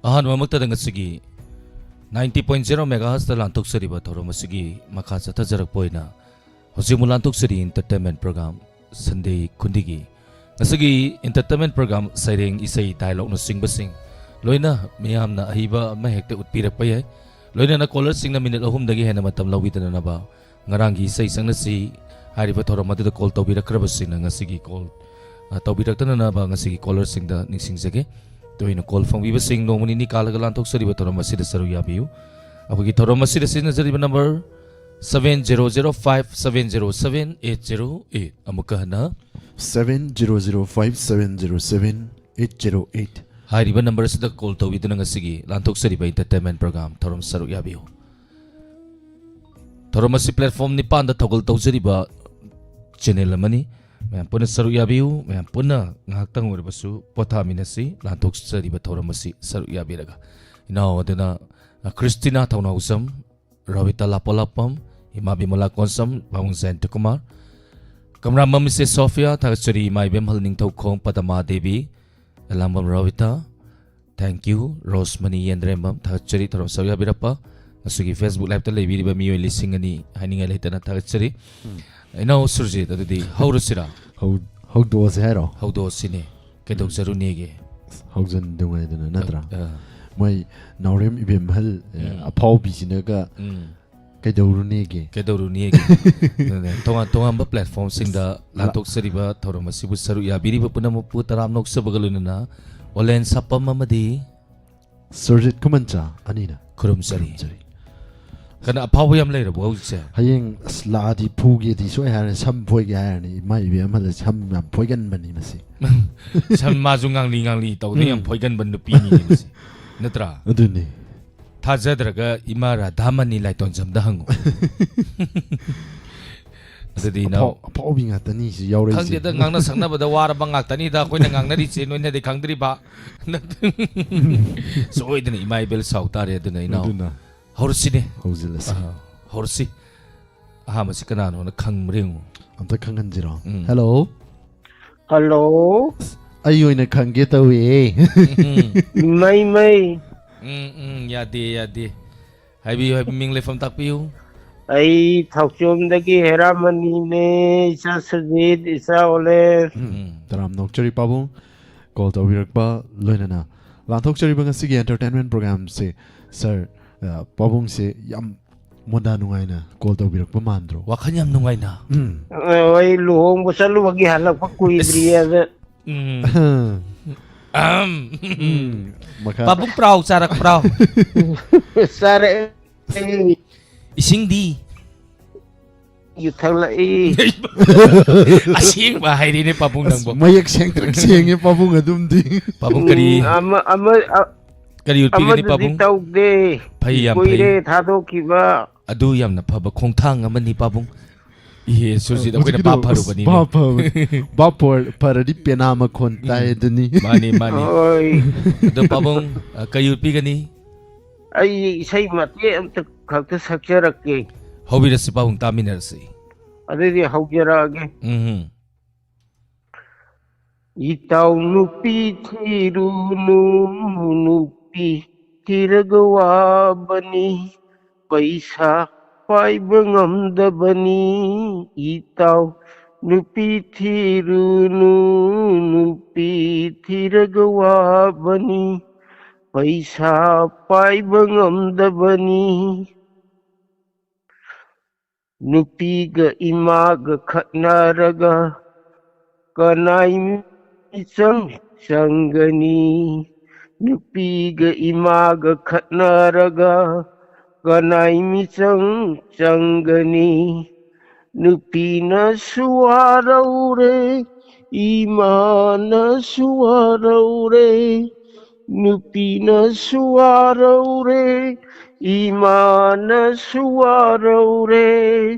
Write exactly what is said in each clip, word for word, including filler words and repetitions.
ꯑꯍꯥꯟꯕꯃꯛꯇꯗ ꯉꯁꯤꯒꯤ ninety point zero megahertzꯇ ꯂꯥꯟꯊꯣꯛꯆꯔꯤꯕ ꯊꯧꯔꯝ ꯑꯁꯤꯒꯤ ꯃꯈꯥ ꯆꯠꯊꯖꯔꯛꯄ ꯑꯣꯏꯅ ꯍꯧꯖꯤꯛ ꯑꯃꯨꯛ ꯂꯥꯟꯊꯣꯛꯆꯔꯤ entertainment program Sunday ꯈꯨꯟꯗꯤꯒꯤ꯫ ꯉꯁꯤꯒꯤ entertainment program ꯁꯩꯔꯦꯡ, ꯏꯁꯩ, dialogueꯅꯆꯤꯡꯕꯁꯤꯡ ꯂꯣꯏꯅ ꯃꯤꯌꯥꯝꯅ ꯑꯍꯩꯕ ꯑꯃ ꯍꯦꯛꯇ ꯎꯠꯄꯤꯔꯛꯄ ꯌꯥꯏ꯫ ꯂꯣꯏꯅꯅ callerꯁꯤꯡꯅ minute ꯑꯍꯨꯝꯗꯒꯤ ꯍꯦꯟꯅ ꯃꯇꯝ ꯂꯧꯕꯤꯗꯅꯕ ꯉꯔꯥꯡꯒꯤ ꯏꯁꯩ ꯁꯛꯅꯁꯤ ꯍꯥꯏꯔꯤꯕ ꯊꯧꯔꯝ ꯑꯗꯨꯗ call ꯇꯧꯕꯤꯔꯛꯈ꯭ꯔꯕꯁꯤꯡꯅ ꯉꯁꯤꯒꯤ call, ꯑ, ꯇꯧꯕꯤꯔꯛꯇꯅꯅꯕ ꯉꯁꯤꯒꯤ callerꯁꯤꯡꯗ ꯅꯤꯡꯁꯤꯡꯖꯒꯦ꯫ ꯇꯣꯏꯅ call ꯐꯪꯕꯤꯕꯁꯤꯡ ꯅꯣꯡꯃ ꯅꯤꯅꯤ ꯀꯥꯜꯂꯒ ꯂꯥꯟꯊꯣꯛꯆꯔꯤꯕ ꯊꯧꯔꯝ ꯑꯁꯤꯗ ꯁꯔꯨꯛ ꯌꯥꯕꯤꯌꯨ꯫ ꯑꯩꯈꯣꯏꯒꯤ ꯊꯧꯔꯝ ꯑꯁꯤꯗ ꯁꯤꯖꯤꯟꯅꯖꯔꯤꯕ number seven zero zero five seven zero seven eight zero eight꯫ ꯑꯃꯨꯛꯀ ꯍꯟꯅ seven zero zero five seven zero seven eight zero eight꯫ ꯍꯥꯏꯔꯤꯕ number ꯑꯁꯤꯗ call ꯇꯧꯕꯤꯗꯨꯅ ꯉꯁꯤꯒꯤ ꯂꯥꯟꯊꯣꯛꯆꯔꯤꯕ entertainment program ꯊꯧꯔꯝ ꯁꯔꯨꯛ ꯌꯥꯕꯤꯌꯨ꯫ ꯊꯧꯔꯝ ꯑꯁꯤ platform ꯅꯤꯄꯥꯟꯗ ꯊꯧꯒꯜ ꯇꯧꯖꯔꯤꯕ channel ꯑꯃꯅꯤ꯫ ꯃꯌꯥꯝ ꯄꯨꯟꯅ ꯁꯔꯨꯛ ꯌꯥꯕꯤꯌꯨ꯫ ꯃꯌꯥꯝ ꯄꯨꯟꯅ ꯉꯥꯏꯍꯥꯛꯇꯪ ꯑꯣꯏꯔꯕꯁꯨ ꯄꯣꯊꯥꯃꯤꯟꯅꯁꯤ꯫ ꯂꯥꯟꯊꯣꯛꯆꯔꯤꯕ ꯊꯧꯔꯝ ꯑꯁꯤ ꯁꯔꯨꯛ ꯌꯥꯕꯤꯔꯒ ꯏꯅꯥꯎ ꯑꯗꯨꯅ, ꯑ, ꯈ꯭ꯔꯤꯁꯇꯤꯅꯥ ꯊꯧꯅꯥꯎꯖꯝ, ꯔꯣꯕꯤꯇꯥ ꯂꯥꯄꯣꯂꯥꯄꯝ, ꯏꯃꯥ ꯕꯤꯃꯂꯥ ꯀꯣꯟꯁꯝ, ꯄꯥꯕꯨꯡ ꯖꯌꯟꯇ ꯀꯨꯃꯥꯔ, ꯀꯝꯔꯥꯃꯝ ꯃꯤꯁꯦꯁ ꯁꯣꯐꯤꯌꯥ, ꯊꯥꯒꯠꯆꯔꯤ ꯏꯃꯥ ꯏꯕꯦꯝꯍꯜ ꯅꯤꯡꯊꯧꯈꯣꯡ ꯄꯗꯃꯥ ꯗꯦꯕꯤ, ꯑꯦꯂꯥꯡꯕꯝ ꯔꯣꯕꯤꯇꯥ, thank you, ꯔꯣꯁꯃꯅꯤ ꯌꯦꯟꯗ꯭ꯔꯦꯝꯕꯝ, ꯊꯥꯒꯠꯆꯔꯤ ꯊꯧꯔꯝ ꯁꯔꯨꯛ ꯌꯥꯕꯤꯔꯛꯄ꯫ ꯉꯁꯤꯒꯤ Facebook liveꯇ ꯂꯩꯕꯤꯔꯤꯕ ꯃꯤꯑꯣꯏ ꯂꯤꯁꯤꯡ ꯑꯅꯤ ꯍꯥꯏꯅꯤꯡꯉꯥꯏ ꯂꯩꯇꯅ ꯊꯥꯒꯠꯆꯔꯤ꯫ ꯎꯝ꯫ ꯏꯅꯥꯎ ꯁꯨꯔꯖꯤꯠ, ꯑꯗꯨꯗꯤ ꯍꯧꯔꯁꯤꯔꯥ? ꯍꯧ-, ꯍꯧꯗꯣꯛꯑꯁꯦ ꯍꯥꯏꯔꯣ? ꯍꯧꯗꯣꯛꯑꯁꯤꯅꯦ꯫ ꯀꯩꯗꯧꯖꯔꯨꯅꯦꯒꯦ? ꯍꯧꯖꯤꯟꯗ꯭ꯔꯤꯉꯩꯗꯅ ꯅꯠꯇ꯭ꯔꯥ? ꯑ꯫ ꯃꯣꯏ ꯅꯥꯎꯔꯦꯝ ꯏꯕꯦꯝꯍꯜ, ꯑ, ꯎꯝ꯫ ꯑꯐꯥꯎꯕꯤꯁꯤꯅꯒ ꯎꯝ꯫ ꯀꯩꯗꯧꯔꯨꯅꯦꯒꯦ? ꯀꯩꯗꯧꯔꯨꯅꯦꯒꯦ? ꯑꯗꯨꯅꯦ, ꯇꯣꯉꯥꯟ ꯇꯣꯉꯥꯟꯕ platformꯁꯤꯡꯗ ꯂꯥ- ꯂꯥꯟꯊꯣꯛꯆꯔꯤꯕ ꯊꯧꯔꯝ ꯑꯁꯤꯕꯨ ꯁꯔꯨꯛ ꯌꯥꯕꯤꯔꯤꯕ ꯄꯨꯝꯅꯃꯛꯄꯨ ꯇꯔꯥꯝꯅ ꯑꯣꯛꯆꯕꯒ ꯂꯣꯏꯅꯅ ꯑꯣꯂꯦꯟ ꯁꯥꯄꯝ ꯑꯃꯗꯤ ꯁꯨꯔꯖꯤꯠ ꯈꯨꯃꯟꯆꯥ ꯑꯅꯤꯅ ꯈꯨꯔꯨꯝꯖꯔꯤ꯫ ꯈꯨꯔꯨꯝꯖꯔꯤ꯫ ꯀꯅꯥ ꯑꯐꯥꯎꯕ ꯌꯥꯝ ꯂꯩꯔꯕꯣ ꯍꯧꯖꯤꯛꯁꯦ? ꯍꯌꯦꯡ ꯑꯁ ꯂꯥꯛꯑꯗꯤ ꯐꯨꯒꯦꯗꯤ ꯁꯣꯏ ꯍꯥꯏꯔꯅꯤ, ꯁꯝ ꯐꯣꯏꯒꯦ ꯍꯥꯏꯔꯅꯤ꯫ ꯏꯃꯥ ꯏꯕꯦꯝ ꯑꯃꯗ ꯁꯝ ꯌꯥꯝ ꯐꯣꯏꯒꯟꯕꯅꯤ ꯃꯁꯤ꯫ ꯁꯝ ꯃꯥꯁꯨ ꯉꯥꯡꯂꯤ ꯉꯥꯡꯂꯤ ꯇꯧꯗꯅ ꯌꯥꯝ ꯎꯝ꯫ ꯐꯣꯏꯒꯟꯕ ꯅꯨꯄꯤꯅꯤꯅꯦ ꯃꯁꯤ꯫ ꯅꯠꯇ꯭ꯔꯥ? ꯑꯗꯨꯅꯤ꯫ ꯊꯥꯖꯗ꯭ꯔꯒ ꯏꯃꯥ ꯔꯥꯙꯥꯃꯅꯤ ꯂꯥꯏꯇꯣꯟꯖꯝꯗ ꯍꯪꯉꯨ꯫ ꯑꯗꯨꯗꯤ ꯏꯅꯥꯎ ꯑꯐꯥꯎ-, ꯑꯐꯥꯎꯕꯤ ꯉꯥꯛꯇꯅꯤ ꯁꯤ ꯌꯥꯎꯔꯛꯏꯁꯦ꯫ ꯈꯪꯗꯦꯗ, ꯉꯥꯡꯅ ꯁꯛꯅꯕꯗ ꯋꯥꯔꯕ ꯉꯥꯛꯇꯅꯤꯗ ꯑꯩꯈꯣꯏꯅ ꯉꯥꯡꯅꯔꯤꯁꯦ, ꯅꯣꯏꯅꯗꯤ ꯈꯪꯗ꯭ꯔꯤꯕ꯫ ꯁꯣꯏꯗꯅ ꯏꯃꯥ ꯏꯕꯦꯜ ꯁꯥꯎ ꯇꯥꯔꯦ꯫ ꯑꯗꯨꯅ ꯏꯅꯥꯎ ꯑꯗꯨꯅ ꯍꯧꯔꯁꯤꯅꯦ꯫ ꯍꯧꯖꯤꯜꯂꯁꯤ꯫ ꯑꯥ, ꯍꯧꯔꯁꯤ꯫ ꯑꯍꯥꯟꯕꯁꯤ ꯀꯅꯥꯅꯣꯅ ꯈꯪꯕ꯭ꯔꯥ ꯌꯦꯡꯉꯨ꯫ ꯑꯝꯇ ꯈꯪꯍꯟꯁꯤꯔꯣ? ꯎꯝ꯫ Hello꯫ Hello꯫ ꯑꯩ ꯑꯣꯏꯅ ꯈꯪꯒꯦ ꯇꯧꯏ꯫ ꯎꯝ, ꯃꯩ ꯃꯩ꯫ ꯎꯝ, ꯎꯝ, ꯌꯥꯗꯦ, ꯌꯥꯗꯦ꯫ ꯍꯥꯏꯕꯤꯌꯨ, ꯍꯥꯏꯕꯤꯌꯨ, ꯃꯤꯡ ꯂꯩꯐꯝ ꯇꯥꯛꯄꯤꯌꯨ꯫ ꯑꯩ ꯊꯧꯆꯣꯝꯗꯒꯤ ꯍꯦꯔꯥꯃꯅꯤꯅꯦ, ꯏꯆꯥ ꯁꯨꯖꯤꯠ, ꯏꯆꯥ ꯑꯣꯂꯦꯟ꯫ ꯎꯝ, ꯇꯔꯥꯝꯅ ꯑꯣꯛꯆꯔꯤ ꯄꯥꯕꯨꯡ, ꯀꯣꯜ ꯇꯧꯕꯤꯔꯛꯄ ꯂꯣꯏꯅꯅ꯫ ꯂꯥꯟꯊꯣꯛꯆꯔꯤꯕ ꯉꯁꯤꯒꯤ ꯑꯦꯟꯇꯔꯇꯦꯟꯃꯦꯟ ꯄ꯭ꯔꯣꯒ꯭ꯔꯥꯝꯁꯦ ꯁꯥꯔ, ꯑ, ꯄꯥꯕꯨꯡꯁꯦ ꯌꯥꯝ ꯃꯣꯟꯗꯥ ꯅꯨꯡꯉꯥꯏꯅ ꯀꯣꯜ ꯇꯧꯕꯤꯔꯛꯄ ꯃꯥꯟꯗ꯭ꯔꯣ? ꯋꯥꯈꯜ ꯌꯥꯝ ꯅꯨꯡꯉꯥꯏꯅ꯫ ꯎꯝ꯫ ꯑ, ꯑꯩ ꯂꯨꯍꯣꯡꯕ ꯆꯠꯂꯨꯕꯒꯤ ꯍꯜꯂꯛꯄ ꯀꯨꯏꯗ꯭ꯔꯤꯌꯦ꯫ ꯑꯗ ꯎꯝ꯫ ꯎꯝ꯫ ꯑꯝ꯫ ꯎꯝ꯫ ꯃꯈꯥ ꯄꯥꯕꯨꯡ ꯄ꯭ꯔꯥꯎ ꯆꯥꯔꯛꯄ꯭ꯔꯣ? ꯆꯥꯔꯛꯑꯦ꯫ ꯏꯁꯤꯡꯗꯤ? ꯌꯨ ꯊꯛꯂꯛꯏ꯫ ꯑꯁꯦꯡꯕ ꯍꯥꯏꯔꯤꯅꯦ ꯄꯥꯕꯨꯡ ꯑꯁ, ꯅꯪꯕꯨ꯫ ꯃꯌꯦꯛ ꯁꯦꯡꯇ꯭ꯔꯤꯛ ꯁꯦꯡꯉꯦ ꯄꯥꯕꯨꯡ ꯑꯗꯨꯝꯗꯤ꯫ ꯄꯥꯕꯨꯡ ꯀꯔꯤ, ꯎꯝ, ꯑꯃ ꯑꯃ ꯑ- ꯀꯔꯤ ꯎꯠꯄꯤꯒꯅꯤ ꯑꯃꯗꯨꯗꯤ ꯄꯥꯕꯨꯡ? ꯇꯧꯗꯦ꯫ ꯐꯩ, ꯌꯥꯝ ꯀꯨꯏꯔꯦ ꯐꯩ꯫ ꯊꯥꯗꯣꯛꯈꯤꯕ꯫ ꯑꯗꯨ ꯌꯥꯝꯅ ꯐꯕ ꯈꯣꯡꯊꯥꯡ ꯑꯃꯅꯤ ꯄꯥꯕꯨꯡ꯫ ꯏꯍꯦ, ꯁꯨꯔꯖꯤꯠ, ꯑꯩꯈꯣꯏꯅ ꯍꯧꯖꯤꯛꯀꯤꯗꯣ ꯚꯥꯞ ꯐꯔꯨꯕꯅꯤꯅꯦ꯫ ꯚꯥꯞ ꯐꯕ-, ꯚꯥꯞ ꯐꯔ-, ꯐꯔꯗꯤ ꯄꯦꯅꯥ ꯃꯈꯣꯟ ꯇꯥꯏ ꯑꯗꯨꯅꯤ꯫ ꯃꯥꯅꯤ, ꯃꯥꯅꯤ꯫ ꯍꯣꯏ꯫ ꯑꯗꯣ ꯄꯥꯕꯨꯡ, ꯑ, ꯀꯔꯤ ꯎꯠꯄꯤꯒꯅꯤ? ꯑꯩ ꯏꯁꯩ ꯃꯇꯦꯛ ꯑꯝꯇ ꯈꯛꯇ ꯁꯛꯆꯔꯛꯀꯦ꯫ ꯍꯧꯕꯤꯔꯁꯤ ꯄꯥꯕꯨꯡ, ꯇꯥꯃꯤꯟꯅꯔꯁꯤ꯫ ꯑꯗꯨꯗꯤ ꯍꯧꯖꯔꯛꯑꯒꯦ꯫ ꯎꯝ꯫ ꯏꯇꯥꯎ ꯅꯨꯄꯤ ꯊꯤꯔꯨꯅꯨ, ꯅꯨꯄꯤ ꯊꯤꯔꯒ ꯋꯥꯕꯅꯤ, ꯄꯩꯁꯥ ꯄꯥꯏꯕ ꯉꯝꯗꯕꯅꯤ꯫ ꯏꯇꯥꯎ ꯅꯨꯄꯤ ꯊꯤꯔꯨꯅꯨ, ꯅꯨꯄꯤ ꯊꯤꯔꯒ ꯋꯥꯕꯅꯤ, ꯄꯩꯁꯥ ꯄꯥꯏꯕ ꯉꯝꯗꯕꯅꯤ꯫ ꯅꯨꯄꯤꯒ ꯏꯃꯥꯒ ꯈꯠꯅꯔꯒ ꯀꯅꯥꯏ ꯃꯤꯆꯪ ꯆꯪꯒꯅꯤ? ꯅꯨꯄꯤꯒ ꯏꯃꯥꯒ ꯈꯠꯅꯔꯒ ꯀꯅꯥꯏ ꯃꯤꯆꯪ ꯆꯪꯒꯅꯤ? ꯅꯨꯄꯤꯅꯁꯨ ꯋꯥꯔꯧꯔꯦ, ꯏꯃꯥꯅꯁꯨ ꯋꯥꯔꯧꯔꯦ, ꯅꯨꯄꯤꯅꯁꯨ ꯋꯥꯔꯧꯔꯦ, ꯏꯃꯥꯅꯁꯨ ꯋꯥꯔꯧꯔꯦ꯫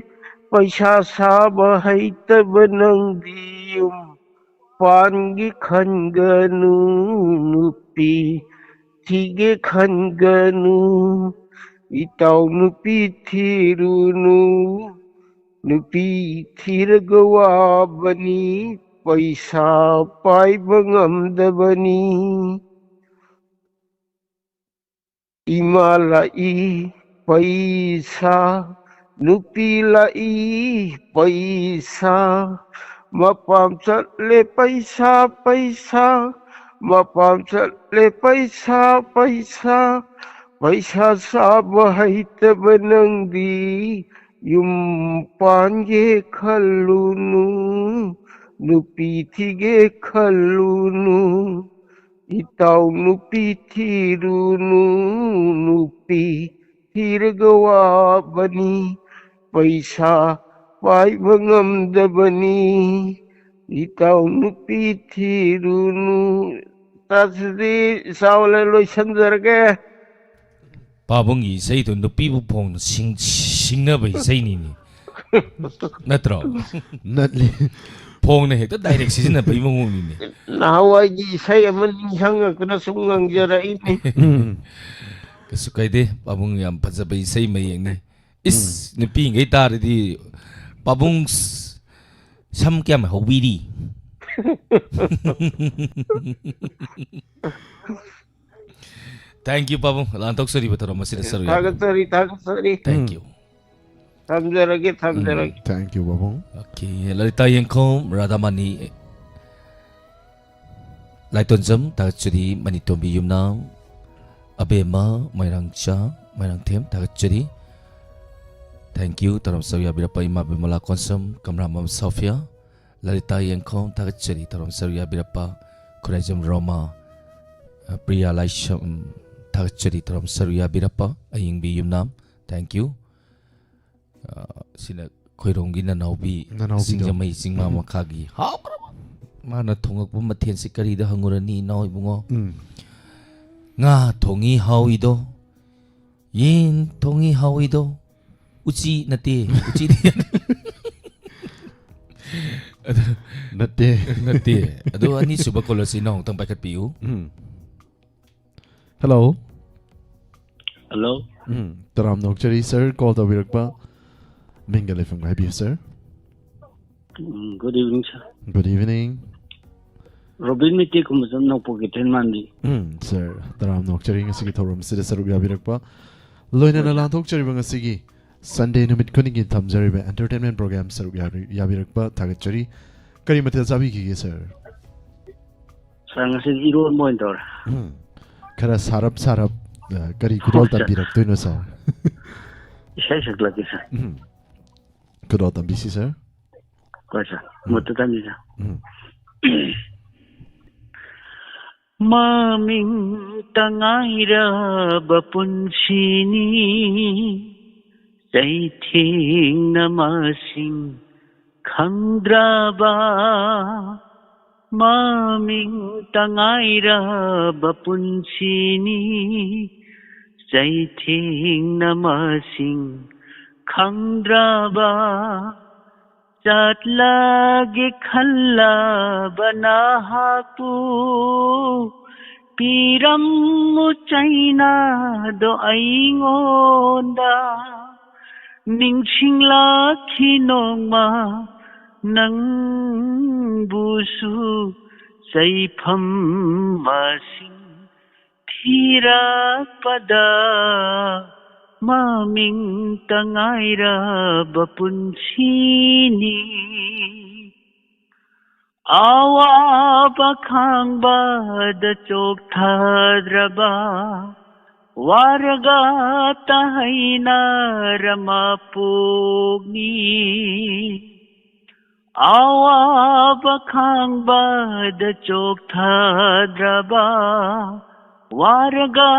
ꯄꯩꯁꯥ ꯁꯥꯕ ꯍꯩꯇꯕ ꯅꯪꯗꯤ ꯌꯨꯝ ꯄꯥꯟꯒꯦ ꯈꯟꯒꯅꯨ, ꯅꯨꯄꯤ ꯊꯤꯒꯦ ꯈꯟꯒꯅꯨ꯫ ꯏꯇꯥꯎ ꯅꯨꯄꯤ ꯊꯤꯔꯨꯅꯨ, ꯅꯨꯄꯤ ꯊꯤꯔꯒ ꯋꯥꯕꯅꯤ, ꯄꯩꯁꯥ ꯄꯥꯏꯕ ꯉꯝꯗꯕꯅꯤ꯫ ꯏꯃꯥ ꯂꯥꯛꯏ ꯄꯩꯁꯥ, ꯅꯨꯄꯤ ꯂꯥꯛꯏ ꯄꯩꯁꯥ, ꯃꯄꯥꯝ ꯆꯠꯂꯦ ꯄꯩꯁꯥ, ꯄꯩꯁꯥ, ꯃꯄꯥꯝ ꯆꯠꯂꯦ ꯄꯩꯁꯥ, ꯄꯩꯁꯥ, ꯄꯩꯁꯥ ꯁꯥꯕ ꯍꯩꯇꯕ ꯅꯪꯗꯤ ꯌꯨꯝ ꯄꯥꯟꯒꯦ ꯈꯜꯂꯨꯅꯨ, ꯅꯨꯄꯤ ꯊꯤꯒꯦ ꯈꯜꯂꯨꯅꯨ꯫ ꯏꯇꯥꯎ ꯅꯨꯄꯤ ꯊꯤꯔꯨꯅꯨ, ꯅꯨꯄꯤ ꯊꯤꯔꯒ ꯋꯥꯕꯅꯤ, ꯄꯩꯁꯥ ꯄꯥꯏꯕ ꯉꯝꯗꯕꯅꯤ꯫ ꯏꯇꯥꯎ ꯅꯨꯄꯤ ꯊꯤꯔꯨꯅꯨ꯫ ꯇꯥꯁꯤꯗꯤ ꯆꯥꯎꯂꯦ, ꯂꯣꯏꯁꯟꯖꯔꯒꯦ꯫ ꯄꯥꯕꯨꯡꯒꯤ ꯏꯁꯩꯗꯣ ꯅꯨꯄꯤꯕꯨ ꯐꯣꯡꯅ ꯁꯤꯡ-, ꯁꯤꯡꯅꯕ ꯏꯁꯩꯅꯤꯅꯦ꯫ ꯅꯠꯇ꯭ꯔꯣ? ꯅꯠꯂꯤ꯫ ꯐꯣꯡꯅ ꯍꯦꯛꯇ direct ꯁꯤꯖꯤꯟꯅꯕꯒꯤ ꯃꯑꯣꯡꯅꯤꯅꯦ꯫ ꯅꯍꯥꯟꯋꯥꯏꯒꯤ ꯏꯁꯩ ꯑꯃ ꯅꯤꯡꯁꯤꯡꯉꯛꯇꯅ ꯁꯨꯝ ꯉꯪꯖꯔꯛꯏꯅꯤ꯫ ꯎꯝ꯫ ꯀꯩꯁꯨ ꯀꯥꯏꯗꯦ, ꯄꯥꯕꯨꯡ ꯌꯥꯝ ꯐꯖꯕ ꯏꯁꯩ ꯃꯌꯦꯛꯅꯤ꯫ ꯏꯁ, ꯎꯝ꯫ ꯅꯨꯄꯤꯉꯩ ꯇꯥꯔꯗꯤ ꯄꯥꯕꯨꯡ ꯁ-, ꯁꯝ ꯀꯌꯥꯝ ꯍꯧꯕꯤꯔꯤ? Thank you, ꯄꯥꯕꯨꯡ꯫ ꯂꯥꯟꯊꯣꯛꯆꯔꯤꯕ ꯊꯧꯔꯝ ꯑꯁꯤꯗ ꯁꯔꯨꯛ ꯌꯥꯕꯤꯔꯕ꯫ ꯊꯥꯒꯠꯆꯔꯤ, ꯊꯥꯒꯠꯆꯔꯤ꯫ Thank you꯫ ꯎꯝ꯫ ꯊꯝꯖꯔꯒꯦ, ꯊꯝꯖꯔꯒꯦ꯫ ꯎꯝ, thank you, ꯄꯥꯕꯨꯡ꯫ Okay, ꯂꯂꯤꯇꯥ ꯌꯦꯡꯈꯣꯝ, ꯔꯥꯙꯥꯃꯅꯤ, ꯂꯥꯏꯇꯣꯟꯖꯝ, ꯊꯥꯒꯠꯆꯔꯤ, ꯃꯅꯤꯇꯣꯝꯕꯤ ꯌꯨꯝꯅꯥꯝ, ꯑꯕꯦꯝꯃ, ꯃꯣꯏꯔꯥꯡꯆꯥ, ꯃꯣꯏꯔꯥꯡꯊꯦꯝ, ꯊꯥꯒꯠꯆꯔꯤ꯫ Thank you, ꯊꯧꯔꯝ ꯁꯔꯨꯛ ꯌꯥꯕꯤꯔꯛꯄ ꯏꯃꯥ ꯕꯤꯃꯂꯥ ꯀꯣꯟꯁꯝ, ꯀꯝꯔꯥꯃꯝ ꯁꯣꯐꯤꯌꯥ, ꯂꯂꯤꯇꯥ ꯌꯦꯡꯈꯣꯝ, ꯊꯥꯒꯠꯆꯔꯤ꯫ ꯊꯧꯔꯝ ꯁꯔꯨꯛ ꯌꯥꯕꯤꯔꯛꯄ ꯈꯨꯔꯥꯏꯖꯝ ꯔꯣꯃꯥ, ꯑ, ꯄ꯭ꯔꯤꯌꯥ ꯂꯥꯏꯁ꯭ꯔꯝ, ꯊꯥꯒꯠꯆꯔꯤ꯫ ꯊꯧꯔꯝ ꯁꯔꯨꯛ ꯌꯥꯕꯤꯔꯛꯄ ꯑꯌꯤꯡꯕꯤ ꯌꯨꯝꯅꯥꯝ, thank you꯫ ꯑ, ꯁꯤꯅ ꯈꯣꯏꯔꯣꯡꯒꯤ ꯅꯅꯥꯎꯕꯤ, ꯅꯅꯥꯎꯕꯤꯗꯣ꯫ ꯁꯤꯡꯖꯃꯩ ꯆꯤꯡꯃꯥ ꯎꯝ꯫ ꯃꯈꯥꯒꯤ꯫ ꯍꯥꯎꯈ꯭ꯔꯕ! ꯃꯥꯅ ꯊꯣꯡꯉꯛꯄ ꯃꯊꯦꯜꯁꯤ ꯀꯔꯤꯗ ꯍꯪꯉꯨꯔꯅꯤ, ꯏꯅꯥꯎ ꯏꯕꯨꯡꯉꯣ? ꯎꯝ꯫ ꯉꯥ ꯊꯣꯡꯉꯤ ꯍꯥꯎꯏꯗꯣ, ꯌꯦꯟ ꯊꯣꯡꯉꯤ ꯍꯥꯎꯏꯗꯣ, ꯎꯆꯤ ꯅꯠꯇꯦ, ꯎꯆꯤꯗꯤ ꯑꯗꯨ ꯅꯠꯇꯦ꯫ ꯅꯠꯇꯦ꯫ ꯑꯗꯣ ꯑꯅꯤꯁꯨꯕ caller ꯁꯤ ꯏꯅꯥꯎ ꯑꯃꯨꯛꯇꯪ ꯄꯥꯏꯈꯠꯄꯤꯌꯨ꯫ ꯎꯝ꯫ Hello꯫ Hello꯫ ꯎꯝ, ꯇꯔꯥꯝꯅ ꯑꯣꯛꯆꯔꯤ sir, call ꯇꯧꯕꯤꯔꯛꯄ꯫ ꯃꯤꯡꯒ ꯂꯩꯐꯝꯒ ꯍꯥꯏꯕꯤꯌꯨ sir꯫ Um, good evening sir꯫ Good evening. Robin Meitei ꯈꯨꯃꯟꯖꯝ ꯅꯧꯄꯣꯛ ꯀꯩꯊꯦꯜ ꯃꯥꯟꯕꯤ꯫ ꯎꯝ, sir, ꯇꯔꯥꯝꯅ ꯑꯣꯛꯆꯔꯤ ꯉꯁꯤꯒꯤ ꯊꯧꯔꯝꯁꯤꯗ ꯁꯔꯨꯛ ꯌꯥꯕꯤꯔꯛꯄ꯫ ꯂꯣꯏꯅꯅ ꯍꯣꯏ, sir. ꯂꯥꯟꯊꯣꯛꯆꯔꯤꯕ ꯉꯁꯤꯒꯤ Sunday ꯅꯨꯃꯤꯠ ꯈꯨꯗꯤꯡꯒꯤ ꯊꯝꯖꯔꯤꯕ entertainment program ꯁꯔꯨꯛ ꯌꯥꯕꯤ-, ꯌꯥꯕꯤꯔꯛꯄ ꯊꯥꯒꯠꯆꯔꯤ꯫ ꯀꯔꯤ ꯃꯊꯦꯜ ꯆꯥꯕꯤꯈꯤꯒꯦ, sir? Sir, ꯉꯁꯤꯗꯤ ꯏꯔꯣꯟꯕ ꯑꯣꯏꯅ ꯇꯧꯔꯦ꯫ ꯎꯝ, ꯈꯔ ꯁꯥꯔꯞ ꯁꯥꯔꯞ, ꯑ, ꯀꯔꯤ ꯈꯨꯗꯣꯜ ꯍꯣꯏ, sir. ꯇꯝꯕꯤꯔꯛꯇꯣꯏꯅꯣ, sir? ꯏꯁꯩ ꯁꯛꯂꯛꯀꯦ, sir꯫ ꯎꯝ, ꯈꯨꯗꯣꯜ ꯇꯝꯕꯤꯁꯤ, sir꯫ ꯍꯣꯏ, sir. ꯎꯝ. ꯃꯨꯠꯇ ꯇꯝꯕꯤ, sir꯫ ꯎꯝ, ꯃꯃꯤꯡꯇ ꯉꯥꯏꯔꯕ ꯄꯨꯟꯁꯤꯅꯤ, ꯆꯩꯊꯦꯡꯅ ꯃꯁꯤꯡ ꯈꯪꯗ꯭ꯔꯕ꯫ ꯃꯃꯤꯡꯇ ꯉꯥꯏꯔꯕ ꯄꯨꯟꯁꯤꯅꯤ, ꯆꯩꯊꯦꯡꯅ ꯃꯁꯤꯡ ꯈꯪꯗ꯭ꯔꯕ꯫ ꯆꯠꯂꯒꯦ ꯈꯜꯂꯕ ꯅꯍꯥꯛꯄꯨ ꯄꯤꯔꯝꯃꯨ ꯆꯩꯅꯥꯗꯣ ꯑꯩꯉꯣꯟꯗ꯫ ꯅꯤꯡꯁꯤꯡꯂꯛꯈꯤ ꯅꯣꯡꯃ ꯅꯪꯕꯨꯁꯨ ꯆꯩꯐꯝ ꯃꯁꯤꯡ ꯊꯤꯔꯛꯄꯗ ꯃꯃꯤꯡꯇ ꯉꯥꯏꯔꯕ ꯄꯨꯟꯁꯤꯅꯤ꯫ ꯑꯋꯥꯕ ꯈꯥꯡꯕꯗ ꯆꯣꯛꯊꯗ꯭ꯔꯕ ꯋꯥꯔꯒ ꯇꯍꯩꯅꯔ ꯃꯄꯣꯛꯅꯤ꯫ ꯑꯋꯥꯕ ꯈꯥꯡꯕꯗ ꯆꯣꯛꯊꯗ꯭ꯔꯕ ꯋꯥꯔꯒ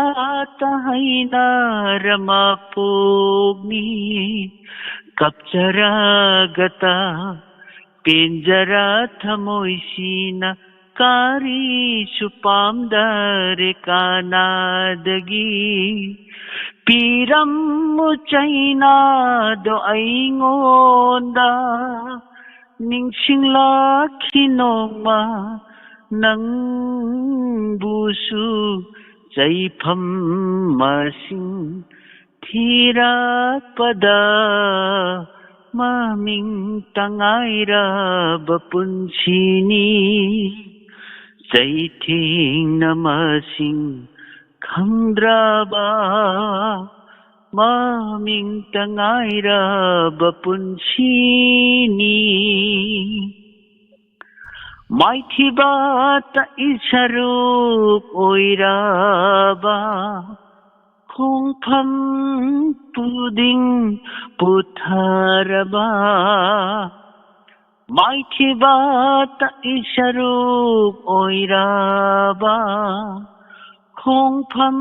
ꯇꯍꯩꯅꯔ ꯃꯄꯣꯛꯅꯤ꯫ ꯀꯞꯆꯔꯒꯇ ꯄꯦꯟꯖꯔ ꯊꯃꯣꯏꯁꯤꯅ ꯀꯔꯤꯁꯨ ꯄꯥꯝꯗꯔꯦ ꯀꯅꯥꯗꯒꯤ꯫ ꯄꯤꯔꯝꯃꯨ ꯆꯩꯅꯥꯗꯣ ꯑꯩꯉꯣꯟꯗ꯫ ꯅꯤꯡꯁꯤꯡꯂꯛꯈꯤ ꯅꯣꯡꯃ ꯅꯪꯕꯨꯁꯨ ꯆꯩꯐꯝ ꯃꯁꯤꯡ ꯊꯤꯔꯛꯄꯗ ꯃꯃꯤꯡꯇ ꯉꯥꯏꯔꯕ ꯄꯨꯟꯁꯤꯅꯤ, ꯆꯩꯊꯦꯡꯅ ꯃꯁꯤꯡ ꯈꯪꯗ꯭ꯔꯕ, ꯃꯃꯤꯡꯇ ꯉꯥꯏꯔꯕ ꯄꯨꯟꯁꯤꯅꯤ꯫ ꯃꯥꯏꯊꯤꯕꯇ ꯏꯁꯔꯨꯛ ꯑꯣꯏꯔꯕ, ꯈꯣꯡꯐꯝ ꯈꯨꯗꯤꯡ ꯄꯨꯊꯔꯕ, ꯃꯥꯏꯊꯤꯕꯇ ꯏꯁꯔꯨꯛ ꯑꯣꯏꯔꯕ, ꯈꯣꯡꯐꯝ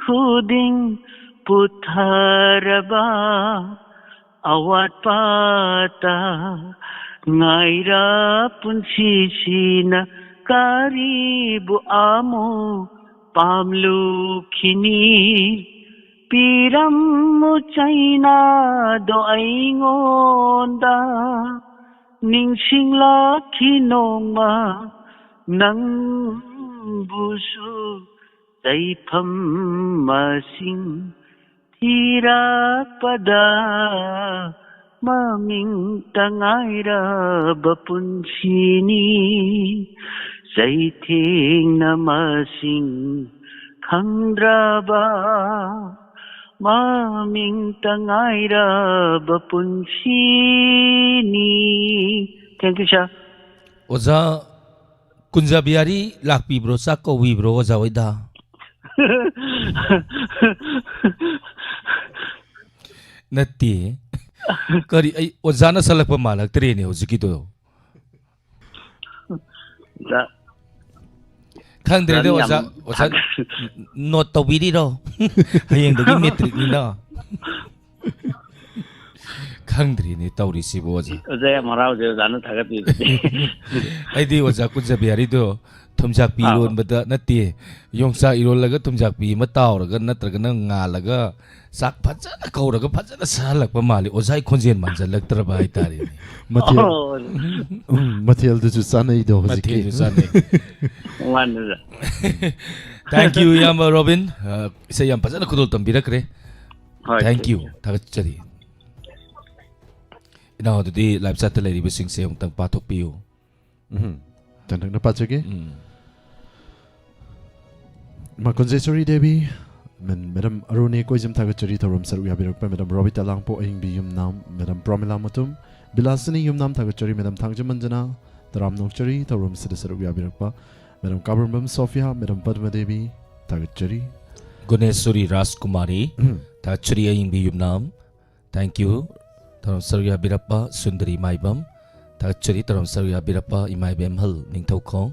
ꯈꯨꯗꯤꯡ ꯄꯨꯊꯔꯕ, ꯑꯋꯥꯠꯄꯇ ꯉꯥꯏꯔ ꯄꯨꯟꯁꯤꯁꯤꯅ ꯀꯔꯤꯕꯨ ꯑꯃꯨꯛ ꯄꯥꯝꯂꯨꯈꯤꯅꯤ? ꯄꯤꯔꯝꯃꯨ ꯆꯩꯅꯥꯗꯣ ꯑꯩꯉꯣꯟꯗ, ꯅꯤꯡꯁꯤꯡꯂꯛꯈꯤ ꯅꯣꯡꯃ ꯅꯪꯕꯨꯁꯨ꯫ ꯆꯩꯐꯝ ꯃꯁꯤꯡ ꯊꯤꯔꯛꯄꯗ, ꯃꯃꯤꯡꯇ ꯉꯥꯏꯔꯕ ꯄꯨꯟꯁꯤꯅꯤ, ꯆꯩꯊꯦꯡꯅ ꯃꯁꯤꯡ ꯈꯪꯗ꯭ꯔꯕ, ꯃꯃꯤꯡꯇ ꯉꯥꯏꯔꯕ ꯄꯨꯟꯁꯤꯅꯤ꯫ Thank you, sir. ꯑꯣꯖꯥ ꯀꯨꯟꯖꯕꯤꯍꯥꯔꯤ ꯂꯥꯛꯄꯤꯕ꯭ꯔꯣ? ꯆꯥꯛ ꯀꯧꯕꯤꯕ꯭ꯔꯣ ꯑꯣꯖꯥ ꯍꯣꯏꯗ? ꯅꯠꯇꯦ꯫ ꯀꯔꯤ, ꯑꯩ ꯑꯣꯖꯥꯅ ꯁꯜꯂꯛꯄ ꯃꯥꯜꯂꯛꯇ꯭ꯔꯦꯅꯦ ꯍꯧꯖꯤꯛꯀꯤꯗꯣ꯫ ꯑꯣꯖꯥ, ꯈꯪꯗ꯭ꯔꯦꯗ ꯑꯣꯖꯥꯅ ꯑꯣꯖꯥ, ꯌꯥꯝ ꯑꯣꯖꯥ ꯊꯥꯒꯠ- ꯅꯣꯠ ꯇꯧꯕꯤꯔꯤꯔꯣ? ꯍꯌꯦꯡꯗꯒꯤ ꯃꯦꯇ꯭ꯔꯤꯛꯅꯤꯅ꯫ ꯈꯪꯗ꯭ꯔꯤꯅꯦ ꯇꯧꯔꯤꯁꯤꯕꯨ ꯑꯣꯖꯥ꯫ ꯑꯣꯖꯥ ꯌꯥꯝ ꯍꯔꯥꯎꯖꯩ ꯑꯣꯖꯥꯅ ꯊꯥꯒꯠꯄꯤꯕꯗꯤ꯫ ꯑꯩꯗꯤ ꯑꯣꯖꯥ ꯀꯨꯟꯖꯕꯤꯍꯥꯔꯤꯗꯣ ꯊꯨꯝꯖꯥꯛꯄꯤ ꯑꯥ꯫ ꯏꯔꯣꯟꯕꯗ ꯅꯠꯇꯦ, ꯌꯣꯡꯆꯥꯛ ꯏꯔꯣꯜꯂꯒ ꯊꯨꯝꯖꯥꯛꯄꯤ ꯑꯃ ꯇꯥꯎꯔꯒ ꯅꯠꯇ꯭ꯔꯒꯅ ꯉꯥꯜꯂꯒ ꯆꯥꯛ ꯐꯖꯅ ꯀꯧꯔꯒ ꯐꯖꯅ ꯁꯥꯍꯜꯂꯛꯄ ꯃꯥꯜꯂꯤ꯫ ꯑꯣꯖꯥꯒꯤ ꯈꯣꯟꯖꯦꯜ ꯃꯥꯟꯁꯤꯜꯂꯛꯇ꯭ꯔꯕ ꯍꯥꯏꯇꯥꯔꯦꯅꯦ꯫ ꯃꯊꯦꯜ, ꯑꯣ꯫ ꯎꯝ, ꯃꯊꯦꯜꯗꯨꯁꯨ ꯆꯥꯅꯩꯗꯣ ꯍꯧꯖꯤꯛꯀꯤ꯫ ꯃꯊꯦꯜꯁꯨ ꯆꯥꯅꯩ꯫ ꯃꯥꯅꯤꯗ꯫ Thank you, ꯏꯌꯥꯝꯕ ꯔꯣꯕꯤꯟ꯫ ꯑ, ꯏꯁꯩ ꯌꯥꯝ ꯐꯖꯅ ꯈꯨꯗꯣꯜ ꯇꯝꯕꯤꯔꯛꯈ꯭ꯔꯦ꯫ ꯍꯣꯏ, Thank you꯫ ꯊꯦꯡꯀ꯭ꯌꯨ꯫ ꯊꯥꯒꯠꯆꯔꯤ꯫ ꯏꯅꯥꯎ ꯑꯗꯨꯗꯤ live chat ꯇ ꯂꯩꯔꯤꯕꯁꯤꯡꯁꯦ ꯑꯃꯨꯛꯇꯪ ꯄꯥꯊꯣꯛꯄꯤꯌꯨ꯫ ꯎꯝ꯫ ꯆꯟꯗꯛꯅ ꯄꯥꯖꯒꯦ꯫ ꯎꯝ꯫ ꯃꯥ ꯀꯨꯟꯖꯦꯁꯣꯔꯤ ꯗꯦꯕꯤ, ꯃꯦꯟ-, ꯃꯦꯗꯥꯝ ꯑꯔꯨꯅꯤ ꯀꯣꯏꯖꯝ ꯊꯥꯒꯠꯆꯔꯤ ꯊꯧꯔꯝ ꯁꯔꯨꯛ ꯌꯥꯕꯤꯔꯛꯄ, ꯃꯦꯗꯥꯝ ꯔꯣꯕꯤꯇꯥ ꯂꯥꯡꯄꯣꯛ ꯑꯍꯤꯡꯕꯤ ꯌꯨꯝꯅꯥꯝ, ꯃꯦꯗꯥꯝ ꯄ꯭ꯔꯣꯃꯤꯂꯥ ꯃꯨꯇꯨꯝ, ꯕꯤꯂꯥꯁꯤꯅꯤ ꯌꯨꯝꯅꯥꯝ ꯊꯥꯒꯠꯆꯔꯤ, ꯃꯦꯗꯥꯝ ꯊꯥꯡꯖꯃꯟꯖꯅꯥ ꯇꯔꯥꯝ ꯅꯣꯛꯆꯔꯤ ꯊꯧꯔꯝꯁꯤꯗ ꯁꯔꯨꯛ ꯌꯥꯕꯤꯔꯛꯄ, ꯃꯦꯗꯥꯝ ꯀꯥꯕ꯭ꯔꯝꯕꯝ ꯁꯣꯐꯤꯌꯥ, ꯃꯦꯗꯥꯝ ꯄꯗꯃ ꯗꯦꯕꯤ ꯊꯥꯒꯠꯆꯔꯤ꯫ ꯒꯨꯅꯦꯁꯣꯔꯤ ꯔꯥꯖꯀꯨꯃꯥꯔꯤ, ꯊꯥꯒꯠꯆꯔꯤ ꯑꯌꯤꯡꯕꯤ ꯌꯨꯝꯅꯥꯝ, thank you꯫ ꯊꯧꯔꯝ ꯁꯔꯨꯛ ꯌꯥꯕꯤꯔꯛꯄ ꯁꯨꯟꯗꯔꯤ ꯃꯥꯏꯕꯝ, ꯊꯥꯒꯠꯆꯔꯤ꯫ ꯊꯧꯔꯝ ꯁꯔꯨꯛ ꯌꯥꯕꯤꯔꯛꯄ ꯏꯃꯥ ꯏꯕꯦꯝꯍꯜ ꯅꯤꯡꯊꯧꯈꯣꯡ,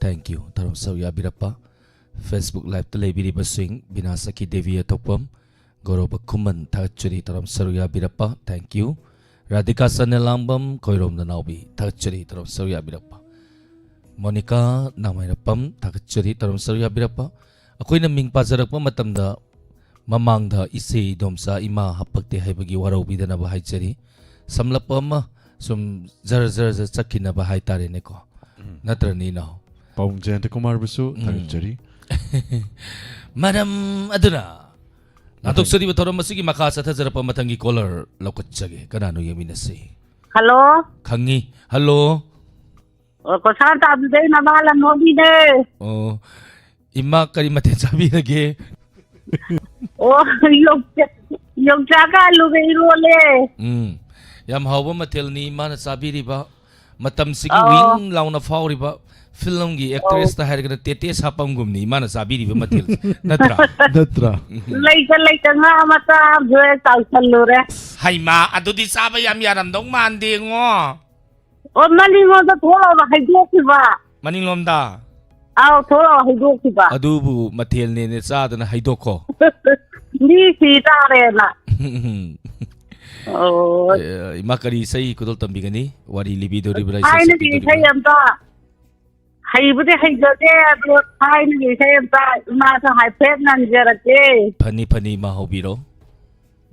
thank you꯫ ꯊꯧꯔꯝ ꯁꯔꯨꯛ ꯌꯥꯕꯤꯔꯛꯄ Facebook live ꯇ ꯂꯩꯕꯤꯔꯤꯕꯁꯤꯡ ꯕꯤꯅꯥ ꯁꯈꯤ ꯗꯦꯕꯤ ꯑꯊꯣꯛꯄꯝ, ꯒꯧꯔꯕ ꯈꯨꯃꯟ, ꯊꯥꯒꯠꯆꯔꯤ꯫ ꯊꯧꯔꯝ ꯁꯔꯨꯛ ꯌꯥꯕꯤꯔꯛꯄ, thank you꯫ ꯔꯥꯙꯤꯀꯥ ꯆꯅꯦꯂꯥꯡꯕꯝ, ꯈꯣꯏꯔꯣꯝꯗ ꯅꯥꯎꯕꯤ, ꯊꯥꯒꯠꯆꯔꯤ꯫ ꯊꯧꯔꯝ ꯁꯔꯨꯛ ꯌꯥꯕꯤꯔꯛꯄ ꯃꯣꯅꯤꯀꯥ ꯅꯥꯃꯩꯔꯥꯄꯝ, ꯊꯥꯒꯠꯆꯔꯤ꯫ ꯊꯧꯔꯝ ꯁꯔꯨꯛ ꯌꯥꯕꯤꯔꯛꯄ꯫ ꯑꯩꯈꯣꯏꯅ ꯃꯤꯡ ꯄꯥꯖꯔꯛꯄ ꯃꯇꯝꯗ ꯃꯃꯥꯡꯗ ꯏꯆꯦ ꯏꯗꯣꯝꯆꯥ ꯏꯃꯥ ꯍꯥꯞꯄꯛꯇꯦ ꯍꯥꯏꯕꯒꯤ ꯋꯥꯔꯧꯕꯤꯗꯅꯕ ꯍꯥꯏꯖꯔꯤ꯫ ꯁꯝꯂꯞꯄ ꯑꯃ ꯁꯨꯝ ꯖꯔ ꯖꯔ ꯖꯔ ꯆꯠꯈꯤꯅꯕ ꯍꯥꯏꯇꯥꯔꯦꯅꯦꯀꯣ꯫ ꯎꯝ꯫ ꯅꯠꯇ꯭ꯔꯅꯦ ꯏꯅꯥꯎ? ꯄꯥꯕꯨꯡ ꯖꯌꯟꯇ ꯀꯨꯃꯥꯔꯕꯨꯁꯨ ꯎꯝ꯫ ꯊꯥꯒꯠꯆꯔꯤ꯫ ꯃꯔꯝ ꯑꯗꯨꯅ ꯂꯥꯟꯊꯣꯛꯆꯔꯤꯕ ꯊꯧꯔꯝ ꯑꯁꯤꯒꯤ ꯃꯈꯥ ꯆꯠꯊꯖꯔꯛꯄ ꯃꯊꯪꯒꯤ caller ꯂꯧꯈꯠꯆꯒꯦ꯫ ꯀꯅꯥꯅꯣ ꯌꯦꯡꯃꯤꯟꯅꯁꯤ꯫ ꯍꯜꯂꯣ꯫ ꯈꯪꯉꯤ꯫ ꯍꯜꯂꯣ꯫ ꯑꯣ, ꯀꯣꯁꯥꯟ ꯇꯥꯕꯤꯗꯩ ꯅꯃꯥ ꯂꯝꯃꯣꯝꯕꯤꯅꯦ꯫ ꯑꯣ, ꯏꯃꯥ ꯀꯔꯤ ꯃꯊꯦꯜ ꯆꯥꯕꯤꯔꯒꯦ? ꯑꯣ, ꯌꯣꯡꯆꯥꯛ, ꯌꯣꯡꯆꯥꯛꯀ ꯑꯂꯨꯒ ꯏꯔꯣꯜꯂꯦ꯫ ꯎꯝ, ꯌꯥꯝ ꯍꯥꯎꯕ ꯃꯊꯦꯜꯅꯤ ꯏꯃꯥꯅ ꯆꯥꯕꯤꯔꯤꯕ꯫ ꯃꯇꯝꯁꯤꯒꯤ ꯑꯣ꯫ ꯋꯤꯡ ꯂꯥꯎꯅ ꯐꯥꯎꯔꯤꯕ ꯐꯤꯂꯝꯒꯤ actress ꯇ ꯍꯥꯏꯔꯒꯅ ꯇꯦꯇꯦ ꯁꯥꯄꯝꯒꯨꯝꯅꯤ ꯏꯃꯥꯅ ꯆꯥꯕꯤꯔꯤꯕ ꯃꯊꯦꯜ, ꯅꯠꯇ꯭ꯔꯥ? ꯅꯠꯇ꯭ꯔꯥ? ꯂꯩꯇ ꯂꯩꯇ ꯉꯥ ꯃꯆꯥ ꯑꯃꯁꯨ ꯍꯦꯛ ꯇꯥꯎꯁꯜꯂꯨꯔꯦ꯫ ꯍꯩꯃꯥ, ꯑꯗꯨꯗꯤ ꯆꯥꯕ ꯌꯥꯝ ꯌꯥꯔꯝꯗꯧ ꯃꯥꯟꯗꯦꯉꯣ꯫ ꯑꯣ, ꯃꯅꯤꯡꯂꯣꯝꯗ ꯊꯣꯛꯂꯒ ꯍꯩꯗꯣꯛꯈꯤꯕ꯫ ꯃꯅꯤꯡꯂꯣꯝꯗ? ꯑꯥꯎ, ꯊꯣꯛꯂꯒ ꯍꯩꯗꯣꯛꯈꯤꯕ꯫ ꯑꯗꯨꯕꯨ ꯃꯊꯦꯜꯅꯦꯅꯦ ꯆꯥꯗꯅ ꯍꯩꯗꯣꯛꯈꯣ꯫ ꯃꯤ ꯁꯤ ꯇꯥꯔꯦꯅ꯫ ꯑꯣ꯫ ꯑꯦ, ꯏꯃꯥ ꯀꯔꯤ ꯏꯁꯩ ꯈꯨꯗꯣꯜ ꯇꯝꯕꯤꯒꯅꯤ? ꯋꯥꯔꯤ ꯂꯤꯕꯤꯗꯧꯔꯤꯕ꯭ꯔꯥ, ꯏꯁꯩ ꯊꯥꯏꯅꯒꯤ ꯏꯁꯩ ꯁꯛꯄꯤꯗꯧꯔꯤꯕ꯭ꯔꯥ? ꯑꯝꯇ ꯍꯩꯕꯨꯗꯤ ꯍꯩꯖꯗꯦ, ꯑꯗꯣ ꯊꯥꯏꯅꯒꯤ ꯏꯁꯩ ꯑꯝꯇ ꯏꯃꯥꯁꯨ ꯍꯥꯏꯐꯦꯠ ꯉꯪꯖꯔꯛꯀꯦ꯫ ꯐꯅꯤ, ꯐꯅꯤ, ꯏꯃꯥ ꯍꯧꯕꯤꯔꯣ꯫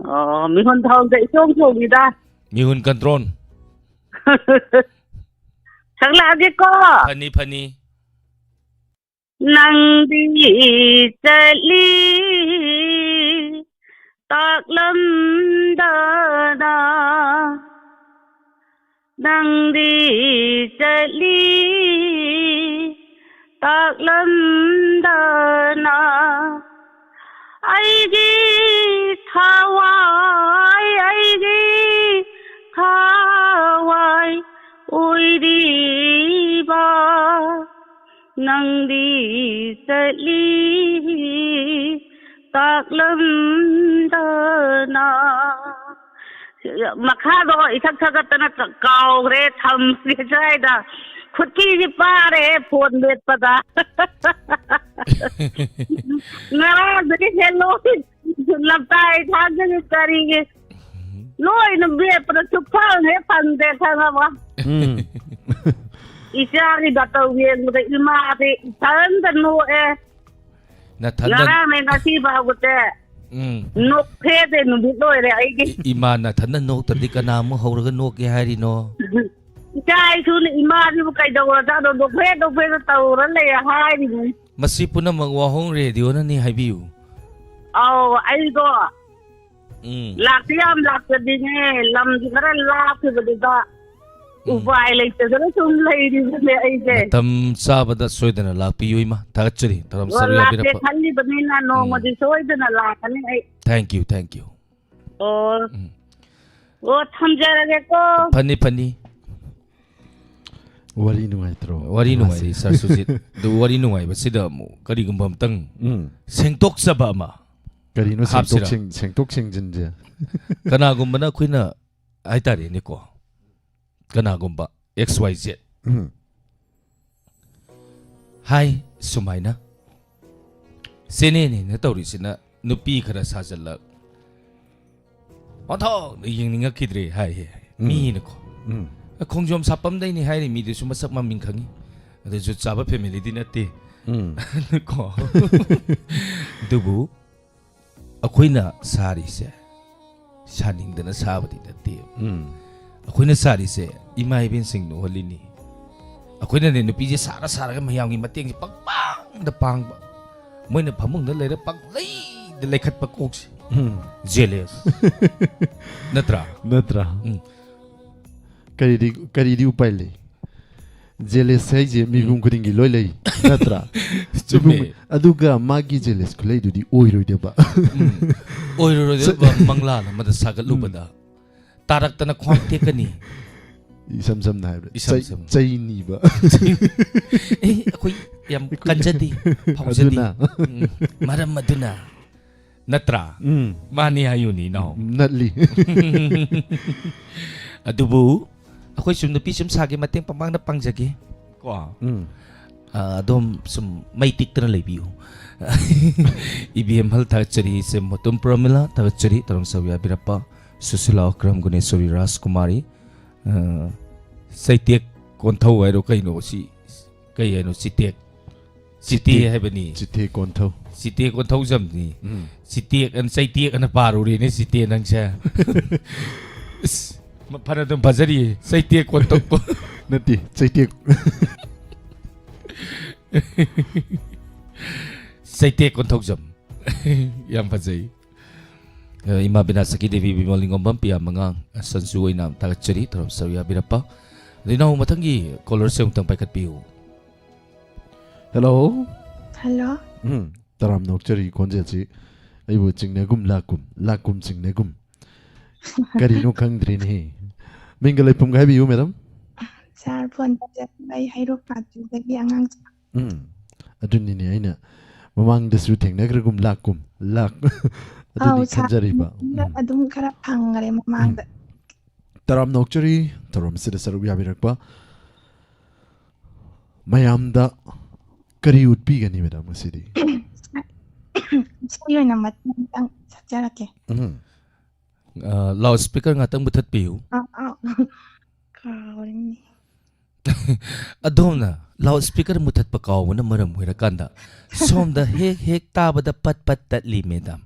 ꯑꯣ, ꯃꯤꯍꯨꯟ ꯊꯥꯎꯗ ꯏꯆꯣꯡ ꯆꯣꯡꯉꯤꯗ꯫ ꯃꯤꯍꯨꯟ ꯀꯟꯇ꯭ꯔꯣꯟ꯫ ꯁꯛꯂꯛꯑꯒꯦꯀꯣ꯫ ꯐꯅꯤ, ꯐꯅꯤ꯫ ꯅꯪꯗꯤ ꯆꯠꯂꯤ ꯇꯥꯛꯂꯝꯗꯅ, ꯅꯪꯗꯤ ꯆꯠꯂꯤ ꯇꯥꯛꯂꯝꯗꯅ, ꯑꯩꯒꯤ ꯊꯋꯥꯏ, ꯑꯩꯒꯤ ꯊꯋꯥꯏ ꯑꯣꯏꯔꯤꯕ, ꯅꯪꯗꯤ ꯆꯠꯂꯤ ꯇꯥꯛꯂꯝꯗꯅ꯫ ꯃꯈꯥꯗꯣ ꯏꯊꯛ ꯊꯛꯀꯠꯇꯅ ꯀ-, ꯀꯥꯎꯈ꯭ꯔꯦ, ꯊꯝꯒꯦ ꯁ꯭ꯋꯥꯏꯗ꯫ ꯈꯨꯠꯀꯤꯁꯤ ꯄꯥꯔꯦ ꯐꯣꯟ ꯃꯦꯠꯄꯗ꯫ ꯉꯔꯥꯡꯗꯒꯤ ꯍꯦꯜꯂꯣ꯫ ꯂꯝꯇꯥꯏ ꯊꯥꯡꯒꯒꯤ ꯀꯔꯤꯒꯤ ꯂꯣꯏꯅ ꯃꯦꯠꯄꯗ ꯁꯨꯛꯐꯪ ꯍꯦꯛ ꯐꯪꯗꯦ, ꯈꯪꯉꯕ? ꯎꯝ꯫ ꯏꯆꯥꯒꯤ ꯗꯥꯛꯇꯔ ꯌꯦꯡꯕꯗ ꯏꯃꯥꯗꯤ ꯏꯊꯟꯇ ꯅꯣꯛꯑꯦ꯫ ꯅꯊꯟꯗ ꯉꯔꯥꯡꯅꯦ ꯉꯁꯤ ꯐꯥꯎꯕꯁꯦ ꯎꯝ꯫ ꯅꯣꯛꯐꯦꯗꯦ ꯅꯨꯃꯤꯠ ꯂꯣꯏꯔꯦ ꯑꯩꯒꯤ꯫ ꯏ-, ꯏꯃꯥ ꯅꯊꯟꯗ ꯅꯣꯛꯇ꯭ꯔꯗꯤ ꯀꯅꯥ ꯑꯃꯨꯛ ꯍꯧꯔꯒ ꯅꯣꯛꯀꯦ ꯍꯥꯏꯔꯤꯅꯣ? ꯏꯆꯥ ꯏꯁꯨꯅ ꯏꯃꯥꯁꯤꯕꯨ ꯀꯩꯗꯧꯔꯖꯥꯠꯅꯣ, ꯅꯣꯛꯐꯦ ꯅꯣꯛꯐꯦꯗ ꯇꯧꯔ ꯂꯩ ꯍꯥꯏꯔꯤꯅꯤ꯫ ꯃꯁꯤ ꯄꯨꯝꯅꯃꯛ ꯋꯥꯍꯣꯡ ꯔꯦꯗꯤꯑꯣꯅꯅꯤ ꯍꯥꯏꯕꯤꯌꯨ꯫ ꯑꯧ, ꯑꯩꯗꯣ ꯎꯝ꯫ ꯂꯥꯛꯇꯤ ꯌꯥꯝ ꯂꯥꯛꯆꯅꯤꯡꯉꯦ, ꯂꯝꯗꯤ ꯈꯔ ꯂꯥꯞꯈꯤꯕꯗꯨꯗ ꯎꯝ꯫ ꯎꯄꯥꯏ ꯂꯩꯇꯗꯅ ꯁꯨꯝ ꯂꯩꯔꯤꯕꯅꯦ ꯑꯩꯁꯦ꯫ ꯃꯇꯝ ꯆꯥꯕꯗ ꯁꯣꯏꯗꯅ ꯂꯥꯛꯄꯤꯌꯨ, ꯏꯃꯥ꯫ ꯊꯥꯒꯠꯆꯔꯤ, ꯊꯧꯔꯝ ꯑꯣ, ꯁꯔꯨꯛ ꯂꯥꯛꯀꯦ ꯌꯥꯕꯤꯔꯛꯄ꯫ ꯈꯜꯂꯤꯕꯅꯤꯅ ꯅꯣꯡꯃꯗꯤ ꯎꯝ꯫ ꯁꯣꯏꯗꯅ ꯂꯥꯛꯀꯅꯤ ꯑꯩ꯫ Thank you, thank you꯫ ꯑꯣ꯫ ꯎꯝ꯫ ꯑꯣ, ꯊꯝꯖꯔꯒꯦꯀꯣ꯫ ꯐꯅꯤ, ꯐꯅꯤ꯫ ꯋꯥꯔꯤ ꯅꯨꯡꯉꯥꯏꯇ꯭ꯔꯣ? ꯋꯥꯔꯤ ꯃꯥꯁꯦ꯫ ꯅꯨꯡꯉꯥꯏꯔꯤ, ꯁꯥꯔ ꯁꯨꯖꯤꯠ꯫ ꯑꯗꯨ ꯋꯥꯔꯤ ꯅꯨꯡꯉꯥꯏꯕꯁꯤꯗ ꯑꯃꯨꯛ ꯀꯔꯤꯒꯨꯝꯕ ꯑꯝꯇꯪ ꯎꯝ꯫ ꯁꯦꯡꯗꯣꯛꯆꯕ ꯑꯃ ꯀꯔꯤꯅꯣ ꯍꯥꯞꯁꯤꯔꯥ? ꯁꯦꯡꯗꯣꯛ-, ꯁꯦꯡ-, ꯁꯦꯡꯗꯣꯛ ꯁꯦꯡꯖꯤꯟꯁꯦ? ꯀꯅꯥꯒꯨꯝꯕꯅ ꯑꯩꯈꯣꯏꯅ ꯍꯥꯏꯇꯥꯔꯦꯅꯦꯀꯣ, ꯀꯅꯥꯒꯨꯝꯕ X Y Z ꯎꯝ꯫ ꯍꯥꯏ, ꯁꯨꯃꯥꯏꯅ ꯆꯦꯅꯦꯅꯦꯅ ꯇꯧꯔꯤꯁꯤꯅ ꯅꯨꯄꯤ ꯈꯔ ꯁꯥꯖꯜꯂꯛ, ꯑꯣꯟꯊꯣꯛꯅ ꯌꯦꯡꯅꯤꯡꯉꯛꯈꯤꯗ꯭ꯔꯦ ꯍꯥꯏ, ꯍꯦ, ꯍꯦ, ꯎꯝ꯫ ꯃꯤꯅꯀꯣ꯫ ꯎꯝ꯫ ꯈꯣꯡꯖꯣꯝ ꯁꯥꯄꯝꯗꯩꯅꯤ ꯍꯥꯏꯔꯤ ꯃꯤꯗꯨꯁꯨ ꯃꯁꯛ ꯃꯃꯤꯡ ꯈꯪꯉꯤ꯫ ꯑꯗꯨꯁꯨ ꯆꯥꯕ family ꯗꯤ ꯅꯠꯇꯦ꯫ ꯎꯝ꯫ ꯀꯣ꯫ ꯑꯗꯨꯕꯨ ꯑꯩꯈꯣꯏꯅ ꯁꯥꯔꯤꯁꯦ ꯁꯥꯅꯤꯡꯗꯅ ꯁꯥꯕꯗꯤ ꯅꯠꯇꯦ꯫ ꯎꯝ꯫ ꯑꯩꯈꯣꯏꯅ ꯁꯥꯔꯤꯁꯦ ꯏꯃꯥ ꯏꯕꯦꯟꯁꯤꯡ ꯅꯣꯛꯍꯜꯂꯤꯅꯤ꯫ ꯑꯩꯈꯣꯏꯅꯅꯦ ꯅꯨꯄꯤꯁꯦ ꯁꯥꯔ ꯁꯥꯔꯒ ꯃꯌꯥꯝꯒꯤ ꯃꯇꯦꯡꯁꯦ ꯄꯪꯄꯥꯡꯗ ꯄꯥꯡꯕ꯫ ꯃꯣꯏꯅ ꯐꯃꯨꯡꯗ ꯂꯩꯔ ꯄꯪꯂꯩꯗ ꯂꯩꯈꯠꯄ ꯀꯣꯛꯁꯦ꯫ ꯎꯝ꯫ Jealous꯫ ꯅꯠꯇ꯭ꯔꯥ? ꯅꯠꯇ꯭ꯔꯥ? ꯎꯝ꯫ ꯀꯔꯤꯗꯤ, ꯀꯔꯤꯗꯤ ꯎꯄꯥꯏ ꯂꯩ? ꯖꯦꯂꯦꯁ ꯍꯥꯏꯁꯦ ꯃꯤꯄꯨꯝ ꯈꯨꯗꯤꯡꯒꯤ ꯂꯣꯏ ꯂꯩ, ꯅꯠꯇ꯭ꯔꯥ? ꯆꯨꯝꯃꯦ꯫ ꯃꯤꯄꯨꯝ-, ꯑꯗꯨꯒ ꯃꯥꯒꯤ ꯖꯦꯂꯦꯁ ꯈꯨꯂꯩꯗꯨꯗꯤ ꯑꯣꯏꯔꯣꯏꯗꯕ꯫ ꯑꯣꯏꯔꯔꯣꯏꯗꯕ ꯃꯪꯂꯥꯟ ꯑꯃꯗ ꯁꯥꯒꯠꯂꯨꯕꯗ ꯇꯥꯔꯛꯇꯅ ꯈ꯭ꯋꯥꯡ ꯇꯦꯛꯀꯅꯤ꯫ ꯏꯁꯝ ꯁꯝꯅ ꯍꯥꯏꯕꯗ ꯏꯁꯝ ꯆꯩ-, ꯁꯝꯅ꯫ ꯆꯩꯅꯤꯕ꯫ ꯑꯦ, ꯑꯩꯈꯣꯏ ꯌꯥꯝ ꯀꯟꯖꯗꯦ, ꯐꯥꯎꯖꯗꯦ꯫ ꯑꯗꯨꯅ꯫ ꯎꯝ, ꯃꯔꯝ ꯑꯗꯨꯅ, ꯅꯠꯇ꯭ꯔꯥ? ꯎꯝ꯫ ꯃꯥꯅꯤ ꯍꯥꯏꯌꯨꯅꯤ, ꯏꯅꯥꯎ꯫ ꯅꯠꯂꯤ꯫ ꯑꯗꯨꯕꯨ ꯑꯩꯈꯣꯏ ꯁꯨꯝ ꯅꯨꯄꯤ ꯁꯨꯝ ꯁꯥꯒꯦ, ꯃꯇꯦꯡ ꯄꯥꯡꯄꯥꯡꯅ ꯄꯥꯡꯖꯒꯦ꯫ ꯀꯣ꯫ ꯎꯝ꯫ ꯑ, ꯑꯗꯣꯝ ꯁꯨꯝ ꯃꯩ ꯇꯤꯛꯇꯅ ꯂꯩꯕꯤꯌꯨ꯫ ꯏꯕꯦꯝꯍꯜ ꯊꯥꯒꯠꯆꯔꯤ, ꯏꯆꯦ ꯃꯣꯇꯨꯝ ꯄ꯭ꯔꯃꯤꯂꯥ ꯊꯥꯒꯠꯆꯔꯤ, ꯇꯧꯔꯝ ꯁꯔꯨꯛ ꯌꯥꯕꯤꯔꯛꯄ꯫ ꯁꯨꯁꯤꯂꯥ ꯑꯀ꯭ꯔꯝ, ꯒꯨꯅꯦꯁꯣꯔꯤ ꯔꯥꯖꯀꯨꯃꯥꯔꯤ꯫ ꯑ, ꯆꯩꯇꯦꯛ ꯀꯣꯟꯊꯧ ꯍꯥꯏꯔꯣ, ꯀꯩꯅꯣ ꯁꯤ? ꯀꯩ ꯍꯥꯏꯅꯣ? ꯆꯤꯇꯦꯛ꯫ ꯆꯤꯇꯦ ꯆꯤꯇꯦꯛ꯫ ꯍꯥꯏꯕꯅꯤ꯫ ꯆꯤꯊꯦ ꯀꯣꯟꯊꯧ꯫ ꯆꯤꯇꯦꯛ ꯀꯣꯟꯊꯧꯖꯝꯅꯤ꯫ ꯎꯝ꯫ ꯆꯤꯇꯦꯛ ꯑꯅ ꯆꯩꯇꯦꯛ ꯑꯅ ꯄꯥꯔꯨꯔꯦꯅꯦ, ꯆꯤꯇꯦ ꯅꯪꯁꯦ꯫ ꯏꯁ, ꯃ-, ꯐꯅ ꯑꯗꯨꯝ ꯐꯖꯔꯤꯌꯦ, ꯆꯩꯇꯦꯛ ꯀꯣꯟꯊꯧ꯫ ꯅꯠꯇꯦ, ꯆꯩꯇꯦꯛ꯫ ꯆꯩꯇꯦꯛ ꯀꯣꯟꯊꯧꯖꯝ꯫ ꯌꯥꯝ ꯐꯖꯩ꯫ ꯑ, ꯏꯃꯥ ꯕꯤꯅꯥ ꯁꯈꯤ ꯗꯦꯕꯤ, ꯕꯤꯃꯣꯜ ꯅꯤꯉꯣꯝꯕꯝ, ꯄꯤꯌꯥ ꯃꯉꯥꯡ, ꯑ, ꯁꯟꯖꯨ ꯑꯣꯏꯅ ꯊꯥꯒꯠꯆꯔꯤ, ꯊꯧꯔꯝ ꯁꯔꯨꯛ ꯌꯥꯕꯤꯔꯛꯄ꯫ ꯑꯗꯩ ꯏꯅꯥꯎ ꯃꯊꯪꯒꯤ ꯀꯣꯂꯔꯁꯦ ꯑꯃꯨꯛꯇꯪ ꯄꯥꯏꯈꯠꯄꯤꯌꯨ꯫ ꯍꯦꯜꯂꯣ꯫ ꯍꯜꯂꯣ꯫ ꯎꯝ, ꯇꯔꯥꯝꯅ ꯑꯣꯛꯆꯔꯤ ꯈꯣꯟꯖꯦꯜꯁꯤ ꯑꯩꯕꯨ ꯆꯤꯡꯅꯒꯨꯝ ꯂꯥꯛꯀꯨꯝ, ꯂꯥꯛꯀꯨꯝ ꯆꯤꯡꯅꯒꯨꯝ꯫ ꯀꯔꯤꯅꯣ ꯈꯪꯗ꯭ꯔꯦꯅꯦꯍꯦ꯫ ꯃꯤꯡꯒ ꯂꯩꯐꯝꯒ ꯍꯥꯏꯕꯤꯌꯨ, ꯃꯦꯗꯥꯝ꯫ ꯁꯥꯔ, ꯐꯣꯟ ꯇꯧꯖꯔꯛꯄ ꯑꯩ ꯍꯩꯔꯣꯛ ꯄꯥꯠꯇꯨꯗꯒꯤ ꯑꯉꯥꯡ꯫ ꯎꯝ, ꯑꯗꯨꯅꯤꯅꯦ ꯑꯩꯅ ꯃꯃꯥꯡꯗꯁꯨ ꯊꯦꯡꯅꯈ꯭ꯔꯒꯨꯝ ꯂꯥꯛꯀꯨꯝ ꯂꯥꯛ꯫ ꯑꯗꯨꯅꯤ ꯑꯧ, ꯁꯥꯔ, ꯈꯟꯖꯔꯤꯕ꯫ ꯃꯃꯥꯡꯗ ꯎꯝ꯫ ꯑꯗꯨꯝ ꯈꯔ ꯐꯪꯈ꯭ꯔꯦ ꯃꯃꯥꯡꯗ꯫ ꯇꯔꯥꯝꯅ ꯑꯣꯛꯆꯔꯤ ꯊꯧꯔꯝ ꯑꯁꯤꯗ ꯁꯔꯨꯛ ꯌꯥꯕꯤꯔꯛꯄ꯫ ꯃꯌꯥꯝꯗ ꯀꯔꯤ ꯎꯠꯄꯤꯒꯅꯤ, ꯃꯦꯗꯥꯝ, ꯉꯁꯤꯗꯤ? ꯏꯁꯩ ꯑꯣꯏꯅ ꯃꯇꯦꯛ ꯑꯃꯇꯪ ꯁꯛꯆꯔꯛꯀꯦ꯫ ꯎꯝ꯫ ꯑ, ꯂꯥꯎꯠ ꯁ꯭ꯄꯤꯀꯔ ꯉꯥꯛꯇꯪ ꯃꯨꯊꯠꯄꯤꯌꯨ꯫ ꯑꯥ, ꯑꯥ꯫ ꯀꯥꯎꯔꯤꯅꯤ꯫ ꯑꯗꯣꯝꯅ ꯂꯥꯎꯠ ꯁ꯭ꯄꯤꯀꯔ ꯃꯨꯊꯠꯄ ꯀꯥꯎꯕꯅ ꯃꯔꯝ ꯑꯣꯏꯔꯀꯥꯟꯗ ꯁꯣꯝꯗ ꯍꯦꯛ ꯍꯦꯛ ꯇꯥꯕꯗ ꯄꯠ ꯄꯠ ꯇꯠꯂꯤ, ꯃꯦꯗꯥꯝ꯫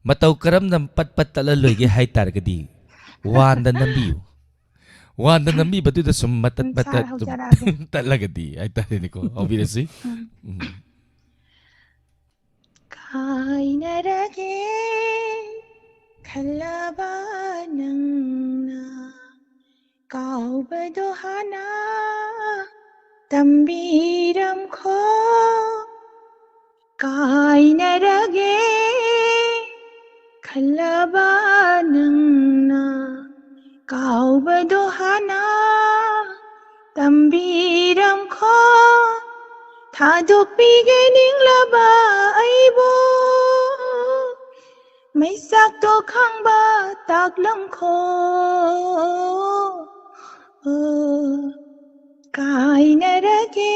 ꯃꯇꯧ ꯀꯔꯝꯅ ꯄꯠ ꯄꯠ ꯇꯠꯂ ꯂꯣꯏꯒꯦ ꯍꯥꯏ ꯇꯥꯔꯒꯗꯤ, ꯋꯥꯟꯗ ꯅꯝꯕꯤꯌꯨ꯫ ꯋꯥꯟꯗ ꯅꯝꯕꯤꯕꯗꯨꯗ ꯁꯨꯝ ꯃꯇꯠ ꯎꯝ, ꯃꯇꯠ ꯁꯥꯔ, ꯁꯨꯝ ꯍꯧꯖꯔꯛꯑꯒꯦ꯫ ꯇꯠꯂꯒꯗꯤ ꯍꯥꯏꯇꯥꯔꯦꯅꯦꯀꯣ꯫ ꯍꯧꯕꯤꯔꯁꯤ꯫ ꯎꯝ꯫ ꯎꯝ꯫ ꯀꯥꯏꯅꯔꯒꯦ ꯈꯜꯂꯕ ꯅꯪꯅ ꯀꯥꯎꯕꯗꯣ ꯍꯥꯟꯅ ꯇꯝꯕꯤꯔꯝꯈꯣ꯫ ꯀꯥꯏꯅꯔꯒꯦ ꯈꯜꯂꯕ ꯅꯪꯅ ꯀꯥꯎꯕꯗꯣ ꯍꯥꯟꯅ ꯇꯝꯕꯤꯔꯝꯈꯣ꯫ ꯊꯥꯗꯣꯛꯄꯤꯒꯦ ꯅꯤꯡꯂꯕ ꯑꯩꯕꯨ ꯃꯩꯆꯥꯛꯇꯣ ꯈꯪꯕ ꯇꯥꯛꯂꯝꯈꯣ꯫ ꯑꯣ, ꯀꯥꯏꯅꯔꯒꯦ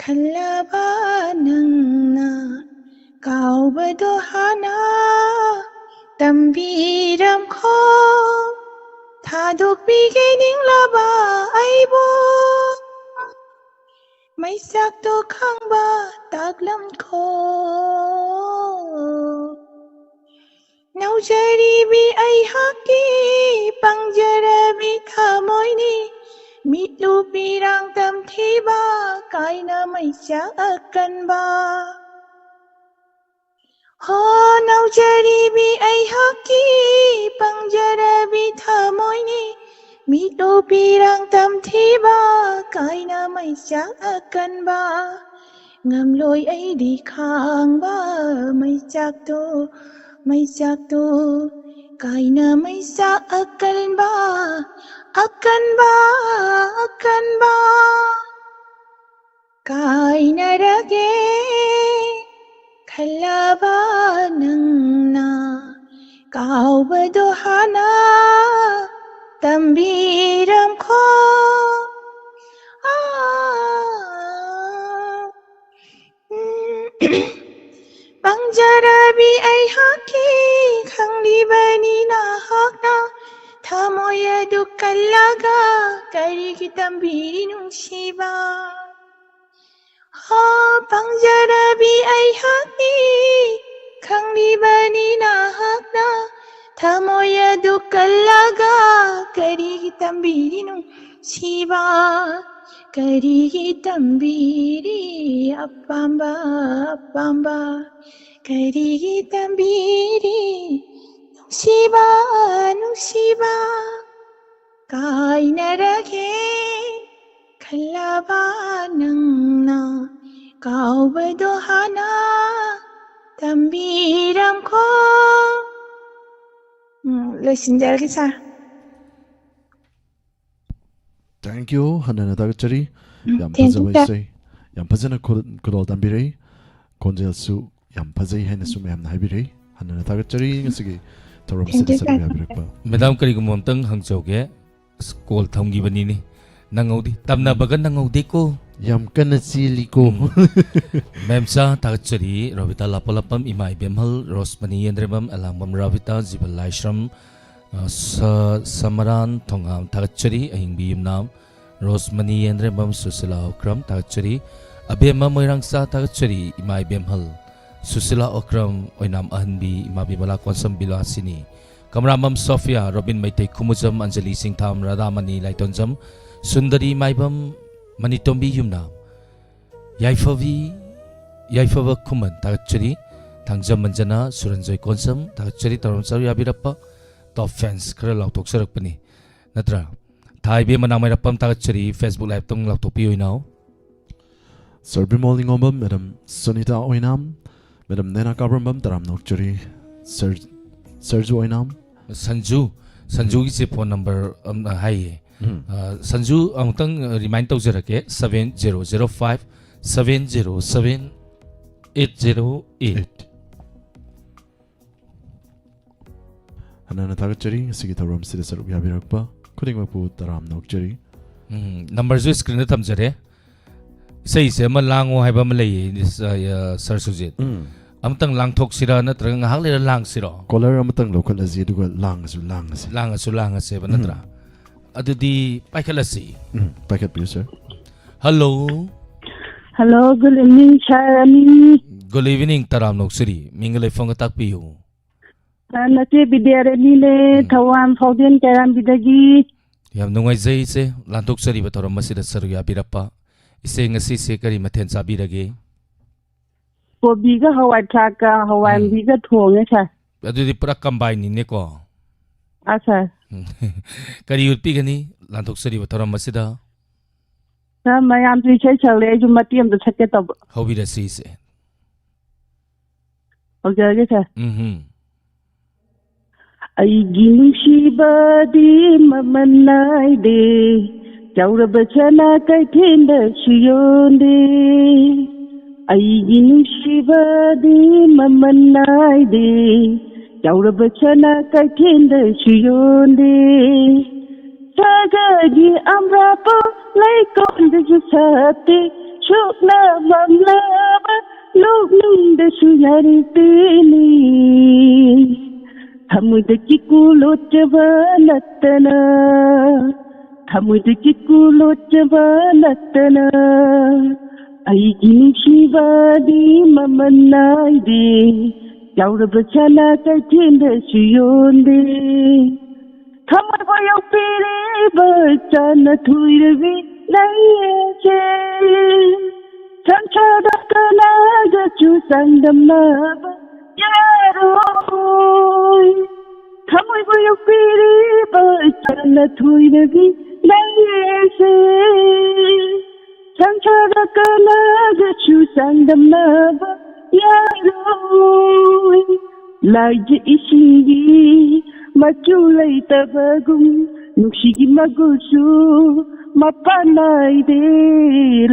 ꯈꯜꯂꯕ ꯅꯪꯅ ꯀꯥꯎꯕꯗꯣ ꯍꯥꯟꯅ ꯇꯝꯕꯤꯔꯝꯈꯣ꯫ ꯊꯥꯗꯣꯛꯄꯤꯒꯦ ꯅꯤꯡꯂꯕ ꯑꯩꯕꯨ ꯃꯩꯆꯥꯛꯇꯣ ꯈꯪꯕ ꯇꯥꯛꯂꯝꯈꯣ꯫ ꯅꯧꯖꯔꯤꯕꯤ ꯑꯩꯍꯥꯛꯀꯤ ꯄꯪꯖꯔꯕꯤ ꯊꯃꯣꯏꯅꯤ, ꯃꯤꯠꯂꯨ ꯄꯤꯔꯥꯡ ꯇꯝꯊꯤꯕ ꯀꯥꯏꯅ ꯃꯩꯆꯥꯛ ꯑꯀꯟꯕ꯫ ꯍꯣ, ꯅꯧꯖꯔꯤꯕꯤ ꯑꯩꯍꯥꯛꯀꯤ ꯄꯪꯖꯔꯕꯤ ꯊꯃꯣꯏꯅꯤ, ꯃꯤꯠꯂꯨ ꯄꯤꯔꯥꯡ ꯇꯝꯊꯤꯕ ꯀꯥꯏꯅ ꯃꯩꯆꯥꯛ ꯑꯀꯟꯕ꯫ ꯉꯝꯂꯣꯏ ꯑꯩꯗꯤ ꯈꯥꯡꯕ ꯃꯩꯆꯥꯛꯇꯣ, ꯃꯩꯆꯥꯛꯇꯣ ꯀꯥꯏꯅ ꯃꯩꯆꯥꯛ ꯑꯀꯟꯕ, ꯑꯀꯟꯕ, ꯑꯀꯟꯕ꯫ ꯀꯥꯏꯅꯔꯒꯦ ꯈꯜꯂꯕ ꯅꯪꯅ ꯀꯥꯎꯕꯗꯣ ꯍꯥꯟꯅ ꯇꯝꯕꯤꯔꯝꯈꯣ꯫ ꯑꯥ, ꯎꯝ, ꯄꯪꯖꯔꯕꯤ ꯑꯩꯍꯥꯛꯀꯤ ꯈꯪꯂꯤꯕꯅꯤ ꯅꯍꯥꯛꯅ ꯊꯃꯣꯏ ꯑꯗꯨ ꯀꯜꯂꯒ ꯀꯔꯤꯒꯤ ꯇꯝꯕꯤꯔꯤ ꯅꯨꯡꯁꯤꯕ? ꯍꯣ, ꯄꯪꯖꯔꯕꯤ ꯑꯩꯍꯥꯛꯅꯤ ꯈꯪꯂꯤꯕꯅꯤ ꯅꯍꯥꯛꯅ ꯊꯃꯣꯏ ꯑꯗꯨ ꯀꯜꯂꯒ ꯀꯔꯤꯒꯤ ꯇꯝꯕꯤꯔꯤ ꯅꯨꯡꯁꯤꯕ? ꯀꯔꯤꯒꯤ ꯇꯝꯕꯤꯔꯤ ꯑꯄꯥꯝꯕ, ꯑꯄꯥꯝꯕ? ꯀꯔꯤꯒꯤ ꯇꯝꯕꯤꯔꯤ ꯅꯨꯡꯁꯤꯕ, ꯅꯨꯡꯁꯤꯕ? ꯀꯥꯏꯅꯔꯒꯦ ꯈꯜꯂꯕ ꯅꯪꯅ ꯀꯥꯎꯕꯗꯣ ꯍꯥꯟꯅ ꯇꯝꯕꯤꯔꯝꯈꯣ꯫ ꯎꯝ, ꯂꯣꯏꯁꯤꯟꯖꯔꯒꯦ, ꯁꯥꯔ꯫ Thank you. ꯍꯟꯅꯅ ꯊꯥꯒꯠꯆꯔꯤ꯫ ꯎꯝ, ꯌꯥꯝ thank you, ꯐꯖꯕ sir. ꯏꯁꯩ꯫ ꯌꯥꯝ ꯐꯖꯅ ꯈꯨ-, ꯈꯨꯗꯣꯜ ꯇꯝꯕꯤꯔꯛꯏ꯫ ꯈꯣꯟꯖꯦꯜꯁꯨ ꯌꯥꯝ ꯐꯖꯩ ꯍꯥꯏꯅꯁꯨ ꯃꯌꯥꯝꯅ ꯍꯥꯏꯕꯤꯔꯛꯏ꯫ ꯍꯟꯅꯅ ꯊꯥꯒꯠꯆꯔꯤ ꯉꯁꯤꯒꯤ ꯊꯧꯔꯝ thank ꯑꯁꯤꯗ you, ꯁꯔꯨꯛ sir. ꯌꯥꯕꯤꯔꯛꯄ꯫ ꯃꯦꯗꯥꯝ, ꯀꯔꯤꯒꯨꯝꯕ ꯑꯝꯇꯪ ꯍꯪꯖꯍꯧꯒꯦ꯫ ꯑꯁ, ꯀꯣꯜ ꯊꯝꯈꯤꯕꯅꯤꯅꯦ꯫ ꯅꯪꯍꯧꯗꯦ꯫ ꯇꯝꯅꯕꯒ ꯅꯪꯍꯧꯗꯦꯀꯣ꯫ ꯌꯥꯝ ꯀꯟꯅ ꯆꯦꯜꯂꯤꯀꯣ꯫ ꯎꯝ꯫ ꯃꯦꯝꯆꯥ ꯊꯥꯒꯠꯆꯔꯤ꯫ ꯔꯣꯕꯤꯇꯥ ꯂꯥꯄꯣꯂꯥꯄꯝ, ꯏꯃꯥ ꯏꯕꯦꯝꯍꯜ, ꯔꯣꯁꯃꯅꯤ ꯌꯦꯟꯗ꯭ꯔꯦꯝꯕꯝ, ꯑꯦꯂꯥꯡꯕꯝ ꯔꯥꯕꯤꯇꯥ, ꯖꯤꯕꯟ ꯂꯥꯏꯁ꯭ꯔꯝ, ꯑ, ꯁ-, ꯁꯃꯔꯥꯟ ꯊꯣꯉꯥꯝ ꯊꯥꯒꯠꯆꯔꯤ꯫ ꯑꯍꯤꯡꯕꯤ ꯌꯨꯝꯅꯥꯝ, ꯔꯣꯁꯃꯅꯤ ꯌꯦꯟꯗ꯭ꯔꯦꯝꯕꯝ, ꯁꯨꯁꯤꯂꯥ ꯑꯣꯀ꯭ꯔꯝ ꯊꯥꯒꯠꯆꯔꯤ꯫ ꯑꯕꯦꯝꯃ ꯃꯣꯏꯔꯥꯡꯆꯥ ꯊꯥꯒꯠꯆꯔꯤ꯫ ꯏꯃꯥ ꯏꯕꯦꯝꯍꯜ, ꯁꯨꯁꯤꯂꯥ ꯑꯣꯀ꯭ꯔꯝ, ꯑꯣꯏꯅꯥꯝ ꯑꯍꯟꯕꯤ, ꯏꯃꯥ ꯕꯤꯃꯂꯥ ꯀꯣꯟꯁꯝ ꯕꯤꯂꯥꯁꯤꯅꯤ꯫ ꯀꯃꯔꯥꯃꯝ ꯁꯣꯐꯤꯌꯥ, ꯔꯣꯕꯤꯟ ꯃꯩꯇꯩ ꯈꯨꯃꯨꯖꯝ, ꯑꯟꯖꯂꯤ ꯁꯤꯡꯊꯥꯝ, ꯔꯥꯙꯥꯃꯅꯤ ꯂꯥꯏꯇꯣꯟꯖꯝ, ꯁꯨꯟꯗꯔꯤ ꯃꯥꯏꯕꯝ, ꯃꯅꯤꯇꯣꯝꯕꯤ ꯌꯨꯝꯅꯥꯝ, ꯌꯥꯏꯐꯕꯤ, ꯌꯥꯏꯐꯕ ꯈꯨꯃꯟ ꯊꯥꯒꯠꯆꯔꯤ꯫ ꯊꯥꯡꯖꯝ ꯃꯟꯖꯅ, ꯁꯨꯔꯟꯖꯣꯏ ꯀꯣꯟꯁꯝ ꯊꯥꯒꯠꯆꯔꯤ꯫ ꯇꯧꯔꯝ ꯆꯔꯨ ꯌꯥꯕꯤꯔꯛꯄ top fans ꯈꯔ ꯂꯥꯎꯊꯣꯛꯆꯔꯛꯄꯅꯤ ꯅꯠꯇ꯭ꯔꯥ? ꯊꯥꯏꯕꯤ ꯃꯅꯥ ꯃꯩꯔꯥꯄꯝ ꯊꯥꯒꯠꯆꯔꯤ꯫ Facebook live ꯇꯪ ꯂꯥꯎꯊꯣꯛꯄꯤꯌꯨ ꯏꯅꯥꯎ꯫ ꯁꯔ ꯕꯤꯃꯣꯜ ꯅꯤꯉꯣꯝꯕꯝ, ꯃꯦꯗꯥꯝ ꯁꯨꯅꯤꯇꯥ ꯑꯣꯏꯅꯥꯝ, ꯃꯦꯗꯥꯝ ꯅꯦꯅꯥ ꯀꯥꯕ꯭ꯔꯝꯕꯝ, ꯇꯔꯥꯝꯅ ꯑꯣꯛꯆꯔꯤ꯫ ꯁꯔ, ꯁꯔꯖꯨ ꯑꯣꯏꯅꯥꯝ꯫ ꯁꯟꯖꯨ, ꯁꯟꯖꯨꯒꯤꯁꯦ phone number ꯑꯝ, ꯍꯥꯏꯌꯦ꯫ ꯎꯝ꯫ ꯑ, ꯁꯟꯖꯨ, ꯑꯃꯨꯛꯇꯪ remind ꯇꯧꯖꯔꯛꯀꯦ, seven zero zero five seven zero seven eight zero eight꯫ Eight꯫ ꯍꯟꯅ ꯍꯟꯅ ꯊꯥꯒꯠꯆꯔꯤ, ꯉꯁꯤꯒꯤ ꯊꯧꯔꯝꯁꯤꯗ ꯁꯔꯨꯛ ꯌꯥꯕꯤꯔꯛꯄ ꯈꯨꯗꯤꯡꯃꯛꯄꯨ ꯇꯔꯥꯝꯅ ꯑꯣꯛꯆꯔꯤ꯫ ꯎꯝ, number ꯁꯨ screen ꯗ ꯊꯝꯖꯔꯦ꯫ ꯏꯁꯩꯁꯦ ꯑꯃ ꯂꯥꯡꯉꯣ ꯍꯥꯏꯕ ꯑꯃ ꯂꯩꯌꯦ, ꯁ-, ꯑ, ꯁꯔ ꯁꯨꯖꯤꯠ꯫ ꯎꯝ꯫ ꯑꯃꯇꯪ ꯂꯥꯡꯊꯣꯛꯁꯤꯔꯥ ꯅꯠꯇ꯭ꯔꯒ ꯉꯥꯏꯍꯥꯛ ꯂꯩꯔ ꯂꯥꯡꯁꯤꯔꯣ? Caller ꯑꯃꯇꯪ ꯂꯧꯈꯠꯂꯁꯤ, ꯑꯗꯨꯒ ꯂꯥꯡꯉꯁꯨ ꯂꯥꯡꯉꯁꯤ꯫ ꯂꯥꯡꯉꯁꯨ ꯂꯥꯡꯉꯁꯦꯕ, ꯎꯝ꯫ ꯅꯠꯇ꯭ꯔꯥ? ꯑꯗꯨꯗꯤ ꯄꯥꯏꯈꯠꯂꯁꯤ꯫ ꯎꯝ, ꯄꯥꯏꯈꯠꯄꯤꯌꯨ, sir꯫ Hello꯫ Hello, good evening, sir ꯑꯅꯤ꯫ Good evening, ꯇꯔꯥꯝꯅ ꯑꯣꯛꯆꯔꯤ꯫ ꯃꯤꯡꯒ ꯂꯩꯐꯝꯒ ꯇꯥꯛꯄꯤꯌꯨ꯫ ꯑ, ꯅꯆꯦ ꯕꯤꯗ꯭ꯌꯥꯔꯥꯅꯤꯅꯦ, ꯎꯝ꯫ ꯊꯧꯕꯥꯜ ꯐꯥꯎꯖꯤꯟ ꯀꯩꯔꯥꯝꯕꯤꯗꯒꯤ꯫ ꯌꯥꯝ ꯅꯨꯡꯉꯥꯏꯖꯩ, ꯏꯆꯦ, ꯂꯥꯟꯊꯣꯛꯆꯔꯤꯕ ꯊꯧꯔꯝ ꯑꯁꯤꯗ ꯁꯔꯨꯛ ꯌꯥꯕꯤꯔꯛꯄ꯫ ꯏꯆꯦ, ꯉꯁꯤꯁꯦ ꯀꯔꯤ ꯃꯊꯦꯜ ꯆꯥꯕꯤꯔꯒꯦ? ꯀꯣꯕꯤꯒ ꯍꯋꯥꯏ ꯊ꯭ꯔꯥꯛꯀ ꯍꯋꯥꯏ ꯎꯝ꯫ ꯃꯨꯕꯤꯒ ꯊꯣꯡꯉꯦ, sir꯫ ꯑꯗꯨꯗꯤ ꯄꯨꯔꯥ combine ꯅꯤꯅꯦꯀꯣ? ꯑꯥ, sir꯫ ꯎꯝ꯫ ꯀꯔꯤ ꯎꯠꯄꯤꯒꯅꯤ ꯂꯥꯟꯊꯣꯛꯆꯔꯤꯕ ꯊꯧꯔꯝ ꯑꯁꯤꯗ? ꯁꯥꯔ, ꯃꯌꯥꯝꯁꯨ ꯏꯁꯩ ꯁꯛꯂꯦ, ꯑꯩꯁꯨ ꯃꯇꯦꯛ ꯑꯃꯇ ꯁꯛꯀꯦ ꯇꯧꯕ꯫ ꯍꯧꯕꯤꯔꯁꯤ, ꯏꯆꯦ꯫ ꯍꯧꯖꯔꯒꯦ, ꯁꯥꯔ꯫ ꯎꯝ꯫ ꯑꯩꯒꯤ ꯅꯨꯡꯁꯤꯕꯗꯤ ꯃꯃꯜ ꯅꯥꯏꯗꯦ, ꯆꯥꯎꯔꯕ ꯁꯅꯥ ꯀꯩꯊꯦꯜꯗꯁꯨ ꯌꯣꯟꯗꯦ꯫ ꯑꯩꯒꯤ ꯅꯨꯡꯁꯤꯕꯗꯤ ꯃꯃꯜ ꯅꯥꯏꯗꯦ, ꯆꯥꯎꯔꯕ ꯁꯅꯥ ꯀꯩꯊꯦꯜꯗꯁꯨ ꯌꯣꯟꯗꯦ꯫ ꯁꯥꯒꯔꯒꯤ ꯑꯃ꯭ꯔꯥꯄꯣ ꯂꯩꯀꯣꯜꯗꯁꯨ ꯁꯥꯠꯇꯦ, ꯁꯨꯞꯅ ꯃꯝꯂꯕ ꯅꯣꯛꯅꯨꯡꯗꯁꯨ ꯌꯥꯔꯦ ꯇꯦꯅꯤ꯫ ꯊꯃꯣꯏꯗ ꯀꯤꯀꯨ ꯂꯣꯠꯆꯕ ꯅꯠꯇꯅ, ꯊꯃꯣꯏꯗ ꯀꯤꯀꯨ ꯂꯣꯠꯆꯕ ꯅꯠꯇꯅ, ꯑꯩꯒꯤ ꯅꯨꯡꯁꯤꯕꯗꯤ ꯃꯃꯜ ꯅꯥꯏꯗꯦ, ꯆꯥꯎꯔꯕ ꯁꯅꯥ ꯀꯩꯊꯦꯜꯗꯁꯨ ꯌꯣꯟꯗꯦ꯫ ꯊꯃꯣꯏꯕꯨ ꯌꯣꯛꯄꯤꯔꯤꯕ ꯆꯥꯟꯅ ꯊꯣꯏꯔꯕꯤ ꯅꯪꯁꯦ, ꯁꯪꯁꯥꯔꯗ ꯀꯅꯥꯒꯁꯨ ꯆꯥꯡꯗꯝꯅꯕ ꯌꯥꯔꯣꯏ꯫ ꯊꯃꯣꯏꯕꯨ ꯌꯣꯛꯄꯤꯔꯤꯕ ꯆꯥꯟꯅ ꯊꯣꯏꯔꯕꯤ ꯅꯪꯁꯦ, ꯁꯪꯁꯥꯔꯗ ꯀꯅꯥꯒꯁꯨ ꯆꯥꯡꯗꯝꯅꯕ ꯌꯥꯔꯣꯏ꯫ ꯂꯥꯏꯖ ꯏꯁꯤꯡꯒꯤ ꯃꯆꯨ ꯂꯩꯇꯕꯒꯨꯝ, ꯅꯨꯡꯁꯤꯒꯤ ꯃꯒꯨꯜꯁꯨ ꯃꯄꯥꯟ ꯅꯥꯏꯗꯦ꯫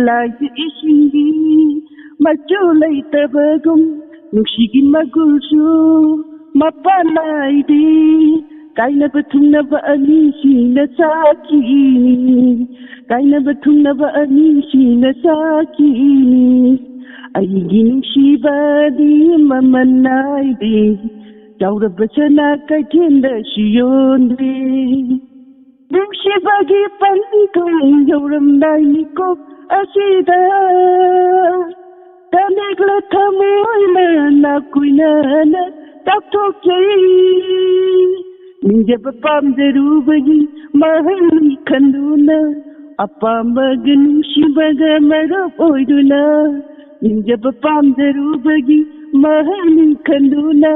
ꯂꯥꯏꯖ ꯏꯁꯤꯡꯒꯤ ꯃꯆꯨ ꯂꯩꯇꯕꯒꯨꯝ, ꯅꯨꯡꯁꯤꯒꯤ ꯃꯒꯨꯜꯁꯨ ꯃꯄꯥꯟ ꯅꯥꯏꯗꯦ꯫ ꯀꯥꯏꯅꯕ ꯊꯨꯡꯅꯕ ꯑꯅꯤꯁꯤꯅ ꯁꯥꯈꯤꯅꯤ, ꯀꯥꯏꯅꯕ ꯊꯨꯡꯅꯕ ꯑꯅꯤꯁꯤꯅ ꯁꯥꯈꯤꯅꯤ꯫ ꯑꯩꯒꯤ ꯅꯨꯡꯁꯤꯕꯗꯤ ꯃꯃꯜ ꯅꯥꯏꯗꯦ, ꯆꯥꯎꯔꯕ ꯁꯅꯥ ꯀꯩꯊꯦꯜꯗꯁꯨ ꯌꯣꯟꯗꯦ꯫ ꯅꯨꯡꯁꯤꯕꯒꯤ ꯄꯟꯊꯨꯡ ꯌꯧꯔꯝꯗꯥꯏ ꯃꯤꯀꯨꯞ ꯑꯁꯤꯗ, ꯇꯅꯦꯛꯂ ꯊꯃꯣꯏꯅ ꯅꯥꯀꯨꯏꯅꯅ ꯆꯥꯛꯊꯣꯛꯆꯩ꯫ ꯅꯤꯡꯖꯕ ꯄꯥꯝꯖꯔꯨꯕꯒꯤ ꯃꯍꯩꯅꯤ ꯈꯟꯗꯨꯅ, ꯑꯄꯥꯝꯕꯒ ꯅꯨꯡꯁꯤꯕꯒ ꯃꯔꯨꯞ ꯑꯣꯏꯗꯨꯅ, ꯅꯤꯡꯖꯕ ꯄꯥꯝꯖꯔꯨꯕꯒꯤ ꯃꯍꯩꯅꯤ ꯈꯟꯗꯨꯅ,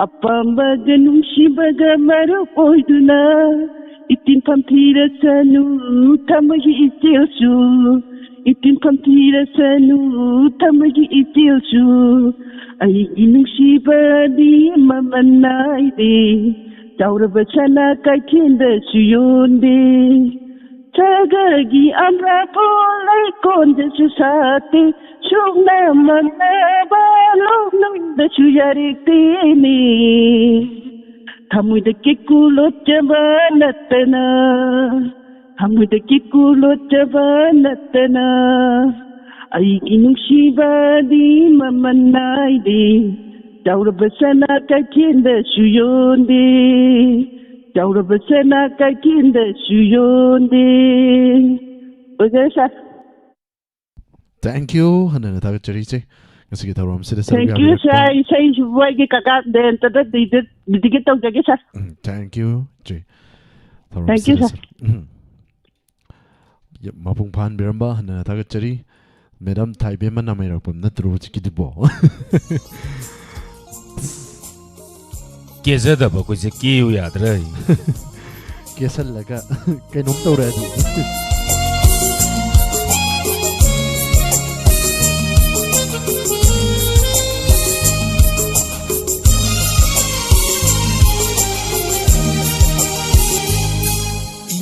ꯑꯄꯥꯝꯕꯒ ꯅꯨꯡꯁꯤꯕꯒ ꯃꯔꯨꯞ ꯑꯣꯏꯗꯨꯅ ꯏꯇꯤꯟꯐꯝ ꯊꯤꯔꯁꯅꯨ ꯊꯃꯣꯏꯒꯤ ꯏꯆꯦꯜꯁꯨ, ꯏꯇꯤꯟꯐꯝ ꯊꯤꯔꯁꯅꯨ ꯊꯃꯣꯏꯒꯤ ꯏꯆꯦꯜꯁꯨ꯫ ꯑꯩꯒꯤ ꯅꯨꯡꯁꯤꯕꯗꯤ ꯃꯃꯜ ꯅꯥꯏꯗꯦ, ꯆꯥꯎꯔꯕ ꯁꯅꯥ ꯀꯩꯊꯦꯜꯗꯁꯨ ꯌꯣꯟꯗꯦ꯫ ꯁꯒꯔꯒꯤ ꯑꯃ꯭ꯔꯥꯄꯣ ꯂꯩꯀꯣꯟꯗꯁꯨ ꯁꯥꯠꯇꯦ, ꯁꯨꯞꯅ ꯃꯥꯟꯅꯕ ꯂꯣꯛꯅꯨꯡꯗꯁꯨ ꯌꯥꯔꯦꯛꯇꯦꯅꯦ꯫ ꯊꯃꯣꯏꯗ ꯀꯦꯀꯨ ꯂꯣꯠꯆꯕ ꯅꯠꯇꯅ, ꯊꯃꯣꯏꯗ ꯀꯦꯀꯨ ꯂꯣꯠꯆꯕ ꯅꯠꯇꯅ, ꯑꯩꯒꯤ ꯅꯨꯡꯁꯤꯕꯗꯤ ꯃꯃꯜ ꯅꯥꯏꯗꯦ꯫ ꯆꯥꯎꯔꯕ ꯁꯅꯥ ꯀꯩꯊꯦꯜꯗꯁꯨ ꯌꯣꯟꯗꯦ, ꯆꯥꯎꯔꯕ ꯁꯅꯥ ꯀꯩꯊꯦꯜꯗꯁꯨ ꯌꯣꯟꯗꯦ꯫ ꯑꯣꯏꯖꯔꯦ ꯁꯥꯔ꯫ Thank you꯫ ꯍꯟꯅ ꯍꯟꯅ ꯊꯥꯒꯠꯆꯔꯤ ꯏꯆꯦ꯫ ꯉꯁꯤꯒꯤ ꯊꯧꯔꯝꯁꯤꯗ ꯁꯔꯨꯛ Thank you ꯌꯥꯕꯤꯔꯛꯄ ꯁꯥꯔ꯫ ꯏꯁꯩꯁꯤꯕꯨ ꯑꯩꯒꯤ ꯀꯀꯥ ꯗꯦꯟꯇꯗ ꯗꯤꯗꯤꯀꯦꯠ ꯇꯧꯖꯒꯦ ꯁꯥꯔ꯫ ꯎꯝ, thank you ꯏꯆꯦ꯫ Thank you, ꯊꯧꯔꯝꯁꯤꯗ sir. ꯁꯔꯨꯛ- ꯎꯝ꯫ ꯌꯥꯝ ꯃꯄꯨꯡ ꯐꯥꯍꯟꯕꯤꯔꯝꯕ ꯍꯟꯅ ꯍꯟꯅ ꯊꯥꯒꯠꯆꯔꯤ꯫ ꯃꯦꯗꯥꯝ ꯊꯥꯏꯕꯦꯝꯃ ꯅꯥꯃꯩꯔꯥꯛꯄꯝ ꯅꯠꯇ꯭ꯔꯣ ꯍꯧꯖꯤꯛꯀꯤꯗꯨꯕꯣ? ꯀꯦꯖꯗꯕ ꯑꯩꯈꯣꯏꯁꯦ ꯀꯦꯌꯨ ꯌꯥꯗ꯭ꯔꯥ? ꯀꯦꯁꯜꯂꯒ ꯀꯩꯅꯣꯝ ꯇꯧꯔꯛꯑꯗꯤ꯫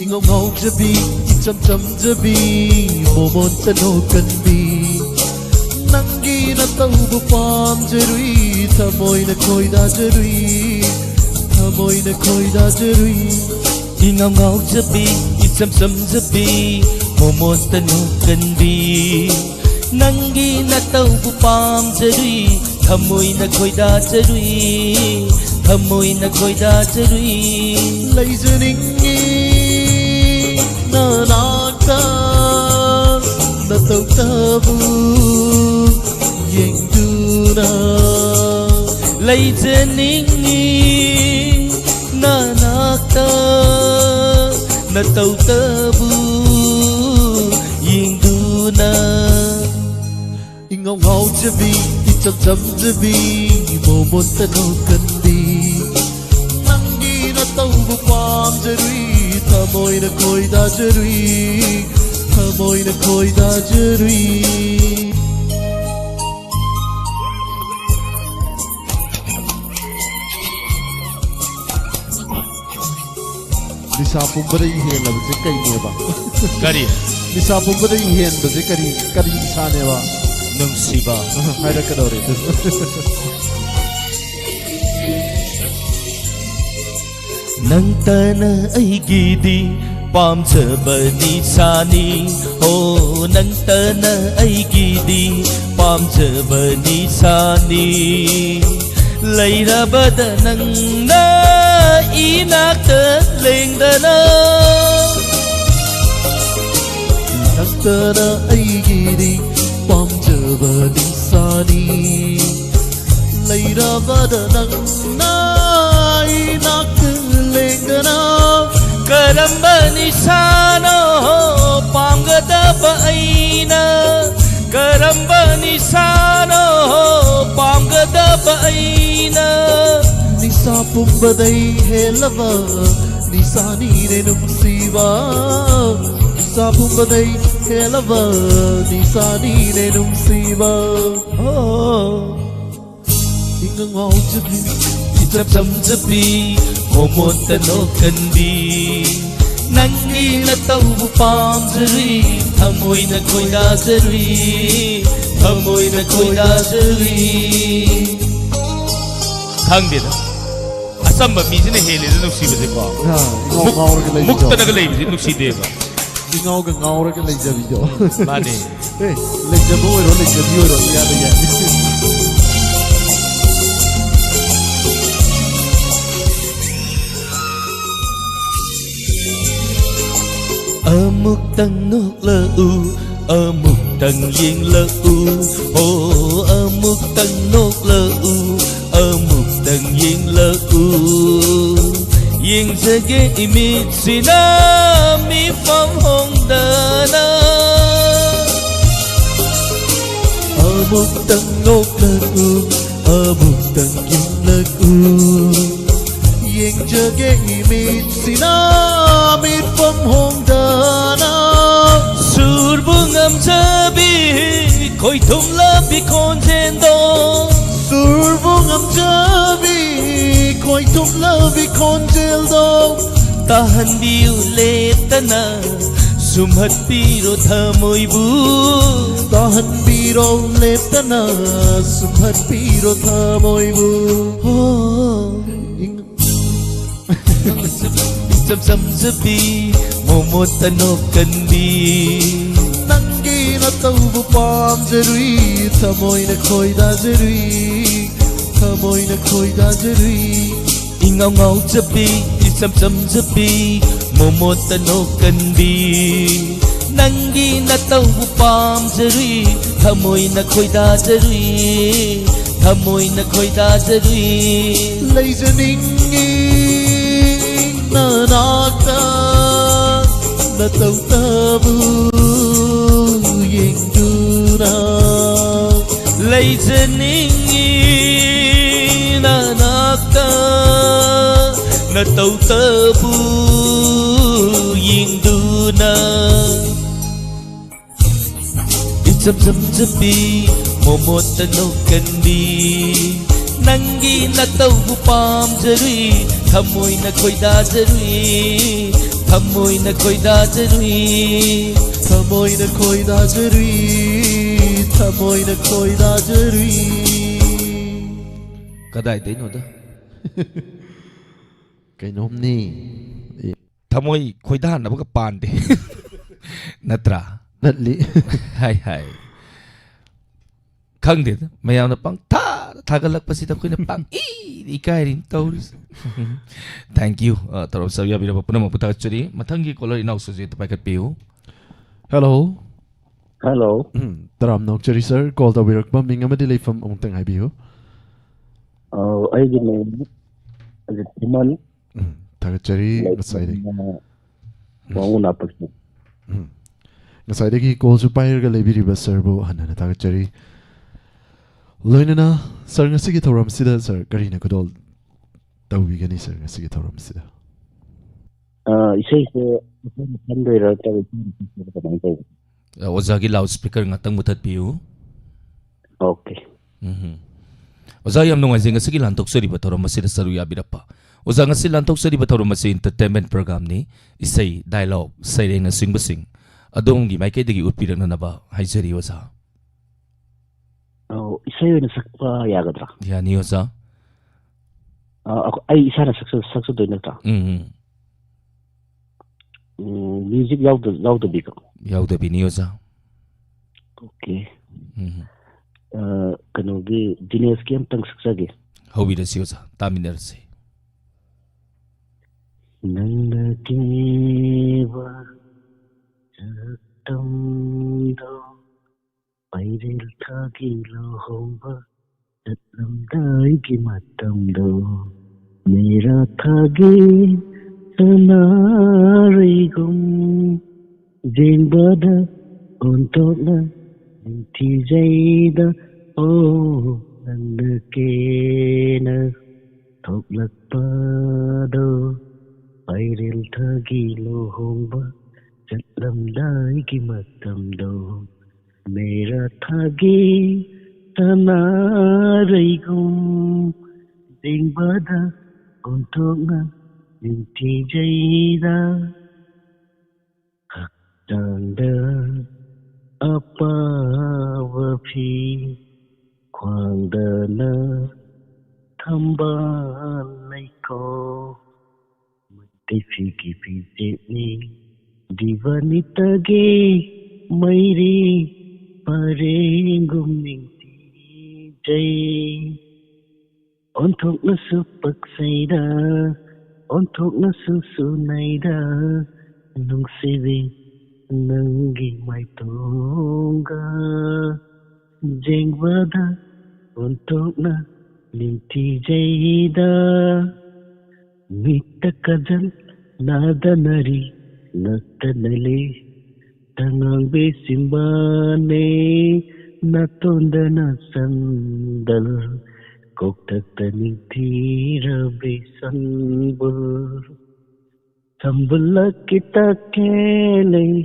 ꯏꯉꯧ ꯉꯧꯖꯕꯤ, ꯏꯆꯝ ꯆꯝꯖꯕꯤ, ꯃꯣꯃꯣꯟꯇ ꯅꯣꯛꯀꯟꯕꯤ꯫ ꯅꯪꯒꯤ ꯅꯇꯧꯕꯨ ꯄꯥꯝꯖꯔꯨꯏ, ꯊꯃꯣꯏꯅ ꯈꯣꯏꯗꯥꯖꯔꯨꯏ, ꯊꯃꯣꯏꯅ ꯈꯣꯏꯗꯥꯖꯔꯨꯏ꯫ ꯏꯉꯧ ꯉꯧꯖꯕꯤ, ꯏꯆꯝ ꯆꯝꯖꯕꯤ, ꯃꯣꯃꯣꯟꯇ ꯅꯣꯛꯀꯟꯕꯤ꯫ ꯅꯪꯒꯤ ꯅꯇꯧꯕꯨ ꯄꯥꯝꯖꯔꯨꯏ, ꯊꯃꯣꯏꯅ ꯈꯣꯏꯗꯥꯖꯔꯨꯏ, ꯊꯃꯣꯏꯅ ꯈꯣꯏꯗꯥꯖꯔꯨꯏ꯫ ꯂꯩꯖꯅꯤꯡꯉꯤ ꯅꯅꯥꯛꯇ ꯅꯇꯧꯇꯕꯨ ꯌꯦꯡꯗꯨꯅ꯫ ꯂꯩꯖꯅꯤꯡꯉꯤ ꯅꯅꯥꯛꯇ ꯅꯇꯧꯇꯕꯨ ꯌꯦꯡꯗꯨꯅ꯫ ꯏꯉꯧ ꯉꯧꯖꯕꯤ, ꯏꯆꯝ ꯆꯝꯖꯕꯤ, ꯃꯣꯃꯣꯟꯇ ꯅꯣꯛꯀꯟꯕꯤ, ꯅꯪꯒꯤ ꯅꯇꯧꯕꯨ ꯄꯥꯝꯖꯔꯨꯏ, ꯊꯃꯣꯏꯅ ꯈꯣꯏꯗꯥꯖꯔꯨꯏ, ꯊꯃꯣꯏꯅ ꯈꯣꯏꯗꯥꯖꯔꯨꯏ꯫ ꯅꯤꯁꯥ ꯄꯨꯝꯕꯗꯒꯤ ꯍꯦꯜꯂꯕꯁꯦ ꯀꯩꯅꯦꯕ? ꯀꯔꯤ? ꯅꯤꯁꯥ ꯄꯨꯝꯕꯗꯒꯤ ꯍꯦꯟꯕꯁꯦ ꯀꯔꯤ, ꯀꯔꯤ ꯅꯤꯁꯥꯅꯦꯕ? ꯅꯨꯡꯁꯤꯕ꯫ ꯍꯥꯏꯔꯛꯀꯗꯧꯔꯦ꯫ ꯅꯪꯇꯅ ꯑꯩꯒꯤꯗꯤ ꯄꯥꯝꯖꯕ ꯅꯤꯁꯥꯅꯤ꯫ ꯑꯣ, ꯅꯪꯇꯅ ꯑꯩꯒꯤꯗꯤ ꯄꯥꯝꯖꯕ ꯅꯤꯁꯥꯅꯤ꯫ ꯂꯩꯔꯕꯗ ꯅꯪꯅ ꯏꯅꯥꯛꯇ ꯂꯦꯡꯗꯅ꯫ ꯅꯪꯇꯅ ꯑꯩꯒꯤꯗꯤ ꯄꯥꯝꯖꯕ ꯅꯤꯁꯥꯅꯤ꯫ ꯂꯩꯔꯕꯗ ꯅꯪꯅ ꯏꯅꯥꯛꯇ ꯂꯦꯡꯗꯅ꯫ ꯀꯔꯝꯕ ꯅꯤꯁꯥꯅꯣ ꯄꯥꯝꯒꯗꯕ ꯑꯩꯅ? ꯀꯔꯝꯕ ꯅꯤꯁꯥꯅꯣ ꯄꯥꯝꯒꯗꯕ ꯑꯩꯅ? ꯅꯤꯁꯥ ꯄꯨꯝꯕꯗꯩ ꯍꯦꯜꯂꯕ ꯅꯤꯁꯥꯅꯤꯅꯦ ꯅꯨꯡꯁꯤꯕ꯫ ꯅꯤꯁꯥ ꯄꯨꯝꯕꯗꯩ ꯍꯦꯜꯂꯕ ꯅꯤꯁꯥꯅꯤꯅꯦ ꯅꯨꯡꯁꯤꯕ꯫ ꯑꯣ꯫ ꯏꯉꯥꯎ ꯉꯥꯎꯖꯕꯤ, ꯏꯆꯝ ꯆꯝꯖꯕꯤ, ꯃꯣꯃꯣꯟꯇ ꯅꯣꯛꯀꯟꯕꯤ, ꯅꯪꯒꯤ ꯅꯇꯧꯕꯨ ꯄꯥꯝꯖꯔꯤ, ꯊꯃꯣꯏꯅ ꯈꯣꯏꯗꯥꯖꯔꯤ, ꯊꯃꯣꯏꯅ ꯈꯣꯏꯗꯥꯖꯔꯤ꯫ ꯈꯪꯗꯦꯗ, ꯑꯆꯝꯕ ꯃꯤꯁꯤꯅ ꯍꯦꯜꯂꯦꯗ ꯅꯨꯡꯁꯤꯕꯁꯦꯀꯣ꯫ ꯑꯥ, ꯏꯉꯥꯎ ꯃꯨꯛ-, ꯉꯥꯎꯔꯒ ꯂꯩꯕꯗꯣ꯫ ꯃꯨꯛꯇꯅꯒ ꯂꯩꯕꯁꯦ ꯅꯨꯡꯁꯤꯗꯦꯕ꯫ ꯏꯉꯥꯎꯒ ꯉꯥꯎꯔꯒ ꯂꯩꯖꯕꯤꯗꯣ꯫ ꯃꯥꯅꯦ꯫ ꯑꯦ, ꯂꯩꯖꯕ ꯑꯣꯏꯔꯣ, ꯂꯩꯖꯕꯤ ꯑꯣꯏꯔꯣ, ꯏꯌꯥꯗ ꯌꯥꯏ꯫ ꯑꯃꯨꯛꯇꯪ ꯅꯣꯛꯂꯛꯎ, ꯑꯃꯨꯛꯇꯪ ꯌꯦꯡꯂꯛꯎ, ꯑꯣ, ꯑꯃꯨꯛꯇꯪ ꯅꯣꯛꯂꯛꯎ, ꯑꯃꯨꯛꯇꯪ ꯌꯦꯡꯂꯛꯎ꯫ ꯌꯦꯡꯖꯒꯦ ꯏꯃꯤꯠꯁꯤꯅ ꯃꯤꯐꯝ ꯍꯣꯡꯗꯅ꯫ ꯑꯃꯨꯛꯇꯪ ꯅꯣꯛꯂꯛꯎ, ꯑꯃꯨꯛꯇꯪ ꯌꯦꯡꯂꯛꯎ, ꯌꯦꯡꯖꯒꯦ ꯏꯃꯤꯠꯁꯤꯅ ꯃꯤꯠꯐꯝ ꯍꯣꯡꯗꯅ꯫ ꯁꯨꯔꯕꯨ ꯉꯝꯖꯕꯤ ꯈꯣꯏꯊꯨꯝꯂꯕꯤ ꯈꯣꯟꯖꯦꯜꯗꯣ, ꯁꯨꯔꯕꯨ ꯉꯝꯖꯕꯤ ꯈꯣꯏꯊꯨꯝꯂꯕꯤ ꯈꯣꯟꯖꯦꯜꯗꯣ, ꯇꯥꯍꯟꯕꯤꯌꯨ ꯂꯦꯞꯇꯅ, ꯁꯨꯝꯍꯠꯄꯤꯔꯣ ꯊꯃꯣꯏꯕꯨ꯫ ꯇꯥꯍꯟꯕꯤꯔꯣ ꯂꯦꯞꯇꯅ, ꯁꯨꯝꯍꯠꯄꯤꯔꯣ ꯊꯃꯣꯏꯕꯨ꯫ ꯍꯣ, ꯏꯪ- ꯏꯆꯝ ꯆꯝꯖꯕꯤ, ꯃꯣꯃꯣꯠꯇ ꯅꯣꯛꯀꯟꯕꯤ꯫ ꯅꯪꯒꯤ ꯅꯇꯧꯕꯨ ꯄꯥꯝꯖꯔꯨꯏ, ꯊꯃꯣꯏꯅ ꯈꯣꯏꯗꯥꯖꯔꯨꯏ, ꯊꯃꯣꯏꯅ ꯈꯣꯏꯗꯥꯖꯔꯨꯏ꯫ ꯏꯉꯥꯎ ꯉꯥꯎꯖꯕꯤ, ꯏꯆꯝ ꯆꯝꯖꯕꯤ, ꯃꯣꯃꯣꯠꯇ ꯅꯣꯛꯀꯟꯕꯤ꯫ ꯅꯪꯒꯤ ꯅꯇꯧꯕꯨ ꯄꯥꯝꯖꯔꯨꯏ, ꯊꯃꯣꯏꯅ ꯈꯣꯏꯗꯥꯖꯔꯨꯏ, ꯊꯃꯣꯏꯅ ꯈꯣꯏꯗꯥꯖꯔꯨꯏ꯫ ꯂꯩꯖꯅꯤꯡꯉꯤ ꯅꯅꯥꯛꯇ, ꯅꯇꯧꯇꯕꯨ ꯌꯦꯡꯗꯨꯅ꯫ ꯂꯩꯖꯅꯤꯡꯉꯤ ꯅꯅꯥꯛꯇ, ꯅꯇꯧꯇꯕꯨ ꯌꯦꯡꯗꯨꯅ꯫ ꯏꯆꯝ ꯆꯝꯖꯕꯤ, ꯃꯣꯃꯣꯠꯇ ꯅꯣꯛꯀꯟꯕꯤ꯫ ꯅꯪꯒꯤ ꯅꯇꯧꯕꯨ ꯄꯥꯝꯖꯔꯨꯏ, ꯊꯃꯣꯏꯅ ꯈꯣꯏꯗꯥꯖꯔꯨꯏ, ꯊꯃꯣꯏꯅ ꯈꯣꯏꯗꯥꯖꯔꯨꯏ꯫ ꯊꯃꯣꯏꯅ ꯈꯣꯏꯗꯥꯖꯔꯨꯏ, ꯊꯃꯣꯏꯅ ꯈꯣꯏꯗꯥꯖꯔꯨꯏ꯫ ꯀꯗꯥꯏꯗꯩꯅꯣꯗ? ꯀꯩꯅꯣꯝꯅꯤ꯫ ꯊꯃꯣꯏ ꯈꯣꯏꯗꯥꯅꯕꯒ ꯄꯥꯟꯗꯦ꯫ ꯅꯠꯇ꯭ꯔꯥ? ꯅꯠꯂꯤ꯫ ꯍꯥꯏ, ꯍꯥꯏ꯫ ꯈꯪꯗꯦꯗ, ꯃꯌꯥꯝꯅ ꯄꯪꯊꯥ ꯊꯥꯒꯠꯂꯛꯄꯁꯤꯗ ꯑꯩꯈꯣꯏꯅ ꯄꯪꯏꯗ ꯏꯀꯥꯏꯔꯤꯅꯤ ꯇꯧꯔꯤꯁꯦ꯫ Thank you, ꯑ, ꯇꯧꯔꯝ ꯁꯔꯨꯛ ꯌꯥꯕꯤꯔꯕ ꯄꯨꯝꯅꯃꯛꯄꯨ ꯊꯥꯒꯠꯆꯔꯤ꯫ ꯃꯊꯪꯒꯤ caller ꯏꯅꯥꯎ ꯁꯨꯖꯤꯠꯇ ꯄꯥꯏꯈꯠꯄꯤꯌꯨ꯫ Hello꯫ Hello꯫ ꯎꯝ, ꯇꯔꯥꯝꯅ ꯑꯣꯛꯆꯔꯤ sir, call ꯇꯧꯕꯤꯔꯛꯄ ꯃꯤꯡ ꯑꯃꯗꯤ ꯂꯩꯐꯝ ꯑꯃꯨꯛꯇꯪ ꯍꯥꯏꯕꯤꯌꯨ꯫ ꯑ, ꯑꯩꯒꯤ ꯃꯤꯡ ꯑꯖꯤꯠ ꯈꯨꯃꯟ꯫ ꯎꯝ, ꯊꯥꯒꯠꯆꯔꯤ ꯉꯁꯥꯏꯗꯒꯤ꯫ ꯂꯩꯐꯝꯅ ꯎꯝ꯫ ꯋꯥꯉꯨ ꯅꯥꯄꯛꯄꯤ꯫ ꯎꯝ꯫ ꯉꯁꯥꯏꯗꯒꯤ callꯁꯨ ꯄꯥꯏꯔꯒ ꯂꯩꯕꯤꯔꯤꯕ sirꯕꯨ ꯍꯟꯅ ꯍꯟꯅ ꯊꯥꯒꯠꯆꯔꯤ꯫ ꯂꯣꯏꯅꯅ ꯁꯥꯔ, ꯉꯁꯤꯒꯤ ꯊꯧꯔꯝꯁꯤꯗ ꯁꯥꯔ ꯀꯔꯤꯅ ꯈꯨꯗꯣꯜ ꯇꯧꯕꯤꯒꯅꯤ ꯁꯥꯔ, ꯉꯁꯤꯒꯤ ꯊꯧꯔꯝꯁꯤꯗ? ꯑ, ꯏꯁꯩꯁꯦ ꯑꯩꯈꯣꯏꯅ ꯈꯟꯗꯣꯏꯔꯥ ꯅꯠꯇ꯭ꯔꯒ ꯏꯆꯦꯅ ꯈꯟꯕꯤꯕ꯭ꯔꯥ, ꯀꯃꯥꯏꯅ ꯇꯧꯕ? ꯑ, ꯑꯣꯖꯥꯒꯤ ꯂꯥꯎꯠ ꯁ꯭ꯄꯤꯀꯔ ꯉꯥꯛꯇꯪ ꯃꯨꯊꯠꯄꯤꯌꯨ꯫ ꯑꯣꯀꯦ꯫ ꯎꯝ꯫ ꯑꯣꯖꯥ, ꯌꯥꯝ ꯅꯨꯡꯉꯥꯏꯖꯩ ꯉꯁꯤꯒꯤ ꯂꯥꯟꯊꯣꯛꯆꯔꯤꯕ ꯊꯧꯔꯝ ꯑꯁꯤꯗ ꯁꯔꯨꯛ ꯌꯥꯕꯤꯔꯛꯄ꯫ ꯑꯣꯖꯥ, ꯉꯁꯤ ꯂꯥꯟꯊꯣꯛꯆꯔꯤꯕ ꯊꯧꯔꯝ ꯑꯁꯤ entertainment programꯅꯤ꯫ ꯏꯁꯩ, dialogue, ꯁꯩꯔꯦꯡꯅꯆꯤꯡꯕꯁꯤꯡ ꯑꯗꯣꯝꯒꯤ ꯃꯥꯏꯀꯩꯗꯒꯤ ꯎꯠꯄꯤꯔꯛꯅꯅꯕ ꯍꯥꯏꯖꯔꯤ ꯑꯣꯖꯥ꯫ ꯑꯧ, ꯏꯁꯩ ꯑꯣꯏꯅ ꯁꯛꯄ ꯌꯥꯒꯗ꯭ꯔꯥ? ꯌꯥꯅꯤ ꯑꯣꯖꯥ꯫ ꯑ, ꯑꯩꯈꯣ-, ꯑꯩ ꯏꯁꯥꯅ ꯁꯛꯆ-, ꯁꯛꯆꯗꯣꯏ ꯅꯠꯇ꯭ꯔꯥ? ꯎꯝ, ꯎꯝ꯫ ꯎꯝ, ꯃ꯭ꯌꯨꯖꯤꯛ ꯌꯥꯎꯗ-, ꯌꯥꯎꯗꯕꯤꯀꯣ? ꯌꯥꯎꯗꯕꯤꯅꯤ ꯑꯣꯖꯥ꯫ ꯑꯣꯀꯦ꯫ ꯎꯝ꯫ ꯑ, ꯀꯩꯅꯣꯒꯤ, ꯗꯤꯅꯦꯁꯀꯤ ꯑꯝꯇꯪ ꯁꯛꯆꯒꯦ꯫ ꯍꯧꯕꯤꯔꯁꯤ ꯑꯣꯖꯥ, ꯇꯥꯃꯤꯟꯅꯔꯁꯤ꯫ ꯅꯪꯅ ꯀꯦꯕ ꯁꯛꯇꯝꯗꯣ, ꯄꯩꯔꯦꯜ ꯊꯥꯒꯤ ꯂꯨꯍꯣꯡꯕ ꯆꯠꯂꯝꯗꯥꯏꯒꯤ ꯃꯇꯝꯗꯣ, ꯃꯦꯔꯥ ꯊꯥꯒꯤ ꯁꯅꯥꯔꯩꯒꯨꯝ ꯌꯦꯡꯕꯗ ꯑꯣꯟꯊꯣꯛꯅ ꯅꯤꯡꯊꯤꯖꯩꯗ꯫ ꯑꯣ, ꯅꯪꯅ ꯀꯦꯅ ꯊꯣꯛꯂꯛꯄꯗꯣ, ꯄꯩꯔꯦꯜ ꯊꯥꯒꯤ ꯂꯨꯍꯣꯡꯕ ꯆꯠꯂꯝꯗꯥꯏꯒꯤ ꯃꯇꯝꯗꯣ, ꯃꯦꯔꯥ ꯊꯥꯒꯤ ꯁꯅꯥꯔꯩꯒꯨꯝ ꯌꯦꯡꯕꯗ ꯑꯣꯟꯊꯣꯛꯅ ꯅꯤꯡꯊꯤꯖꯩꯗ꯫ ꯍꯛꯆꯥꯡꯗ ꯑꯄꯥꯕ ꯐꯤ, ꯈ꯭ꯋꯥꯡꯗꯅ ꯊꯝꯕꯥꯜ ꯂꯩꯈꯣꯛ, ꯃꯩꯇꯩ ꯐꯤꯒꯤ ꯐꯤꯖꯦꯠꯅꯤ, ꯗꯤꯕꯥꯅꯤꯇꯥꯒꯤ ꯃꯩꯔꯤ ꯄꯔꯦꯡꯒꯨꯝ ꯅꯤꯡꯊꯤꯖꯩ꯫ ꯑꯣꯟꯊꯣꯛꯅꯁꯨ ꯄꯛꯆꯩꯗ, ꯑꯣꯟꯊꯣꯛꯅꯁꯨ ꯆꯨꯅꯩꯗ, ꯅꯨꯡꯁꯤꯕꯤ ꯅꯪꯒꯤ ꯃꯥꯏꯊꯣꯡꯒ ꯌꯦꯡꯕꯗ ꯑꯣꯟꯊꯣꯛꯅ ꯅꯤꯡꯊꯤꯖꯩꯗ꯫ ꯃꯤꯠꯇ ꯀꯖꯜ ꯅꯥꯗꯅꯔꯤ ꯅꯠꯇꯅ ꯂꯩ, ꯇꯉꯥꯡꯕꯤ ꯆꯤꯝꯕꯥꯜꯅꯦ ꯅꯥꯇꯣꯟꯗꯅ ꯆꯟꯗꯜ, ꯀꯣꯛꯊꯛꯇ ꯅꯤꯡꯊꯤꯔꯕꯤ ꯁꯝꯕꯨꯜ꯫ ꯁꯝꯕꯨꯜꯂꯛꯀꯤ ꯇꯈꯦꯜꯂꯩ,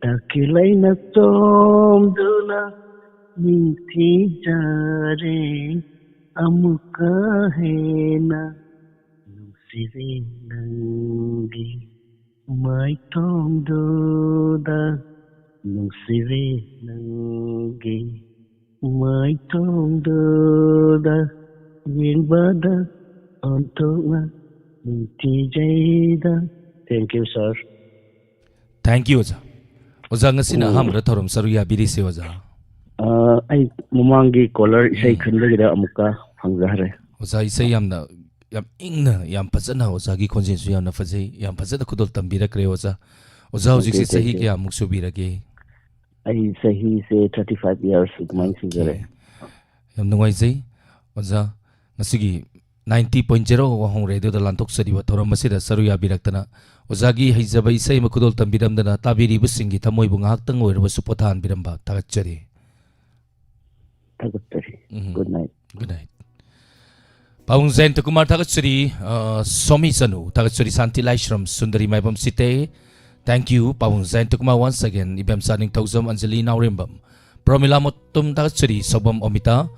ꯇꯈꯦꯜꯂꯩꯅ ꯆꯣꯝꯗꯨꯅ ꯅꯤꯡꯊꯤꯖꯔꯦ ꯑꯃꯨꯛꯀ ꯍꯦꯟꯅ꯫ ꯅꯨꯡꯁꯤꯔꯦ ꯅꯪꯒꯤ ꯃꯥꯏꯊꯣꯡꯗꯨꯗ, ꯅꯨꯡꯁꯤꯔꯦ ꯅꯪꯒꯤ ꯃꯥꯏꯊꯣꯡꯗꯨꯗ, ꯌꯦꯡꯕꯗ ꯑꯣꯟꯊꯣꯛꯅ ꯅꯤꯡꯊꯤꯖꯩꯗ꯫ Thank you, sir. Thank you, ꯑꯣꯖꯥ꯫ ꯑꯣꯖꯥ, ꯉꯁꯤꯅ ꯎꯝ꯫ ꯑꯍꯥꯟꯕꯗ ꯊꯧꯔꯝ ꯁꯔꯨꯛ ꯌꯥꯕꯤꯔꯤꯁꯦ, ꯑꯣꯖꯥ꯫ ꯑ, ꯑꯩ ꯃꯃꯥꯡꯒꯤ caller ꯏꯁꯩ ꯎꯝ꯫ ꯈꯟꯕꯒꯤꯗ ꯑꯃꯨꯛꯀ ꯐꯪꯖꯈ꯭ꯔꯦ꯫ ꯑꯣꯖꯥ, ꯏꯁꯩ ꯌꯥꯝꯅ, ꯌꯥꯝ ꯏꯪꯅ, ꯌꯥꯝ ꯐꯖꯅ, ꯑꯣꯖꯥꯒꯤ ꯈꯣꯟꯖꯦꯜꯁꯨ ꯌꯥꯝꯅ ꯐꯖꯩ, ꯌꯥꯝ ꯐꯖꯅ ꯈꯨꯗꯣꯜ ꯇꯝꯕꯤꯔꯛꯈ꯭ꯔꯦ, ꯑꯣꯖꯥ꯫ ꯑꯣꯖꯥ, Thank you, ꯍꯧꯖꯤꯛꯁꯦ thank ꯆꯍꯤ you. ꯀꯌꯥꯃꯨꯛ ꯁꯨꯕꯤꯔꯒꯦ? ꯑꯩ ꯆꯍꯤꯁꯦ thirty five years ꯑꯗꯨꯃꯥꯏꯅ ꯑꯣꯀꯦ꯫ ꯁꯨꯖꯔꯦ꯫ ꯌꯥꯝ ꯅꯨꯡꯉꯥꯏꯖꯩ, ꯑꯣꯖꯥ꯫ ꯉꯁꯤꯒꯤ ninety point zero ꯋꯥꯍꯣꯡ ꯔꯦꯗꯤꯑꯣꯗ ꯂꯥꯟꯊꯣꯛꯆꯔꯤꯕ ꯊꯧꯔꯝ ꯑꯁꯤꯗ ꯁꯔꯨꯛ ꯌꯥꯕꯤꯔꯛꯇꯅ, ꯑꯣꯖꯥꯒꯤ ꯍꯩꯖꯕ ꯏꯁꯩ ꯑꯃ ꯈꯨꯗꯣꯜ ꯇꯝꯕꯤꯔꯝꯗꯅ ꯇꯥꯕꯤꯔꯤꯕꯁꯤꯡꯒꯤ ꯊꯃꯣꯏꯕꯨ ꯉꯥꯏꯍꯥꯛꯇꯪ ꯑꯣꯏꯔꯕꯁꯨ ꯄꯣꯊꯥꯍꯟꯕꯤꯔꯝꯕ ꯊꯥꯒꯠꯆꯔꯤ꯫ ꯊꯥꯒꯠꯆꯔꯤ꯫ ꯎꯝ꯫ Good night꯫ Good night꯫ ꯄꯥꯕꯨꯡ ꯖꯌꯟꯇ ꯀꯨꯃꯥꯔ ꯊꯥꯒꯠꯆꯔꯤ, ꯑ, ꯁꯣꯃꯤ ꯆꯅꯨ ꯊꯥꯒꯠꯆꯔꯤ, ꯁꯥꯟꯇꯤ ꯂꯥꯏꯁ꯭ꯔꯝ, ꯁꯨꯟꯗꯔꯤ ꯃꯥꯏꯕꯝ ꯁꯤꯇꯦ, thank you꯫ ꯄꯥꯕꯨꯡ ꯖꯌꯟꯇ ꯀꯨꯃꯥꯔ once again, ꯏꯕꯦꯝꯆꯥ ꯅꯤꯡꯊꯧꯖꯝ, ꯑꯟꯖꯂꯤ ꯅꯥꯎꯔꯦꯝꯕꯝ, ꯄ꯭ꯔꯣꯃꯤꯂꯥ ꯃꯣꯇꯨꯝ ꯊꯥꯒꯠꯆꯔꯤ, ꯁꯧꯕꯝ ꯑꯣꯃꯤꯇꯥ,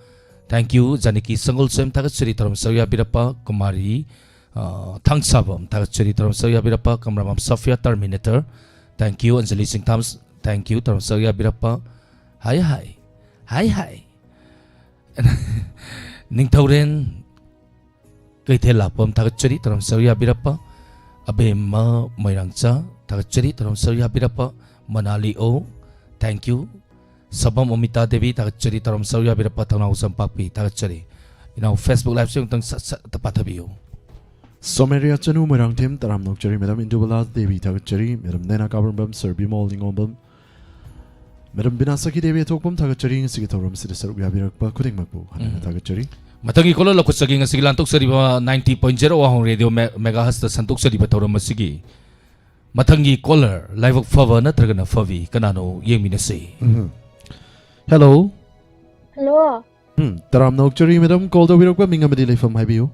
thank you꯫ ꯖꯥꯅꯀꯤ ꯁꯪꯒꯣꯜꯁꯦꯝ ꯊꯥꯒꯠꯆꯔꯤ, ꯊꯧꯔꯝ ꯁꯔꯨꯛ ꯌꯥꯕꯤꯔꯛꯄ꯫ ꯀꯨꯃꯥꯔꯤ, ꯑ, ꯊꯥꯡꯁꯥꯕꯝ ꯊꯥꯒꯠꯆꯔꯤ, ꯊꯧꯔꯝ ꯁꯔꯨꯛ ꯌꯥꯕꯤꯔꯛꯄ꯫ ꯀꯝꯔꯥꯃꯥꯝ Sophia, Terminator, thank you꯫ Anjali ꯁꯤꯡꯊꯥꯝ, thank you, ꯊꯧꯔꯝ ꯁꯔꯨꯛ ꯌꯥꯕꯤꯔꯛꯄ꯫ ꯍꯥꯏ ꯍꯥꯏ, ꯍꯥꯏ ꯍꯥꯏ꯫ ꯅꯤꯡꯊꯧꯔꯦꯟ ꯀꯩꯊꯦꯜ ꯂꯥꯛꯄꯝ ꯊꯥꯒꯠꯆꯔꯤ, ꯊꯧꯔꯝ ꯁꯔꯨꯛ ꯌꯥꯕꯤꯔꯛꯄ꯫ ꯑꯕꯦꯝꯃ ꯃꯣꯏꯔꯥꯡꯆꯥ ꯊꯥꯒꯠꯆꯔꯤ, ꯊꯧꯔꯝ ꯁꯔꯨꯛ ꯌꯥꯕꯤꯔꯛꯄ꯫ ꯃꯅꯥꯂꯤ ꯑꯣ, thank you꯫ ꯁꯕꯝ ꯑꯃꯤꯇꯥ ꯗꯦꯕꯤ ꯊꯥꯒꯠꯆꯔꯤ, ꯊꯧꯔꯝ ꯁꯔꯨꯛ ꯌꯥꯕꯤꯔꯛꯄ꯫ ꯊꯧꯅꯥꯎꯖꯝ ꯄꯥꯛꯄꯤ ꯊꯥꯒꯠꯆꯔꯤ꯫ ꯏꯅꯥꯎ, Facebook Live ꯁꯦ ꯑꯃꯨꯛꯇꯪ ꯁꯠ ꯁꯠ ꯑꯝꯇ ꯄꯥꯊꯕꯤꯌꯨ꯫ ꯁꯣꯃꯦꯔꯤꯌꯥ ꯆꯅꯨ ꯃꯣꯏꯔꯥꯡꯊꯦꯝ ꯇꯔꯥꯝ ꯅꯣꯛꯆꯔꯤ꯫ ꯃꯦꯗꯥꯝ ꯏꯟꯗꯨꯕꯂꯥ ꯗꯦꯕꯤ ꯊꯥꯒꯠꯆꯔꯤ꯫ ꯃꯦꯗꯥꯝ ꯅꯦꯅꯥ ꯀꯥꯕꯔꯝꯕꯝ, ꯁꯔ ꯕꯤꯃꯣꯜ ꯅꯤꯉꯣꯝꯕꯝ, ꯃꯦꯗꯥꯝ ꯕꯤꯅꯥ ꯁꯈꯤ ꯗꯦꯕꯤ ꯑꯊꯣꯛꯄꯝ ꯊꯥꯒꯠꯆꯔꯤ꯫ ꯉꯁꯤꯒꯤ ꯊꯧꯔꯝ ꯑꯁꯤꯗ ꯁꯔꯨꯛ ꯌꯥꯕꯤꯔꯛꯄ ꯈꯨꯗꯤꯡꯃꯛꯄꯨ ꯍꯟꯅ ꯍꯟꯅ ꯎꯝ꯫ ꯊꯥꯒꯠꯆꯔꯤ꯫ ꯃꯊꯪꯒꯤ caller ꯂꯧꯈꯠꯆꯒꯦ꯫ ꯉꯁꯤꯒꯤ ꯂꯥꯟꯊꯣꯛꯆꯔꯤꯕ ninety point zero ꯋꯥꯍꯣꯡ ꯔꯦꯗꯤꯑꯣ ꯃꯦ-, megahertz ꯇ ꯁꯟꯗꯣꯛꯆꯔꯤꯕ ꯊꯧꯔꯝ ꯑꯁꯤꯒꯤ ꯃꯊꯪꯒꯤ caller, ꯂꯥꯏꯕꯛ ꯐꯕ ꯅꯠꯇ꯭ꯔꯒꯅ ꯐꯕꯤ, ꯀꯅꯥꯅꯣ ꯌꯦꯡꯃꯤꯟꯅꯁꯤ꯫ ꯎꯝ꯫ Hello. Hello. ꯎꯝ, ꯇꯔꯥꯝꯅ ꯑꯣꯛꯆꯔꯤ ꯃꯦꯗꯥꯝ, ꯀꯣꯜ ꯇꯧꯕꯤꯔꯛꯄ ꯃꯤꯡ ꯑꯃꯗꯤ ꯂꯩꯐꯝ ꯍꯥꯏꯕꯤꯌꯨ꯫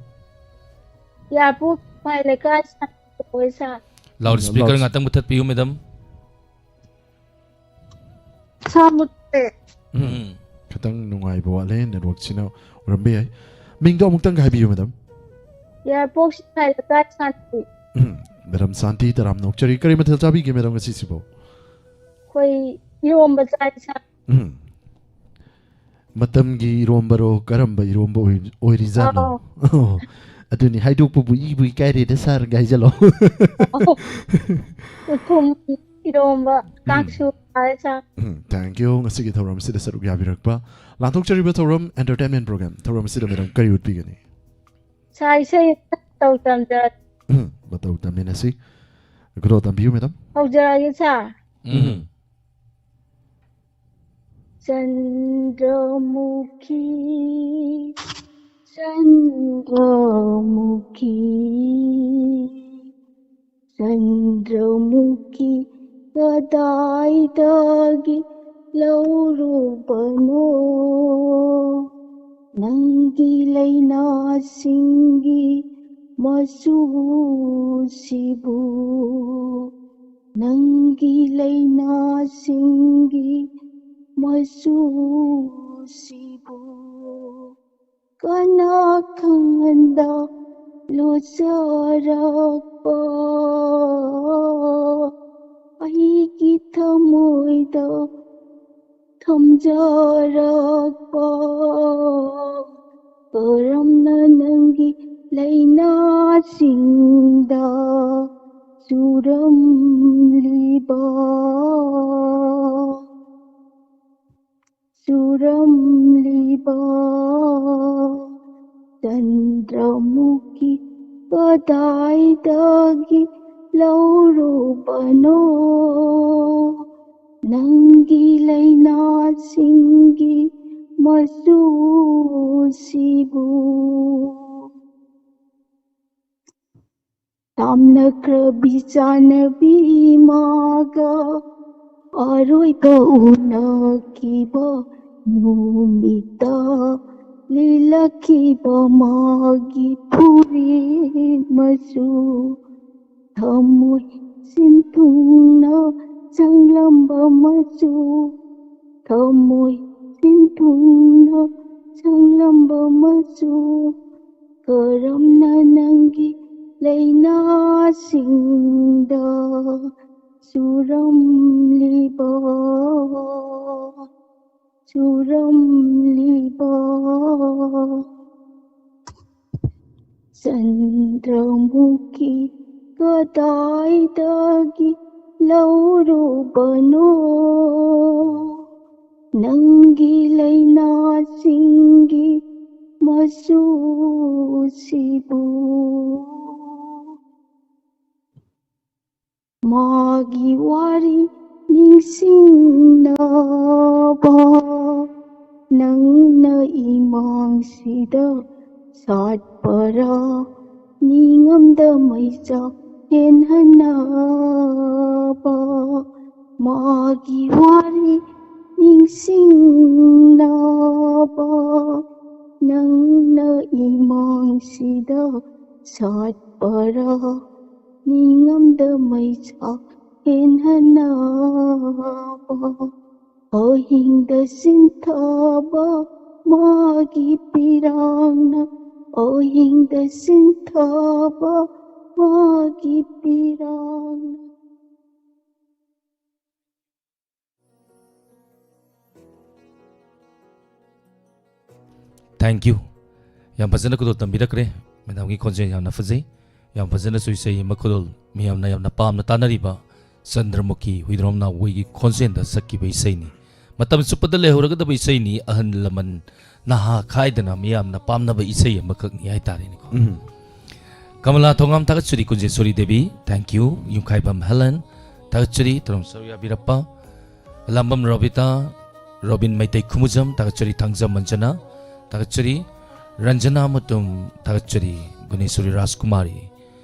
ꯌꯥꯄꯨ ꯃꯥꯏ ꯂꯩꯀꯥꯏ ꯁꯥꯟꯅ ꯁꯥꯔ꯫ ꯂꯥꯎꯠ ꯁ꯭ꯄꯤꯀꯔ ꯂꯥꯎꯠ ꯉꯥꯛꯇꯪ ꯃꯨꯊꯠꯄꯤꯌꯨ ꯃꯦꯗꯥꯝ꯫ ꯁꯥ ꯃꯨꯠꯇꯦ꯫ ꯎꯝ꯫ ꯈꯤꯇꯪ ꯅꯨꯡꯉꯥꯏꯕ ꯋꯥꯠꯂꯦ, ꯅꯦꯠꯋꯥꯛꯁꯤꯅ ꯑꯣꯏꯔꯝꯕ ꯌꯥꯏ꯫ ꯃꯤꯡꯗꯣ ꯑꯃꯨꯛꯇꯪꯒ ꯍꯥꯏꯕꯤꯌꯨ ꯃꯦꯗꯥꯝ꯫ ꯌꯥꯄꯣꯛ ꯁꯤꯡꯉꯥꯏ ꯂꯩꯀꯥꯏ ꯁꯥꯟꯅ꯫ ꯎꯝ, ꯃꯦꯗꯥꯝ ꯁꯥꯟꯇꯤ, ꯇꯔꯥꯝꯅ ꯑꯣꯛꯆꯔꯤ꯫ ꯀꯔꯤ ꯃꯊꯦꯜ ꯆꯥꯕꯤꯒꯦ ꯃꯦꯗꯥꯝ ꯉꯁꯤꯁꯤꯕꯨ? ꯑꯩꯈꯣꯏ ꯏꯔꯣꯝꯕ ꯆꯥꯏ ꯁꯥꯔ꯫ ꯎꯝ꯫ ꯃꯇꯝꯒꯤ ꯏꯔꯣꯝꯕꯔꯣ, ꯀꯔꯝꯕ ꯏꯔꯣꯝꯕ ꯑꯣꯏ- ꯑꯣꯏꯔꯤꯖꯥꯠꯅꯣ? ꯑꯥꯎ꯫ ꯑꯣ, ꯑꯗꯨꯅꯤ, ꯍꯥꯏꯗꯣꯛꯄꯕꯨ ꯏꯕꯨ ꯏꯀꯥꯏꯔꯦꯗ ꯁꯥꯔꯒ ꯍꯥꯏꯖꯜꯂꯣ꯫ ꯎꯈꯨꯝ ꯏꯔꯣꯝꯕ ꯀꯥꯡꯁꯨ ꯆꯥꯏ ꯁꯥꯔ꯫ ꯎꯝ, thank you, ꯉꯁꯤꯒꯤ ꯊꯧꯔꯝ ꯑꯁꯤꯗ ꯁꯔꯨꯛ ꯌꯥꯕꯤꯔꯛꯄ꯫ ꯂꯥꯟꯊꯣꯛꯆꯔꯤꯕ ꯊꯧꯔꯝ entertainment program, ꯊꯧꯔꯝ ꯑꯁꯤꯗ ꯃꯦꯗꯥꯝ ꯀꯔꯤ ꯎꯠꯄꯤꯒꯅꯤ? ꯁꯥꯔ ꯏꯁꯩ ꯇꯧ ꯇꯝꯖꯔ꯫ ꯎꯝ, ꯃꯇꯧ ꯇꯝꯃꯤꯟꯅꯁꯤ꯫ ꯈꯨꯗꯣꯜ ꯇꯝꯕꯤꯌꯨ ꯃꯦꯗꯥꯝ꯫ ꯍꯧꯖꯔꯛꯑꯒꯦ ꯁꯥꯔ꯫ ꯎꯝ꯫ ꯆꯟꯗ꯭ꯔꯃꯨꯈꯤ, ꯆꯟꯗ꯭ꯔꯃꯨꯈꯤ, ꯆꯟꯗ꯭ꯔꯃꯨꯈꯤ ꯀꯗꯥꯏꯗꯒꯤ ꯂꯧꯔꯨꯕꯅꯣ? ꯅꯪꯒꯤ ꯂꯩꯅꯥꯁꯤꯡꯒꯤ ꯃꯆꯨꯁꯤꯕꯨ, ꯅꯪꯒꯤ ꯂꯩꯅꯥꯁꯤꯡꯒꯤ ꯃꯆꯨꯁꯤꯕꯨ ꯀꯅꯥ ꯈꯪꯍꯟꯗ ꯂꯣꯠꯆꯔꯛꯄ ꯑꯩꯒꯤ ꯊꯃꯣꯏꯗ ꯊꯝꯖꯔꯛꯄ? ꯀꯔꯝꯅ ꯅꯪꯒꯤ ꯂꯩꯅꯥꯁꯤꯡꯗ ꯆꯨꯔꯝꯂꯤꯕ, ꯆꯨꯔꯝꯂꯤꯕ ꯆꯟꯗ꯭ꯔꯃꯨꯈꯤ ꯀꯗꯥꯏꯗꯒꯤ ꯂꯧꯔꯨꯕꯅꯣ? ꯅꯪꯒꯤ ꯂꯩꯅꯥꯁꯤꯡꯒꯤ ꯃꯆꯨꯁꯤꯕꯨ꯫ ꯇꯥꯝꯅꯈ꯭ꯔꯕꯤ ꯆꯥꯅꯕꯤ ꯏꯃꯥꯒ ꯑꯔꯣꯏꯕ ꯎꯅꯈꯤꯕ ꯅꯨꯃꯤꯠꯇ ꯂꯤꯠꯂꯛꯈꯤꯕ ꯃꯥꯒꯤ ꯐꯨꯔꯤꯠ ꯃꯆꯨ, ꯊꯃꯣꯏ ꯁꯤꯟꯊꯨꯡꯅ ꯆꯪꯂꯝꯕ ꯃꯆꯨ, ꯊꯃꯣꯏ ꯁꯤꯟꯊꯨꯡꯅ ꯆꯪꯂꯝꯕ ꯃꯆꯨ, ꯀꯔꯝꯅ ꯅꯪꯒꯤ ꯂꯩꯅꯥꯁꯤꯡꯗ ꯆꯨꯔꯝꯂꯤꯕ, ꯆꯨꯔꯝꯂꯤꯕ? ꯆꯟꯗ꯭ꯔꯃꯨꯈꯤ ꯀꯗꯥꯏꯗꯒꯤ ꯂꯧꯔꯨꯕꯅꯣ? ꯅꯪꯒꯤ ꯂꯩꯅꯥꯁꯤꯡꯒꯤ ꯃꯆꯨꯁꯤꯕꯨ꯫ ꯃꯥꯒꯤ ꯋꯥꯔꯤ ꯅꯤꯡꯁꯤꯡꯅꯕ ꯅꯪꯅ ꯏꯃꯥꯡꯁꯤꯗ ꯁꯥꯠꯄꯔꯥ? ꯅꯤꯡꯉꯝꯗ ꯃꯩꯆꯥꯛ ꯍꯦꯟꯍꯟꯅꯕ ꯃꯥꯒꯤ ꯋꯥꯔꯤ ꯅꯤꯡꯁꯤꯡꯅꯕ ꯅꯪꯅ ꯏꯃꯥꯡꯁꯤꯗ ꯁꯥꯠꯄꯔꯥ? ꯅꯤꯡꯉꯝꯗ ꯃꯩꯆꯥꯛ ꯍꯦꯟꯍꯟꯅꯕ ꯑꯍꯤꯡꯗ ꯆꯤꯟꯊꯕ ꯃꯥꯒꯤ ꯄꯤꯔꯥꯡꯅ, ꯑꯍꯤꯡꯗ ꯆꯤꯟꯊꯕ ꯃꯥꯒꯤ ꯄꯤꯔꯥꯡꯅ꯫ Thank you. ꯌꯥꯝ ꯐꯖꯅ ꯈꯨꯗꯣꯜ ꯇꯝꯕꯤꯔꯛꯈ꯭ꯔꯦ꯫ ꯃꯦꯗꯥꯝꯒꯤ ꯈꯣꯟꯖꯦꯜ ꯌꯥꯝꯅ ꯐꯖꯩ꯫ ꯌꯥꯝ ꯐꯖꯅꯁꯨ ꯏꯁꯩ ꯑꯃ ꯈꯨꯗꯣꯜ ꯃꯤꯌꯥꯝꯅ ꯌꯥꯝꯅ ꯄꯥꯝꯅ ꯇꯥꯅꯔꯤꯕ ꯆꯟꯗ꯭ꯔꯃꯨꯈꯤ ꯍꯨꯏꯗ꯭ꯔꯣꯝ ꯅꯥꯎꯕꯣꯏꯒꯤ ꯈꯣꯟꯖꯦꯜꯗ ꯁꯛꯈꯤꯕ ꯏꯁꯩꯅꯤ꯫ ꯃꯇꯝ ꯆꯨꯞꯄꯗ ꯂꯩꯍꯧꯔꯒꯗꯕ ꯏꯁꯩꯅꯤ꯫ ꯑꯍꯜ ꯂꯃꯟ ꯅꯍꯥ ꯈꯥꯏꯗꯅ ꯃꯤꯌꯥꯝꯅ ꯄꯥꯝꯅꯕ ꯏꯁꯩ ꯑꯃꯈꯛꯅꯤ ꯍꯥꯏꯇꯥꯔꯦꯅꯦꯀꯣ꯫ ꯎꯝ꯫ ꯀꯃꯂꯥ ꯊꯣꯉꯥꯝ ꯊꯥꯒꯠꯆꯔꯤ꯫ Kunjeshori Devi, thank you꯫ Yumkhaibam Helen ꯊꯥꯒꯠꯆꯔꯤ꯫ ꯇꯔꯝ ꯁꯔꯨ ꯌꯥꯕꯤꯔꯛꯄ꯫ ꯂꯥꯝꯕꯝ ꯔꯣꯕꯤꯇꯥ, ꯔꯣꯕꯤꯟ ꯃꯩꯇꯩ ꯈꯨꯃꯨꯖꯝ ꯊꯥꯒꯠꯆꯔꯤ꯫ ꯊꯥꯡꯖꯝ ꯃꯟꯖꯅꯥ ꯊꯥꯒꯠꯆꯔꯤ꯫ ꯔꯟꯖꯅꯥ ꯃꯇꯨꯝ ꯊꯥꯒꯠꯆꯔꯤ꯫ ꯒꯨꯅꯦꯁꯣꯔꯤ ꯔꯥꯖꯀꯨꯃꯥꯔꯤ,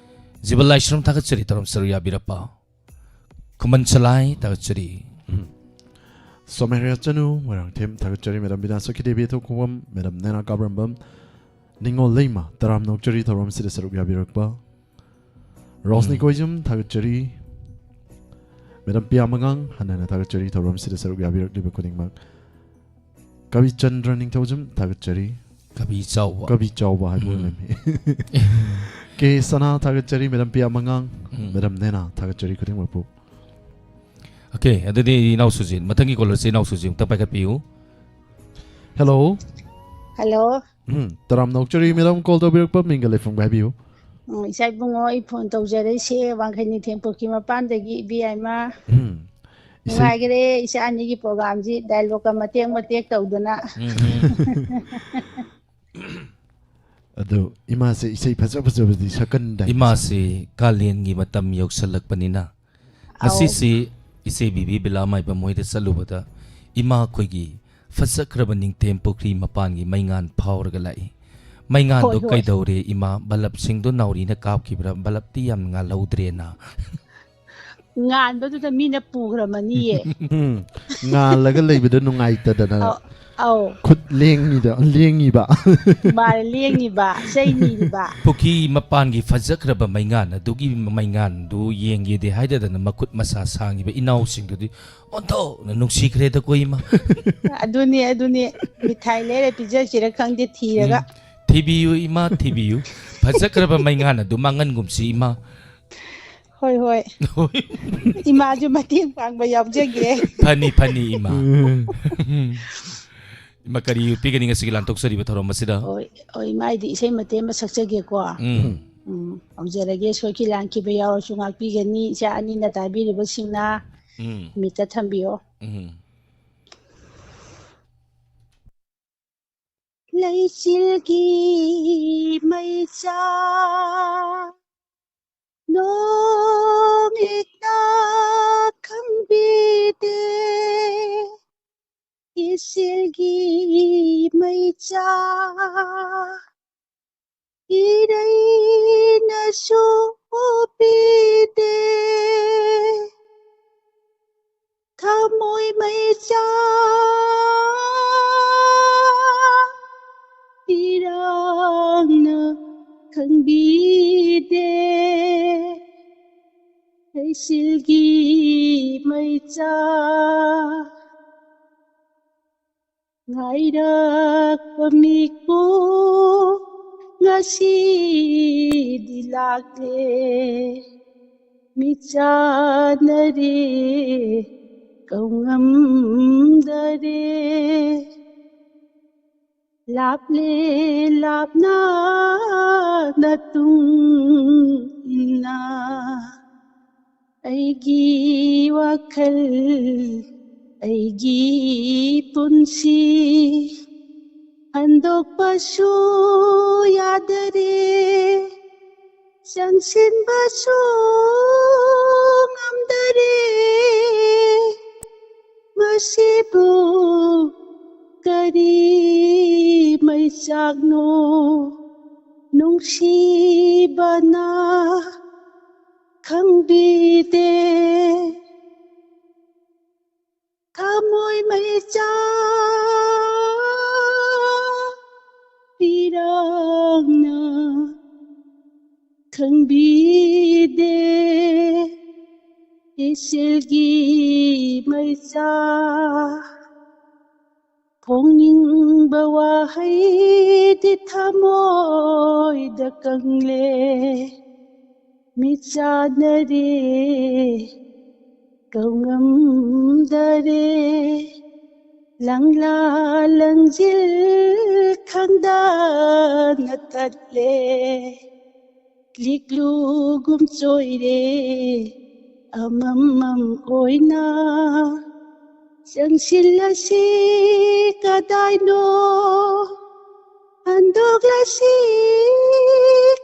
ꯖꯤꯕ ꯂꯥꯏꯁ꯭ꯔꯝ ꯊꯥꯒꯠꯆꯔꯤ꯫ ꯇꯔꯝ ꯁꯔꯨ ꯌꯥꯕꯤꯔꯛꯄ꯫ ꯈꯨꯃꯟ ꯁꯂꯥꯏ ꯊꯥꯒꯠꯆꯔꯤ꯫ ꯁꯣꯃꯦꯔꯤꯌꯥ ꯆꯅꯨ, ꯃꯣꯏꯔꯥꯡꯊꯦꯝ, ꯊꯥꯒꯠꯆꯔꯤ꯫ ꯃꯦꯗꯥꯝ ꯕꯤꯅꯥ ꯁꯈꯤꯗꯦꯕꯤ ꯊꯣꯛꯈꯣꯝꯕꯝ, ꯃꯦꯗꯥꯝ ꯅꯦꯅꯥ ꯀꯥꯕ꯭ꯔꯝꯕꯝ, ꯅꯤꯉꯣꯜ ꯂꯩꯃ, ꯇꯔꯥꯝꯅ ꯑꯣꯛꯆꯔꯤ ꯊꯧꯔꯝꯁꯤꯗ ꯁꯔꯨꯛ ꯌꯥꯕꯤꯔꯛꯄ꯫ ꯔꯣꯁꯅꯤ ꯎꯝ꯫ ꯀꯣꯏꯖꯝ, ꯊꯥꯒꯠꯆꯔꯤ꯫ ꯃꯦꯗꯥꯝ ꯄꯤꯌꯥ ꯃꯉꯥꯡ, ꯍꯟꯅ ꯍꯟꯅ ꯊꯥꯒꯠꯆꯔꯤ ꯊꯧꯔꯝꯁꯤꯗ ꯁꯔꯨꯛ ꯌꯥꯕꯤꯔꯛꯂꯤꯕ ꯈꯨꯗꯤꯡꯃꯛ꯫ ꯀꯕꯤꯆꯟꯗ꯭ꯔ ꯅꯤꯡꯊꯧꯖꯝ, ꯊꯥꯒꯠꯆꯔꯤ꯫ ꯀꯕꯤ ꯆꯥꯎꯕ꯫ ꯀꯕꯤ ꯆꯥꯎꯕ ꯍꯥꯏꯕ ꯎꯝ꯫ ꯑꯣꯏꯔꯝꯃꯤ꯫ ꯀꯦ ꯁꯅꯥ, ꯊꯥꯒꯠꯆꯔꯤ꯫ ꯃꯦꯗꯥꯝ ꯄꯤꯌꯥ ꯃꯉꯥꯡ, ꯎꯝ꯫ ꯃꯦꯗꯥꯝ ꯅꯦꯅꯥ, ꯊꯥꯒꯠꯆꯔꯤ ꯈꯨꯗꯤꯡꯃꯛꯄꯨ꯫ ꯑꯣꯀꯦ, ꯑꯗꯨꯗꯤ ꯏꯅꯥꯎ ꯁꯨꯖꯤꯠ, ꯃꯊꯪꯒꯤ ꯀꯣꯂꯔꯁꯦ ꯏꯅꯥꯎ ꯁꯨꯖꯤꯠ ꯑꯃꯨꯛꯇ ꯄꯥꯏꯈꯠꯄꯤꯌꯨ꯫ ꯍꯦꯜꯂꯣ꯫ ꯍꯜꯂꯣ꯫ ꯎꯝ, ꯇꯔꯥꯝꯅ ꯑꯣꯛꯆꯔꯤ ꯃꯦꯗꯥꯝ, ꯀꯣꯜ ꯇꯧꯕꯤꯔꯛꯄ ꯃꯤꯡꯒ ꯂꯩꯐꯝꯒ ꯍꯥꯏꯕꯤꯌꯨ꯫ ꯎꯝ, ꯏꯆꯥ ꯏꯕꯨꯡꯉꯣ, ꯑꯩ ꯐꯣꯟ ꯇꯧꯖꯔꯛꯏꯁꯦ ꯋꯥꯡꯈꯩ ꯅꯤꯡꯊꯦꯝ ꯄꯨꯈ꯭ꯔꯤ ꯃꯄꯥꯟꯗꯒꯤ ꯏꯕꯦꯝꯃ꯫ ꯎꯝ꯫ ꯏꯁꯩ ꯅꯨꯡꯉꯥꯏꯈ꯭ꯔꯦ ꯏꯆꯥ ꯑꯅꯤꯒꯤ ꯄ꯭ꯔꯣꯒꯥꯝꯁꯤ, ꯗꯥꯏꯂꯣꯛꯀ ꯃꯇꯦꯛ ꯃꯇꯦꯛ ꯇꯧꯗꯅ꯫ ꯎꯝ, ꯎꯝ꯫ ꯑꯗꯣ ꯏꯃꯥꯁꯦ ꯏꯁꯩ ꯐꯖ ꯐꯖꯕꯗꯤ ꯁꯛꯀꯟꯗꯥꯏ? ꯏꯃꯥꯁꯤ ꯀꯥꯂꯦꯟꯒꯤ ꯃꯇꯝ ꯌꯧꯁꯜꯂꯛꯄꯅꯤꯅ, ꯑꯧ꯫ ꯉꯁꯤꯁꯤ ꯏꯆꯦ ꯕꯤꯕꯤ ꯕꯤꯂꯥ ꯃꯥꯏꯕꯝ ꯍꯣꯏꯗ ꯆꯠꯂꯨꯕꯗ, ꯏꯃꯥ ꯑꯩꯈꯣꯏꯒꯤ ꯐꯖꯈ꯭ꯔꯕ ꯅꯤꯡꯊꯦꯝ ꯄꯨꯈ꯭ꯔꯤ ꯃꯄꯥꯟꯒꯤ ꯃꯩꯉꯥꯟ ꯐꯥꯎꯔꯒ ꯂꯥꯛꯏ꯫ ꯃꯩꯉꯥꯟꯗꯣ ꯍꯣꯏ, ꯍꯣꯏ꯫ ꯀꯩꯗꯧꯔꯦ ꯏꯃꯥ? ꯕꯂꯞꯁꯤꯡꯗꯣ ꯅꯥꯎꯔꯤꯅ ꯀꯥꯞꯈꯤꯕ꯭ꯔꯥ? ꯕꯂꯞꯇꯤ ꯌꯥꯝ ꯉꯥꯜꯍꯧꯗ꯭ꯔꯦꯅ꯫ ꯉꯥꯟꯕꯗꯨꯗ ꯃꯤꯅ ꯄꯨꯈ꯭ꯔꯃꯅꯤꯌꯦ꯫ ꯎꯝ, ꯉꯥꯜꯂꯒ ꯂꯩꯕꯗꯣ ꯅꯨꯡꯉꯥꯏꯇꯗꯅ ꯑꯧ, ꯑꯧ꯫ ꯈꯨꯠ ꯂꯦꯡꯉꯤꯗ, ꯂꯦꯡꯉꯤꯕ꯫ ꯃꯥꯅ ꯂꯦꯡꯉꯤꯕ, ꯆꯩ ꯅꯤꯔꯤꯕ꯫ ꯄꯨꯈ꯭ꯔꯤ ꯃꯄꯥꯟꯒꯤ ꯐꯖꯈ꯭ꯔꯕ ꯃꯩꯉꯥꯟ ꯑꯗꯨꯒꯤ ꯃꯩꯉꯥꯟꯗꯨ ꯌꯦꯡꯒꯦꯗꯤ ꯍꯥꯏꯗꯗꯅ ꯃꯈꯨꯠ ꯃꯁꯥ ꯁꯥꯡꯉꯤꯕ ꯏꯅꯥꯎꯁꯤꯡꯗꯨꯗꯤ ꯑꯣꯟꯊꯣꯛꯅ ꯅꯨꯡꯁꯤꯈ꯭ꯔꯦꯗꯀꯣ ꯏꯃꯥ꯫ ꯑꯗꯨꯅꯤ, ꯑꯗꯨꯅꯤ꯫ ꯃꯤꯊꯥꯏ ꯂꯩꯔ ꯄꯤꯖꯁꯤꯔ ꯈꯪꯗꯦ ꯊꯤꯔꯒ꯫ ꯎꯝ꯫ ꯊꯤꯕꯤꯌꯨ ꯏꯃꯥ, ꯊꯤꯕꯤꯌꯨ꯫ ꯐꯖꯈ꯭ꯔꯕ ꯃꯩꯉꯥꯟ ꯑꯗꯨ ꯃꯥꯡꯍꯟꯒꯨꯝꯁꯤ ꯏꯃꯥ꯫ ꯍꯣꯏ, ꯍꯣꯏ꯫ ꯍꯣꯏ꯫ ꯏꯃꯥꯁꯨ ꯃꯇꯦꯡ ꯄꯥꯡꯕ ꯌꯥꯎꯖꯒꯦ꯫ ꯐꯅꯤ, ꯐꯅꯤ ꯏꯃꯥ꯫ ꯎꯝ꯫ ꯏꯃꯥ, ꯀꯔꯤ ꯄꯤꯒꯅꯤ ꯉꯁꯤꯒꯤ ꯂꯥꯟꯊꯣꯛꯆꯔꯤꯕ ꯊꯧꯔꯝ ꯑꯁꯤꯗ? ꯍꯣꯏ, ꯍꯣꯏ, ꯏꯃꯥ, ꯑꯩꯗꯤ ꯏꯁꯩ ꯃꯇꯦꯛ ꯑꯃ ꯁꯛꯆꯒꯦꯀꯣ꯫ ꯎꯝ꯫ ꯎꯝ, ꯍꯧꯖꯔꯒꯦ꯫ ꯁꯣꯏꯈꯤ ꯂꯥꯟꯈꯤꯕ ꯌꯥꯎꯔꯁꯨ ꯉꯥꯛꯄꯤꯒꯅꯤ꯫ ꯏꯆꯥ ꯑꯅꯤꯅ ꯇꯥꯕꯤꯔꯤꯕꯁꯤꯡꯅ ꯎꯝ꯫ ꯃꯤꯠꯇ ꯊꯝꯕꯤꯌꯣ꯫ ꯎꯝ꯫ ꯂꯩꯆꯤꯜꯒꯤ ꯃꯩꯆꯥꯛ ꯅꯣꯡ ꯏꯛꯅ ꯈꯪꯕꯤꯗꯦ꯫ ꯏꯆꯦꯜꯒꯤ ꯃꯩꯆꯥꯛ ꯏꯔꯩꯅꯁꯨ ꯎꯕꯤꯗꯦ꯫ ꯊꯃꯣꯏ ꯃꯩꯆꯥꯛ ꯏꯔꯥꯡꯅ ꯈꯪꯕꯤꯗꯦ꯫ ꯂꯩꯆꯤꯜꯒꯤ ꯃꯩꯆꯥꯛ ꯉꯥꯏꯔꯛꯄ ꯃꯤꯀꯨꯞ ꯉꯁꯤꯗꯤ ꯂꯥꯛꯂꯦ꯫ ꯃꯤꯠ ꯆꯥꯟꯅꯔꯦ, ꯀꯧꯉꯝꯗꯔꯦ꯫ ꯂꯥꯞꯂꯦ ꯂꯥꯞꯅ ꯅꯇꯨꯡ ꯏꯟꯅ ꯑꯩꯒꯤ ꯋꯥꯈꯜ, ꯑꯩꯒꯤ ꯄꯨꯟꯁꯤ ꯍꯟꯗꯣꯛꯄꯁꯨ ꯌꯥꯗꯔꯦ, ꯆꯪꯁꯤꯟꯕꯁꯨ ꯉꯝꯗꯔꯦ꯫ ꯃꯁꯤꯕꯨ ꯀꯔꯤ ꯃꯩꯆꯥꯛꯅꯣ ꯅꯨꯡꯁꯤꯕꯅ ꯈꯪꯕꯤꯗꯦ꯫ ꯊꯃꯣꯏ ꯃꯩꯆꯥꯛ ꯏꯔꯥꯡꯅ ꯈꯪꯕꯤꯗꯦ꯫ ꯏꯆꯦꯜꯒꯤ ꯃꯩꯆꯥꯛ ꯐꯣꯡꯅꯤꯡꯕ ꯋꯥꯍꯩꯗꯤ ꯊꯃꯣꯏꯗ ꯀꯪꯂꯦ꯫ ꯃꯤꯠ ꯆꯥꯟꯅꯔꯦ, ꯀꯧꯉꯝꯗꯔꯦ꯫ ꯂꯪꯂꯥ ꯂꯪꯖꯤꯜ ꯈꯪꯗꯅ ꯊꯠꯂꯦ꯫ ꯂꯤꯛꯂꯨꯒꯨꯝ ꯆꯣꯏꯔꯦ ꯑꯃꯃꯝ ꯑꯣꯏꯅ꯫ ꯆꯪꯁꯤꯜꯂꯁꯤ ꯀꯗꯥꯏꯅꯣ, ꯍꯟꯗꯣꯛꯂꯁꯤ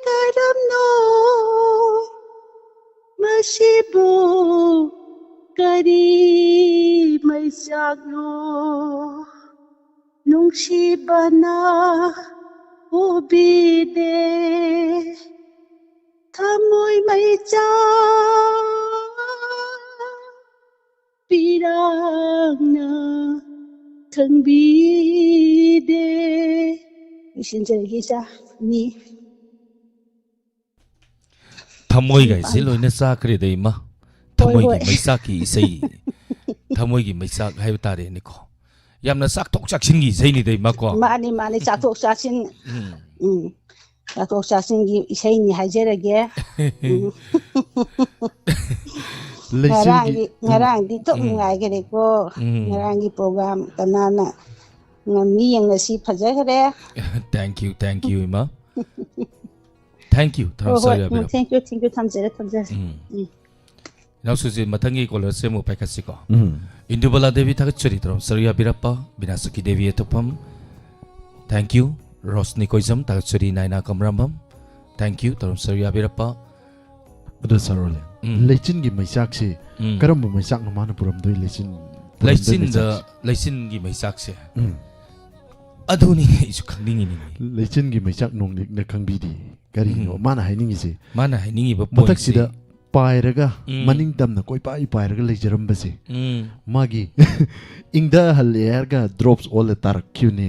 ꯀꯔꯝꯅꯣ? ꯃꯁꯤꯕꯨ ꯀꯔꯤ ꯃꯩꯆꯥꯛꯅꯣ ꯅꯨꯡꯁꯤꯕꯅ ꯎꯕꯤꯗꯦ? ꯊꯃꯣꯏ ꯃꯩꯆꯥꯛ ꯄꯤꯔꯥꯡꯅ ꯈꯪꯕꯤꯗꯦ꯫ ꯂꯣꯏꯁꯤꯟꯖꯔꯒꯦ, ꯏꯆꯥ꯫ ꯅꯤ꯫ ꯊꯃꯣꯏꯒꯥꯏꯁꯦ ꯂꯣꯏꯅ ꯆꯥꯛꯈ꯭ꯔꯦꯗ, ꯏꯃꯥ꯫ ꯍꯣꯏ, ꯊꯃꯣꯏꯒꯤ ꯍꯣꯏ꯫ ꯃꯩꯆꯥꯛꯀꯤ ꯏꯁꯩ꯫ ꯊꯃꯣꯏꯒꯤ ꯃꯩꯆꯥꯛ ꯍꯥꯏꯕ ꯇꯥꯔꯦꯅꯦꯀꯣ꯫ ꯌꯥꯝꯅ ꯆꯥꯛꯊꯣꯛ ꯆꯥꯛꯁꯤꯟꯒꯤ ꯏꯁꯩꯅꯤꯗ, ꯏꯃꯥ, ꯀꯣ꯫ ꯃꯥꯅꯤ, ꯃꯥꯅꯤ, ꯆꯥꯊꯣꯛ ꯆꯥꯁꯤꯟ꯫ ꯎꯝ꯫ ꯎꯝ꯫ ꯆꯥꯊꯣꯛ ꯆꯥꯁꯤꯟꯒꯤ ꯏꯁꯩꯅꯤ ꯍꯥꯏꯖꯔꯒꯦ꯫ ꯎꯝ꯫ ꯂꯩꯆꯤꯜꯒꯤ ꯉꯔꯥꯡꯒꯤ, ꯎꯝ꯫ ꯉꯔꯥꯡꯗꯤ ꯊꯣꯛ ꯎꯝ꯫ ꯅꯨꯡꯉꯥꯏꯈꯔꯦꯀꯣ꯫ ꯎꯝ꯫ ꯉꯔꯥꯡꯒꯤ program ꯀꯅꯥꯅ ꯉꯝꯃꯤ ꯌꯦꯡꯅꯁꯤ, ꯐꯖꯈ꯭ꯔꯦ꯫ Thank you, thank you, ꯏꯃꯥ꯫ Thank you, ꯍꯣꯏ, ꯊꯧꯔꯝ ꯍꯣꯏ, ꯁꯔꯨ ꯎꯝ, ꯌꯥꯕꯤꯔꯕ? Thank you, thank you, ꯊꯝꯖꯔꯦ, ꯊꯝꯖꯔꯦ꯫ ꯎꯝ꯫ ꯎꯝ꯫ ꯏꯅꯥꯎꯁꯨꯁꯤ ꯃꯊꯪꯒꯤ caller ꯁꯦ ꯑꯃꯨꯛ ꯄꯥꯏꯈꯠꯁꯤꯀꯣ꯫ ꯎꯝ꯫ ꯏꯟꯗꯨꯕꯂꯥ ꯗꯦꯕꯤ ꯊꯥꯒꯠꯆꯔꯤ, ꯊꯧꯔꯝ ꯁꯔꯨ ꯌꯥꯕꯤꯔꯛꯄ꯫ ꯕꯤꯅꯥꯁꯨꯀꯤ ꯗꯦꯕꯤ ꯑꯦꯇꯨꯐꯝ, thank you꯫ ꯔꯣꯁꯅꯤ ꯀꯣꯏꯖꯝ ꯊꯥꯒꯠꯆꯔꯤ, ꯅꯥꯏꯅꯥ ꯀꯃꯔꯥꯝꯕꯝ, thank you, ꯊꯧꯔꯝ ꯁꯔꯨ ꯌꯥꯕꯤꯔꯛꯄ꯫ ꯑꯗꯣ ꯁꯥꯔ ꯑꯣꯂꯦ, ꯎꯝ꯫ ꯂꯩꯆꯤꯟꯒꯤ ꯃꯩꯆꯥꯛꯁꯤ ꯎꯝ꯫ ꯀꯔꯝꯕ ꯃꯩꯆꯥꯛꯅꯣ ꯃꯥꯅ ꯄꯨꯔꯝꯗꯣꯏ? ꯂꯩꯆꯤꯟ, ꯄꯨꯔꯝꯗꯣꯏ ꯂꯩꯆꯤꯟꯗ, ꯃꯩꯆꯥꯛꯁꯤ? ꯂꯩꯆꯤꯟꯒꯤ ꯃꯩꯆꯥꯛꯁꯦ꯫ ꯎꯝ꯫ ꯑꯗꯨꯅꯤ ꯑꯩꯁꯨ ꯈꯪꯅꯤꯡꯉꯤꯅꯤꯅꯦ꯫ ꯂꯩꯆꯤꯟꯒꯤ ꯃꯩꯆꯥꯛ ꯅꯣꯡꯂꯤꯛꯅ ꯈꯪꯕꯤꯗꯦ꯫ ꯀꯔꯤꯅꯣ ꯎꯝ꯫ ꯃꯥꯅ ꯍꯥꯏꯅꯤꯡꯉꯤꯁꯦ? ꯃꯥꯅ ꯍꯥꯏꯅꯤꯡꯉꯤꯕ ꯃꯊꯛꯁꯤꯗ pointꯁꯤ ꯄꯥꯏꯔꯒ, ꯎꯝ꯫ ꯃꯅꯤꯡ ꯇꯝꯅ ꯀꯣꯏꯄꯥꯏ ꯄꯥꯏꯔꯒ ꯂꯩꯖꯔꯝꯕꯁꯦ꯫ ꯎꯝ꯫ ꯃꯥꯒꯤ ꯏꯪꯗꯍꯜꯂꯦ ꯍꯥꯏꯔꯒ drops ꯑꯣꯜꯂ ꯇꯥꯔꯛꯈꯤꯕꯅꯦ꯫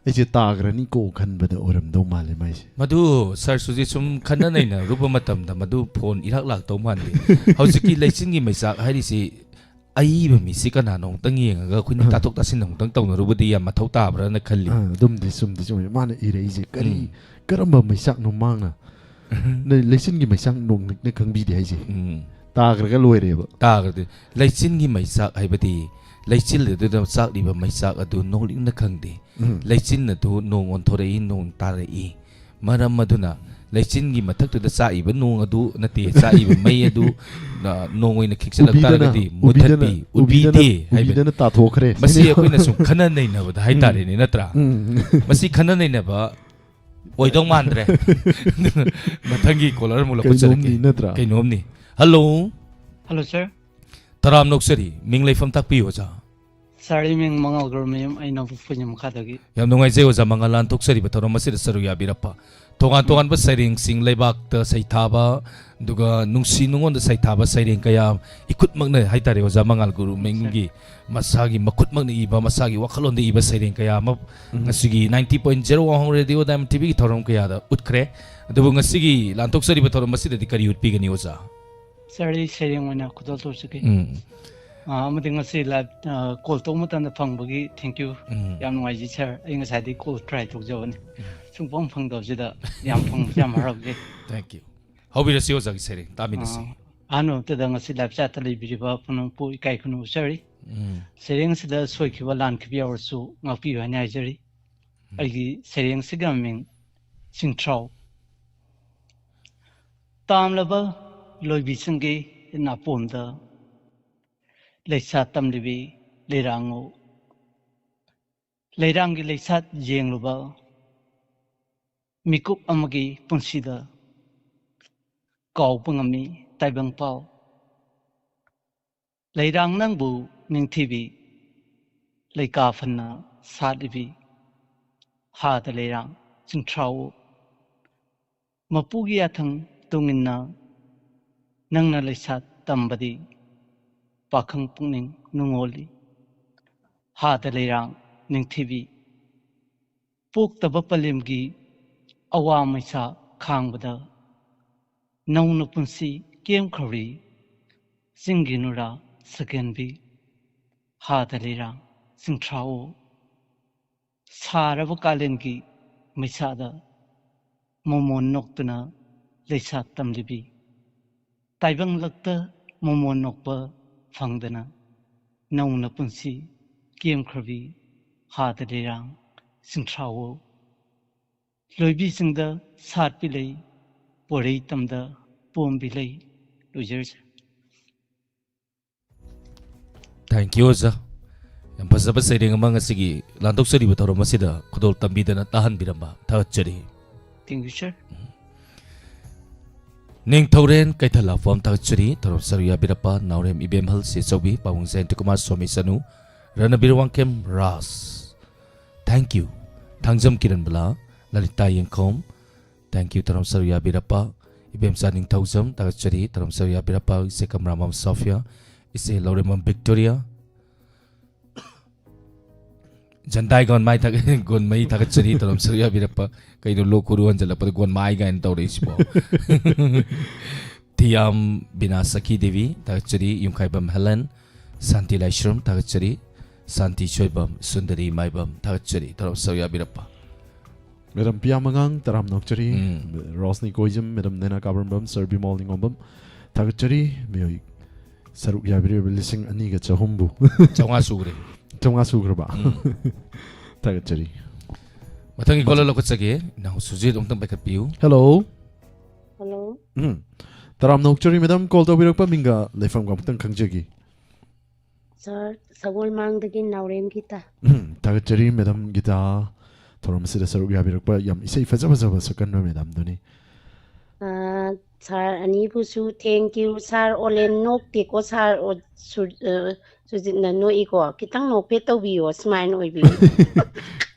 ꯑꯩꯁꯦ ꯇꯥꯈ꯭ꯔꯅꯤꯀꯣ ꯈꯟꯕꯗ ꯑꯣꯏꯔꯝꯗꯧ ꯃꯥꯜꯂꯦ ꯃꯥꯏꯁꯦ꯫ ꯃꯗꯨ ꯁꯥꯔꯁꯨ ꯍꯧꯖꯤꯛ ꯁꯨꯝ ꯈꯟꯅ ꯅꯩꯅꯔꯨꯕ ꯃꯇꯝꯗ ꯃꯗꯨ phone ꯏꯔꯥꯛ ꯂꯥꯛꯇꯧ ꯃꯥꯟꯗꯦ꯫ ꯍꯧꯖꯤꯛꯀꯤ ꯂꯩꯆꯤꯟꯒꯤ ꯃꯩꯆꯥꯛ ꯍꯥꯏꯔꯤꯁꯤ ꯑꯏꯕ ꯃꯤꯁꯤ ꯀꯅꯥꯅꯣ ꯑꯃꯨꯛꯇꯪ ꯌꯦꯡꯉꯒ ꯑꯩꯈꯣꯏꯅ ꯑꯥ꯫ ꯇꯥꯊꯣꯛ ꯇꯥꯁꯤꯟ ꯑꯃꯨꯛꯇꯪ ꯇꯧꯅꯔꯨꯕꯗꯤ ꯌꯥꯝ ꯃꯊꯧ ꯇꯥꯕ꯭ꯔꯥꯅ ꯈꯜꯂꯤ꯫ ꯑꯥ, ꯑꯗꯨꯝꯗꯤ ꯆꯨꯝꯗꯤ ꯆꯨꯝꯃꯤ꯫ ꯃꯥꯅ ꯏꯔꯛꯏꯁꯦ ꯀꯔꯤ, ꯎꯝ꯫ ꯀꯔꯝꯕ ꯃꯩꯆꯥꯛꯅꯣ ꯃꯥꯅ? ꯅꯣꯏ ꯂꯩꯆꯤꯟꯒꯤ ꯃꯩꯆꯥꯛ ꯅꯣꯡꯂꯤꯛꯅ ꯈꯪꯕꯤꯗꯦ ꯍꯥꯏꯁꯦ꯫ ꯎꯝ꯫ ꯇꯥꯈ꯭ꯔꯒ ꯂꯣꯏꯔꯦꯕ꯫ ꯇꯥꯈ꯭ꯔꯗꯤ꯫ ꯂꯩꯆꯤꯟꯒꯤ ꯃꯩꯆꯥꯛ ꯍꯥꯏꯕꯗꯤ ꯂꯩꯆꯤꯜ ꯑꯗꯨꯗ ꯆꯥꯛꯂꯤꯕ ꯃꯩꯆꯥꯛ ꯑꯗꯨ ꯅꯣꯡꯂꯤꯛꯅ ꯈꯪꯗꯦ꯫ ꯎꯝ꯫ ꯂꯩꯆꯤꯟ ꯑꯗꯨ ꯅꯣꯡ ꯑꯣꯟꯊꯣꯔꯛꯏ, ꯅꯣꯡ ꯇꯥꯔꯛꯏ꯫ ꯃꯔꯝ ꯑꯗꯨꯅ ꯂꯩꯆꯤꯟꯒꯤ ꯃꯊꯛꯇꯨꯗ ꯆꯥꯛꯏꯕ ꯅꯣꯡ ꯑꯗꯨ ꯅꯠꯇꯦ, ꯆꯥꯛꯏꯕ ꯃꯩ ꯑꯗꯨ, ꯑ, ꯅꯣꯡ ꯑꯣꯏꯅ ꯈꯤꯛꯆꯜꯂꯛ ꯎꯕꯤꯗꯅ, ꯇꯥꯔꯒꯗꯤ ꯎꯕꯤꯗꯅ, ꯃꯨꯊꯠꯄꯤ, ꯎꯕꯤꯗꯅ, ꯎꯕꯤꯗꯦ ꯍꯥꯏꯕ꯫ ꯎꯕꯤꯗꯅ ꯇꯥꯊꯣꯛꯈ꯭ꯔꯦ꯫ ꯃꯁꯤ ꯁꯤꯅꯦ꯫ ꯑꯩꯈꯣꯏꯅ ꯁꯨꯝ ꯈꯟꯅ ꯅꯩꯅꯕꯗ ꯍꯥꯏꯇꯥꯔꯦꯅꯦ, ꯎꯝ꯫ ꯅꯠꯇ꯭ꯔꯥ? ꯎꯝ꯫ ꯃꯁꯤ ꯈꯟꯅ ꯅꯩꯅꯕ ꯑꯣꯏꯗꯧ ꯃꯥꯟꯗ꯭ꯔꯦ꯫ ꯃꯊꯪꯒꯤ caller ꯑꯃꯨꯛ ꯂꯧꯈꯠꯆꯔꯛꯀꯦ꯫ ꯀꯩꯅꯣꯝꯅꯤ, ꯅꯠꯇ꯭ꯔꯥ? ꯀꯩꯅꯣꯝꯅꯤ꯫ Hello꯫ Hello, sir꯫ ꯇꯔꯥꯝꯅ ꯑꯣꯛꯆꯔꯤ꯫ ꯃꯤꯡ ꯂꯩꯐꯝ ꯇꯥꯛꯄꯤꯌꯨ, ꯑꯣꯖꯥ꯫ ꯁꯥꯔ, ꯑꯩ ꯃꯤꯡ ꯃꯉꯥꯜ ꯒꯨꯔꯨꯃꯌꯨꯝ, ꯑꯩ ꯅꯧꯕꯨꯛ ꯄꯨꯟꯌꯝ ꯃꯈꯥꯗꯒꯤ꯫ ꯌꯥꯝ ꯅꯨꯡꯉꯥꯏꯖꯩ ꯑꯣꯖꯥ ꯃꯉꯥꯜ, ꯂꯥꯟꯊꯣꯛꯆꯔꯤꯕ ꯊꯧꯔꯝ ꯑꯁꯤꯗ ꯁꯔꯨꯛ ꯌꯥꯕꯤꯔꯛꯄ꯫ ꯇꯣꯉꯥꯟ ꯇꯣꯉꯥꯟꯕ ꯁꯩꯔꯦꯡꯁꯤꯡ, ꯂꯩꯕꯥꯛꯇ ꯁꯩꯊꯥꯕ, ꯑꯗꯨꯒ ꯅꯨꯡꯁꯤ ꯅꯨꯡꯉꯣꯟꯗ ꯁꯩꯊꯥꯕ ꯁꯩꯔꯦꯡ ꯀꯌꯥ, ꯏꯈꯨꯠꯃꯛꯅ ꯍꯥꯏꯇꯥꯔꯦ ꯑꯣꯖꯥ ꯃꯉꯥꯜ ꯒꯨꯔꯨꯃꯌꯨꯝꯒꯤ ꯃꯁꯥꯒꯤ ꯃꯈꯨꯠꯃꯛꯅ ꯏꯕ, ꯃꯁꯥꯒꯤ ꯋꯥꯈꯜꯂꯣꯟꯗ ꯏꯕ ꯁꯩꯔꯦꯡ ꯀꯌꯥ ꯑꯃ ꯉꯁꯤꯒꯤ ninety point zero Wahong Radio Diamond TVꯒꯤ ꯊꯧꯔꯝ ꯀꯌꯥꯗ ꯎꯠꯈ꯭ꯔꯦ꯫ ꯑꯗꯨꯕꯨ ꯉꯁꯤꯒꯤ ꯂꯥꯟꯊꯣꯛꯆꯔꯤꯕ ꯊꯧꯔꯝ ꯑꯁꯤꯗꯗꯤ ꯀꯔꯤ ꯎꯠꯄꯤꯒꯅꯤ ꯑꯣꯖꯥ? ꯁꯥꯔ, ꯑꯩ ꯁꯩꯔꯦꯡ ꯑꯣꯏꯅ ꯈꯨꯗꯣꯜ ꯇꯧꯖꯒꯦ꯫ ꯎꯝ꯫ ꯑꯥ, ꯑꯃꯗꯤ ꯉꯁꯤ ꯂꯥꯏꯚ, ꯑꯥ, ꯀꯣꯜ ꯇꯧꯕ ꯃꯇꯝꯗ ꯐꯪꯕꯒꯤ thank you꯫ ꯎꯝ꯫ ꯌꯥꯝ ꯅꯨꯡꯉꯥꯏꯖꯩ ꯁꯥꯔ, ꯑꯩ ꯉꯁꯥꯏꯗꯒꯤ ꯀꯣꯜ ꯇ꯭ꯔꯥꯏ ꯇꯧꯖꯕꯅꯤ꯫ ꯁꯨꯡꯐꯪ ꯐꯪꯗꯕꯁꯤꯗ ꯌꯥꯝ ꯐꯪꯕꯁꯦ ꯌꯥꯝ ꯍꯔꯥꯎꯖꯩ꯫ Thank you. ꯍꯧꯕꯤꯔꯁꯤ ꯑꯣꯖꯥꯒꯤ ꯁꯩꯔꯦꯡ ꯇꯥꯃꯤꯟꯅꯁꯤ꯫ ꯑꯥ, ꯑꯍꯥꯟꯕ ꯃꯛꯇꯗ ꯉꯁꯤ ꯂꯥꯏꯚ ꯆꯥꯠꯇ ꯂꯩꯕꯤꯔꯤꯕ ꯄꯨꯝꯅꯃꯛꯄꯨ ꯏꯀꯥꯏ ꯈꯨꯝꯅꯕ ꯎꯠꯆꯔꯤ꯫ ꯎꯝ꯫ ꯁꯩꯔꯦꯡ ꯑꯁꯤꯗ ꯁꯣꯏꯈꯤꯕ ꯂꯥꯟꯈꯤꯕ ꯌꯥꯎꯔꯁꯨ ꯉꯥꯛꯄꯤꯌꯨ ꯍꯥꯏꯅ ꯍꯥꯏꯖꯔꯤ꯫ ꯑꯩꯒꯤ ꯁꯩꯔꯦꯡꯁꯤꯒꯤ ꯃꯃꯤꯡ ꯆꯤꯡꯊ꯭ꯔꯥꯎ꯫ ꯇꯥꯝꯂꯕ ꯂꯣꯏꯕꯤꯁꯤꯡꯒꯤ ꯅꯥꯄꯣꯝꯗ ꯂꯩꯁꯥ ꯇꯝꯂꯤꯕꯤ ꯂꯩꯔꯥꯡꯉꯧ꯫ ꯂꯩꯔꯥꯡꯒꯤ ꯂꯩꯁꯥꯠ ꯌꯦꯡꯂꯨꯕ ꯃꯤꯀꯨꯞ ꯑꯃꯒꯤ ꯄꯨꯟꯁꯤꯗ ꯀꯥꯎꯕ ꯉꯝꯃꯤ ꯇꯥꯏꯕꯪ ꯄꯥꯎ꯫ ꯂꯩꯔꯥꯡ ꯅꯪꯕꯨ ꯅꯤꯡꯊꯤꯕꯤ ꯂꯩꯀꯥ ꯐꯟꯅ ꯁꯥꯠꯂꯤꯕꯤ ꯍꯥꯗ ꯂꯩꯔꯥꯡ ꯆꯤꯡꯊ꯭ꯔꯥꯎ꯫ ꯃꯄꯨꯒꯤ ꯌꯥꯊꯪ ꯇꯨꯡꯏꯟꯅ ꯅꯪꯅ ꯂꯩꯁꯥ ꯇꯝꯕꯗꯤ ꯄꯥꯈꯪ ꯄꯨꯛꯅꯤꯡ ꯅꯨꯡꯉꯣꯜꯂꯤ꯫ ꯍꯥꯗ ꯂꯩꯔꯥꯡ ꯅꯤꯡꯊꯤꯕꯤ꯫ ꯄꯣꯛꯇꯕ ꯄꯂꯦꯝꯒꯤ ꯑꯋꯥ ꯃꯩꯁꯥ ꯈꯥꯡꯕꯗ ꯅꯧꯅ ꯄꯨꯟꯁꯤ ꯀꯦꯝꯈ꯭ꯔꯧꯔꯤ ꯆꯤꯡꯒꯤ ꯅꯨꯔꯥ ꯁꯀꯦꯟꯕꯤ꯫ ꯍꯥꯗ ꯂꯩꯔꯥꯡ ꯆꯤꯡꯊ꯭ꯔꯥꯎ꯫ ꯁꯥꯔꯕ ꯀꯥꯂꯦꯟꯒꯤ ꯃꯩꯁꯥꯗ ꯃꯣꯃꯣꯟ ꯅꯣꯛꯇꯨꯅ ꯂꯩꯁꯥ ꯇꯝꯂꯤꯕꯤ꯫ ꯇꯥꯏꯕꯪꯂꯛꯇ ꯃꯣꯃꯣꯟ ꯅꯣꯛꯄ ꯐꯪꯗꯅ ꯅꯧꯅ ꯄꯨꯟꯁꯤ ꯀꯦꯝꯈ꯭ꯔꯕꯤ ꯍꯥꯗ ꯂꯩꯔꯥꯡ ꯆꯤꯡꯊ꯭ꯔꯥꯎ꯫ ꯂꯣꯏꯕꯤꯁꯤꯡꯗ ꯁꯥꯠꯄꯤ ꯂꯩ, ꯄꯣꯔꯩ ꯇꯝꯗ ꯄꯣꯝꯕꯤ ꯂꯩ꯫ ꯂꯣꯏꯖꯔꯁꯤ꯫ Thank you ꯑꯣꯖꯥ꯫ ꯌꯥꯝ ꯐꯖꯕ ꯁꯩꯔꯦꯡ ꯑꯃ ꯉꯁꯤꯒꯤ ꯂꯥꯟꯊꯣꯛꯆꯔꯤꯕ ꯊꯧꯔꯝ ꯑꯁꯤꯗ ꯈꯨꯗꯣꯜ ꯇꯝꯕꯤꯗꯅ ꯇꯥꯍꯟꯕꯤꯔꯝꯕ ꯊꯥꯒꯠꯆꯔꯤ꯫ Thank you, sir꯫ ꯅꯤꯡꯊꯧꯔꯦꯟ ꯀꯩꯊꯦꯜ ꯂꯥꯛꯄꯝ ꯊꯥꯒꯠꯆꯔꯤ꯫ ꯊꯧꯔꯝ ꯁꯔꯨꯛ ꯌꯥꯕꯤꯔꯛꯄ ꯅꯥꯎꯔꯦꯝ ꯏꯕꯦꯝꯍꯜ ꯁꯦꯆꯧꯕꯤ, ꯄꯥꯕꯨꯡ ꯖꯌꯟꯇ ꯀꯨꯃꯥꯔ ꯁ꯭ꯋꯥꯃꯤ ꯆꯅꯨ, ꯔꯅꯕꯤꯔ ꯋꯥꯡꯈꯦꯝ ꯔꯥꯖ, thank you꯫ ꯊꯥꯡꯖꯝ ꯀꯤꯔꯟꯕꯂꯥ, ꯂꯂꯤꯇꯥ ꯌꯦꯡꯈꯣꯝ, thank you꯫ ꯇꯔꯥꯝ ꯁꯔꯨꯛ ꯌꯥꯕꯤꯔꯛꯄ ꯏꯕꯦꯝꯆꯥ ꯅꯤꯡꯊꯧꯖꯝ, ꯊꯥꯒꯠꯆꯔꯤ꯫ ꯇꯔꯥꯝ ꯁꯔꯨꯛ ꯌꯥꯕꯤꯔꯛꯄ ꯏꯆꯦ ꯀꯃꯔꯥꯃꯝ ꯁꯣꯐꯤꯌꯥ, ꯏꯆꯦ ꯂꯧꯔꯦꯝꯕꯝ ꯕꯤꯛꯇꯣꯔꯤꯌꯥ, ꯖꯟꯗꯥꯏ ꯒꯣꯟꯃꯥꯏ ꯊꯥꯒꯠ-, ꯒꯣꯟꯃꯩ ꯊꯥꯒꯠꯆꯔꯤ꯫ ꯇꯔꯥꯝ ꯁꯔꯨꯛ ꯌꯥꯕꯤꯔꯛꯄ꯫ ꯀꯩꯅꯣ ꯂꯣꯛ ꯈꯨꯔꯨ ꯍꯟꯖꯜꯂꯛꯄꯗ ꯒꯣꯟꯃꯥꯏ ꯀꯥꯏꯅ ꯇꯧꯔꯛꯏꯁꯤꯕꯣ? ꯊꯤꯌꯥꯝ ꯕꯤꯅꯥ ꯁꯈꯤ ꯗꯦꯕꯤ ꯊꯥꯒꯠꯆꯔꯤ꯫ ꯌꯨꯝꯈꯥꯏꯕꯝ ꯍꯦꯂꯟ, ꯁꯥꯟꯇꯤ ꯂꯥꯏꯁ꯭ꯔꯝ ꯊꯥꯒꯠꯆꯔꯤ꯫ ꯁꯥꯟꯇꯤ ꯁꯣꯏꯕꯝ, ꯁꯨꯟꯗꯔꯤ ꯃꯥꯏꯕꯝ ꯊꯥꯒꯠꯆꯔꯤ꯫ ꯇꯔꯥꯝ ꯁꯔꯨꯛ ꯌꯥꯕꯤꯔꯛꯄ꯫ ꯃꯦꯗꯥꯝ ꯄꯤꯌꯥꯃꯉꯥꯡ, ꯇꯔꯥꯝꯅ ꯑꯣꯛꯆꯔꯤ꯫ ꯎꯝ꯫ ꯔꯣꯁꯅꯤ ꯀꯣꯏꯖꯝ, ꯃꯦꯗꯥꯝ ꯅꯦꯅꯥ ꯀꯥꯕ꯭ꯔꯝꯕꯝ, ꯁꯔ ꯕꯤꯃꯣꯜ ꯅꯤꯉꯣꯝꯕꯝ ꯊꯥꯒꯠꯆꯔꯤ꯫ ꯃꯤꯑꯣꯏ ꯁꯔꯨꯛ ꯌꯥꯕꯤꯔꯤꯕ ꯂꯤꯁꯤꯡ ꯑꯅꯤꯒ ꯆꯍꯨꯝꯕꯨ꯫ ꯆꯥꯝꯃꯉꯥ ꯁꯨꯈ꯭ꯔꯦ꯫ ꯆꯥꯝꯃꯉꯥ ꯁꯨꯈ꯭ꯔꯕ? ꯎꯝ꯫ ꯊꯥꯒꯠꯆꯔꯤ꯫ ꯃꯊꯪꯒꯤ ꯀꯣꯂꯔ ꯂꯧꯈꯠꯆꯒꯦ꯫ ꯏꯅꯥꯎ ꯁꯨꯖꯤꯠ, ꯑꯃꯨꯛꯇꯪ ꯄꯥꯏꯈꯠꯄꯤꯌꯨ꯫ ꯍꯦꯜꯂꯣ꯫ ꯍꯜꯂꯣ꯫ ꯎꯝ꯫ ꯇꯔꯥꯝꯅ ꯑꯣꯛꯆꯔꯤ ꯃꯦꯗꯥꯝ, ꯀꯣꯜ ꯇꯧꯕꯤꯔꯛꯄ ꯃꯤꯡꯒ ꯂꯩꯐꯝꯒ ꯑꯃꯨꯛꯇꯪ ꯈꯪꯖꯒꯦ꯫ ꯁꯥꯔ, ꯁꯒꯣꯜꯃꯥꯡꯗꯒꯤ ꯅꯥꯎꯔꯦꯝ ꯒꯤꯇꯥ꯫ ꯎꯝ, ꯊꯥꯒꯠꯆꯔꯤ ꯃꯦꯗꯥꯝ ꯒꯤꯇꯥ, ꯊꯧꯔꯝ ꯑꯁꯤꯗ ꯁꯔꯨꯛ ꯌꯥꯕꯤꯔꯛꯄ꯫ ꯌꯥꯝ ꯏꯁꯩ ꯐꯖ ꯐꯖꯕ ꯁꯛꯀꯟꯕ ꯃꯦꯗꯥꯝꯗꯨꯅꯤ꯫ ꯑꯥ, ꯁꯥꯔ ꯑꯅꯤꯕꯨꯁꯨ thank you꯫ ꯁꯥꯔ ꯑꯣꯂꯦꯟ ꯅꯣꯛꯇꯦꯀꯣ, ꯁꯥꯔ ꯑꯣ-, ꯁꯨ-, ꯑ, ꯁꯨꯖꯤꯠꯅ ꯅꯣꯛꯏꯀꯣ꯫ ꯈꯤꯇꯪ ꯅꯣꯛꯐꯦꯠ ꯇꯧꯕꯤꯌꯣ, ꯁꯨꯃꯥꯏꯅ ꯑꯣꯏꯕꯤꯌꯨ꯫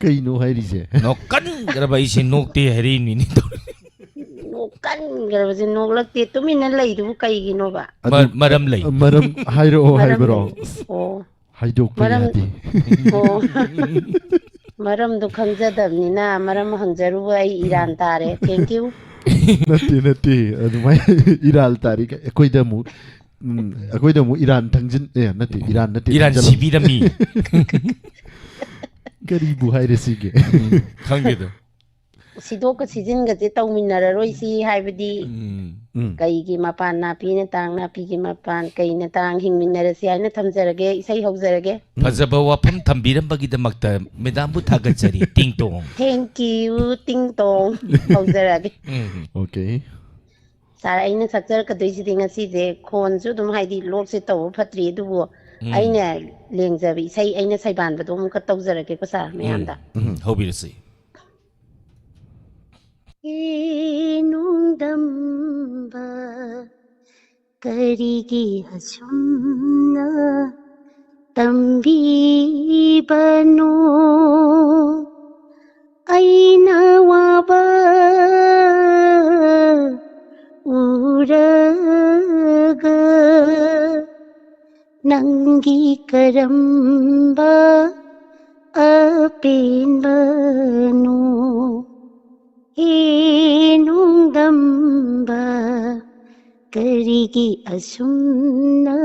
ꯀꯩꯅꯣ ꯍꯥꯏꯔꯤꯁꯦ? ꯅꯣꯛꯀꯟꯈ꯭ꯔꯕ ꯑꯩꯁꯦ ꯅꯣꯛꯇꯦ ꯍꯥꯏꯔꯛꯏꯅꯤꯅꯦ꯫ ꯅꯣꯛꯀꯟꯈ꯭ꯔꯕꯁꯦ ꯅꯣꯛꯂꯛꯇꯦ, ꯇꯨꯃꯤꯟꯅ ꯂꯩꯗꯨꯕꯨ ꯀꯩꯒꯤꯅꯣꯕ? ꯑꯗꯨ ꯃ-, ꯃꯔꯝ ꯂꯩ꯫ ꯃꯔꯝ ꯍꯥꯏꯔꯛꯑꯣ ꯃꯔꯝ ꯍꯥꯏꯕ꯭ꯔꯣ? ꯂꯩ꯫ ꯑꯣ꯫ ꯍꯥꯏꯗꯣꯛꯄ ꯃꯔꯝ ꯌꯥꯗꯦ꯫ ꯑꯣ꯫ ꯃꯔꯝꯗꯣ ꯈꯪꯖꯗꯕꯅꯤꯅ ꯃꯔꯝ ꯍꯪꯖꯔꯨꯕ ꯑꯩ ꯏꯔꯥꯟ ꯇꯥꯔꯦ꯫ Thank you꯫ ꯅꯠꯇꯦ, ꯅꯠꯇꯦ꯫ ꯑꯗꯨꯃꯥꯏꯅ ꯏꯔꯥꯜ ꯇꯥꯔꯤ꯫ ꯑꯩꯈꯣꯏꯗ ꯑꯃꯨꯛ, ꯎꯝ, ꯑꯩꯈꯣꯏꯗ ꯑꯃꯨꯛ ꯏꯔꯥꯟ ꯊꯪꯖꯤꯟ-, ꯑꯦ, ꯅꯠꯇꯦ, ꯏꯔꯥꯟ ꯅꯠꯇꯦ, ꯏꯔꯥꯟ ꯊꯪꯖꯜꯂꯛ-, ꯁꯤꯕꯤꯔꯝꯃꯤ꯫ ꯀꯔꯤꯕꯨ ꯍꯥꯏꯔꯦ ꯁꯤꯒꯦ? ꯎꯝ, ꯈꯪꯗꯦꯗ꯫ ꯁꯤꯗꯣꯛꯀ ꯁꯤꯖꯤꯟꯒꯁꯦ ꯇꯧꯃꯤꯟꯅꯔꯔꯣꯏꯁꯤ ꯍꯥꯏꯕꯗꯤ ꯎꯝ꯫ ꯎꯝ꯫ ꯀꯩꯒꯤ ꯃꯄꯥꯟ ꯅꯥꯄꯤꯅ ꯇꯥꯡ, ꯅꯥꯄꯤꯒꯤ ꯃꯄꯥꯟ ꯀꯩꯅ ꯇꯥꯡ, ꯍꯤꯡꯃꯤꯟꯅꯔꯁꯤ ꯍꯥꯏꯅ ꯊꯝꯖꯔꯒꯦ꯫ ꯏꯁꯩ ꯍꯧꯖꯔꯒꯦ꯫ ꯐꯖꯕ ꯋꯥꯐꯝ ꯊꯝꯕꯤꯔꯝꯕꯒꯤꯗꯃꯛꯇ ꯃꯦꯗꯥꯝꯕꯨ ꯊꯥꯒꯠꯆꯔꯤ꯫ ꯇꯤꯡ ꯇꯣꯡ꯫ Thank you, ꯇꯤꯡ ꯇꯣꯡ꯫ ꯍꯧꯖꯔꯒꯦ꯫ ꯎꯝ꯫ Okay꯫ ꯁꯥꯔ, ꯑꯩꯅ ꯁꯛꯆꯔꯛꯀꯗꯣꯏꯁꯤꯗꯤ ꯉꯁꯤꯁꯦ ꯈꯣꯟꯁꯨ ꯑꯗꯨꯝ, ꯍꯥꯏꯗꯤ, ꯂꯣꯛꯁꯦ ꯇꯧꯕ ꯐꯠꯇ꯭ꯔꯤ, ꯑꯗꯨꯕꯨ ꯎꯝ꯫ ꯑꯩꯅ ꯂꯦꯡꯖꯕ ꯏꯁꯩ, ꯑꯩꯅ ꯁꯩꯕꯥꯟꯕꯗꯣ ꯑꯃꯨꯛꯀ ꯇꯧꯖꯔꯛꯀꯦꯀꯣ ꯁꯥꯔ, ꯃꯌꯥꯝꯗ꯫ ꯎꯝ, ꯎꯝ, ꯍꯧꯕꯤꯔꯁꯤ꯫ ꯍꯦ ꯅꯣꯡꯗꯝꯕ, ꯀꯔꯤꯒꯤ ꯑꯁꯨꯝꯅ ꯇꯝꯕꯤꯕꯅꯣ꯫ ꯑꯩꯅ ꯋꯥꯕ ꯎꯔꯒ ꯅꯪꯒꯤ ꯀꯔꯝꯕ ꯑꯄꯦꯟꯕꯅꯣ? ꯍꯦ ꯅꯣꯡꯗꯝꯕ, ꯀꯔꯤꯒꯤ ꯑꯁꯨꯝꯅ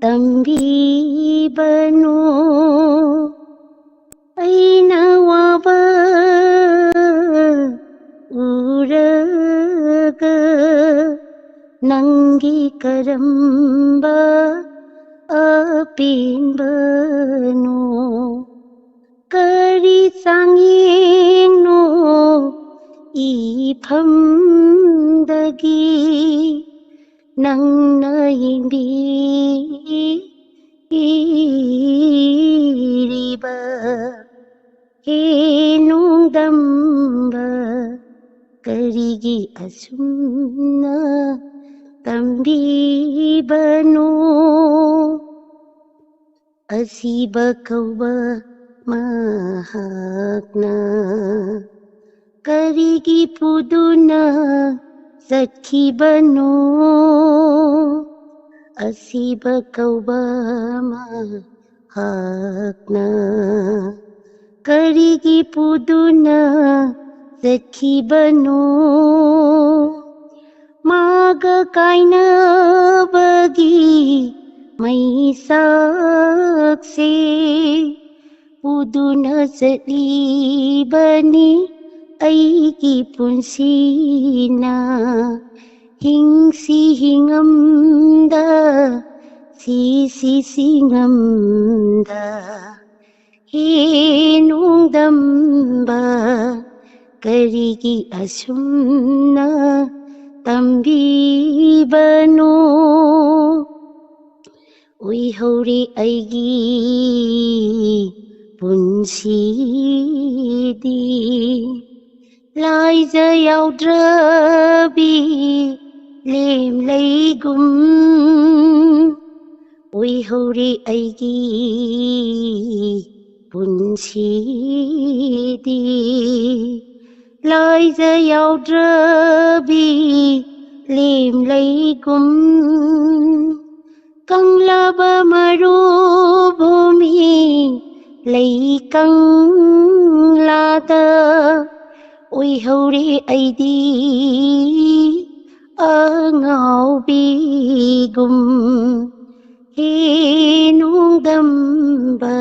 ꯇꯝꯕꯤꯕꯅꯣ? ꯑꯩꯅ ꯋꯥꯕ ꯎꯔꯒ ꯅꯪꯒꯤ ꯀꯔꯝꯕ ꯑꯄꯦꯟꯕꯅꯣ? ꯀꯔꯤ ꯆꯥꯡꯌꯦꯡꯅꯣ ꯏꯐꯝꯗꯒꯤ ꯅꯪꯅ ꯌꯦꯡꯕꯤꯔꯤꯕ? ꯍꯦ ꯅꯣꯡꯗꯝꯕ, ꯀꯔꯤꯒꯤ ꯑꯁꯨꯝꯅ ꯇꯝꯕꯤꯕꯅꯣ? ꯑꯁꯤꯕ ꯀꯧꯕ ꯃꯍꯥꯛꯅ ꯀꯔꯤꯒꯤ ꯄꯨꯗꯨꯅ ꯆꯠꯈꯤꯕꯅꯣ? ꯑꯁꯤꯕ ꯀꯧꯕ ꯃꯍꯥꯛꯅ ꯀꯔꯤꯒꯤ ꯄꯨꯗꯨꯅ ꯆꯠꯈꯤꯕꯅꯣ? ꯃꯥꯒ ꯀꯥꯏꯅꯕꯒꯤ ꯃꯩꯁꯥꯛꯁꯦ ꯄꯨꯗꯨꯅ ꯆꯠꯂꯤꯕꯅꯤ ꯑꯩꯒꯤ ꯄꯨꯟꯁꯤꯅ꯫ ꯍꯤꯡꯁꯤ ꯍꯤꯡꯉꯝꯗ, ꯁꯤꯁꯤ ꯁꯤꯉꯝꯗ, ꯍꯦ ꯅꯣꯡꯗꯝꯕ, ꯀꯔꯤꯒꯤ ꯑꯁꯨꯝꯅ ꯇꯝꯕꯤꯕꯅꯣ? ꯑꯣꯏꯍꯧꯔꯤ ꯑꯩꯒꯤ ꯄꯨꯟꯁꯤꯗꯤ ꯂꯥꯏꯖ ꯌꯥꯎꯗ꯭ꯔꯕꯤ ꯂꯦꯝꯂꯩꯒꯨꯝ꯫ ꯑꯣꯏꯍꯧꯔꯦ ꯑꯩꯒꯤ ꯄꯨꯟꯁꯤꯗꯤ ꯂꯥꯏꯖ ꯌꯥꯎꯗ꯭ꯔꯕꯤ ꯂꯦꯝꯂꯩꯒꯨꯝ ꯀꯪꯂꯕ ꯃꯔꯨꯚꯨꯃꯤ ꯂꯩꯀꯪꯂꯥꯗ ꯑꯣꯏꯍꯧꯔꯦ ꯑꯩꯗꯤ ꯑꯉꯥꯎꯕꯤꯒꯨꯝ꯫ ꯍꯦ ꯅꯣꯡꯗꯝꯕ,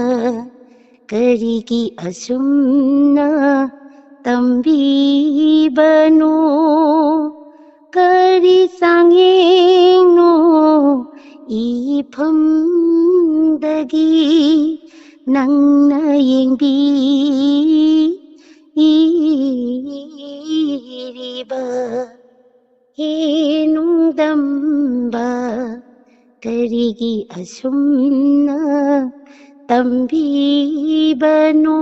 ꯀꯔꯤꯒꯤ ꯑꯁꯨꯝꯅ ꯇꯝꯕꯤꯕꯅꯣ? ꯀꯔꯤ ꯆꯥꯡꯌꯦꯡꯅꯣ ꯏꯐꯝꯗꯒꯤ ꯅꯪꯅ ꯌꯦꯡꯕꯤꯔꯤꯕ? ꯍꯦ ꯅꯣꯡꯗꯝꯕ, ꯀꯔꯤꯒꯤ ꯑꯁꯨꯝꯅ ꯇꯝꯕꯤꯕꯅꯣ?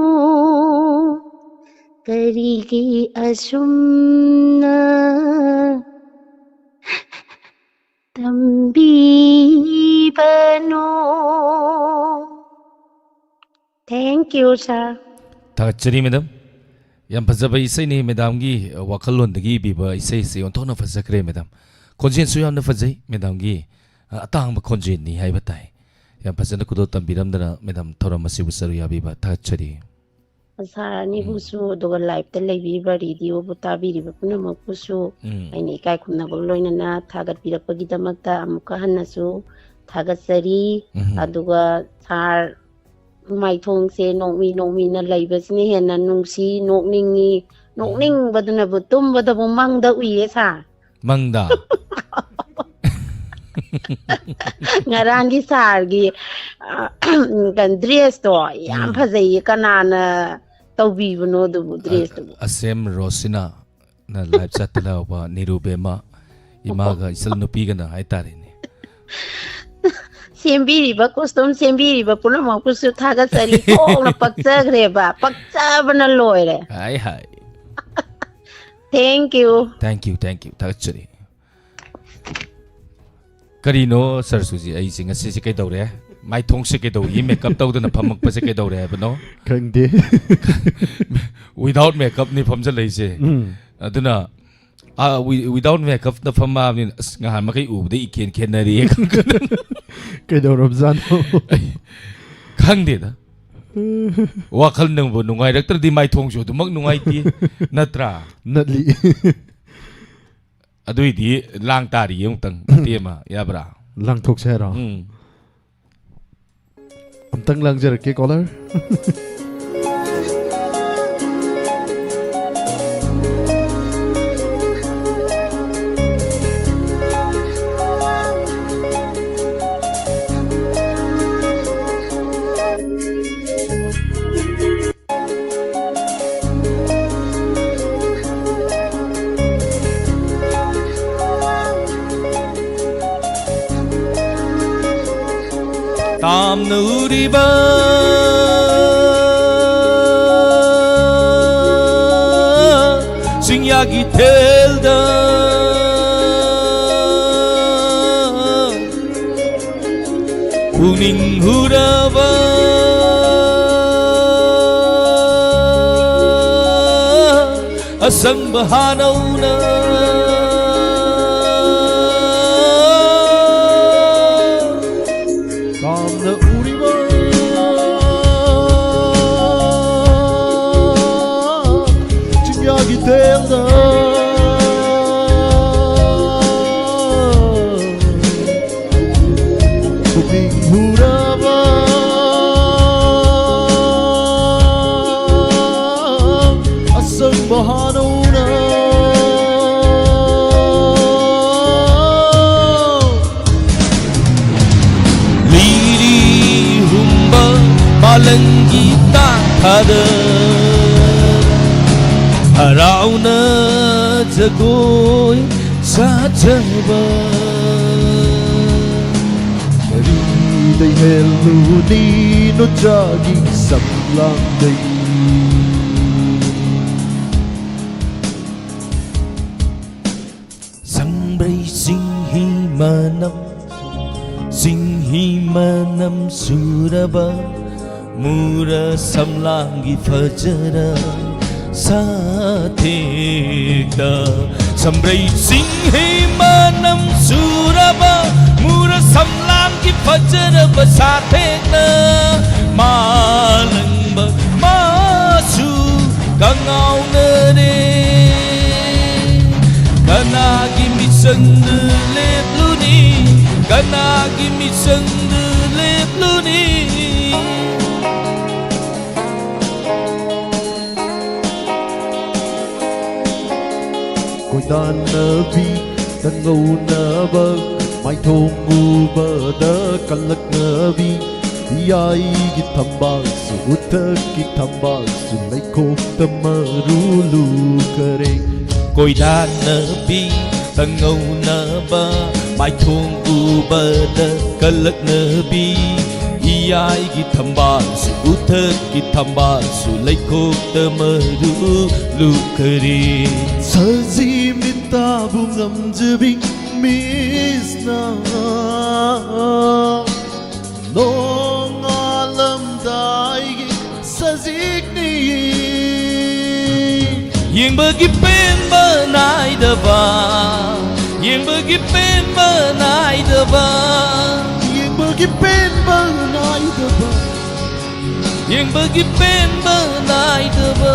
ꯀꯔꯤꯒꯤ ꯑꯁꯨꯝꯅ ꯇꯝꯕꯤꯕꯅꯣ? Thank you, sir. ꯊꯥꯒꯠꯆꯔꯤ, ꯃꯦꯗꯥꯝ꯫ ꯌꯥꯝ ꯐꯖꯕ ꯏꯁꯩꯅꯤ, ꯃꯦꯗꯥꯝꯒꯤ ꯋꯥꯈꯜꯂꯣꯟꯗꯒꯤ ꯏꯕꯤꯕ ꯏꯁꯩꯁꯦ ꯑꯣꯟꯊꯣꯛꯅ ꯐꯖꯈ꯭ꯔꯦ, ꯃꯦꯗꯥꯝ꯫ ꯈꯣꯟꯖꯦꯜꯁꯨ ꯌꯥꯝꯅ ꯐꯖꯩ, ꯃꯦꯗꯥꯝꯒꯤ, ꯑ, ꯑꯇꯥꯡꯕ ꯈꯣꯟꯖꯦꯜꯅꯤ ꯍꯥꯏꯕ ꯇꯥꯏ꯫ ꯌꯥꯝ ꯐꯖꯅ ꯈꯨꯗꯣꯜ ꯇꯝꯕꯤꯔꯝꯗꯅ, ꯃꯦꯗꯥꯝ, ꯊꯧꯔꯝ ꯑꯁꯤꯕꯨ ꯁꯔꯨꯛ ꯌꯥꯕꯤꯕ ꯊꯥꯒꯠꯆꯔꯤ꯫ ꯁꯥꯔ ꯑꯅꯤꯕꯨꯁꯨ, ꯑꯗꯨꯒ ꯂꯥꯏꯞꯇ ꯂꯩꯕꯤꯔꯤꯕ, ꯔꯦꯗꯤꯑꯣꯕꯨ ꯇꯥꯕꯤꯔꯤꯕ ꯄꯨꯝꯅꯃꯛꯄꯨꯁꯨ ꯎꯝ꯫ ꯑꯩꯅ ꯏꯀꯥꯏ ꯈꯨꯝꯅꯕ ꯂꯣꯏꯅꯅ ꯊꯥꯒꯠꯄꯤꯔꯛꯄꯒꯤꯗꯃꯛꯇ ꯑꯃꯨꯛꯀ ꯍꯟꯅꯁꯨ ꯊꯥꯒꯠꯆꯔꯤ꯫ ꯎꯝ꯫ ꯑꯗꯨꯒ ꯁꯥꯔ ꯃꯥꯏꯊꯣꯡꯁꯦ ꯅꯣꯛꯃꯤ ꯅꯣꯛꯃꯤꯅ ꯂꯩꯕꯁꯤꯅ ꯍꯦꯟꯅ ꯅꯨꯡꯁꯤ, ꯅꯣꯛꯅꯤꯡꯉꯤ, ꯅꯣꯛꯅꯤꯡꯕꯗꯨꯅꯕꯨ ꯇꯨꯝꯕꯗꯕꯨ ꯃꯪꯗ ꯎꯏꯌꯦ ꯁꯥꯔ꯫ ꯃꯪꯗ? ꯉꯔꯥꯡꯒꯤ ꯁꯥꯔꯒꯤ, ꯑ, ꯗ꯭ꯔꯦꯁꯇꯣ ꯌꯥꯝ ꯎꯝ꯫ ꯐꯖꯩꯌꯦ꯫ ꯀꯅꯥꯅ ꯇꯧꯕꯤꯕꯅꯣ ꯑꯗꯨꯕꯨ ꯗ꯭ꯔꯦꯁꯇꯨꯕꯨ? ꯑꯁꯦꯝ ꯔꯣꯁꯤꯅ ꯅ ꯂꯥꯏꯞ ꯆꯠꯇ ꯂꯥꯎꯕ ꯅꯤꯔꯨꯕꯦꯝꯃ ꯏꯃꯥꯒ ꯏꯆꯜ ꯅꯨꯄꯤꯒꯅ ꯍꯥꯏꯇꯥꯔꯦꯅꯦ꯫ ꯁꯦꯝꯕꯤꯔꯤꯕ, ꯀꯣꯁꯇꯨꯝ ꯁꯦꯝꯕꯤꯔꯤꯕ ꯄꯨꯝꯅꯃꯛꯄꯨꯁꯨ ꯊꯥꯒꯠꯆꯔꯤ꯫ ꯊꯣꯛꯅ ꯄꯛꯆꯈ꯭ꯔꯦꯕ, ꯄꯛꯆꯕꯅ ꯂꯣꯏꯔꯦ꯫ ꯍꯥꯏ ꯍꯥꯏ꯫ Thank you. Thank you, thank you. ꯊꯥꯒꯠꯆꯔꯤ꯫ ꯀꯔꯤꯅꯣ ꯁꯔꯁꯨꯖꯤ, ꯑꯩꯁꯦ ꯉꯁꯤꯁꯦ ꯀꯩꯗꯧꯔꯦ? ꯃꯥꯏꯊꯣꯡꯁꯦ ꯀꯩꯗꯧꯏ? ꯃꯦꯀꯞ ꯇꯧꯗꯅ ꯐꯝꯃꯛꯄꯁꯦ ꯀꯩꯗꯧꯔꯦ ꯍꯥꯏꯕꯅꯣ? ꯈꯪꯗꯦ꯫ Without makeupꯅꯤ ꯐꯝꯖꯜꯂꯛꯏꯁꯦ꯫ ꯎꯝ꯫ ꯑꯗꯨꯅ, ꯑꯥ, wi-, without makeupꯅ ꯐꯝꯃꯛꯑꯕꯅꯤꯅ, ꯑꯁ, ꯉꯍꯥꯟ ꯃꯈꯩ ꯎꯕꯗꯩ ꯏꯈꯦꯟ ꯈꯦꯠꯅꯔꯦ꯫ ꯀꯩꯗꯧꯔꯕꯖꯥꯠꯅꯣ? ꯑꯩ ꯈꯪꯗꯦꯗ꯫ ꯋꯥꯈꯜꯅꯕꯨ ꯅꯨꯡꯉꯥꯏꯔꯛꯇ꯭ꯔꯗꯤ ꯃꯥꯏꯊꯣꯡꯁꯨ ꯑꯗꯨꯃꯛ ꯅꯨꯡꯉꯥꯏꯇꯦ, ꯅꯠꯇ꯭ꯔꯥ? ꯅꯠꯂꯤ꯫ ꯑꯗꯨꯏꯗꯤ ꯂꯥꯡ ꯇꯥꯔꯤꯌꯦ ꯑꯃꯨꯛꯇꯪ, ꯃꯇꯦꯛ ꯑꯃ, ꯌꯥꯕ꯭ꯔꯥ? ꯂꯥꯡꯊꯣꯛꯁꯦ ꯍꯥꯏꯔꯣ? ꯎꯝ꯫ ꯑꯝꯇꯪ ꯂꯥꯡꯖꯔꯛꯀꯦ, caller꯫ ꯇꯥꯝꯅ ꯎꯔꯤꯕ ꯆꯤꯡꯌꯥꯒꯤ ꯊꯦꯜꯗ ꯄꯨꯛꯅꯤꯡ ꯍꯨꯔꯕ ꯑꯁꯪꯕ ꯍꯥꯅꯧꯅ ꯇꯥꯝꯅ ꯎꯔꯤꯕ ꯆꯤꯡꯌꯥꯒꯤ ꯊꯦꯜꯗ ꯄꯨꯛꯅꯤꯡ ꯍꯨꯔꯕ ꯑꯁꯪꯕ ꯍꯥꯅꯧꯅ ꯂꯤꯔꯤ ꯍꯨꯝꯕ ꯃꯥꯂꯪꯒꯤ ꯇꯥꯟꯊꯥꯗ ꯍꯔꯥꯎꯅ ꯖꯒꯣꯏ ꯁꯥꯖꯕ꯫ ꯀꯔꯤꯗꯩ ꯍꯦꯜꯂꯨꯅꯤ ꯅꯨꯆꯥꯒꯤ ꯁꯝꯂꯥꯡꯗꯩ? ꯁꯪꯕ꯭ꯔꯩ ꯆꯤꯡꯍꯤ ꯃꯅꯝ ꯃꯅꯝ ꯆꯨꯔꯕ ꯃꯨꯔ ꯁꯝꯂꯥꯡꯒꯤ ꯐꯖꯔ ꯁꯥꯊꯦꯛꯇ, ꯁꯝꯕ꯭ꯔꯩ ꯆꯤꯡꯍꯤ ꯃꯅꯝ ꯆꯨꯔꯕ ꯃꯨꯔ ꯁꯝꯂꯥꯡꯒꯤ ꯐꯖꯔꯕ ꯁꯥꯊꯦꯛꯅ ꯃꯥꯂꯪꯕ ꯃꯥꯁꯨ ꯀꯉꯥꯎꯅꯔꯦ꯫ ꯀꯅꯥꯒꯤ ꯃꯤꯆꯪꯗ ꯂꯦꯞꯂꯨꯅꯤ? ꯀꯅꯥꯒꯤ ꯃꯤꯆꯪꯗ ꯂꯦꯞꯂꯨꯅꯤ? ꯀꯣꯏꯗꯥꯟꯅꯕꯤ ꯇꯪꯒꯧꯅꯕ ꯃꯥꯏꯊꯣꯡ ꯎꯕꯗ ꯀꯜꯂꯛꯅꯕꯤ, ꯏꯌꯥꯏꯒꯤ ꯊꯝꯕꯥꯜꯁꯨ ꯎꯊꯛꯀꯤ ꯊꯝꯕꯥꯜꯁꯨ ꯂꯩꯈꯣꯛꯇ ꯃꯔꯨ ꯂꯨꯈꯔꯦ꯫ ꯀꯣꯏꯗꯥꯟꯅꯕꯤ ꯇꯪꯒꯧꯅꯕ ꯃꯥꯏꯊꯣꯡ ꯎꯕꯗ ꯀꯜꯂꯛꯅꯕꯤ, ꯏꯌꯥꯏꯒꯤ ꯊꯝꯕꯥꯜꯁꯨ ꯎꯊꯛꯀꯤ ꯊꯝꯕꯥꯜꯁꯨ ꯂꯩꯈꯣꯛꯇ ꯃꯔꯨ ꯂꯨꯈꯔꯦ꯫ ꯁꯖꯤ ꯃꯤꯠꯇꯥꯕꯨ ꯉꯝꯖꯕꯤ ꯃꯤꯁꯅ ꯅꯣꯡꯉꯥꯜꯂꯝꯗꯥꯏꯒꯤ ꯁꯖꯤꯛꯅꯤ꯫ ꯌꯦꯡꯕꯒꯤ ꯄꯦꯟꯕ ꯅꯥꯏꯗꯕ, ꯌꯦꯡꯕꯒꯤ ꯄꯦꯟꯕ ꯅꯥꯏꯗꯕ, ꯌꯦꯡꯕꯒꯤ ꯄꯦꯟꯕ ꯅꯥꯏꯗꯕ, ꯌꯦꯡꯕꯒꯤ ꯄꯦꯟꯕ ꯅꯥꯏꯗꯕ꯫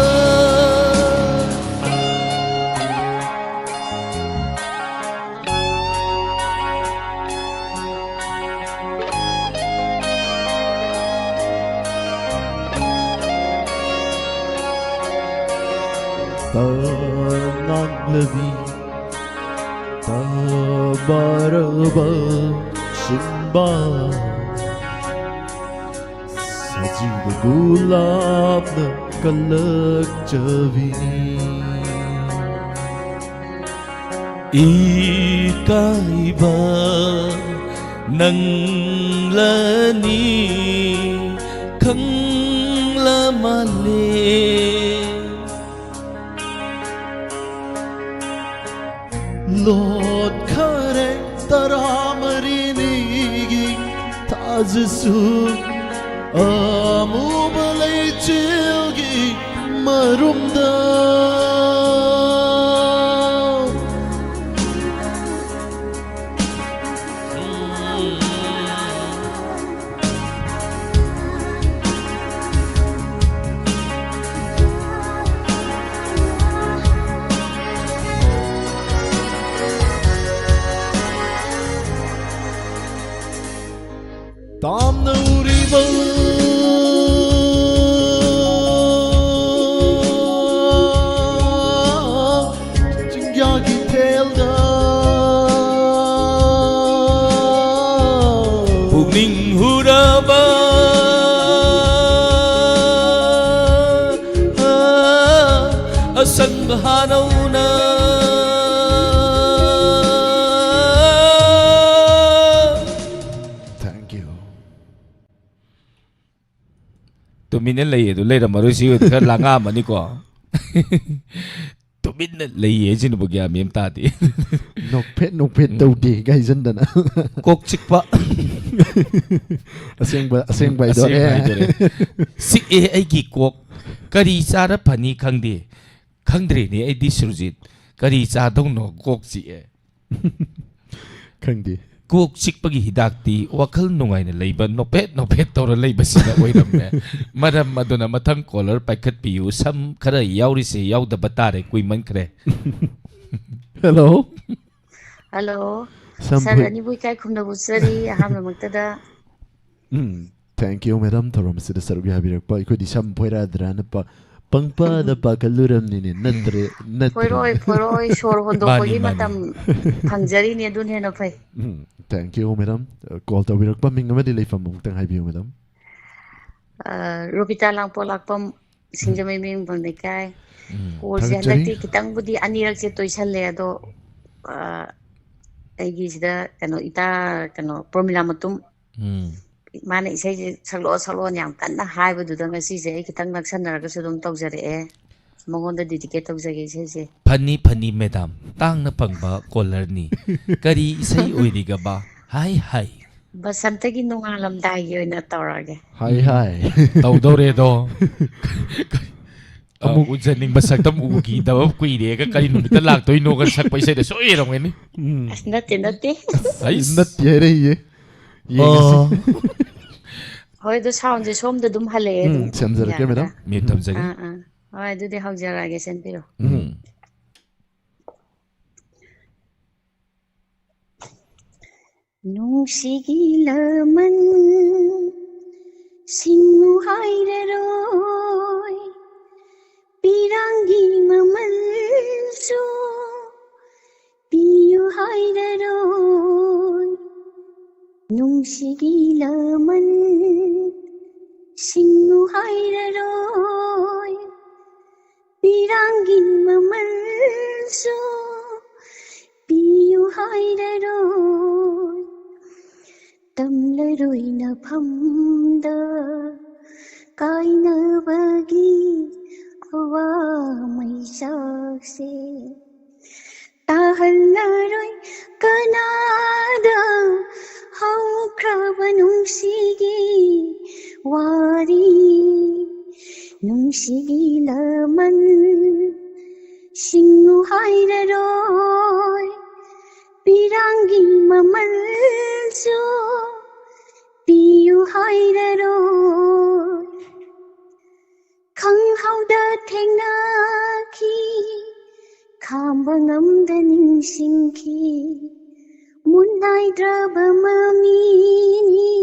ꯇꯉꯥꯡꯂꯕꯤ ꯇꯕꯥꯔꯕ ꯁꯤꯟꯕ ꯁꯖꯤꯕ ꯒꯨꯂꯥꯞꯅ ꯀꯜꯂꯛꯆꯕꯤꯅꯤ꯫ ꯏꯀꯥꯏꯕ ꯅꯪꯂꯅꯤ ꯈꯪꯂ ꯃꯥꯜꯂꯦ꯫ ꯂꯣꯠꯈꯔꯦ ꯇꯔꯥꯃꯔꯤꯅꯤꯒꯤ ꯑꯗꯨꯁꯨ ꯑꯃꯨꯕ ꯂꯩꯆꯤꯜꯒꯤ ꯃꯔꯨꯝꯗ꯫ ꯇꯥꯝꯅ ꯎꯔꯤꯕ ꯆꯤꯡꯌꯥꯒꯤ ꯏꯊꯦꯜꯗ ꯄꯨꯛꯅꯤꯡ ꯍꯨꯔꯕ ꯑꯁꯪꯕ ꯍꯥꯅꯧꯅ꯫ Thank you. ꯇꯨꯃꯤꯟꯅ ꯂꯩꯌꯦ ꯑꯗꯨ ꯂꯩꯔꯝꯃꯔꯣꯏ, ꯁꯤ ꯑꯣꯏꯗꯤ ꯈꯔ ꯂꯥꯡꯉꯛꯑꯝꯃꯅꯤꯀꯣ꯫ ꯇꯨꯃꯤꯟꯅ ꯂꯩꯌꯦ ꯁꯤꯅꯕꯨ ꯒ꯭ꯌꯥꯟ ꯃꯦꯟ ꯑꯃ ꯇꯥꯗꯦ꯫ ꯅꯣꯛꯐꯦꯠ ꯅꯣꯛꯐꯦꯠ ꯎꯝ꯫ ꯇꯧꯗꯦ ꯒꯥꯏꯖꯟꯗꯅ꯫ ꯀꯣꯛ ꯆꯤꯛꯄ꯫ ꯑꯁꯦꯡꯕ, ꯑꯁꯦꯡꯕ ꯍꯥꯏꯗꯣꯔꯦ꯫ ꯑꯁꯦꯡꯕ ꯍꯥꯏꯗꯣꯔꯦ꯫ ꯆꯤꯛꯑꯦ ꯑꯩꯒꯤ ꯀꯣꯛ꯫ ꯀꯔꯤ ꯆꯥꯔ ꯐꯅꯤ ꯈꯪꯗꯦ꯫ ꯈꯪꯗ꯭ꯔꯦꯅꯦ ꯑꯩꯗꯤ ꯁꯨꯔꯖꯤꯠ꯫ ꯀꯔꯤ ꯆꯥꯗꯧꯅꯣ ꯀꯣꯛ ꯆꯤꯛꯑꯦ꯫ ꯈꯪꯗꯦ꯫ ꯀꯣꯛ ꯆꯤꯛꯄꯒꯤ ꯍꯤꯗꯥꯛꯇꯤ ꯋꯥꯈꯜ ꯅꯨꯡꯉꯥꯏꯅ ꯂꯩꯕ, ꯅꯣꯞꯐꯦꯠ ꯅꯣꯞꯐꯦꯠ ꯇꯧꯔ ꯂꯩꯕꯁꯤꯅ ꯑꯣꯏꯔꯝꯃꯦ꯫ ꯃꯔꯝ ꯑꯗꯨꯅ ꯃꯊꯪ caller ꯄꯥꯏꯈꯠꯄꯤꯌꯨ꯫ ꯁꯝ ꯈꯔ ꯌꯥꯎꯔꯤꯁꯦ ꯌꯥꯎꯗꯕ ꯇꯥꯔꯦ, ꯀꯨꯏꯃꯟꯈ꯭ꯔꯦ꯫ Hello꯫ Hello꯫ ꯁꯝ ꯁꯥꯔ ꯐꯣꯏ- ꯑꯅꯤꯕꯨ ꯏꯀꯥꯏ ꯈꯨꯝꯅꯕ ꯎꯠꯆꯔꯤ ꯑꯍꯥꯟꯕꯃꯛꯇꯗ꯫ ꯎꯝ, thank you, madam, ꯊꯧꯔꯝ ꯑꯁꯤꯗ ꯁꯔꯨꯛ ꯌꯥꯕꯤꯔꯛꯄ꯫ ꯑꯩꯈꯣꯏꯗꯤ ꯁꯝ ꯐꯣꯏꯔꯗ꯭ꯔꯥꯅ ꯄ-, ꯄꯪꯄꯥꯗ ꯄꯥꯈꯠꯂꯨꯔꯝꯅꯤꯅꯦ꯫ ꯅꯠꯇ꯭ꯔꯦ, ꯅꯠꯇ꯭ꯔꯦ꯫ ꯐꯣꯏꯔꯣꯏ, ꯐꯣꯏꯔꯣꯏ, ꯁꯣꯔ ꯍꯣꯟꯗꯣꯛꯄꯒꯤ ꯃꯥꯅꯤ, ꯃꯥꯅꯤ꯫ ꯃꯇꯝ ꯐꯪꯖꯔꯤꯅꯦ, ꯑꯗꯨꯅ ꯍꯦꯟꯅ ꯐꯩ꯫ ꯎꯝ, thank you, madam꯫ Call ꯇꯧꯕꯤꯔꯛꯄ ꯃꯤꯡ ꯑꯃꯗꯤ ꯂꯩꯐꯝ ꯑꯃꯨꯛꯇꯪ ꯍꯥꯏꯕꯤꯌꯨ, madam꯫ ꯑ, ꯔꯣꯕꯤꯇꯥ ꯂꯥꯡꯄꯣꯛꯂꯥꯛꯄꯝ, ꯎꯝ꯫ ꯁꯤꯡꯖꯃꯩ ꯃꯌꯨꯝꯕꯝ ꯂꯩꯀꯥꯏ꯫ ꯎꯝ꯫ Callꯁꯦ ꯊꯥꯒꯠꯆꯔꯤ꯫ ꯍꯟꯗꯛꯇꯤ ꯈꯤꯇꯪꯕꯨꯗꯤ ꯑꯅꯤꯔꯛꯁꯦ ꯇꯣꯏꯁꯜꯂꯦ, ꯑꯗꯣ, ꯑ, ꯑꯩꯒꯤ ꯁꯤꯗ ꯀꯩꯅꯣ, ꯏꯇꯥ, ꯀꯩꯅꯣ, ꯄ꯭ꯔꯣꯃꯤꯂꯥ ꯃꯇꯨꯝ ꯎꯝ꯫ ꯃꯥꯅ ꯏꯁꯩꯁꯦ ꯁꯛꯂꯛꯑꯣ, ꯁꯛꯂꯛꯑꯣꯅ ꯌꯥꯝ ꯀꯟꯅ ꯍꯥꯏꯕꯗꯨꯗ ꯉꯁꯤꯁꯦ ꯑꯩ ꯈꯤꯇꯪ ꯅꯛꯁꯟꯅꯔꯒꯁꯨ ꯑꯗꯨꯝ ꯇꯧꯖꯔꯛꯑꯦ꯫ ꯃꯉꯣꯟꯗ dedicate ꯇꯧꯖꯒꯦ ꯏꯁꯩꯁꯦ꯫ ꯐꯅꯤ, ꯐꯅꯤ, madam꯫ ꯇꯥꯡꯅ ꯐꯪꯕ callerꯅꯤ꯫ ꯀꯔꯤ ꯏꯁꯩ ꯑꯣꯏꯔꯤꯒꯕ? ꯍꯥꯏ, ꯍꯥꯏ꯫ ꯕꯁꯟꯇꯒꯤ ꯅꯣꯡꯉꯥꯜꯂꯝꯗꯥꯏꯒꯤ ꯑꯣꯏꯅ ꯇꯧꯔꯒꯦ꯫ ꯍꯥꯏ ꯍꯥꯏ꯫ ꯇꯧꯗꯧꯔꯦꯗꯣ꯫ ꯑ, ꯑꯃꯨꯛ ꯎꯖꯅꯤꯡ ꯃꯁꯛꯇ ꯑꯃꯨꯛ ꯎꯈꯤꯗꯕ ꯀꯨꯏꯔꯦꯒ ꯀꯔꯤ ꯅꯨꯃꯤꯠꯇ ꯂꯥꯛꯇꯣꯏꯅꯣꯒ ꯁꯛꯄ ꯏꯁꯩꯗ ꯁꯣꯏꯔꯝꯒꯅꯤ꯫ ꯎꯝ꯫ ꯑꯁ, ꯅꯠꯇꯦ, ꯅꯠꯇꯦ꯫ ꯑꯩꯁ꯫ ꯅꯠꯇꯦ ꯍꯥꯏꯔꯛꯏꯌꯦ꯫ ꯌꯦꯡꯉꯁꯤ꯫ ꯑꯣ꯫ ꯍꯣꯏ, ꯑꯗꯣ ꯁꯥꯎꯟꯁꯦ ꯁꯣꯝꯗ ꯑꯗꯨꯝ ꯍꯜꯂꯛꯑꯦ ꯎꯝ, ꯑꯗꯨꯝ꯫ ꯁꯦꯝꯖꯔꯛꯀꯦ, ꯌꯥꯒꯗ꯭ꯔꯥ? ꯃꯦꯗꯥꯝ꯫ ꯃ꯭ꯌꯨꯠ ꯊꯝꯖꯒꯦ꯫ ꯑꯥ, ꯑꯥ꯫ ꯍꯣꯏ, ꯑꯗꯨꯗꯤ ꯍꯧꯖꯔꯛꯑꯒꯦ, ꯁꯦꯝꯕꯤꯔꯣ꯫ ꯎꯝ꯫ ꯅꯨꯡꯁꯤꯒꯤ ꯂꯃꯟ ꯁꯤꯡꯉꯨ ꯍꯥꯏꯔꯔꯣꯏ, ꯄꯤꯔꯥꯡꯒꯤ ꯃꯃꯜꯁꯨ ꯄꯤꯌꯨ ꯍꯥꯏꯔꯔꯣꯏ꯫ ꯅꯨꯡꯁꯤꯒꯤ ꯂꯃꯟ ꯁꯤꯡꯉꯨ ꯍꯥꯏꯔꯔꯣꯏ, ꯄꯤꯔꯥꯡꯒꯤ ꯃꯃꯜꯁꯨ ꯄꯤꯌꯨ ꯍꯥꯏꯔꯔꯣꯏ꯫ ꯇꯝꯂꯔꯣꯏ ꯅꯐꯝꯗ ꯀꯥꯏꯅꯕꯒꯤ ꯑꯋꯥ ꯃꯩꯁꯥꯛꯁꯦ꯫ ꯇꯥꯍꯜꯂꯔꯣꯏ ꯀꯅꯥꯗ ꯍꯧꯈ꯭ꯔꯕ ꯅꯨꯡꯁꯤꯒꯤ ꯋꯥꯔꯤ꯫ ꯅꯨꯡꯁꯤꯒꯤ ꯂꯃꯟ ꯁꯤꯡꯉꯨ ꯍꯥꯏꯔꯔꯣꯏ, ꯄꯤꯔꯥꯡꯒꯤ ꯃꯃꯜꯁꯨ ꯄꯤꯌꯨ ꯍꯥꯏꯔꯔꯣꯏ꯫ ꯈꯪꯍꯧꯗ ꯊꯦꯡꯅꯈꯤ, ꯈꯥꯝꯕ ꯉꯝꯗ ꯅꯤꯡꯁꯤꯡꯈꯤ꯫ ꯃꯨꯠ ꯅꯥꯏꯗ꯭ꯔꯕ ꯃꯃꯤꯅꯤ,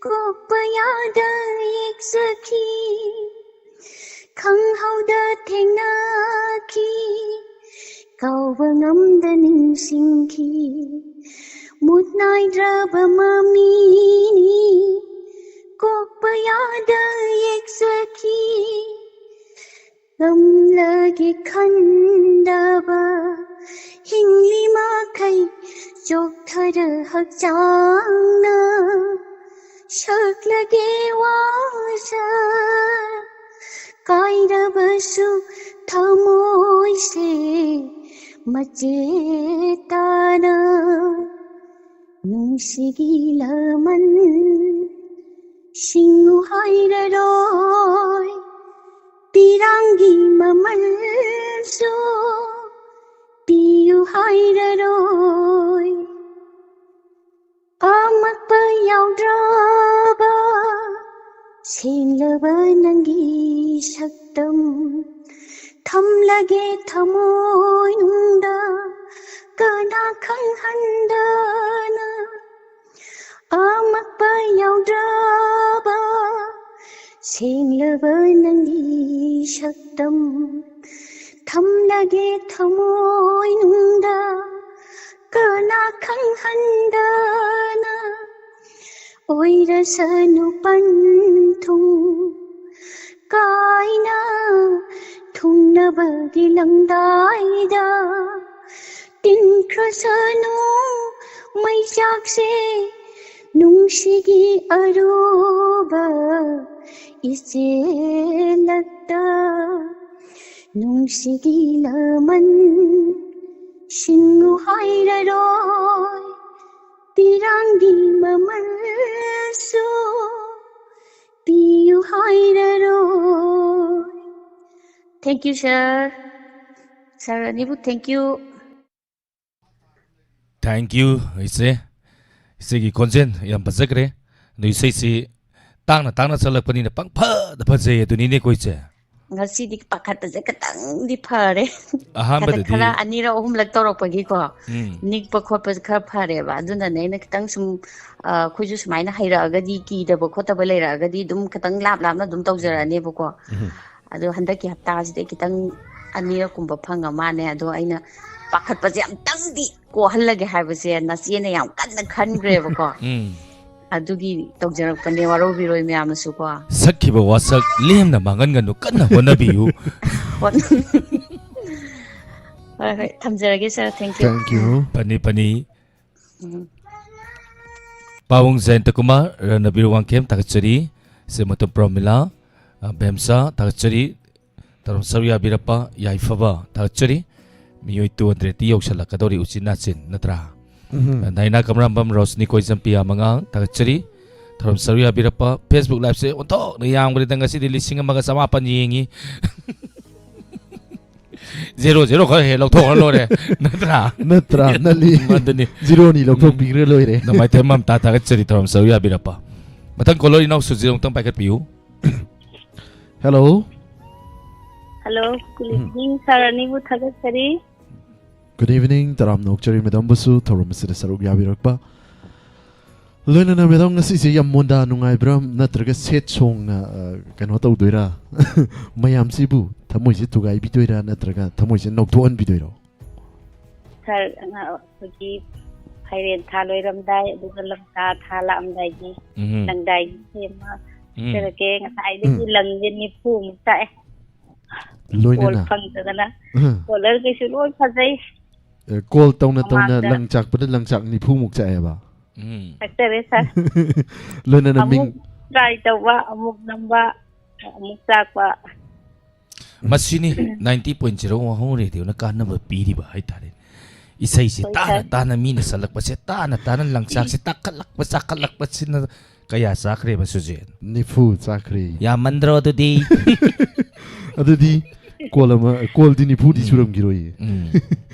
ꯀꯣꯛꯄ ꯌꯥꯗ ꯌꯦꯛꯆꯈꯤ꯫ ꯈꯪꯍꯧꯗ ꯊꯦꯡꯅꯈꯤ, ꯀꯥꯎꯕ ꯉꯝꯗ ꯅꯤꯡꯁꯤꯡꯈꯤ꯫ ꯃꯨꯠ ꯅꯥꯏꯗ꯭ꯔꯕ ꯃꯃꯤꯅꯤ, ꯀꯣꯛꯄ ꯌꯥꯗ ꯌꯦꯛꯆꯈꯤ꯫ ꯉꯝꯂꯒꯦ ꯈꯟꯗꯕ ꯍꯤꯡꯂꯤ ꯃꯈꯩ ꯆꯣꯛꯊꯔ ꯍꯛꯆꯥꯡꯅ ꯁꯛꯂꯒꯦ ꯋꯥꯁꯛ꯫ ꯀꯥꯏꯔꯕꯁꯨ ꯊꯃꯣꯏꯁꯦ ꯃꯆꯦꯠ ꯇꯥꯅ ꯅꯨꯡ ꯁꯤꯒꯤ ꯂꯃꯟ ꯁꯤꯡꯉꯨ ꯍꯥꯏꯔꯔꯣꯏ, ꯄꯤꯔꯥꯡꯒꯤ ꯃꯃꯜꯁꯨ ꯄꯤꯌꯨ ꯍꯥꯏꯔꯔꯣꯏ꯫ ꯑꯃꯛꯄ ꯌꯥꯎꯗ꯭ꯔꯕ ꯁꯦꯡꯂꯕ ꯅꯪꯒꯤ ꯁꯛꯇꯝ ꯊꯝꯂꯒꯦ ꯊꯃꯣꯏꯅꯨꯡꯗ, ꯀꯅꯥ ꯈꯪꯍꯟꯗꯅ꯫ ꯑꯃꯛꯄ ꯌꯥꯎꯗ꯭ꯔꯕ ꯁꯦꯡꯂꯕ ꯅꯪꯒꯤ ꯁꯛꯇꯝ ꯊꯝꯂꯒꯦ ꯊꯃꯣꯏꯅꯨꯡꯗ, ꯀꯅꯥ ꯈꯪꯍꯟꯗꯅ꯫ ꯑꯣꯏꯔꯁꯅꯨ ꯄꯟꯊꯨꯡ ꯀꯥꯏꯅ ꯊꯨꯡꯅꯕꯒꯤ ꯂꯝꯗꯥꯏꯗ, ꯇꯤꯟꯈ꯭ꯔꯁꯅꯨ ꯃꯩꯆꯥꯛꯁꯦ ꯅꯨꯡꯁꯤꯒꯤ ꯑꯔꯨꯕ ꯏꯆꯦꯜꯂꯛꯇ꯫ ꯅꯨꯡꯁꯤꯒꯤ ꯂꯃꯟ ꯁꯤꯡꯉꯨ ꯍꯥꯏꯔꯔꯣꯏ, ꯄꯤꯔꯥꯡꯒꯤ ꯃꯃꯜꯁꯨ ꯄꯤꯌꯨ ꯍꯥꯏꯔꯔꯣꯏ꯫ Thank you, sir. Sir ꯑꯅꯤꯕꯨ thank you. Thank you, ꯏꯆꯦ꯫ ꯏꯆꯦꯒꯤ ꯈꯣꯟꯖꯦꯜ ꯌꯥꯝ ꯐꯖꯈ꯭ꯔꯦ꯫ ꯑꯗꯨ ꯏꯁꯩꯁꯤ ꯇꯥꯡꯅ ꯇꯥꯡꯅ ꯆꯠꯂꯛꯄꯅꯤꯅ ꯄꯪꯐꯗ ꯐꯖꯩ ꯑꯗꯨꯅꯤꯅꯦꯀꯣ, ꯏꯆꯦ꯫ ꯉꯁꯤꯗꯤ ꯄꯥꯈꯠꯄꯁꯦ ꯈꯤꯇꯪꯗꯤ ꯐꯔꯦ꯫ ꯑꯍꯥꯟꯕꯗꯗꯤ ꯈꯔ ꯑꯅꯤꯔꯛ ꯑꯍꯨꯝꯂꯛ ꯇꯧꯔꯛꯄꯒꯤꯀꯣ, ꯎꯝ꯫ ꯅꯤꯛꯄ ꯈꯣꯠꯄꯁꯦ ꯈꯔ ꯐꯔꯦꯕ꯫ ꯑꯗꯨꯅꯅꯦ ꯑꯩꯅ ꯈꯤꯇꯪ ꯁꯨꯝ, ꯑ, ꯑꯩꯈꯣꯏꯁꯨ ꯁꯨꯃꯥꯏꯅ ꯍꯩꯔꯛꯑꯒꯗꯤ, ꯀꯤꯗꯕ ꯈꯣꯠꯇꯕ ꯂꯩꯔꯛꯑꯒꯗꯤ ꯑꯗꯨꯝ ꯈꯤꯇꯪ ꯂꯥꯞ ꯂꯥꯞꯅ ꯑꯗꯨꯝ ꯇꯧꯖꯔꯛꯑꯅꯦꯕꯀꯣ꯫ ꯎꯝ꯫ ꯑꯗꯣ ꯍꯟꯗꯛꯀꯤ ꯍꯞꯇꯥꯁꯤꯗ ꯈꯤꯇꯪ ꯑꯅꯤꯔꯛꯀꯨꯝꯕ ꯐꯪꯉ ꯃꯥꯅꯦ꯫ ꯑꯗꯣ ꯑꯩꯅ ꯄꯥꯈꯠꯄꯁꯦ ꯑꯝꯇꯪꯗꯤ ꯀꯣꯛꯍꯜꯂꯒꯦ ꯍꯥꯏꯕꯁꯦ ꯅꯆꯦꯅ ꯌꯥꯝ ꯀꯟꯅ ꯈꯟꯈ꯭ꯔꯦꯕꯀꯣ꯫ ꯎꯝ꯫ ꯑꯗꯨꯒꯤ ꯇꯧꯖꯔꯛꯄꯅꯦ, ꯋꯥꯔꯧꯕꯤꯔꯣꯏ ꯃꯌꯥꯝꯅꯁꯨꯀꯣ꯫ ꯁꯛꯈꯤꯕ ꯋꯥꯁꯛ ꯂꯦꯝꯅ ꯃꯥꯡꯍꯟꯒꯅꯨ, ꯀꯟꯅ ꯍꯣꯠꯅꯕꯤꯌꯨ꯫ ꯍꯣꯏ꯫ ꯍꯣꯏ, ꯍꯣꯏ, ꯊꯝꯖꯔꯒꯦ, sir. Thank you. Thank you. ꯐꯅꯤ, ꯐꯅꯤ꯫ ꯎꯝ꯫ ꯄꯥꯕꯨꯡ ꯖꯌꯟꯇ ꯀꯨꯃꯥꯔ, ꯔꯅꯕꯤꯔ ꯋꯥꯡꯈꯦꯝ ꯊꯥꯒꯠꯆꯔꯤ꯫ ꯁꯦꯃꯇꯣꯝ ꯄ꯭ꯔꯃꯤꯂꯥ, ꯑ, ꯕꯦꯝꯁꯥ ꯊꯥꯒꯠꯆꯔꯤ꯫ ꯇꯔꯥꯝ ꯁꯔꯨ ꯌꯥꯕꯤꯔꯛꯄ ꯌꯥꯏꯐꯕ ꯊꯥꯒꯠꯆꯔꯤ꯫ ꯃꯤꯑꯣꯏ two hundred ꯇꯤ ꯌꯧꯁꯜꯂꯛꯀꯗꯧꯔꯤ, ꯎꯆꯤꯟ ꯅꯥꯆꯤꯟ ꯅꯠꯇ꯭ꯔꯥ? ꯎꯝ꯫ ꯗꯥꯏꯅꯥ ꯀꯃꯔꯥꯝꯕꯝ, ꯔꯣꯁꯅꯤ ꯀꯣꯏꯖꯝ, ꯄꯤꯌꯥ ꯃꯉꯥꯡ, ꯊꯥꯒꯠꯆꯔꯤ꯫ ꯊꯧꯔꯝ ꯁꯔꯨꯛ ꯌꯥꯕꯤꯔꯛꯄ꯫ Facebook Live-ꯁꯦ ꯑꯣꯟꯊꯣꯛꯅ ꯌꯥꯝꯈ꯭ꯔꯦꯗ, ꯉꯁꯤꯗꯤ ꯂꯤꯁꯤꯡ ꯑꯃꯒ ꯆꯃꯥꯄꯟ ꯌꯦꯡꯉꯤ꯫ Zero, zero ꯈꯔ ꯍꯦꯛ ꯂꯧꯊꯣꯛꯈ꯭ꯔ ꯂꯣꯏꯔꯦ, ꯅꯠꯇ꯭ꯔꯥ? ꯅꯠꯇ꯭ꯔꯥ? ꯅꯠꯂꯤ꯫ ꯑꯗꯨꯅꯤ꯫ Zero-ꯅꯤ ꯂꯧꯊꯣꯛꯄꯤꯈ꯭ꯔ ꯂꯣꯏꯔꯦ꯫ ꯅꯃꯥꯏ ꯇꯩ ꯃꯝꯇꯥ, ꯊꯥꯒꯠꯆꯔꯤ ꯊꯧꯔꯝ ꯁꯔꯨꯛ ꯌꯥꯕꯤꯔꯛꯄ꯫ ꯃꯊꯪ caller ꯏꯅꯥꯎ ꯁꯨꯖꯤꯠ ꯑꯃꯨꯛꯇꯪ ꯄꯥꯏꯈꯠꯄꯤꯌꯨ꯫ Hello꯫ Hello, good ꯎꯝ꯫ Evening, sir ꯑꯅꯤꯕꯨ ꯊꯥꯒꯠꯆꯔꯤ꯫ Good evening, ꯇꯔꯥꯝꯅ ꯑꯣꯛꯆꯔꯤ madam-ꯕꯨꯁꯨ ꯊꯧꯔꯝ ꯑꯁꯤꯗ ꯁꯔꯨꯛ ꯌꯥꯕꯤꯔꯛꯄ꯫ ꯂꯣꯏꯅꯅ madam, ꯉꯁꯤꯁꯦ ꯌꯥꯝ ꯃꯣꯟꯗꯥ ꯅꯨꯡꯉꯥꯏꯕ꯭ꯔꯥ, ꯅꯠꯇ꯭ꯔꯒ sad song-ꯅ, ꯑ, ꯀꯩꯅꯣ ꯇꯧꯗꯣꯏꯔꯥ? ꯃꯌꯥꯝꯁꯤꯕꯨ ꯊꯃꯣꯏꯁꯦ ꯊꯨꯒꯥꯏꯕꯤꯗꯣꯏꯔꯥ, ꯅꯠꯇ꯭ꯔꯒ ꯊꯃꯣꯏꯁꯦ ꯅꯧꯊꯣꯛꯍꯟꯕꯤꯗꯣꯏꯔꯣ? Sir, ꯑꯉꯥꯡ ꯑꯩꯈꯣꯏꯒꯤ ꯐꯥꯏꯔꯦꯟ ꯊꯥ ꯂꯣꯏꯔꯝꯗꯥꯏ, ꯑꯗꯨꯒ ꯂꯝꯇꯥ ꯊꯥ ꯂꯥꯛꯑꯝꯗꯥꯏꯒꯤ, ꯎꯝ꯫ ꯂꯪꯗꯥꯏꯒꯤ ꯁꯦꯝꯕ ꯎꯝ꯫ ꯆꯠꯆꯔꯛꯀꯦ꯫ ꯉꯁꯥꯏꯗꯒꯤ ꯎꯝ꯫ ꯂꯪꯁꯦ ꯅꯤꯐꯨꯃꯨꯛ ꯆꯥꯛꯑꯦ꯫ ꯂꯣꯏꯅꯅ? Call ꯐꯪꯗꯗꯅ꯫ ꯎꯝ꯫ Caller-ꯈꯩꯁꯨ ꯂꯣꯏ ꯐꯖꯩ꯫ ꯑꯦ, call ꯇꯧꯅ ꯇꯧꯅ ꯃꯃꯥꯡꯗ ꯂꯪ ꯆꯥꯛꯄꯗ ꯂꯪꯆꯥꯛ ꯅꯤꯐꯨꯃꯨꯛ ꯆꯥꯛꯑꯦꯕ? ꯎꯝ꯫ ꯆꯥꯛꯆꯔꯦ, sir꯫ ꯂꯣꯏꯅꯅ ꯑꯃꯨꯛ ꯃꯤꯡ try ꯇꯧꯕ, ꯑꯃꯨꯛ ꯅꯝꯕ, ꯑꯃꯨꯛ ꯆꯥꯛꯄ꯫ ꯃꯁꯤꯅꯤ ninety point zero ꯋꯥꯍꯣꯡ Radio-ꯅ ꯀꯥꯟꯅꯕ ꯄꯤꯔꯤꯕ ꯍꯥꯏꯇꯥꯔꯦ꯫ ꯏꯁꯩꯁꯦ ꯍꯣꯏ, ꯇꯥꯅ sir꯫ ꯇꯥꯅ ꯃꯤꯅ ꯁꯜꯂꯛꯄꯁꯦ, ꯇꯥꯅ ꯇꯥꯅ ꯂꯪꯆꯥꯛꯁꯦ ꯇꯥꯈꯠꯂꯛꯄ, ꯆꯥꯈꯠꯂꯛꯄꯁꯤꯅ ꯀꯌꯥ ꯆꯥꯈ꯭ꯔꯦꯕ, ꯁꯨꯖꯤꯠ? ꯅꯤꯐꯨ ꯆꯥꯈ꯭ꯔꯦ꯫ ꯌꯥꯝꯃꯟꯗ꯭ꯔꯣ ꯑꯗꯨꯗꯤ? ꯑꯗꯨꯗꯤ call ꯑꯃ, call-ꯗꯤ ꯅꯤꯐꯨꯗꯤ ꯎꯝ꯫ ꯁꯨꯔꯝꯈꯤꯔꯣꯏꯌꯦ꯫ ꯎꯝ꯫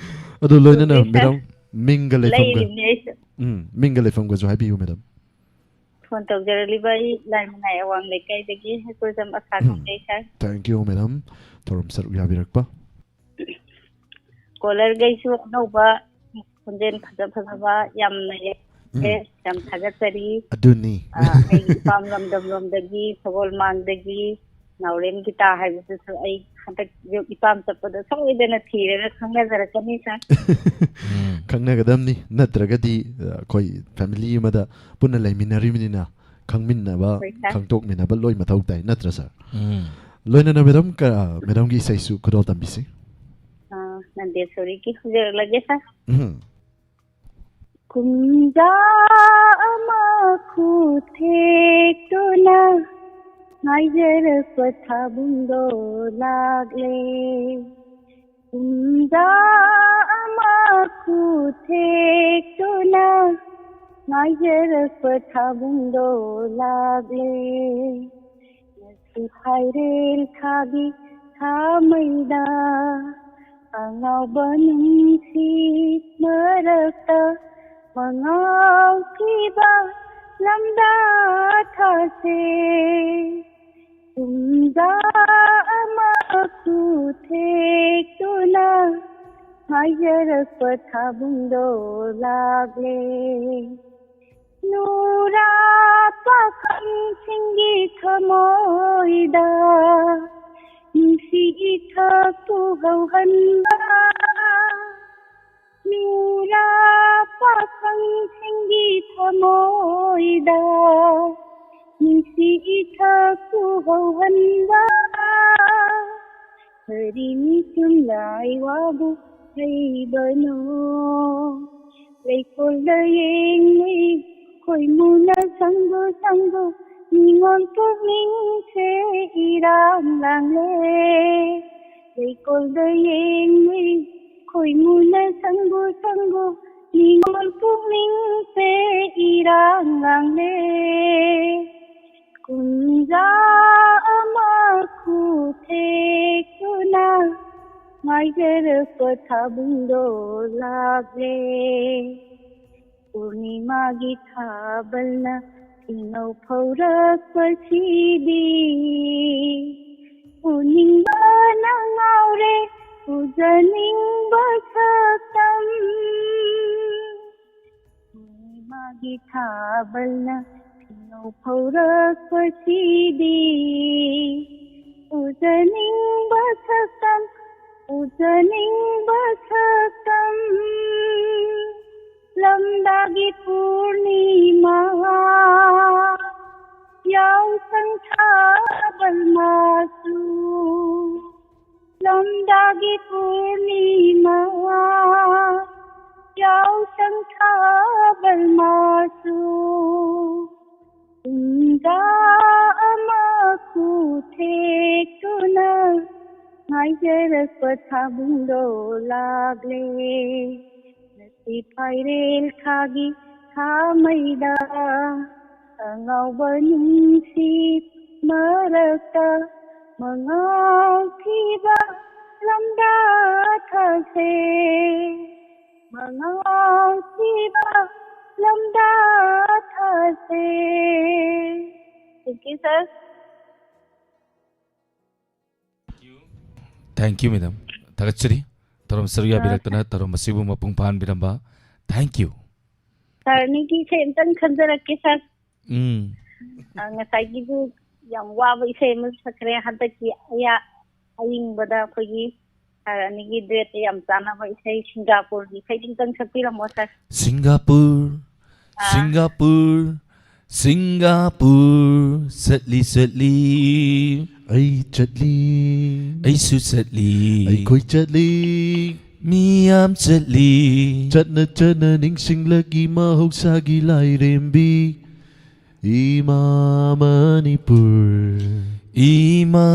ꯑꯗꯨ ꯂꯣꯏꯅꯅ ꯆꯨꯝꯃꯤ, sir꯫ Madam, ꯃꯤꯡꯒ ꯂꯩꯐꯝꯒ, ꯂꯩꯔꯤꯕꯅꯤ ꯑꯩꯁꯨ꯫ ꯎꯝ, ꯃꯤꯡꯒ ꯂꯩꯐꯝꯒꯁꯨ ꯍꯥꯏꯕꯤꯌꯨ, madam꯫ Phone ꯇꯧꯖꯔꯛꯂꯤꯕ ꯑꯩ ꯂꯥꯏꯃꯅꯥꯏ ꯑꯋꯥꯡ ꯂꯩꯀꯥꯏꯗꯒꯤ ꯍꯩꯀ꯭ꯔꯨꯖꯝ ꯑꯁꯥ ꯎꯝ꯫ ꯀꯪꯖꯩ, sir꯫ Thank you, madam꯫ ꯊꯧꯔꯝ ꯁꯔꯨꯛ ꯌꯥꯕꯤꯔꯛꯄ꯫ Caller-ꯈꯩꯁꯨ ꯑꯅꯧꯕ ꯈꯣꯟꯖꯦꯜ ꯐꯖ ꯐꯖꯕ ꯌꯥꯝꯅ ꯌꯥꯎꯔꯦ꯫ ꯎꯝ꯫ ꯌꯥꯝ ꯊꯥꯒꯠꯆꯔꯤ꯫ ꯑꯗꯨꯅꯤ꯫ ꯑ, ꯑꯩ ꯏꯄꯥꯝ ꯂꯝꯗꯝ ꯂꯣꯝꯗꯒꯤ, ꯁꯒꯣꯜꯃꯥꯡꯗꯒꯤ ꯅꯥꯎꯔꯦꯝ ꯒꯤꯇꯥ ꯍꯥꯏꯕꯗꯨꯁꯨ ꯑꯩ ꯍꯟꯗꯛ ꯏꯄꯥꯝ ꯆꯠꯄꯗ ꯁꯣꯏꯗꯅ ꯊꯤꯔꯒ ꯈꯪꯅꯖꯔꯛꯀꯅꯤ, sir꯫ ꯎꯝ꯫ ꯈꯪꯅꯒꯗꯕꯅꯤ, ꯅꯠꯇ꯭ꯔꯒꯗꯤ, ꯑ, ꯑꯩꯈꯣꯏ family ꯑꯃꯗ ꯄꯨꯟꯅ ꯂꯩꯃꯤꯟꯅꯔꯤꯕꯅꯤꯅ ꯈꯪꯃꯤꯟꯅꯕ, ꯍꯣꯏ, sir꯫ ꯈꯪꯗꯣꯛꯃꯤꯟꯅꯕ ꯂꯣꯏ ꯃꯊꯧ ꯇꯥꯏ, ꯅꯠꯇ꯭ꯔꯥ, sir? ꯎꯝ꯫ ꯂꯣꯏꯅꯅ madam, ꯀ-, madam-ꯒꯤ ꯏꯁꯩꯁꯨ ꯈꯨꯗꯣꯜ ꯇꯝꯕꯤꯁꯤ꯫ ꯑ, ꯅꯟꯗꯦꯁꯣꯔꯤꯒꯤ ꯍꯧꯖꯔꯛꯂꯒꯦ, sir꯫ ꯎꯝ꯫ ꯀꯨꯝꯖꯥ ꯑꯃ ꯈꯨꯊꯦꯛꯇꯨꯅ ꯉꯥꯏꯖꯔꯛꯄ ꯊꯥꯕꯨꯡꯗꯣ ꯂꯥꯛꯂꯦ꯫ ꯀꯨꯝꯖꯥ ꯑꯃ ꯈꯨꯊꯦꯛꯇꯨꯅ ꯉꯥꯏꯖꯔꯛꯄ ꯊꯥꯕꯨꯡꯗꯣ ꯂꯥꯛꯂꯦ꯫ ꯉꯁꯤ ꯐꯥꯏꯔꯦꯜ ꯊꯥꯒꯤ ꯊꯥꯃꯩꯗ ꯑꯉꯥꯎꯕ ꯅꯨꯡꯁꯤꯠ ꯃꯔꯛꯇ ꯃꯉꯥꯎꯈꯤꯕ ꯂꯝꯗꯥ ꯊꯥꯁꯦ꯫ ꯀꯨꯝꯖꯥ ꯑꯃ ꯈꯨꯊꯦꯛꯇꯨꯅ ꯉꯥꯏꯖꯔꯛꯄ ꯊꯥꯕꯨꯡꯗꯣ ꯂꯥꯛꯂꯦ꯫ ꯅꯨꯔꯥ ꯄꯥꯈꯪꯁꯤꯡꯒꯤ ꯊꯃꯣꯏꯗ ꯅꯨꯡꯁꯤ ꯏꯊꯛ ꯄꯨꯍꯧꯍꯟꯕ, ꯅꯨꯔꯥ ꯄꯥꯈꯪꯁꯤꯡꯒꯤ ꯊꯃꯣꯏꯗ ꯅꯨꯡꯁꯤ ꯏꯊꯛ ꯄꯨꯍꯧꯍꯟꯕ, ꯀꯔꯤ ꯃꯤꯁꯨꯝ ꯂꯥꯏ ꯋꯥꯕꯨ ꯍꯩꯕꯅꯣ? ꯂꯩꯀꯣꯜꯗ ꯌꯦꯡꯂꯤ ꯈꯣꯏꯃꯨꯅ ꯁꯪꯒꯨ ꯁꯪꯒꯨ, ꯅꯤꯉꯣꯜ ꯄꯨꯛꯅꯤꯡꯁꯦ ꯏꯔꯥꯡ ꯂꯥꯡꯂꯦ꯫ ꯂꯩꯀꯣꯜꯗ ꯌꯦꯡꯂꯤ ꯈꯣꯏꯃꯨꯅ ꯁꯪꯒꯨ ꯁꯪꯒꯨ, ꯅꯤꯉꯣꯜ ꯄꯨꯛꯅꯤꯡꯁꯦ ꯏꯔꯥꯡ ꯂꯥꯡꯂꯦ꯫ ꯀꯨꯝꯖꯥ ꯑꯃ ꯈꯨꯊꯦꯛꯇꯨꯅ ꯉꯥꯏꯖꯔꯛꯄ ꯊꯥꯕꯨꯡꯗꯣ ꯂꯥꯛꯂꯦ꯫ ꯄꯨꯔꯅꯤꯃꯥꯒꯤ ꯊꯥꯕꯜꯅ ꯏꯅꯧ ꯐꯧꯔꯛꯄꯁꯤꯗꯤ ꯎꯅꯤꯡꯕꯅ ꯉꯥꯎꯔꯦ ꯎꯖꯅꯤꯡꯕ ꯁꯛꯇꯝ꯫ ꯄꯨꯔꯅꯤꯃꯥꯒꯤ ꯊꯥꯕꯜꯅ ꯏꯅꯧ ꯐꯧꯔꯛꯄꯁꯤꯗꯤ ꯎꯖꯅꯤꯡꯕ ꯁꯛꯇꯝ, ꯎꯖꯅꯤꯡꯕ ꯁꯛꯇꯝ꯫ ꯂꯝꯗꯥꯒꯤ ꯄꯨꯔꯅꯤꯃꯥ ꯌꯥꯎꯁꯪ ꯊꯥꯕꯜ ꯃꯆꯨ, ꯂꯝꯗꯥꯒꯤ ꯄꯨꯔꯅꯤꯃꯥ ꯌꯥꯎꯁꯪ ꯊꯥꯕꯜ ꯃꯆꯨ꯫ ꯀꯨꯝꯖꯥ ꯑꯃ ꯈꯨꯊꯦꯛꯇꯨꯅ ꯉꯥꯏꯖꯔꯛꯄ ꯊꯥꯕꯨꯡꯗꯣ ꯂꯥꯛꯂꯦ꯫ ꯏꯄꯥꯏꯔꯦꯜ ꯊꯥꯒꯤ ꯊꯥꯃꯩꯗ ꯑꯉꯥꯎꯕ ꯅꯨꯡꯁꯤꯠ ꯃꯔꯛꯇ ꯃꯉꯥꯎꯈꯤꯕ ꯂꯝꯗ ꯊꯥꯁꯦ, ꯃꯉꯥꯎꯈꯤꯕ ꯂꯝꯗ ꯊꯥꯁꯦ꯫ Thank you, sir. Thank you, madam. ꯊꯥꯒꯠꯆꯔꯤ꯫ ꯊꯧꯔꯝ ꯁꯔꯨꯛ ꯌꯥꯕꯤꯔꯛꯇꯅ ꯊꯧꯔꯝ ꯑꯁꯤꯕꯨ ꯃꯄꯨꯡ ꯐꯥꯍꯟꯕꯤꯔꯝꯕ꯫ Thank you꯫ Sir, ꯑꯅꯤꯒꯤ ꯏꯁꯩ ꯑꯝꯇꯪ ꯈꯟꯖꯔꯛꯀꯦ, sir꯫ ꯎꯝ꯫ ꯑ, ꯉꯁꯥꯏꯒꯤꯗꯨ ꯌꯥꯝ ꯋꯥꯕ ꯏꯁꯩ ꯑꯃ ꯁꯛꯈ꯭ꯔꯦ꯫ ꯍꯟꯗꯛꯀꯤ ꯑꯌꯥ-, ꯑꯏꯪꯕꯗ ꯑꯩꯈꯣꯏꯒꯤ sir ꯑꯅꯤꯒꯤ duet ꯇ ꯌꯥꯝ ꯆꯥꯟꯅꯕ ꯏꯁꯩ ꯁꯤꯡꯒꯥꯄꯨꯔꯒꯤ ꯏꯁꯩꯗꯨ ꯑꯝꯇꯪ ꯁꯛꯄꯤꯔꯝꯃꯣ, sir꯫ ꯁꯤꯡꯒꯥꯄꯨꯔ, ꯑꯥ꯫ ꯁꯤꯡꯒꯥꯄꯨꯔ, ꯁꯤꯡꯒꯥꯄꯨꯔ, ꯆꯠꯂꯤ ꯆꯠꯂꯤ꯫ ꯑꯩ ꯆꯠꯂꯤ꯫ ꯑꯩꯁꯨ ꯆꯠꯂꯤ꯫ ꯑꯩꯈꯣꯏ ꯆꯠꯂꯤ꯫ ꯃꯤꯌꯥꯝ ꯆꯠꯂꯤ꯫ ꯆꯠꯅ ꯆꯠꯅ ꯅꯤꯡꯁꯤꯡꯂꯛꯏ ꯃꯍꯧꯁꯥꯒꯤ ꯂꯥꯏꯔꯦꯝꯕꯤ ꯏꯃꯥ ꯃꯅꯤꯄꯨꯔ꯫ ꯏꯃꯥ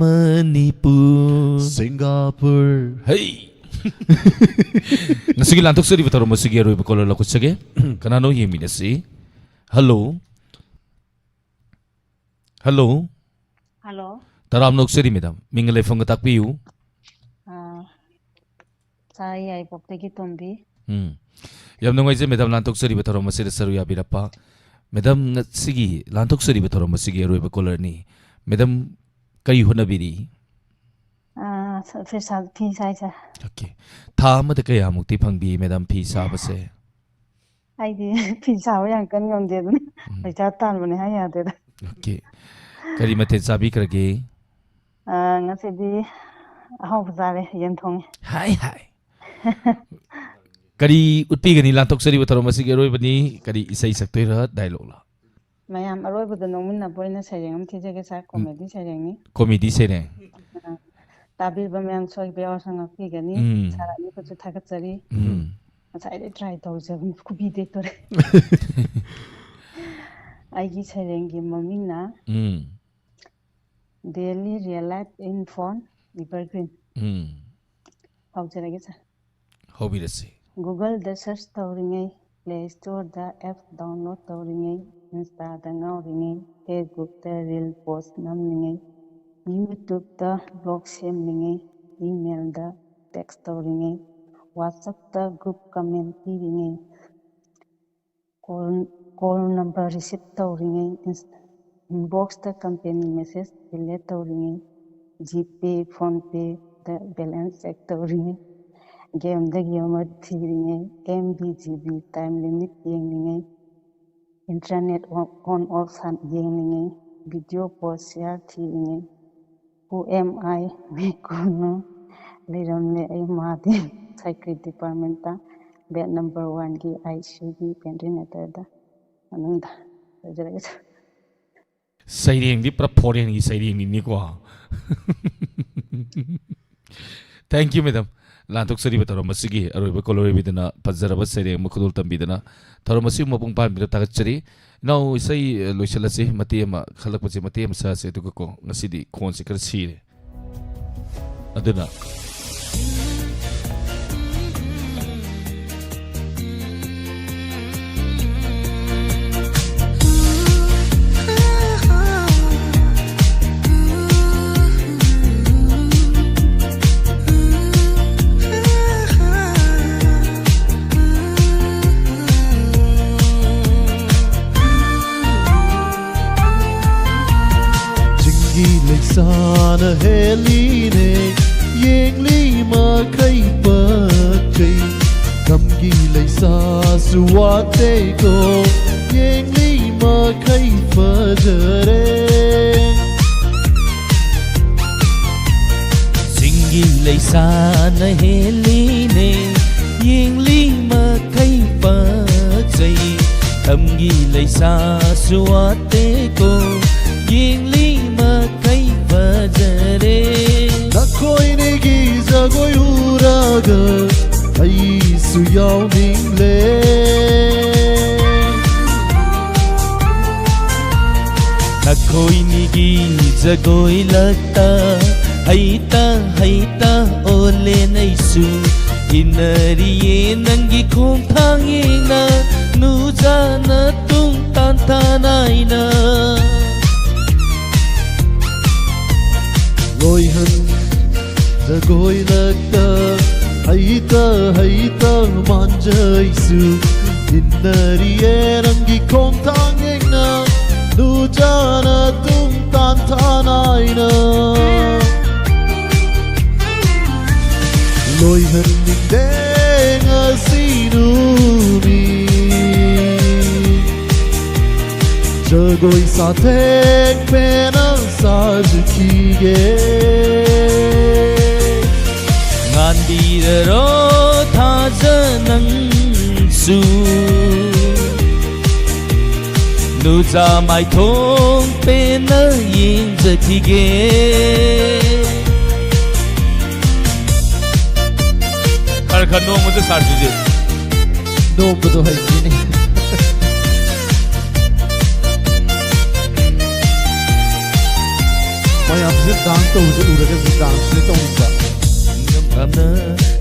ꯃꯅꯤꯄꯨꯔ꯫ ꯁꯤꯡꯒꯥꯄꯨꯔ꯫ ꯍꯩ! ꯉꯁꯤꯒꯤ ꯂꯥꯟꯊꯣꯛꯆꯔꯤꯕ ꯊꯧꯔꯝ ꯑꯁꯤꯒꯤ ꯑꯔꯣꯏꯕ caller ꯂꯧꯈꯠꯆꯒꯦ꯫ ꯀꯅꯥꯅꯣ ꯌꯦꯡꯃꯤꯟꯅꯁꯤ꯫ Hello꯫ Hello꯫ ꯍꯜꯂꯣ꯫ ꯇꯔꯥꯝꯅ ꯑꯣꯛꯆꯔꯤ madam꯫ ꯃꯤꯡꯒ ꯂꯩꯐꯝꯒ ꯇꯥꯛꯄꯤꯌꯨ꯫ ꯑꯥ, ꯁꯥꯔ ꯌꯥꯏꯔꯤꯄꯣꯛꯇꯒꯤ ꯇꯣꯝꯕꯤ꯫ ꯎꯝ꯫ ꯌꯥꯝ ꯅꯨꯡꯉꯥꯏꯖꯩ madam ꯂꯥꯟꯊꯣꯛꯆꯔꯤꯕ ꯊꯧꯔꯝ ꯑꯁꯤꯗ ꯁꯔꯨꯛ ꯌꯥꯕꯤꯔꯛꯄ꯫ Madam ꯉꯁꯤꯒꯤ ꯂꯥꯟꯊꯣꯛꯆꯔꯤꯕ ꯊꯧꯔꯝ ꯑꯁꯤꯒꯤ ꯑꯔꯣꯏꯕ caller ꯅꯤ꯫ Madam ꯀꯔꯤ ꯍꯣꯠꯅꯕꯤꯔꯤ? ꯑꯥ, ꯁ-, ꯐꯤ ꯁꯥ-, ꯐꯤ ꯁꯥꯏ ꯁꯥꯔ꯫ Okay꯫ ꯊꯥ ꯑꯃꯗ ꯀꯌꯥꯃꯨꯛꯇꯤ ꯐꯪꯕꯤ madam ꯐꯤ ꯁꯥꯕꯁꯦ? ꯑꯩꯗꯤ ꯐꯤ ꯁꯥꯕ ꯌꯥꯝ ꯀꯟꯅ ꯉꯝꯗꯦ, ꯑꯗꯨꯅ ꯎꯝ꯫ ꯄꯩꯁꯥ ꯇꯥꯟꯕꯅꯦ ꯍꯥꯏ ꯌꯥꯗꯦꯗ꯫ Okay꯫ ꯀꯔꯤ ꯃꯊꯦꯜ ꯆꯥꯕꯤꯈ꯭ꯔꯒꯦ? ꯑꯥ, ꯉꯁꯤꯗꯤ ꯑꯍꯥꯎꯕ ꯆꯥꯔꯦ, ꯌꯦꯟ ꯊꯣꯡꯉꯦ꯫ ꯍꯥꯏ ꯍꯥꯏ꯫ ꯀꯔꯤ ꯎꯠꯄꯤꯒꯅꯤ ꯂꯥꯟꯊꯣꯛꯆꯔꯤꯕ ꯊꯧꯔꯝ ꯑꯁꯤꯒꯤ ꯑꯔꯣꯏꯕꯅꯤ? ꯀꯔꯤ ꯏꯁꯩ ꯁꯛꯇꯣꯏꯔꯥ, dialogue ꯂ? ꯃꯌꯥꯝ ꯑꯔꯣꯏꯕꯗ ꯅꯣꯛꯃꯤꯟꯅꯕ ꯑꯣꯏꯅ ꯁꯩꯔꯦꯡ ꯑꯃ ꯊꯤꯖꯒꯦ ꯁꯥꯔ, comedy ꯁꯩꯔꯦꯡꯅꯤ꯫ Comedy ꯁꯩꯔꯦꯡ꯫ ꯑꯥ, ꯇꯥꯕꯤꯕ ꯃꯌꯥꯝ ꯁꯣꯏꯕ ꯌꯥꯎꯔꯁꯨ ꯉꯥꯛꯄꯤꯒꯅꯤ꯫ ꯎꯝ꯫ ꯁꯥꯔ ꯑꯅꯤꯕꯨꯁꯨ ꯊꯥꯒꯠꯆꯔꯤ꯫ ꯎꯝ꯫ ꯉꯁꯥꯏꯗꯩ try ꯇꯧꯖꯕꯅꯤ, ꯈꯨꯕꯤ ꯇꯦꯛꯇꯣꯔꯦ꯫ ꯑꯩꯒꯤ ꯁꯩꯔꯦꯡꯒꯤ ꯃꯃꯤꯡꯅ ꯎꯝ꯫ Daily Real Life in Phone Evergreen꯫ Um. ꯍꯧꯖꯔꯒꯦ sir. ꯍꯧꯕꯤꯔꯁꯤ꯫ Googleꯗ search ꯇꯧꯔꯤꯉꯩ, Play Storeꯗ app download ꯇꯧꯔꯤꯉꯩ, Instaꯗ ꯉꯥꯎꯔꯤꯉꯩ, Facebookꯇ reel post ꯅꯝꯂꯤꯉꯩ, YouTubeꯇ vlog ꯁꯦꯝꯂꯤꯉꯩ, emailꯗ text ꯇꯧꯔꯤꯉꯩ, WhatsAppꯇ group comment ꯄꯤꯔꯤꯉꯩ, call, call number receive ꯇꯧꯔꯤꯉꯩ, inboxꯇ company message delete ꯇꯧꯔꯤꯉꯩ, GPay, PhonePayꯗ balance check ꯇꯧꯔꯤꯉꯩ, gameꯗ gamer ꯊꯤꯔꯤꯉꯩ, MB, GB time limit ꯌꯦꯡꯂꯤꯉꯩ, internet on, on off Shan-, ꯌꯦꯡꯂꯤꯉꯩ, video post share ꯊꯤꯔꯤꯉꯩ, Who am I? ꯃꯤ ꯀꯣꯟꯅꯣ? ꯂꯩꯔꯝꯂꯦ ꯑꯩ ꯃꯥꯗꯤ psychiatry departmentꯇ bed number oneꯒꯤ ICUꯒꯤ ventilatorꯗ ꯃꯅꯨꯡꯗ꯫ ꯂꯣꯏꯖꯔꯒꯦ꯫ ꯁꯩꯔꯦꯡꯗꯤ ꯄꯨꯔꯥ foreignꯒꯤ ꯁꯩꯔꯦꯡꯅꯤꯅꯤꯀꯣ꯫ Thank you, madam. ꯂꯥꯟꯊꯣꯛꯆꯔꯤꯕ ꯊꯧꯔꯝ ꯑꯁꯤꯒꯤ ꯑꯔꯣꯏꯕ ꯀꯣꯂꯣꯔꯤꯕꯤꯗꯅ ꯐꯖꯔꯕ ꯁꯩꯔꯦꯡ ꯑꯃ ꯈꯨꯗꯣꯜ ꯇꯝꯕꯤꯗꯅ ꯊꯧꯔꯝ ꯑꯁꯤꯕꯨ ꯃꯄꯨꯡ ꯐꯥꯍꯟꯕꯤꯗ ꯊꯥꯒꯠꯆꯔꯤ꯫ ꯏꯅꯥꯎ ꯏꯁꯩ, ꯑ, ꯂꯣꯏꯁꯤꯜꯂꯁꯤ, ꯃꯇꯦꯛ ꯑꯃ ꯈꯜꯂꯛꯄꯁꯦ ꯃꯇꯦꯛ ꯑꯃ ꯁꯛꯑꯁꯤ꯫ ꯑꯗꯨꯒꯀꯣ, ꯉꯁꯤꯗꯤ ꯈꯣꯟꯁꯦ ꯈꯔ ꯁꯤꯔꯦ꯫ ꯑꯗꯨꯅ ꯆꯤꯡꯒꯤ ꯂꯩꯁꯥꯅ ꯍꯦꯜꯂꯤꯅꯦ, ꯌꯦꯡꯂꯤ ꯃꯈꯩ ꯄꯛꯆꯩ꯫ ꯇꯝꯒꯤ ꯂꯩꯁꯥꯁꯨ ꯋꯥꯠꯇꯦꯀꯣ, ꯌꯦꯡꯂꯤ ꯃꯈꯩ ꯐꯖꯔꯦ꯫ ꯆꯤꯡꯒꯤ ꯂꯩꯁꯥꯅ ꯍꯦꯜꯂꯤꯅꯦ, ꯌꯦꯡꯂꯤ ꯃꯈꯩ ꯄꯛꯆꯩ꯫ ꯇꯝꯒꯤ ꯂꯩꯁꯥꯁꯨ ꯋꯥꯠꯇꯦꯀꯣ, ꯌꯦꯡꯂꯤ ꯃꯈꯩ ꯐꯖꯔꯦ꯫ ꯅꯈꯣꯏꯅꯤꯒꯤ ꯖꯒꯣꯏ ꯎꯔꯒ ꯑꯩꯁꯨ ꯌꯥꯎꯅꯤꯡꯂꯦ꯫ ꯅꯈꯣꯏꯅꯤꯒꯤ ꯖꯒꯣꯏ ꯂꯛꯇ ꯍꯩꯇ ꯍꯩꯇ ꯑꯣꯜꯂꯦ ꯅꯩꯁꯨ꯫ ꯏꯟꯅꯔꯤꯌꯦ ꯅꯪꯒꯤ ꯈꯣꯡꯊꯥꯡ ꯌꯦꯡꯅ, ꯅꯨꯖꯥꯅ ꯇꯨꯡ ꯇꯥꯟ ꯇꯥꯟ ꯍꯥꯏꯅ꯫ ꯂꯣꯏꯍꯟ ꯖꯒꯣꯏꯂꯛꯇ ꯍꯩꯇ ꯍꯩꯇ ꯃꯥꯟꯖꯩꯁꯨ, ꯏꯟꯅꯔꯤꯌꯦ ꯅꯪꯒꯤ ꯈꯣꯡꯊꯥꯡ ꯌꯦꯡꯅ, ꯅꯨꯖꯥꯅ ꯇꯨꯡ ꯇꯥꯟ ꯇꯥꯟ ꯍꯥꯏꯅ꯫ ꯂꯣꯏꯍꯟꯅꯤꯡꯗꯦ ꯉꯁꯤ ꯅꯨꯃꯤꯠ, ꯖꯒꯣꯏ ꯁꯥꯊꯦꯛ ꯄꯦꯟꯅ ꯁꯥꯖꯈꯤꯒꯦ꯫ ꯉꯥꯟꯕꯤꯔꯔꯣ ꯊꯥꯖ ꯅꯪꯁꯨ, ꯅꯨꯖꯥ ꯃꯥꯏꯊꯣꯡ ꯄꯦꯟꯅ ꯌꯦꯡꯖꯈꯤꯒꯦ꯫ ꯈꯔ ꯈꯔ ꯅꯣꯡꯃꯗ ꯁꯥꯔꯁꯤꯁꯦ꯫ ꯅꯣꯡꯃꯗꯣ ꯍꯩꯇꯦꯅꯦ꯫ ꯃꯌꯥꯝꯁꯦ ꯗꯥꯟꯁ ꯇꯧꯕꯁꯦ ꯎꯔꯒ ꯗꯥꯟꯁꯁꯦ ꯇꯧꯅꯤꯡꯕ꯫ ꯅꯤꯡꯊꯝꯊꯥꯅ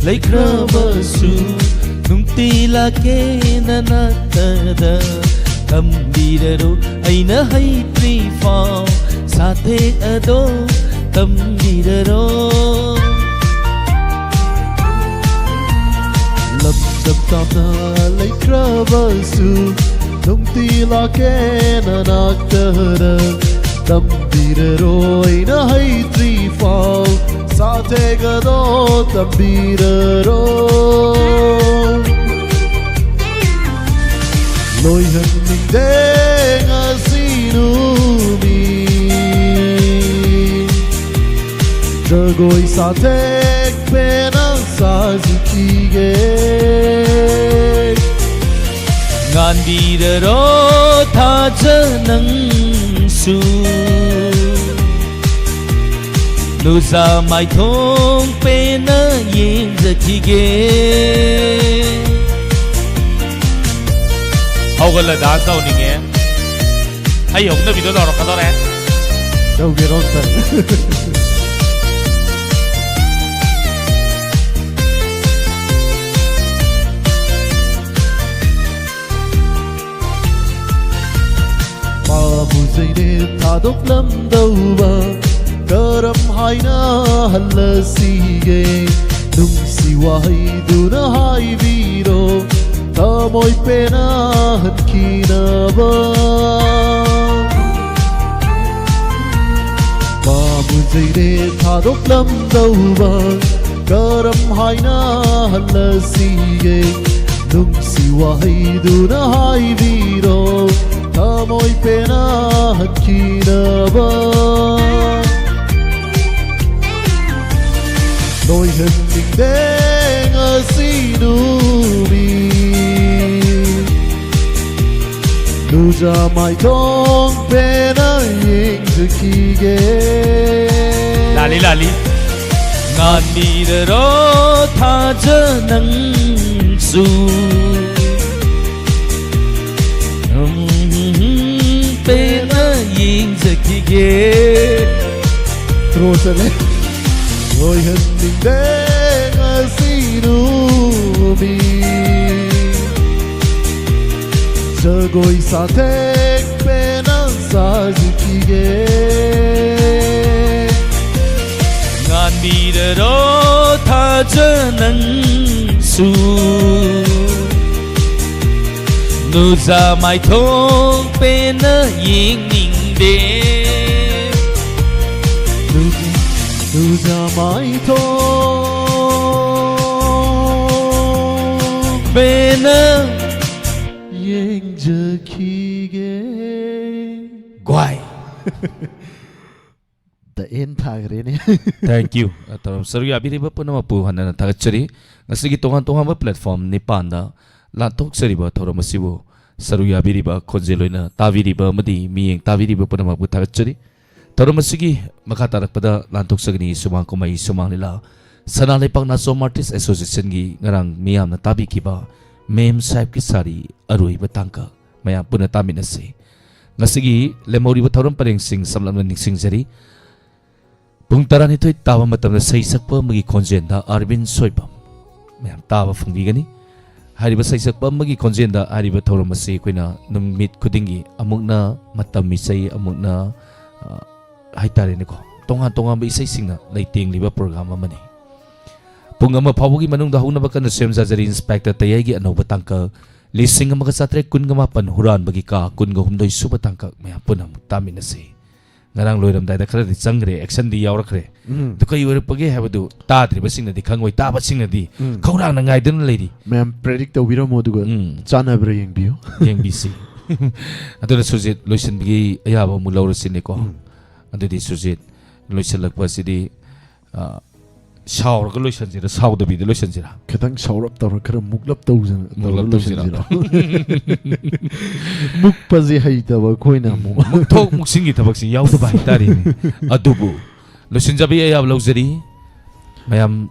ꯂꯩꯈ꯭ꯔꯕꯁꯨ, ꯅꯨꯡꯇꯤ ꯂꯥꯛꯀꯦ ꯅꯅꯥꯛꯇꯗ꯫ ꯇꯝꯕꯤꯔꯔꯣ ꯑꯩꯅ ꯍꯩꯇ꯭ꯔꯤ ꯐꯥꯎ, ꯁꯥꯊꯦꯛ ꯑꯗꯣ ꯇꯝꯕꯤꯔꯔꯣ꯫ ꯂꯝ ꯆꯞ ꯆꯥꯅ ꯂꯩꯈ꯭ꯔꯕꯁꯨ, ꯅꯨꯡꯇꯤ ꯂꯥꯛꯀꯦ ꯅꯅꯥꯛꯇꯗ꯫ ꯇꯝꯕꯤꯔꯔꯣꯏꯅ ꯍꯩꯇ꯭ꯔꯤ ꯐꯥꯎ, ꯁꯥꯊꯦꯛ ꯑꯗꯣ ꯇꯝꯕꯤꯔꯔꯣ꯫ ꯂꯣꯏꯍꯟꯅꯤꯡꯗꯦ ꯉꯁꯤ ꯅꯨꯃꯤꯠ, ꯖꯒꯣꯏ ꯁꯥꯊꯦꯛ ꯄꯦꯟꯅ ꯁꯥꯖꯈꯤꯒꯦ꯫ ꯉꯥꯟꯕꯤꯔꯔꯣ ꯊꯥꯖ ꯅꯪꯁꯨ, ꯅꯨꯖꯥ ꯃꯥꯏꯊꯣꯡ ꯄꯦꯟꯅ ꯌꯦꯡꯖꯈꯤꯒꯦ꯫ ꯍꯧꯒꯠꯂ ꯗꯥꯟꯁ ꯇꯧꯅꯤꯡꯉꯦ꯫ ꯍꯩ ꯍꯧꯅꯕꯤꯗꯣ ꯇꯧꯔꯛꯀꯗꯧꯔꯦ꯫ ꯇꯧꯒꯦꯔꯣ ꯑꯝꯇ? ꯇꯝꯗꯧꯕ ꯀꯔꯝ ꯍꯥꯏꯅ ꯍꯜꯂꯁꯤꯒꯦ? ꯅꯨꯡꯁꯤ ꯋꯥꯍꯩꯗꯨꯅ ꯍꯥꯏꯕꯤꯔꯣ, ꯊꯃꯣꯏ ꯄꯦꯟꯅ ꯍꯟꯈꯤꯅꯕ꯫ ꯄꯥꯝꯖꯩꯅꯦ ꯊꯥꯗꯣꯛꯂꯝꯗꯧꯕ ꯀꯔꯝ ꯍꯥꯏꯅ ꯍꯜꯂꯁꯤꯒꯦ? ꯅꯨꯡꯁꯤ ꯋꯥꯍꯩꯗꯨꯅ ꯍꯥꯏꯕꯤꯔꯣ, ꯊꯃꯣꯏ ꯄꯦꯟꯅ ꯍꯟꯈꯤꯅꯕ꯫ ꯂꯣꯏꯍꯟꯅꯤꯡꯗꯦ ꯉꯁꯤ ꯅꯨꯃꯤꯠ꯫ ꯂꯨꯖ ꯃꯥꯏꯊꯣꯡ ꯄꯦꯟꯅ ꯌꯦꯡꯖꯈꯤꯒꯦ꯫ ꯂꯥꯜꯂꯤ, ꯂꯥꯜꯂꯤ꯫ ꯉꯥꯟꯕꯤꯔꯔꯣ ꯊꯥꯖ ꯅꯪꯁꯨ꯫ ꯎꯝ, ꯄꯦꯟꯅ ꯌꯦꯡꯖꯈꯤꯒꯦ꯫ ꯊ꯭ꯔꯣ ꯆꯠꯂꯦ꯫ ꯂꯣꯏꯍꯟꯅꯤꯡꯗꯦ ꯉꯁꯤ ꯅꯨꯃꯤꯠ꯫ ꯖꯒꯣꯏ ꯁꯥꯊꯦꯛ ꯄꯦꯟꯅ ꯁꯥꯖꯈꯤꯒꯦ꯫ ꯉꯥꯟꯕꯤꯔꯔꯣ ꯊꯥꯖ ꯅꯪꯁꯨ꯫ ꯅꯨꯖ ꯃꯥꯏꯊꯣꯡ ꯄꯦꯟꯅ ꯌꯦꯡꯅꯤꯡꯗꯦ꯫ ꯅꯨꯖ, ꯅꯨꯖ ꯃꯥꯏꯊꯣꯡ ꯄꯦꯟꯅ ꯌꯦꯡꯖꯈꯤꯒꯦ꯫ ꯒ꯭ꯋꯥꯏ꯫ The end ꯊꯥꯈ꯭ꯔꯦꯅꯦ꯫ Thank you꯫ ꯊꯧꯔꯝ ꯁꯔꯨꯛ ꯌꯥꯕꯤꯔꯤꯕ ꯄꯨꯝꯅꯃꯛꯄꯨ ꯍꯟꯅ ꯍꯟꯅ ꯊꯥꯒꯠꯆꯔꯤ꯫ ꯉꯁꯤꯒꯤ ꯇꯣꯉꯥꯟ ꯇꯣꯉꯥꯟꯕ platform ꯅꯤꯄꯥꯟꯗ ꯂꯥꯟꯊꯣꯛꯆꯔꯤꯕ ꯊꯧꯔꯝ ꯑꯁꯤꯕꯨ ꯁꯔꯨꯛ ꯌꯥꯕꯤꯔꯤꯕ, ꯈꯣꯟꯖꯦꯜ ꯑꯣꯏꯅ ꯇꯥꯕꯤꯔꯤꯕ ꯑꯃꯗꯤ ꯃꯤꯠꯌꯦꯡ ꯇꯥꯕꯤꯔꯤꯕ ꯄꯨꯝꯅꯃꯛꯄꯨ ꯊꯥꯒꯠꯆꯔꯤ꯫ ꯊꯧꯔꯝ ꯑꯁꯤꯒꯤ ꯃꯈꯥ ꯇꯥꯔꯛꯄꯗ ꯂꯥꯟꯊꯣꯛꯆꯒꯅꯤ ꯁꯨꯃꯥꯡ ꯀꯨꯝꯍꯩ ꯁꯨꯃꯥꯡ ꯂꯤꯂꯥ, ꯁꯅꯥ ꯂꯩꯄꯥꯛ ꯅꯥꯆꯣꯝ Artist Association ꯒꯤ ꯉꯔꯥꯡ ꯃꯤꯌꯥꯝꯅ ꯇꯥꯕꯤꯈꯤꯕ ꯃꯦꯝ ꯁꯥꯍꯦꯕꯀꯤ ꯁꯥꯔꯤ ꯑꯔꯣꯏꯕ ꯇꯥꯡꯀꯛ꯫ ꯃꯌꯥꯝ ꯄꯨꯟꯅ ꯇꯥꯃꯤꯟꯅꯁꯤ꯫ ꯉꯁꯤꯒꯤ ꯂꯦꯝꯍꯧꯔꯤꯕ ꯊꯧꯔꯝ ꯄꯔꯦꯡꯁꯤꯡ ꯁꯝꯂꯞꯅ ꯅꯤꯡꯁꯤꯡꯖꯔꯤ꯫ ꯄꯨꯡ ꯇꯔꯥꯅꯤꯊꯣꯏ ꯇꯥꯕ ꯃꯇꯝꯗ ꯁꯩꯁꯛꯄ ꯑꯃꯒꯤ ꯈꯣꯟꯖꯦꯜꯗ ꯑꯔꯕꯤꯟ ꯁꯣꯏꯕꯝ ꯃꯌꯥꯝ ꯇꯥꯕ ꯐꯪꯕꯤꯒꯅꯤ꯫ ꯍꯥꯏꯔꯤꯕ ꯁꯩꯁꯛꯄ ꯑꯃꯒꯤ ꯈꯣꯟꯖꯦꯜꯗ ꯍꯥꯏꯔꯤꯕ ꯊꯧꯔꯝ ꯑꯁꯤ ꯑꯩꯈꯣꯏꯅ ꯅꯨꯃꯤꯠ ꯈꯨꯗꯤꯡꯒꯤ ꯑꯃꯨꯛꯅ ꯃꯇꯝ ꯏꯁꯩ, ꯑꯃꯨꯛꯅ ꯍꯥꯏꯇꯥꯔꯦꯅꯦꯀꯣ, ꯇꯣꯉꯥꯟ ꯇꯣꯉꯥꯟꯕ ꯏꯁꯩꯁꯤꯡꯅ ꯂꯩꯇꯦꯡꯂꯤꯕ ꯄ꯭ꯔꯣꯒ꯭ꯔꯥꯝ ꯑꯃꯅꯤ꯫ ꯄꯨꯡ ꯑꯃ ꯐꯥꯎꯕꯒꯤ ꯃꯅꯨꯡꯗ ꯍꯧꯅꯕ ꯀꯟꯅ ꯁꯦꯝ ꯁꯥꯖꯔꯤ ꯏꯟꯁꯄꯦꯛꯇꯔ ꯇꯌꯥꯏꯒꯤ ꯑꯅꯧꯕ ꯇꯥꯡꯀꯛ, ꯂꯤꯁꯤꯡ ꯑꯃꯒ ꯆꯥꯇ꯭ꯔꯦꯠ ꯀꯨꯟꯒ ꯃꯥꯄꯟ ꯍꯨꯔꯥꯟꯕꯒꯤ ꯀꯥ, ꯀꯨꯟꯒ ꯍꯨꯝꯗꯣꯏ ꯁꯨꯕ ꯇꯥꯡꯀꯛ, ꯃꯌꯥꯝ ꯄꯨꯟꯅ ꯑꯃꯨꯛ ꯇꯥꯃꯤꯟꯅꯁꯤ꯫ ꯉꯔꯥꯡ ꯂꯣꯏꯔꯝꯗꯥꯏꯗ ꯈꯔꯗꯤ ꯆꯪꯈ꯭ꯔꯦ, ꯑꯦꯛꯁꯟꯗꯤ ꯌꯥꯎꯔꯛꯈ꯭ꯔꯦ꯫ ꯎꯝ꯫ ꯑꯗꯨ ꯀꯩ ꯑꯣꯏꯔꯛꯄꯒꯦ ꯍꯥꯏꯕꯗꯨ ꯇꯥꯗ꯭ꯔꯤꯕꯁꯤꯡꯅꯗꯤ ꯈꯪꯉꯣꯏ, ꯇꯥꯕꯁꯤꯡꯅꯗꯤ ꯎꯝ꯫ ꯈꯧꯔꯥꯡꯅ ꯉꯥꯏꯗꯨꯅ ꯂꯩꯔꯤ꯫ ꯃꯌꯥꯝ ꯄ꯭ꯔꯦꯗꯤꯛ ꯇꯧꯕꯤꯔꯝꯃꯣ, ꯑꯗꯨꯒ ꯎꯝ꯫ ꯆꯥꯟꯅꯕ꯭ꯔꯥ ꯌꯦꯡꯕꯤꯌꯨ꯫ ꯌꯦꯡꯕꯤꯁꯤ꯫ ꯑꯗꯨꯅ ꯁꯨꯔꯖꯤꯠ, ꯂꯣꯏꯁꯤꯟꯕꯒꯤ ꯑꯌꯥꯕ ꯑꯃꯨꯛ ꯂꯧꯔꯁꯤꯅꯦꯀꯣ꯫ ꯎꯝ꯫ ꯑꯗꯨꯗꯤ ꯁꯨꯔꯖꯤꯠ, ꯂꯣꯏꯁꯤꯜꯂꯛꯄ ꯑꯁꯤꯗꯤ, ꯑ, ꯁꯥꯎꯔꯒ ꯂꯣꯏꯁꯤꯟꯁꯤꯔꯥ, ꯁꯥꯎꯗꯕꯤꯗ ꯂꯣꯏꯁꯤꯟꯁꯤꯔꯥ? ꯈꯤꯇꯪ ꯁꯥꯎꯔꯞ ꯇꯧꯔ, ꯈꯔ ꯃꯨꯛꯂꯞ ꯇꯧꯖ-, ꯇꯧꯔ ꯃꯨꯛꯂꯞ ꯇꯧꯁꯤꯔꯥ? ꯂꯣꯏꯁꯤꯟꯁꯤꯔꯥ? ꯃꯨꯛꯄꯁꯦ ꯍꯩꯇꯕ ꯑꯩꯈꯣꯏꯅ ꯑꯃꯨꯛ꯫ ꯃꯨꯛꯊꯣꯛ ꯃꯨꯛꯁꯤꯟꯒꯤ ꯊꯕꯛꯁꯤ ꯌꯥꯎꯗꯕ ꯍꯥꯏꯇꯥꯔꯦꯅꯦ꯫ ꯑꯗꯨꯕꯨ ꯂꯣꯏꯁꯤꯟꯖꯕꯒꯤ ꯑꯌꯥꯕ ꯂꯧꯖꯔꯤ꯫ ꯃꯌꯥꯝ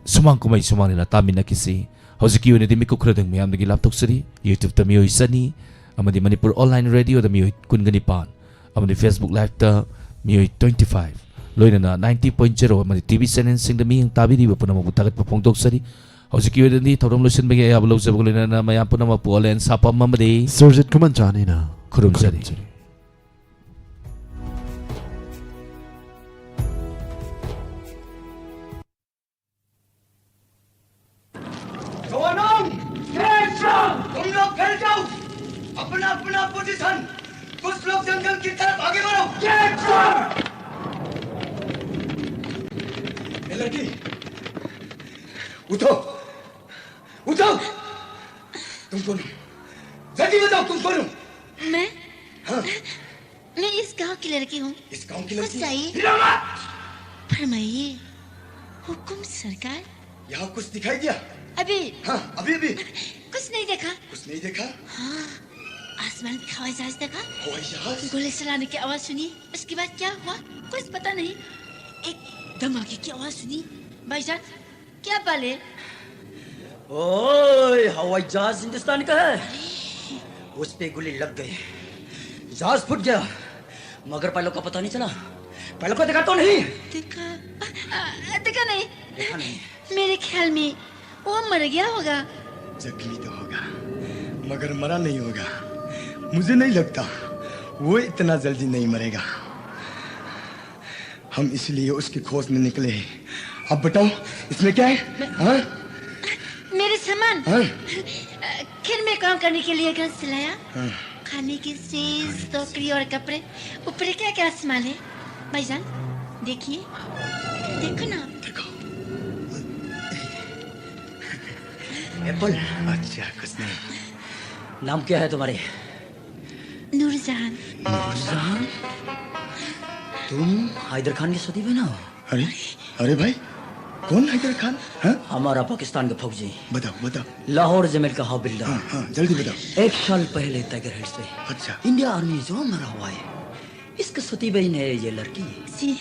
ꯁꯨꯃꯥꯡ ꯀꯨꯝꯍꯩ ꯁꯨꯃꯥꯡ ꯂꯤꯂꯥ ꯇꯥꯃꯤꯟꯅꯈꯤꯁꯤ꯫ ꯍꯧꯖꯤꯛꯀꯤ ꯑꯣꯏꯅꯗꯤ ꯃꯤꯀꯨꯞ ꯈꯔꯗꯪ ꯃꯌꯥꯝꯗꯒꯤ ꯂꯥꯞꯊꯣꯛꯆꯔꯤ꯫ YouTube-ꯇ ꯃꯤꯑꯣꯏ ꯆꯅꯤ ꯑꯃꯗꯤ ꯃꯅꯤꯄꯨꯔ online radio-ꯗ ꯃꯤꯑꯣꯏ ꯀꯨꯟꯒ ꯅꯤꯄꯥꯟ ꯑꯃꯗꯤ Facebook Live-ꯇ ꯃꯤꯑꯣꯏ twenty five, ꯂꯣꯏꯅꯅ ninety point zero ꯑꯃꯗꯤ TV channel-ꯁꯤꯡꯗ ꯃꯤꯠꯌꯦꯡ ꯇꯥꯕꯤꯔꯤꯕ ꯄꯨꯝꯅꯃꯛꯄꯨ ꯊꯥꯒꯠꯄ ꯐꯣꯡꯗꯣꯛꯆꯔꯤ꯫ ꯍꯧꯖꯤꯛꯀꯤ ꯑꯣꯏꯅꯗꯤ ꯊꯧꯔꯝ ꯂꯣꯏꯁꯤꯟꯕꯒꯤ ꯑꯌꯥꯕ ꯂꯧꯖꯕꯒ ꯂꯣꯏꯅꯅ ꯃꯌꯥꯝ ꯄꯨꯝꯅꯃꯛꯄꯨ ꯑꯣꯂꯦꯟ ꯁꯥꯄꯝ ꯑꯃꯗꯤ ꯁꯨꯔꯖꯤꯠ ꯈꯨꯃꯟꯆꯥꯅꯤꯅ ꯈꯨꯔꯨꯝꯖꯔꯤ꯫ ꯈꯨꯔꯨꯝꯖꯔꯤ꯫ जवानों, तुम लोग फैल जाओ, अपना अपना पोजीशन, कुछ लोग जंगल की तरफ आगे बढ़ो। ए लड़की, उठो, उठो, तुम कौन हो? जल्दी बताओ, तुम कौन हो? मैं? हाँ। मैं इस गांव की लड़की हूँ। इस गांव की कुछ लड़की? चाहिए? हिलो मत! फरमाइए। हुक्म सरकार। यहाँ कुछ दिखाई दिया? अभी। हाँ, अभी, अभी। कुछ नहीं देखा। कुछ नहीं देखा? हाँ, आसमान पे हवाई जहाज देखा। हवाई जहाज? गोली चलाने की आवाज सुनी, उसके बाद क्या हुआ, कुछ पता नहीं। एक धमाके की आवाज सुनी। भाईजान, क्या बाल है? ओए, हवाई जहाज हिंदुस्तान का है। उस पे गोली लग गई, जहाज फूट गया, मगर पायलट का पता नहीं चला। पायलट को देखा तो नहीं? देखा, आ, आ, देखा नहीं। देखा नहीं। मेरे ख्याल में वो मर गया होगा। जख्मी तो होगा, मगर मरा नहीं होगा। मुझे नहीं लगता वो इतना जल्दी नहीं मरेगा। हम इसलिए उसकी खोज में निकले हैं। अब बताओ, इसमें क्या है? हाँ? मेरे सामान। हाँ? अ, घर में काम करने के लिए घर से लाया। हाँ। खाने की चीज, टोकरी और कपड़े। ऊपर क्या क्या सामान है? भाईजान, देखिए। देखो ना। देखो। एप्पल। अच्छा, कुछ नहीं। नाम क्या है तुम्हारे? नूरजहान। नूरजहान? तुम हैदर खान की सती बहन हो? अरे, अरे भाई, कौन हैदर खान? हाँ? हमारा पाकिस्तान का फौजी। बताओ, बताओ। लाहौर जमेल का हाबिल्ला। हाँ, हाँ, जल्दी बताओ। एक साल पहले टाइगर हिल्स पे अच्छा। इंडिया आर्मी जो मरा हुआ है, इसकी सती बहन है ये लड़की। जी।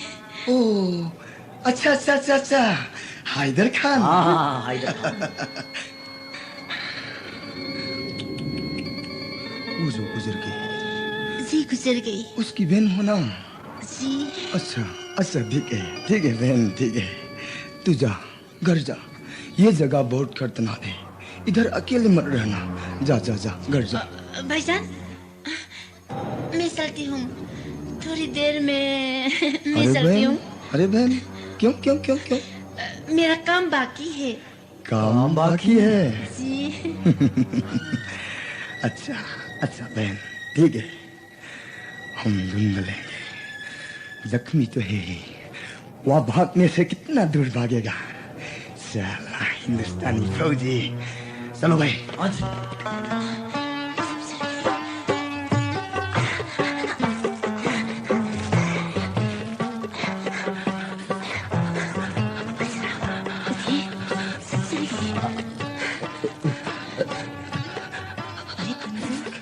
ओ, अच्छा, अच्छा, अच्छा, अच्छा। हैदर खान। हाँ, हाँ, हाँ, हैदर खान। वो जो गुजर गई। जी, गुजर गई। उसकी बहन हो ना? जी। अच्छा, अच्छा, ठीक है, ठीक है बहन, ठीक है। तू जा, घर जा। ये जगह बहुत खतरनाक है। इधर अकेले मत रहना। जा, जा, जा, घर जा। अ, भाईजान, मैं चलती हूँ। थोड़ी देर में मैं अरे चलती बहन, हूँ। अरे बहन, क्यों, क्यों, क्यों, क्यों? अ, मेरा काम बाकी है। काम बाकी है? जी। अच्छा, अच्छा बहन, ठीक है, हम ढूंढ लेंगे। जख्मी तो है ही, वह भागने से कितना दूर भागेगा? साला हिंदुस्तानी फौजी। चलो भाई। हाँ जी। अरे बंदूक।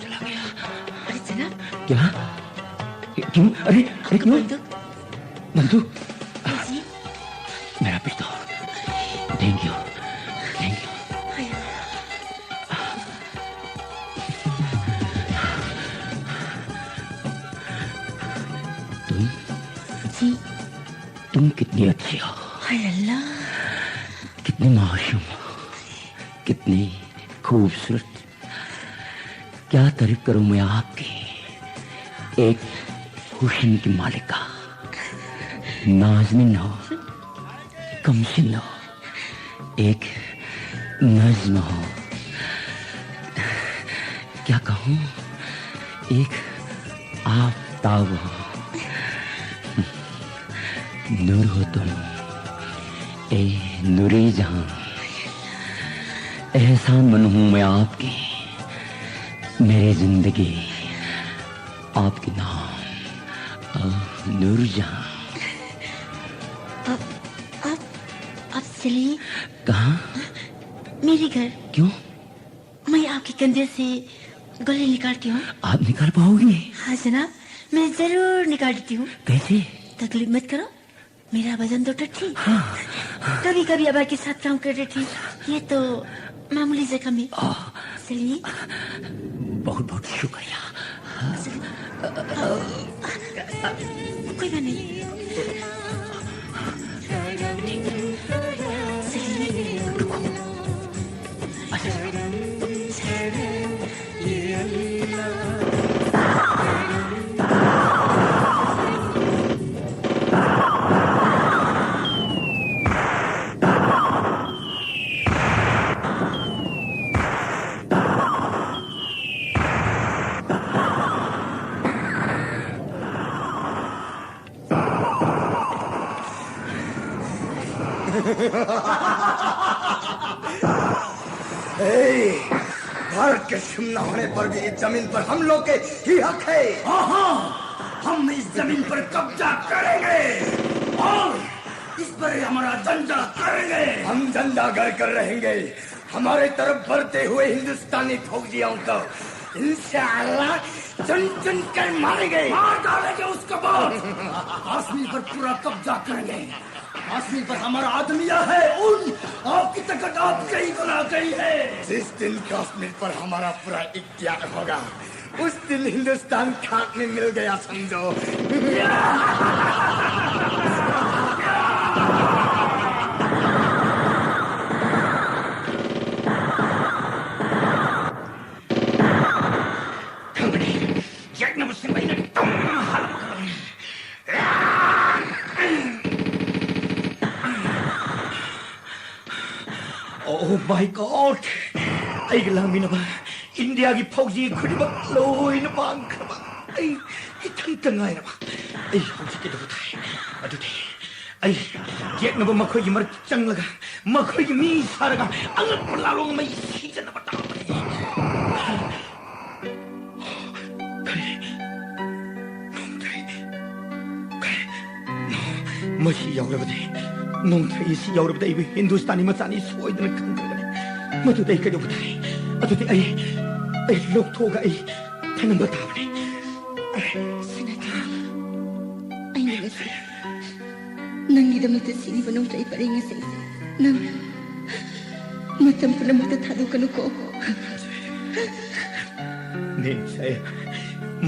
चला गया। अरे जनाब। क्या? क्यों? अरे, अरे क्यों? बंदूक। बंदूक? जी। मेरा पिस्तौल। Thank you। Thank you। हाय। तुम? जी। तुम कितनी अच्छी हो। हाय अल्लाह। कितनी मासूम हो। कितनी खूबसूरत। क्या तारीफ करूं मैं आपकी। एक हुस्न की मालिका, नाज़नीन हो, कमसिन हो, एक नज्म हो। क्या कहूँ, एक आफताब हो, नूर हो तुम, ए नूरी जहां। एहसान मंद हूँ मैं आपकी, मेरी जिंदगी आपके नाम, ओ नूर जहां। आप आप आप चलिए। कहाँ? मेरे घर। क्यों? मैं आपके कंधे से गोली निकालती हूँ। आप निकाल पाओगे? हाँ जनाब, मैं जरूर निकाल देती हूँ। कैसे? तकलीफ मत करो, मेरा वजन तो ठीक। कभी कभी अबा के साथ काम कर रही थी। ये तो मामूली जख्म है। चलिए। बहुत बहुत शुक्रिया। कोई बात नहीं। चलिए। ए, भारत के शिमला होने पर भी इस जमीन पर हम लोग के ही हक है। हाँ हाँ, हम इस जमीन पर कब्जा करेंगे और इस पर हमारा झंडा करेंगे। हम झंडा घर कर रहेंगे। हमारे तरफ बढ़ते हुए हिंदुस्तानी फौजियों को इंशाअल्लाह चुन चुन कर मारेंगे। मार डालेंगे उसको बहुत। कश्मीर पर पूरा कब्जा करेंगे। कश्मीर पर हमारा आदमी है उन, आपकी ताकत आपके ही बना गई है। जिस दिन कश्मीर पर हमारा पूरा इख्तियार होगा, उस दिन हिंदुस्तान खाक में मिल गया समझो। ꯈꯪꯒꯅꯤ, ꯌꯦꯛꯅꯕꯁꯤꯡ ꯑꯩꯅ ꯇꯝ ꯍꯥꯜꯂꯝꯒꯅꯤ꯫ Oh my God! ꯑꯩꯒ ꯂꯥꯡꯃꯤꯟꯅꯕ ꯏꯟꯗꯤꯌꯥꯒꯤ ꯐꯧꯖꯤ ꯈꯨꯗꯤꯡꯃꯛ ꯂꯣꯏꯅ ꯃꯥꯡꯈ꯭ꯔꯕ꯫ ꯑꯩ ꯏꯊꯟꯇ ꯉꯥꯏꯔꯕ꯫ ꯑꯩ ꯍꯧꯖꯤꯛ ꯀꯩꯗꯧꯕ ꯇꯥꯏ? ꯑꯗꯨꯗꯤ ꯑꯩ ꯌꯦꯛꯅꯕ ꯃꯈꯣꯏꯒꯤ ꯃꯔꯛꯇ ꯆꯪꯂꯒ, ꯃꯈꯣꯏꯒꯤ ꯃꯤ ꯁꯥꯔꯒ, ꯑꯉꯛꯄ ꯂꯥꯂꯣꯡ ꯑꯃ ꯁꯤꯖꯤꯟꯅꯕ ꯇꯥꯕꯅꯤ꯫ ꯀꯔꯤ? ꯅꯣꯡꯊ꯭ꯔꯩ? ꯀꯔꯤ? ꯅꯣ-, ꯃꯁꯤ ꯌꯥꯎꯔꯕꯗꯤ, ꯅꯣꯡꯊ꯭ꯔꯩ ꯑꯁꯤ ꯌꯥꯎꯔꯕꯗꯤ ꯑꯩꯕꯨ ꯍꯤꯟꯗꯨꯁꯇꯥꯅꯤ ꯃꯆꯥꯅꯤ ꯁꯣꯏꯗꯅ ꯈꯪꯈ꯭ꯔꯒꯅꯤ꯫ ꯃꯗꯨꯗꯤ ꯑꯩ ꯀꯩꯗꯧꯕ ꯇꯥꯏ? ꯑꯗꯨꯗꯤ ꯑꯩ, ꯑꯩ ꯂꯧꯊꯣꯛꯑꯒ ꯑꯩ ꯊꯅꯝꯕ ꯇꯥꯕꯅꯤ꯫ ꯁꯅꯥꯊꯤ, ꯑꯩꯅ ꯉꯁꯤ ꯅꯪꯒꯤꯗꯃꯛꯇ ꯁꯤꯔꯤꯕ ꯅꯣꯡꯊ꯭ꯔꯩ ꯄꯔꯦꯡ ꯑꯁꯤ ꯅꯪ ꯃꯇꯝ ꯄꯨꯝꯅꯃꯛꯇ ꯊꯥꯗꯣꯛꯀꯅꯨꯀꯣ꯫ ꯅꯦ ꯁꯥꯌꯥ,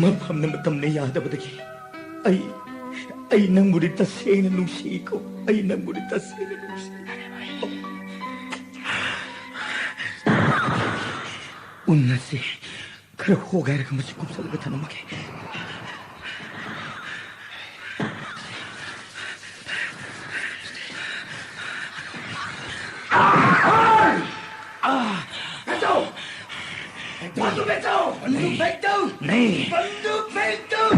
ꯃꯐꯝꯅ ꯃꯇꯝꯅ ꯌꯥꯗꯕꯗꯒꯤ ꯑꯩ, ꯑꯩ ꯅꯪꯕꯨꯗꯤ ꯇꯁꯦꯡꯅ ꯅꯨꯡꯁꯤꯀꯣ꯫ ꯑꯩ ꯅꯪꯕꯨꯗꯤ ꯇꯁꯦꯡꯅ ꯅꯨꯡꯁꯤ꯫ ꯎꯟ ꯑꯁꯤ ꯈꯔ ꯍꯣꯒꯥꯏꯔꯒ ꯃꯁꯤ ꯀꯨꯞꯁꯜꯂꯒ ꯊꯅꯝꯃꯒꯦ꯫ ꯐꯦꯡꯇꯣꯛ! ꯕꯟꯗꯨꯛ ꯐꯦꯡꯇꯣꯛ! ꯅꯩ! ꯕꯟꯗꯨꯛ ꯐꯦꯡꯇꯣꯛ!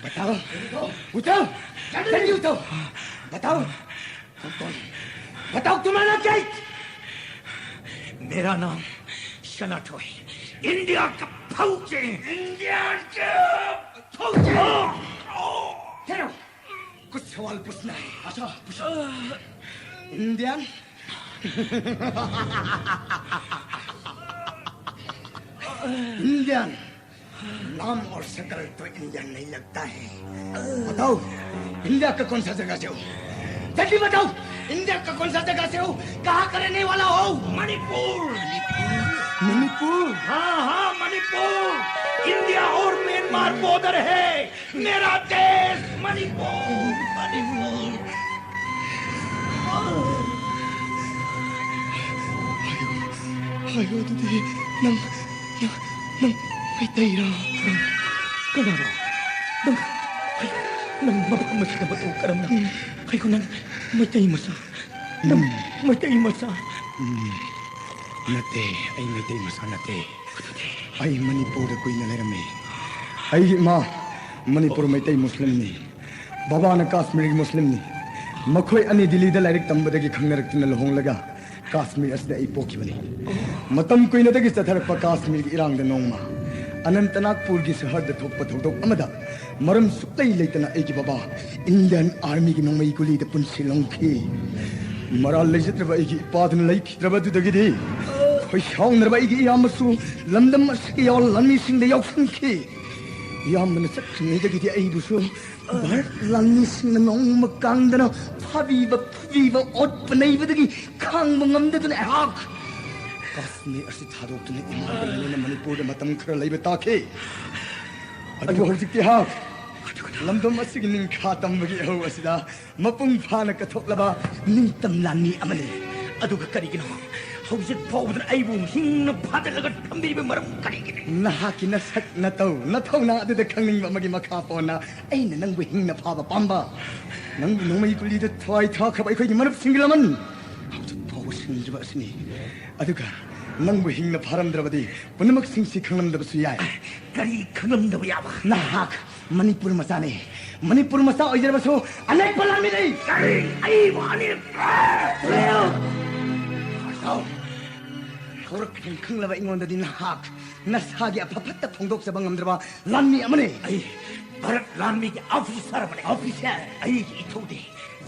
बताओ, उठाओ, जल्दी उठाओ। बताओ, बताओ, तुम्हारा क्या? मेरा नाम शनाटो है। इंडिया का फौजी। इंडिया का फौजी। ठहरो, कुछ सवाल पूछना है। अच्छा, पूछो। इंडियन? इंडियन। नाम और शक्ल तो इंडियन नहीं लगता है। बताओ, इंडिया का कौन सा जगह से हो? जल्दी बताओ, इंडिया का कौन सा जगह से हो? कहाँ का रहने वाला हो? मणिपुर। मणिपुर? हाँ, हाँ, मणिपुर। इंडिया और म्यांमार बॉर्डर है। मेरा देश मणिपुर, मणिपुर। ꯍꯥꯏꯌꯣ, ꯍꯥꯏꯌꯣ, ꯑꯗꯨꯗꯤ ꯅꯪ, ꯅꯪ, ꯅꯪ ꯃꯩꯇꯩꯔꯣ? ꯅꯪ ꯀꯅꯥꯅꯣ? ꯅꯪ, ꯅꯪ ꯃꯐꯝ ꯑꯁꯤꯗ ꯃꯇꯧ ꯀꯔꯝꯅ? ꯀꯩꯅꯣ, ꯅꯪ ꯃꯩꯇꯩ ꯃꯆꯥ? ꯅꯪ ꯎꯝ꯫ ꯃꯩꯇꯩ ꯃꯆꯥ? ꯎꯝ꯫ ꯅꯠꯇꯦ, ꯑꯩ ꯃꯩꯇꯩ ꯃꯆꯥ ꯅꯠꯇꯦ꯫ ꯑꯗꯨꯗꯤ? ꯑꯩ ꯃꯅꯤꯄꯨꯔꯗ ꯀꯨꯏꯅ ꯂꯩꯔꯝꯃꯤ꯫ ꯑꯩꯒꯤ ꯏꯃꯥ ꯃꯅꯤꯄꯨꯔ ꯃꯩꯇꯩ ꯃꯨꯁꯂꯤꯝꯅꯤ꯫ ꯕꯕꯥꯅ ꯀꯥꯁꯃꯤꯔꯒꯤ ꯃꯨꯁꯂꯤꯝꯅꯤ꯫ ꯃꯈꯣꯏ ꯑꯅꯤ ꯗꯤꯜꯂꯤꯗ ꯂꯥꯏꯔꯤꯛ ꯇꯝꯕꯗꯒꯤ ꯈꯪꯅꯔꯛꯇꯨꯅ ꯂꯨꯍꯣꯡꯂꯒ ꯀꯥꯁꯃꯤꯔ ꯑꯁꯤꯗ ꯑꯩ ꯄꯣꯛꯈꯤꯕꯅꯤ꯫ ꯃꯇꯝ ꯀꯨꯏꯅꯗꯒꯤ ꯆꯠꯊꯔꯛꯄ ꯀꯥꯁꯃꯤꯔꯒꯤ ꯏꯔꯥꯡꯗ ꯅꯣꯡꯃ ꯑꯅꯟꯇꯅꯥꯒꯄꯨꯔꯒꯤ ꯁꯍꯔꯗ ꯊꯣꯛꯄ ꯊꯧꯗꯣꯛ ꯑꯃꯗ ꯃꯔꯝ ꯁꯨꯛꯂꯩ ꯂꯩꯇꯅ ꯑꯩꯒꯤ ꯕꯕꯥ ꯏꯟꯗꯤꯌꯟ ꯑꯥꯔꯃꯤꯒꯤ ꯅꯣꯡꯃꯩ ꯒꯨꯂꯤꯗ ꯄꯨꯟꯁꯤ ꯂꯣꯡꯈꯤ꯫ ꯃꯔꯥꯜ ꯂꯩꯖꯗ꯭ꯔꯕ ꯑꯩꯒꯤ ꯏꯄꯥꯗꯨꯅ ꯂꯩꯈꯤꯗ꯭ꯔꯕ ꯑꯗꯨꯗꯒꯤꯗꯤ ꯈꯣꯏꯁꯥꯎꯅꯔꯕ ꯑꯩꯒꯤ ꯏꯌꯥꯝꯕꯁꯨ ꯂꯝꯗꯝ ꯑꯁꯤꯒꯤ ꯌꯥꯎ-, ꯂꯥꯟꯃꯤꯁꯤꯡꯗ ꯌꯥꯎꯁꯟꯈꯤ꯫ ꯏꯌꯥꯝꯕꯅ ꯆꯠꯈ꯭ꯔꯤꯉꯩꯗꯒꯤꯗꯤ ꯑꯩꯕꯨꯁꯨ ꯚꯥꯔꯠ ꯂꯥꯟꯃꯤꯁꯤꯡꯅ ꯅꯣꯡꯃ ꯀꯥꯡꯗꯅ ꯐꯥꯕꯤꯕ, ꯐꯨꯕꯤꯕ, ꯑꯣꯠꯄ ꯅꯩꯕꯗꯒꯤ ꯈꯥꯡꯕ ꯉꯝꯗꯗꯨꯅ ꯑꯩꯍꯥꯛ ꯀꯥꯁꯃꯤꯔ ꯑꯁꯤ ꯊꯥꯗꯣꯛꯇꯨꯅ ꯏꯃꯥꯒ ꯂꯣꯏꯅꯅ ꯃꯅꯤꯄꯨꯔꯗ ꯃꯇꯝ ꯈꯔ ꯂꯩꯕ ꯇꯥꯈꯤ꯫ ꯑꯗꯨꯕꯨ ꯍꯧꯖꯤꯛꯇꯤ ꯑꯩꯍꯥꯛ ꯂꯝꯗꯝ ꯑꯁꯤꯒꯤ ꯅꯤꯡꯈꯥ ꯇꯝꯕꯒꯤ ꯏꯍꯧ ꯑꯁꯤꯗ ꯃꯄꯨꯡ ꯐꯥꯅ ꯀꯠꯊꯣꯛꯂꯕ ꯅꯤꯡꯇꯝ ꯂꯥꯟꯃꯤ ꯑꯃꯅꯤ꯫ ꯑꯗꯨꯒ ꯀꯔꯤꯒꯤꯅꯣ ꯍꯧꯖꯤꯛ ꯐꯥꯎꯕꯗ ꯑꯩꯕꯨ ꯍꯤꯡꯅ ꯐꯥꯖꯤꯜꯂꯒ ꯊꯝꯕꯤꯔꯤꯕ ꯃꯔꯝ ꯀꯔꯤꯒꯤꯅꯣ? ꯅꯍꯥꯛꯀꯤ ꯅꯁꯛ ꯅꯇꯧ ꯅꯊꯧꯅꯥ ꯑꯗꯨꯗ ꯈꯪꯅꯤꯡꯕ ꯑꯃꯒꯤ ꯃꯈꯥ ꯄꯣꯟꯅ ꯑꯩꯅ ꯅꯪꯕꯨ ꯍꯤꯡꯅ ꯐꯥꯕ ꯄꯥꯝꯕ꯫ ꯅꯪꯕꯨ ꯅꯣꯡꯃꯩ ꯒꯨꯂꯤꯗ ꯊꯋꯥꯏ ꯊꯥꯈ꯭ꯔꯕ ꯑꯩꯈꯣꯏꯒꯤ ꯃꯔꯨꯞꯁꯤꯡꯒꯤ ꯂꯃꯟ ꯍꯧꯖꯤꯛ ꯐꯥꯎꯕ ꯁꯤꯡꯗ꯭ꯔꯤꯕ ꯑꯁꯤꯅꯤ꯫ ꯑꯗꯨꯒ ꯅꯪꯕꯨ ꯍꯤꯡꯅ ꯐꯥꯔꯝꯗ꯭ꯔꯕꯗꯤ ꯄꯨꯝꯅꯃꯛꯁꯤꯡꯁꯤ ꯈꯪꯂꯝꯗꯕꯁꯨ ꯌꯥꯏ꯫ ꯀꯔꯤ ꯈꯪꯂꯝꯗꯕ ꯌꯥꯕ? ꯅꯍꯥꯛ ꯃꯅꯤꯄꯨꯔ ꯃꯆꯥꯅꯤ꯫ ꯃꯅꯤꯄꯨꯔ ꯃꯆꯥ ꯑꯣꯏꯖꯔꯕꯁꯨ ꯑꯅꯦꯛꯄ ꯂꯥꯟꯃꯤꯅꯤ꯫ ꯀꯔꯤ? ꯑꯩꯕꯨ ꯑꯅꯦꯛꯄ? ꯍꯧꯔꯛꯐꯝ ꯈꯪꯂꯕ ꯑꯩꯉꯣꯟꯗꯗꯤ ꯅꯍꯥꯛ ꯅꯁꯥꯒꯤ ꯑꯐ ꯐꯠꯇ ꯐꯣꯡꯗꯣꯛꯆꯕ ꯉꯝꯗ꯭ꯔꯕ ꯂꯥꯟꯃꯤ ꯑꯃꯅꯤ꯫ ꯑꯩ ꯚꯥꯔꯠ ꯂꯥꯟꯃꯤꯒꯤ ꯑꯣꯐꯤꯁꯥꯔ ꯑꯃꯅꯤ꯫ ꯑꯣꯐꯤꯁꯥꯔ? ꯑꯩꯒꯤ ꯏꯊꯧꯗꯤ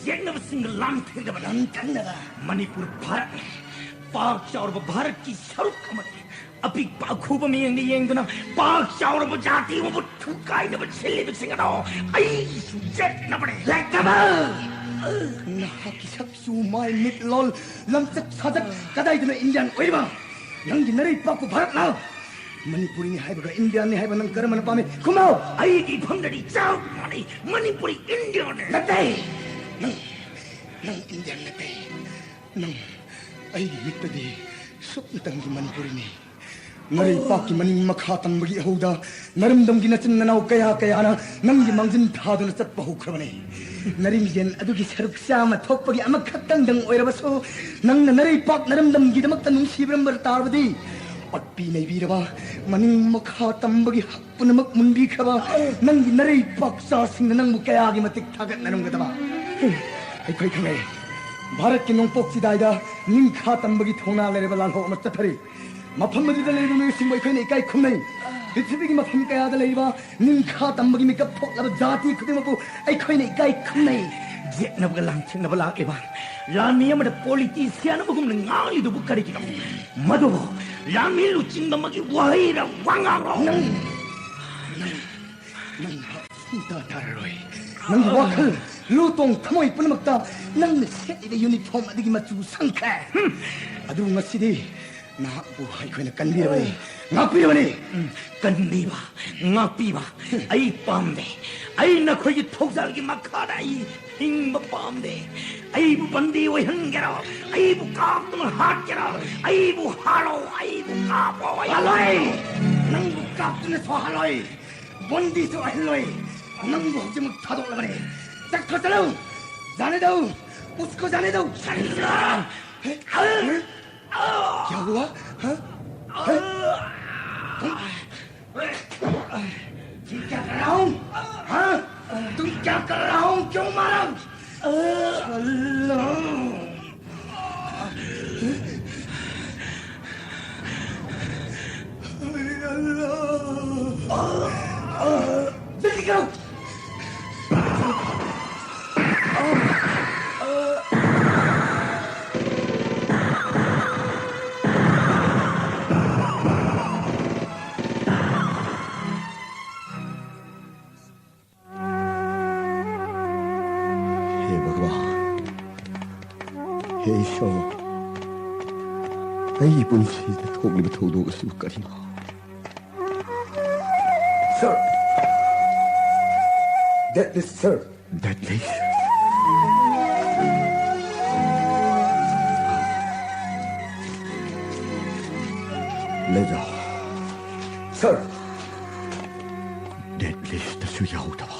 ꯌꯦꯛꯅꯕꯁꯤꯡꯒ ꯂꯥꯟꯊꯦꯡꯅꯕꯅꯤ꯫ ꯂꯥꯟꯊꯦꯡꯅꯕ? ꯃꯅꯤꯄꯨꯔ ꯚꯥꯔꯠꯅꯤ꯫ ꯄꯥꯛ ꯆꯥꯎꯔꯕ ꯚꯥꯔꯠꯀꯤ ꯁꯔꯨꯛ ꯑꯃꯅꯤ꯫ ꯑꯄꯤꯛꯄ ꯑꯈꯨꯕ ꯃꯤꯠꯌꯦꯡꯗ ꯌꯦꯡꯗꯨꯅ ꯄꯥꯛ ꯆꯥꯎꯔꯕ ꯖꯥꯇꯤ ꯑꯃꯕꯨ ꯊꯨꯒꯥꯏꯅꯕ ꯁꯤꯜꯂꯤꯕꯁꯤꯡ ꯑꯗꯣ ꯑꯩꯁꯨ ꯌꯦꯛꯅꯕꯅꯤ꯫ ꯌꯦꯛꯅꯕ? ꯅꯍꯥꯛꯀꯤ ꯁꯛꯆꯨ ꯃꯥꯏ ꯃꯤꯠ ꯂꯣꯜ ꯂꯝꯆꯠ ꯁꯥꯖꯠ ꯀꯗꯥꯏꯗꯅ ꯏꯟꯗꯤꯌꯥꯟ ꯑꯣꯏꯔꯤꯕ? ꯅꯪꯒꯤ ꯅꯔꯩ ꯄꯥꯛꯄ ꯚꯥꯔꯠꯅ ꯃꯅꯤꯄꯨꯔꯤꯅꯤ ꯍꯥꯏꯕꯒ ꯏꯟꯗꯤꯌꯥꯟꯅꯤ ꯍꯥꯏꯕ ꯅꯪ ꯀꯔꯝꯕꯅ ꯄꯥꯝꯃꯤ? ꯈꯨꯝꯃꯣ! ꯑꯩꯒꯤ ꯏꯐꯝꯗꯗꯤ ꯆꯞ ꯃꯥꯟꯅꯩ꯫ ꯃꯅꯤꯄꯨꯔꯤ ꯏꯟꯗꯤꯌꯥꯟꯅꯤ꯫ ꯅꯠꯇꯦ! ꯅꯪ, ꯅꯪ ꯏꯟꯗꯤꯌꯥꯟ ꯅꯠꯇꯦ꯫ ꯅꯪ ꯑꯩꯒꯤ ꯃꯤꯠꯇꯗꯤ ꯁꯨꯞꯅꯇꯪꯒꯤ ꯃꯅꯤꯄꯨꯔꯤꯅꯤ꯫ ꯅꯔꯩꯄꯥꯛꯀꯤ ꯃꯅꯤꯡ ꯃꯈꯥ ꯇꯝꯕꯒꯤ ꯏꯍꯧꯗ ꯅꯔꯝꯗꯝꯒꯤ ꯅꯆꯤꯟ ꯅꯅꯥꯎ ꯀꯌꯥ ꯀꯌꯥꯅ ꯅꯪꯒꯤ ꯃꯥꯡꯖꯤꯟ ꯊꯥꯗꯨꯅ ꯆꯠꯄ ꯍꯧꯈ꯭ꯔꯕꯅꯤ꯫ ꯅꯔꯤꯡꯖꯦꯜ ꯑꯗꯨꯒꯤ ꯁꯔꯨꯛ ꯆꯥꯝꯃ ꯊꯣꯛꯄꯒꯤ ꯑꯃꯈꯛꯇꯪꯗꯪ ꯑꯣꯏꯔꯕꯁꯨ, ꯅꯪꯅ ꯅꯔꯩꯄꯥꯛ ꯅꯔꯝꯗꯝꯒꯤꯗꯃꯛꯇ ꯅꯨꯡꯁꯤꯕꯤꯔꯝꯕ ꯇꯥꯔꯕꯗꯤ, ꯑꯣꯠꯄꯤ ꯅꯩꯕꯤꯔꯕ, ꯃꯅꯤꯡ ꯃꯈꯥ ꯇꯝꯕꯒꯤ ꯍꯛ ꯄꯨꯝꯅꯃꯛ ꯃꯨꯟꯕꯤꯈ꯭ꯔꯕ ꯅꯪꯒꯤ ꯅꯔꯩꯄꯥꯛ ꯆꯥꯁꯤꯡꯅ ꯅꯪꯕꯨ ꯀꯌꯥꯒꯤ ꯃꯇꯤꯛ ꯊꯥꯒꯠꯅꯔꯝꯒꯗꯕ꯫ ꯑꯩꯈꯣꯏ ꯈꯪꯂꯦ, ꯚꯥꯔꯠꯀꯤ ꯅꯣꯡꯄꯣꯛ ꯆꯤꯗꯥꯏꯗ ꯅꯤꯡꯈꯥ ꯇꯝꯕꯒꯤ ꯊꯧꯅꯥ ꯂꯩꯔꯕ ꯂꯥꯜꯍꯧ ꯑꯃ ꯆꯠꯊꯔꯤ꯫ ꯃꯐꯝ ꯑꯗꯨꯗ ꯂꯩꯔꯤꯕ ꯃꯤꯑꯣꯏꯁꯤꯡꯕꯨ ꯑꯩꯈꯣꯏꯅ ꯏꯀꯥꯏ ꯈꯨꯝꯅꯩ꯫ ꯄ꯭ꯔꯤꯊꯤꯕꯤꯒꯤ ꯃꯐꯝ ꯀꯌꯥꯗ ꯂꯩꯔꯤꯕ ꯅꯤꯡꯈꯥ ꯇꯝꯕꯒꯤ ꯃꯤꯀꯞ ꯊꯣꯛꯂꯕ ꯖꯥꯇꯤ ꯈꯨꯗꯤꯡꯃꯛꯄꯨ ꯑꯩꯈꯣꯏꯅ ꯏꯀꯥꯏ ꯈꯨꯝꯅꯩ꯫ ꯌꯦꯛꯅꯕꯒ ꯂꯥꯟꯊꯦꯡꯅꯕ ꯂꯥꯛꯂꯤꯕ ꯂꯥꯟꯃꯤ ꯑꯃꯗ ꯄꯣꯂꯤꯇꯤꯁꯤꯌꯥꯟ ꯑꯃꯒꯨꯝꯅ ꯉꯥꯡꯂꯤꯗꯨꯕꯨ ꯀꯔꯤꯒꯤꯅꯣ? ꯃꯗꯨꯕꯨ ꯂꯥꯟꯃꯤ ꯂꯨꯆꯤꯡꯕ ꯑꯃꯒꯤ ꯋꯥꯍꯩꯔ ꯋꯥꯉꯥꯡꯔꯣ? ꯅꯪ, ꯅꯪ, ꯅꯪ ꯁꯨꯡꯇꯥ ꯇꯥꯔꯔꯣꯏ꯫ ꯅꯪꯒꯤ ꯋꯥꯈꯜ, ꯂꯨꯇꯣꯡ ꯊꯃꯣꯏ ꯄꯨꯝꯅꯃꯛꯇ ꯅꯪꯅ ꯁꯦꯠꯂꯤꯕ ꯌꯨꯅꯤꯐꯣꯔꯝ ꯑꯗꯨꯒꯤ ꯃꯆꯨ ꯁꯪꯈ꯭ꯔꯦ꯫ ꯑꯗꯨꯕꯨ ꯉꯁꯤꯗꯤ ꯅꯍꯥꯛꯄꯨ ꯑꯩꯈꯣꯏꯅ ꯀꯟꯕꯤꯔꯕꯅꯤ, ꯉꯥꯛꯄꯤꯔꯕꯅꯤ꯫ ꯎꯝ, ꯀꯟꯕꯤꯕ, ꯉꯥꯛꯄꯤꯕ ꯑꯩ ꯄꯥꯝꯗꯦ꯫ ꯑꯩ ꯅꯈꯣꯏꯒꯤ ꯊꯧꯖꯥꯜꯒꯤ ꯃꯈꯥꯗ ꯑꯩ ꯍꯤꯡꯕ ꯄꯥꯝꯗꯦ꯫ ꯑꯩꯕꯨ ꯕꯟꯗꯤ ꯑꯣꯏꯍꯟꯒꯦꯔꯣ? ꯑꯩꯕꯨ ꯀꯥꯞꯇꯨꯅ ꯍꯥꯠꯀꯦꯔꯣ? ꯑꯩꯕꯨ ꯍꯥꯠꯂꯣ, ꯑꯩꯕꯨ ꯀꯥꯞꯄꯣ, ꯑꯩ ꯍꯥꯠꯂꯣꯏ! ꯅꯪꯕꯨ ꯀꯥꯞꯇꯨꯅꯁꯨ ꯍꯥꯠꯂꯣꯏ, ꯕꯟꯗꯤꯁꯨ ꯑꯣꯏꯍꯜꯂꯣꯏ꯫ ꯅꯪꯕꯨ ꯍꯧꯖꯤꯛꯃꯛ ꯊꯥꯗꯣꯛꯂꯕꯅꯤ꯫ ꯆꯠꯈ꯭ꯔꯣ, ꯆꯠꯂꯨ! जाने दो, उसको जाने दो। क्या हुआ? हाँ? हैं? तुम, तुम क्या कर रहा हूँ? हाँ? तुम क्या कर रहा हूँ? क्यों मारा? चलो। जल्दी करो। हे भगवान, हे ईश्वर, ꯑꯩꯒꯤ ꯄꯨꯟꯁꯤꯗ ꯊꯣꯛꯂꯤꯕ ꯊꯧꯗꯣꯛ ꯑꯁꯤꯕꯨ ꯀꯔꯤꯅꯣ? Sir, that is, sir. That is. ꯂꯩꯖꯥꯎ꯫ ꯁꯥꯔ꯫ ꯗꯦꯠ ꯂꯤꯁꯇꯁꯨ ꯌꯥꯎꯗꯕ꯫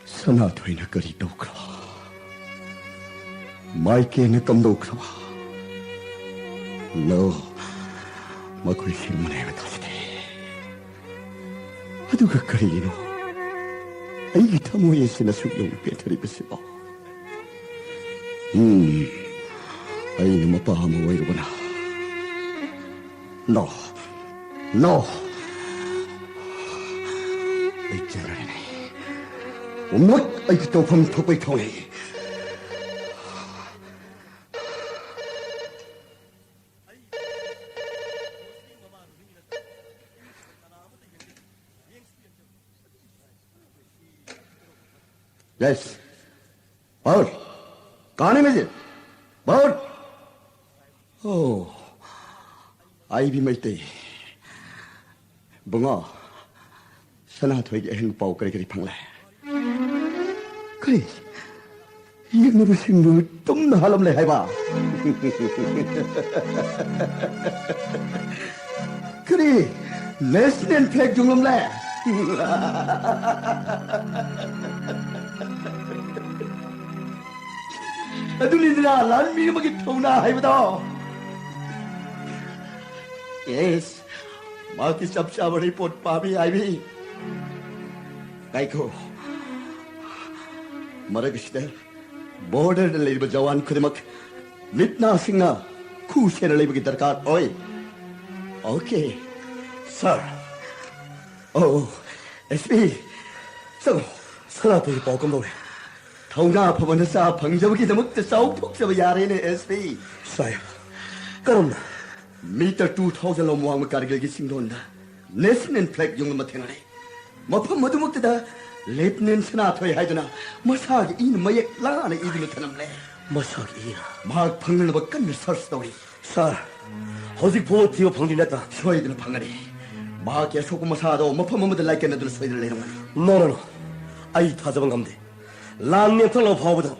ꯁꯅꯥꯊꯣꯏꯅ ꯀꯔꯤ ꯇꯧꯈ꯭ꯔꯕ? ꯃꯥꯏꯀꯦꯜꯅ ꯀꯝꯗꯧꯈ꯭ꯔꯕ? ꯅꯣ, ꯃꯈꯣꯏ ꯁꯤꯡꯕꯅꯦ ꯍꯥꯏꯕ ꯇꯥꯖꯗꯦ꯫ ꯑꯗꯨꯒ ꯀꯔꯤꯒꯤꯅꯣ ꯑꯩꯒꯤ ꯊꯃꯣꯏ ꯑꯁꯤꯅ ꯑꯁꯨꯛ ꯌꯧꯅ ꯄꯦꯟꯊꯔꯤꯕꯁꯤꯕꯣ? ꯎꯝ, ꯑꯩꯅ ꯃꯄꯥ ꯑꯃ ꯑꯣꯏꯔꯨꯕꯅ꯫ ꯅꯣ, ꯅꯣ꯫ ꯑꯩ ꯆꯦꯟꯅꯔꯅꯤ꯫ ꯄꯨꯝꯅꯃꯛ ꯑꯩꯒꯤ ꯇꯧꯐꯝ ꯊꯣꯛꯄꯩ ꯊꯣꯛꯅꯤ꯫ Yes. Paul. कहानी में से? Paul. Oh. I B Meitei. ꯕꯨꯡꯉꯣ, ꯁꯅꯥꯊꯣꯏꯒꯤ ꯑꯍꯦꯟꯕ ꯄꯥꯎ ꯀꯔꯤ ꯀꯔꯤ ꯐꯪꯂꯦ? ꯀꯔꯤ? ꯌꯦꯛꯅꯕꯁꯤꯡꯗꯨ ꯇꯨꯝꯅ ꯍꯥꯜꯂꯝꯂꯦ ꯍꯥꯏꯕ? ꯀꯔꯤ? National flag ꯌꯨꯡꯂꯝꯂꯦ? ꯑꯗꯨꯅꯤꯗꯅ ꯂꯥꯟꯃꯤ ꯑꯃꯒꯤ ꯊꯧꯅꯥ ꯍꯥꯏꯕꯗꯣ꯫ ꯌꯦꯁ, ꯃꯍꯥꯛꯀꯤ ꯆꯞ ꯆꯥꯕ ꯔꯤꯄꯣꯔꯠ ꯄꯥꯝꯃꯤ ꯍꯥꯏꯕꯤ꯫ ꯉꯥꯏꯈꯣ, ꯃꯔꯛ ꯑꯁꯤꯗ ꯕꯣꯔꯗꯔꯗ ꯂꯩꯔꯤꯕ ꯖꯋꯥꯟ ꯈꯨꯗꯤꯡꯃꯛ ꯃꯤꯠ ꯅꯥ ꯁꯤꯡꯅ ꯈꯨ ꯁꯦꯟꯅ ꯂꯩꯕꯒꯤ ꯗꯔꯀꯥꯔ ꯑꯣꯏ꯫ ꯑꯣꯀꯦ, ꯁꯥꯔ꯫ ꯑꯣ, ꯑꯦꯁ ꯄꯤ, ꯆꯪꯉꯣ꯫ ꯁꯅꯥꯇꯣꯟꯒꯤ ꯄꯥꯎ ꯀꯝꯗꯧꯔꯦ? ꯊꯧꯅꯥ ꯐꯕ ꯅꯆꯥ ꯐꯪꯖꯕꯒꯤꯗꯃꯛꯇ ꯆꯥꯎꯊꯣꯛꯆꯕ ꯌꯥꯔꯦꯅꯦ, ꯑꯦꯁ ꯄꯤ꯫ ꯁꯥꯍꯦꯕ, ꯀꯔꯝꯅ? ꯃꯤꯇꯔ ꯇꯨ ꯊꯥꯎꯖꯟ ꯂꯣꯝ ꯋꯥꯡꯃ ꯀꯥꯔꯒꯤꯜꯒꯤ ꯆꯤꯡꯗꯣꯟꯗ ꯅꯦꯁꯅꯦꯜ ꯐ꯭ꯂꯦꯒ ꯌꯨꯡꯂꯝꯕ ꯊꯦꯡꯅꯔꯦ꯫ ꯃꯐꯝ ꯑꯗꯨꯃꯛꯇꯗ ꯂꯦꯐꯇꯤꯅꯦꯟ ꯁꯅꯥꯊꯣꯏ ꯍꯥꯏꯗꯨꯅ ꯃꯁꯥꯒꯤ ꯏꯅ ꯃꯌꯦꯛ ꯂꯥꯅ ꯏꯗꯨꯅ ꯊꯅꯝꯂꯦ꯫ ꯃꯁꯥꯒꯤ ꯏꯔ? ꯃꯍꯥꯛ ꯐꯪꯅꯅꯕ ꯀꯟꯅ ꯁꯔꯆ ꯇꯧꯔꯤ꯫ ꯁꯥꯔ, ꯍꯧꯖꯤꯛ ꯐꯥꯎꯕ ꯊꯤꯕ ꯐꯪꯗ꯭ꯔꯤ ꯅꯠꯇ꯭ꯔꯥ? ꯁꯣꯏꯗꯅ ꯐꯪꯒꯅꯤ꯫ ꯃꯍꯥꯛꯀꯤ ꯑꯁꯣꯛꯄ ꯃꯁꯥꯗꯣ ꯃꯐꯝ ꯑꯃꯗ ꯂꯥꯏꯀꯠꯅꯗꯨꯅ ꯁꯣꯏꯗꯅ ꯂꯩꯔꯝꯒꯅꯤ꯫ ꯅꯣ, ꯅꯣ, ꯅꯣ꯫ ꯑꯩ ꯊꯥꯖꯕ ꯉꯝꯗꯦ꯫ ꯂꯥꯟ ꯅꯦꯝꯊꯂꯛꯄ ꯐꯥꯎꯕꯗ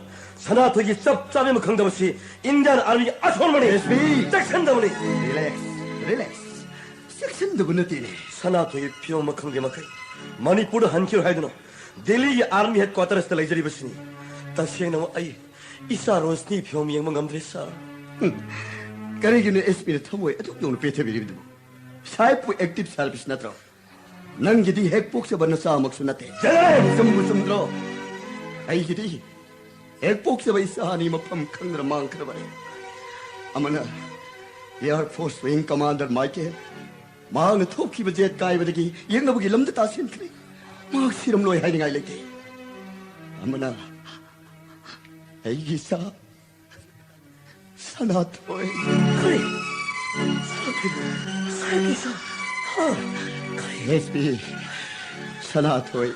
ꯁꯅꯥꯊꯣꯏꯒꯤ ꯆꯞ ꯆꯥꯕꯤ ꯑꯃ ꯈꯪꯗꯕꯁꯤ ꯏꯟꯗꯤꯌꯥꯟ ꯑꯥꯔꯃꯤꯒꯤ ꯑꯁꯣꯟꯕꯅꯤ꯫ S P! ꯆꯦꯛꯁꯤꯟꯗꯕꯅꯤ꯫ Relax, relax. ꯆꯦꯛꯁꯤꯟꯗꯕ ꯅꯠꯇꯦꯅꯦ꯫ ꯁꯅꯥꯊꯣꯏꯒꯤ ꯐꯤꯕꯝ ꯑꯃ ꯈꯪꯗꯦ ꯃꯈꯩ ꯃꯅꯤꯄꯨꯔꯗ ꯍꯟꯈꯤꯔꯣꯏ ꯍꯥꯏꯗꯨꯅ ꯗꯦꯜꯂꯤꯒꯤ ꯑꯥꯔꯃꯤ ꯍꯦꯗ ꯀ꯭ꯋꯥꯇꯔꯁꯇ ꯂꯩꯖꯔꯤꯕꯁꯤꯅꯤ꯫ ꯇꯁꯦꯡꯅꯃꯛ ꯑꯩ ꯏꯆꯥ ꯔꯣꯁꯅꯤ ꯐꯤꯕꯝ ꯌꯦꯡꯕ ꯉꯝꯗ꯭ꯔꯦ, ꯁꯥꯔ꯫ ꯎꯝ꯫ ꯀꯔꯤꯒꯤꯅꯣ ꯑꯦꯁ ꯄꯤꯅ ꯊꯃꯣꯏ ꯑꯗꯨꯛ ꯌꯧꯅ ꯄꯦꯊꯕꯤꯔꯤꯕꯗꯨꯕꯨ? ꯁꯥꯍꯦꯕꯄꯨ ꯑꯦꯛꯇꯤꯚ ꯁꯥꯔꯚꯤꯁ ꯅꯠꯇ꯭ꯔꯣ? ꯅꯪꯒꯤꯗꯤ ꯍꯦꯛ ꯄꯣꯛꯆꯕ ꯅꯆꯥꯃꯛꯁꯨ ꯅꯠꯇꯦ꯫ ꯆꯠꯂꯣꯍꯦ! ꯆꯨꯝꯕꯨ ꯆꯨꯝꯗ꯭ꯔꯣ? ꯑꯩꯒꯤꯗꯤ ꯍꯦꯛ ꯄꯣꯛꯆꯕ ꯏꯆꯥ ꯑꯅꯤ ꯃꯐꯝ ꯈꯪꯗꯅ ꯃꯥꯡꯈ꯭ꯔꯕꯅꯤ꯫ ꯑꯃꯅ air force wing commander Michael, ꯃꯍꯥꯛꯅ ꯊꯧꯈꯤꯕ ꯖꯦꯠ ꯀꯥꯏꯕꯗꯒꯤ ꯌꯦꯛꯅꯕꯒꯤ ꯂꯝꯗ ꯇꯥꯁꯤꯟꯈ꯭ꯔꯦ꯫ ꯃꯍꯥꯛ ꯁꯤꯔꯝꯂꯣꯏ ꯍꯥꯏꯅꯤꯡꯉꯥꯏ ꯂꯩꯇꯦ꯫ ꯑꯃꯅ ꯑꯩꯒꯤ ꯏꯆꯥ ꯁꯅꯥꯊꯣꯏ꯫ ꯀꯔꯤ? ꯁꯅꯥꯊꯣꯏ? ꯁꯥꯍꯦꯕꯀꯤ ꯏꯆꯥ? ꯍꯥ? ꯀꯔꯤ? ꯑꯦꯁ ꯄꯤ, ꯁꯅꯥꯊꯣꯏ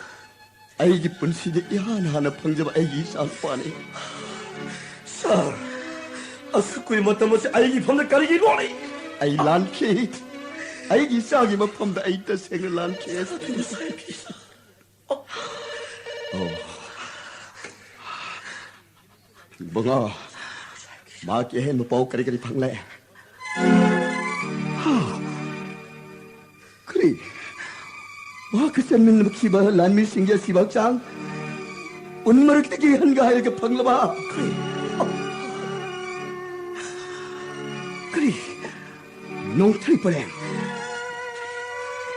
ꯑꯩꯒꯤ ꯄꯨꯟꯁꯤꯗ ꯏꯍꯥꯟ ꯍꯥꯟꯅ ꯐꯪꯖꯕ ꯑꯩꯒꯤ ꯏꯆꯥ ꯅꯨꯄꯥꯅꯤ꯫ ꯁꯥꯔ, ꯑꯁꯨꯛ ꯀꯨꯏꯕ ꯃꯇꯝ ꯑꯁꯤ ꯑꯩꯒꯤ ꯐꯝꯗ ꯀꯔꯤꯒꯤ ꯂꯣꯠꯂꯤ? ꯑꯩ ꯂꯥꯟꯈꯤ꯫ ꯑꯩꯒꯤ ꯏꯆꯥꯒꯤ ꯃꯐꯝꯗ ꯑꯩ ꯇꯁꯦꯡꯅ ꯂꯥꯟꯈꯤ꯫ ꯑꯣ꯫ ꯏꯕꯨꯡꯉꯣ, ꯃꯍꯥꯛꯀꯤ ꯑꯍꯦꯟꯕ ꯄꯥꯎ ꯀꯔꯤ ꯀꯔꯤ ꯐꯪꯂꯦ? ꯍꯥ? ꯀꯔꯤ? ꯃꯍꯥꯛꯀ ꯆꯠꯃꯤꯟꯅꯈꯤꯕ ꯂꯥꯟꯃꯤꯁꯤꯡꯒꯤ ꯑꯁꯤꯕ ꯍꯛꯆꯥꯡ ꯎꯟ ꯃꯔꯛꯇꯒꯤ ꯍꯟꯒ ꯍꯥꯏꯔꯒ ꯐꯪꯂꯕ? ꯀꯔꯤ? ꯀꯔꯤ? ꯅꯣꯡꯊꯩ ꯄꯔꯦꯡ꯫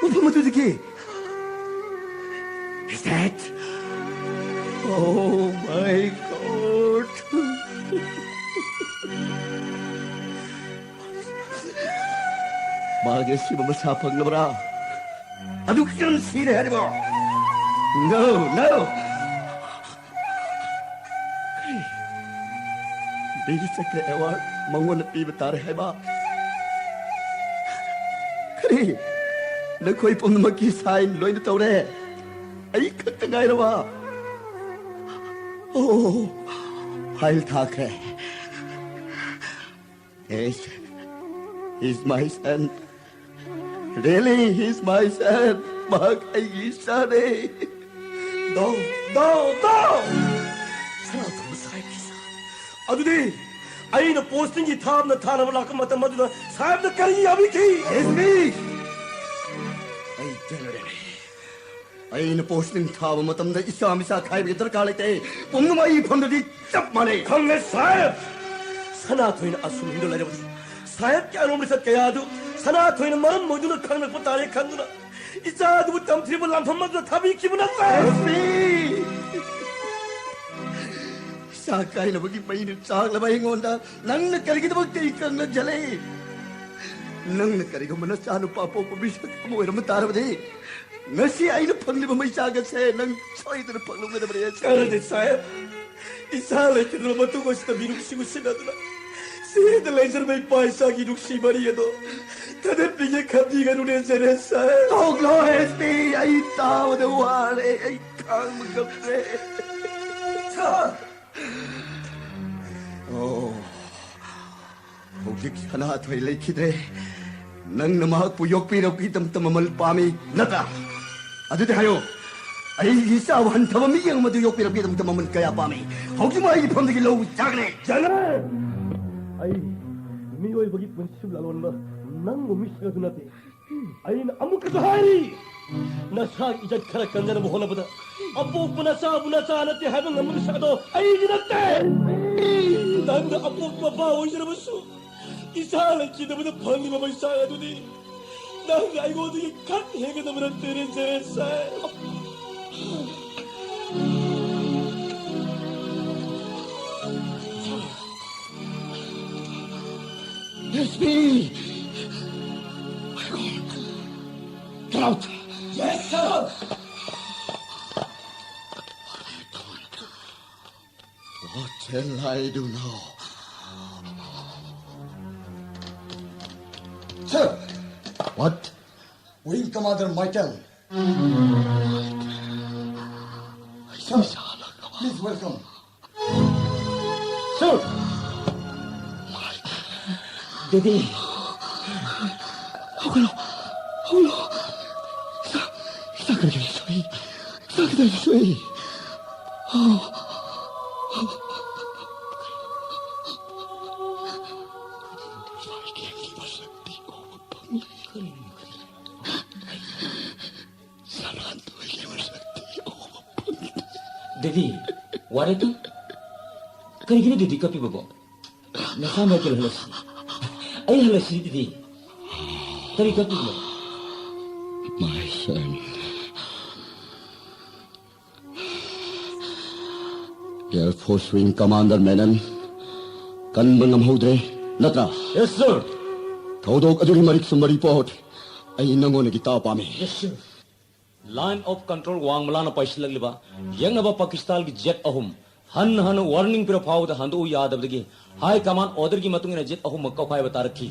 ꯃꯐꯝ ꯑꯗꯨꯗꯒꯤ꯫ Is that? Oh my God! ꯃꯥꯒꯤ ꯑꯁꯤꯕ ꯃꯁꯥ ꯐꯪꯂꯕ꯭ꯔꯥ? ꯑꯗꯨ ꯀꯔꯝ ꯁꯤꯔꯦ ꯍꯥꯏꯔꯤꯕꯣ? No, no! ꯕꯤꯔ ꯆꯀ꯭ꯔ ꯑꯦꯋꯥꯔꯗ ꯃꯉꯣꯟꯗ ꯄꯤꯕ ꯇꯥꯔꯦ ꯍꯥꯏꯕ? ꯀꯔꯤ? ꯅꯈꯣꯏ ꯄꯨꯝꯅꯃꯛꯀꯤ ꯁꯥꯏꯟ ꯂꯣꯏꯅ ꯇꯧꯔꯦ꯫ ꯑꯩ ꯈꯛꯇ ꯉꯥꯏꯔꯕ? ꯑꯣ, ꯐꯥꯏꯜ ꯊꯥꯈ꯭ꯔꯦ꯫ Yes, he's my son. Really, he's my son. ꯃꯍꯥꯛ ꯑꯩꯒꯤ ꯏꯆꯥꯅꯦ꯫ No, no, no! ꯁꯅꯥꯇꯣꯝꯕ ꯁꯥꯍꯦꯕꯀꯤ ꯏꯆꯥ꯫ ꯑꯗꯨꯗꯤ ꯑꯩꯅ ꯄꯣꯁꯇꯤꯡꯒꯤ ꯊꯥꯕꯅ ꯊꯥꯅꯕ ꯂꯥꯛꯄ ꯃꯇꯝ ꯑꯗꯨꯗ ꯁꯥꯍꯦꯕꯅ ꯀꯔꯤ ꯌꯥꯕꯤꯈꯤ? S P! ꯆꯠꯂꯨꯔꯦꯅꯦ꯫ ꯑꯩꯅ ꯄꯣꯁꯇꯤꯡ ꯊꯥꯕ ꯃꯇꯝꯗ ꯏꯆꯥ ꯃꯤꯆꯥ ꯈꯥꯏꯕꯒꯤ ꯗꯔꯀꯥꯔ ꯂꯩꯇꯦ꯫ ꯄꯨꯝꯅꯃꯛ ꯑꯩ ꯏꯐꯝꯗꯗꯤ ꯆꯞ ꯃꯥꯟꯅꯩ꯫ ꯈꯪꯂꯦ ꯁꯥꯍꯦꯕ꯫ ꯁꯅꯥꯊꯣꯏꯅ ꯑꯁꯨꯝ ꯍꯤꯡꯗꯨ ꯂꯩꯔꯕꯗꯤ ꯁꯥꯍꯦꯕꯀꯤ ꯑꯔꯣꯝ ꯂꯤꯆꯠ ꯀꯌꯥ ꯑꯗꯨ ꯁꯅꯥꯊꯣꯏꯅ ꯃꯔꯝ ꯑꯣꯏꯗꯨꯅ ꯈꯪꯂꯛꯄ ꯇꯥꯔꯦ ꯈꯟꯗꯨꯅ ꯏꯆꯥ ꯑꯗꯨꯕꯨ ꯇꯝꯊꯤꯕ ꯂꯥꯟꯐꯝ ꯑꯗꯨꯗ ꯊꯥꯕꯤꯈꯤꯕ ꯅꯠꯇ꯭ꯔꯦ꯫ S P! ꯏꯆꯥ ꯀꯥꯏꯅꯕꯒꯤ ꯃꯩꯅ ꯆꯥꯛꯂꯕ ꯑꯩꯉꯣꯟꯗ ꯅꯪꯅ ꯀꯔꯤꯒꯤꯗꯃꯛꯇ ꯏꯀꯪꯅ ꯖꯜꯂꯛꯏ? ꯅꯪꯅ ꯀꯔꯤꯒꯨꯝꯕ ꯅꯆꯥꯅꯨꯄꯥ ꯄꯣꯛꯄ ꯃꯤꯁꯛ ꯑꯃ ꯑꯣꯏꯔꯝꯕ ꯇꯥꯔꯕꯗꯤ, ꯉꯁꯤ ꯑꯩꯅ ꯐꯪꯂꯤꯕ ꯃꯩꯆꯥꯛ ꯑꯁꯦ ꯅꯪ ꯁꯣꯏꯗꯅ ꯐꯪꯂꯝꯒꯗꯕꯅꯤ꯫ ꯀꯔꯗꯤ ꯁꯥꯍꯦꯕ, ꯏꯆꯥ ꯂꯩꯈꯤꯗ꯭ꯔꯕ ꯃꯇꯨꯡ ꯑꯁꯤꯗ ꯃꯤꯅꯨꯡꯁꯤ ꯎꯠꯁꯤꯟꯅꯗꯨꯅ ꯁꯤꯗ ꯂꯩꯖꯔꯕ ꯏꯄꯥ ꯏꯆꯥꯒꯤ ꯅꯨꯡꯁꯤ ꯃꯔꯤ ꯑꯗꯣ ꯊꯥꯗꯠꯄꯤꯒꯦ ꯈꯟꯕꯤꯒꯅꯨꯅꯦ ꯖꯦꯅꯦꯁ ꯁꯥꯍꯦꯕ꯫ ꯇꯣꯛꯂꯣ ꯑꯦꯁ ꯄꯤ, ꯑꯩ ꯇꯥꯕꯗ ꯋꯥꯔꯦ, ꯑꯩ ꯈꯥꯡꯕ ꯉꯝꯗ꯭ꯔꯦ꯫ ꯁꯥꯔ! ꯑꯣ, ꯍꯧꯖꯤꯛ ꯁꯅꯥꯊꯣꯏ ꯂꯩꯈꯤꯗ꯭ꯔꯦ꯫ ꯅꯪꯅ ꯃꯍꯥꯛꯄꯨ ꯌꯣꯛꯄꯤꯔꯛꯄꯒꯤꯗꯃꯛꯇ ꯃꯃꯜ ꯄꯥꯝꯃꯤ ꯅꯠꯇ꯭ꯔꯥ? ꯑꯗꯨꯗꯤ ꯍꯥꯏꯌꯨ, ꯑꯩꯒꯤ ꯏꯆꯥꯕꯨ ꯍꯟꯊꯕ ꯃꯤꯠꯌꯦꯡ ꯑꯃꯗꯨ ꯌꯣꯛꯄꯤꯔꯛꯄꯒꯤꯗꯃꯛꯇ ꯃꯃꯜ ꯀꯌꯥ ꯄꯥꯝꯃꯤ? ꯍꯧꯖꯤꯛꯃꯛ ꯑꯩꯒꯤ ꯐꯝꯗꯒꯤ ꯂꯧ ꯆꯥꯒꯅꯤ꯫ ꯖꯦꯅꯦꯔꯦꯜ! ꯑꯩ ꯃꯤꯑꯣꯏꯕꯒꯤ ꯄꯨꯟꯁꯤ ꯂꯥꯂꯣꯟꯕ ꯅꯪꯕꯨ ꯃꯤꯁꯛ ꯑꯗꯨ ꯅꯠꯇꯦ꯫ ꯑꯩꯅ ꯑꯃꯨꯛꯀꯁꯨ ꯍꯥꯏꯔꯤ, ꯅꯁꯥꯒꯤ ꯏꯖꯠ ꯈꯔ ꯀꯟꯖꯅꯕ ꯍꯣꯠꯅꯕꯗ ꯑꯄꯣꯛꯄ ꯅꯆꯥꯕꯨ ꯅꯆꯥ ꯅꯠꯇꯦ ꯍꯥꯏꯕ ꯉꯝꯕ ꯃꯤꯁꯛ ꯑꯗꯣ ꯑꯩꯗꯤ ꯅꯠꯇꯦ꯫ ꯅꯪꯅ ꯑꯄꯣꯛꯄ ꯃꯄꯥ ꯑꯣꯏꯖꯔꯕꯁꯨ ꯏꯆꯥ ꯂꯩꯈꯤꯗꯕꯗ ꯐꯪꯂꯤꯕ ꯃꯩꯆꯥꯛ ꯑꯗꯨꯗꯤ ꯅꯪꯅ ꯑꯩꯉꯣꯟꯗꯒꯤ ꯈꯛ ꯍꯦꯟꯒꯗꯕ ꯅꯠꯇꯦꯅꯦ, ꯖꯦꯔꯦꯁꯥꯏ꯫ It's me! Come out! Yes, sir! What shall I do now? Sir! What? Wing Commander Michael. Sir, please welcome. Sir! Daddy! ꯍꯧꯒꯠꯂꯣ! ꯍꯧꯒꯠꯂꯣ! ꯏꯆꯥ, ꯏꯆꯥ ꯀꯔꯤ ꯀꯔꯤ ꯁꯣꯛꯏ? ꯏꯆꯥ ꯀꯗꯥꯏꯗ ꯁꯣꯛꯏ? ꯗꯦꯗꯤ, ꯋꯥꯔꯦꯀꯣ? ꯀꯔꯤꯒꯤꯅꯣ ꯗꯦꯗꯤ ꯀꯞꯄꯤꯕꯕꯣ? ꯅꯁꯥ ꯃꯔꯛꯇ ꯍꯜꯂꯛꯁꯤ꯫ ꯑꯩ ꯍꯜꯂꯛꯁꯤ ꯗꯦꯗꯤ꯫ ꯀꯔꯤ ꯀꯞꯄꯤꯕꯅꯣ? My son. Air Force Wing Commander Menon, ꯀꯟꯕ ꯉꯝꯍꯧꯗ꯭ꯔꯦ, ꯅꯠꯇ꯭ꯔꯥ? Yes, sir. ꯊꯧꯗꯣꯛ ꯑꯗꯨꯒꯤ ꯃꯔꯤꯛ ꯁꯨꯝꯕ report ꯑꯩ ꯅꯉꯣꯟꯗꯒꯤ ꯇꯥꯕ ꯄꯥꯝꯃꯤ꯫ Yes, sir. Line of control ꯋꯥꯡꯃ ꯂꯥꯅ ꯄꯥꯏꯁꯤꯜꯂꯛꯂꯤꯕ ꯌꯦꯛꯅꯕ ꯄꯥꯀꯤꯁꯇꯥꯟꯒꯤ ꯖꯦꯠ ꯑꯍꯨꯝ ꯍꯟꯅ ꯍꯟꯅ warning ꯄꯤꯔ ꯐꯥꯎꯕꯗ ꯍꯟꯗꯣꯛꯎ ꯌꯥꯗꯕꯗꯒꯤ high command orderꯒꯤ ꯃꯇꯨꯡ ꯏꯟꯅ ꯖꯦꯠ ꯑꯍꯨꯝꯃꯛ ꯀꯧꯈꯥꯏꯕ ꯇꯥꯔꯛꯈꯤ꯫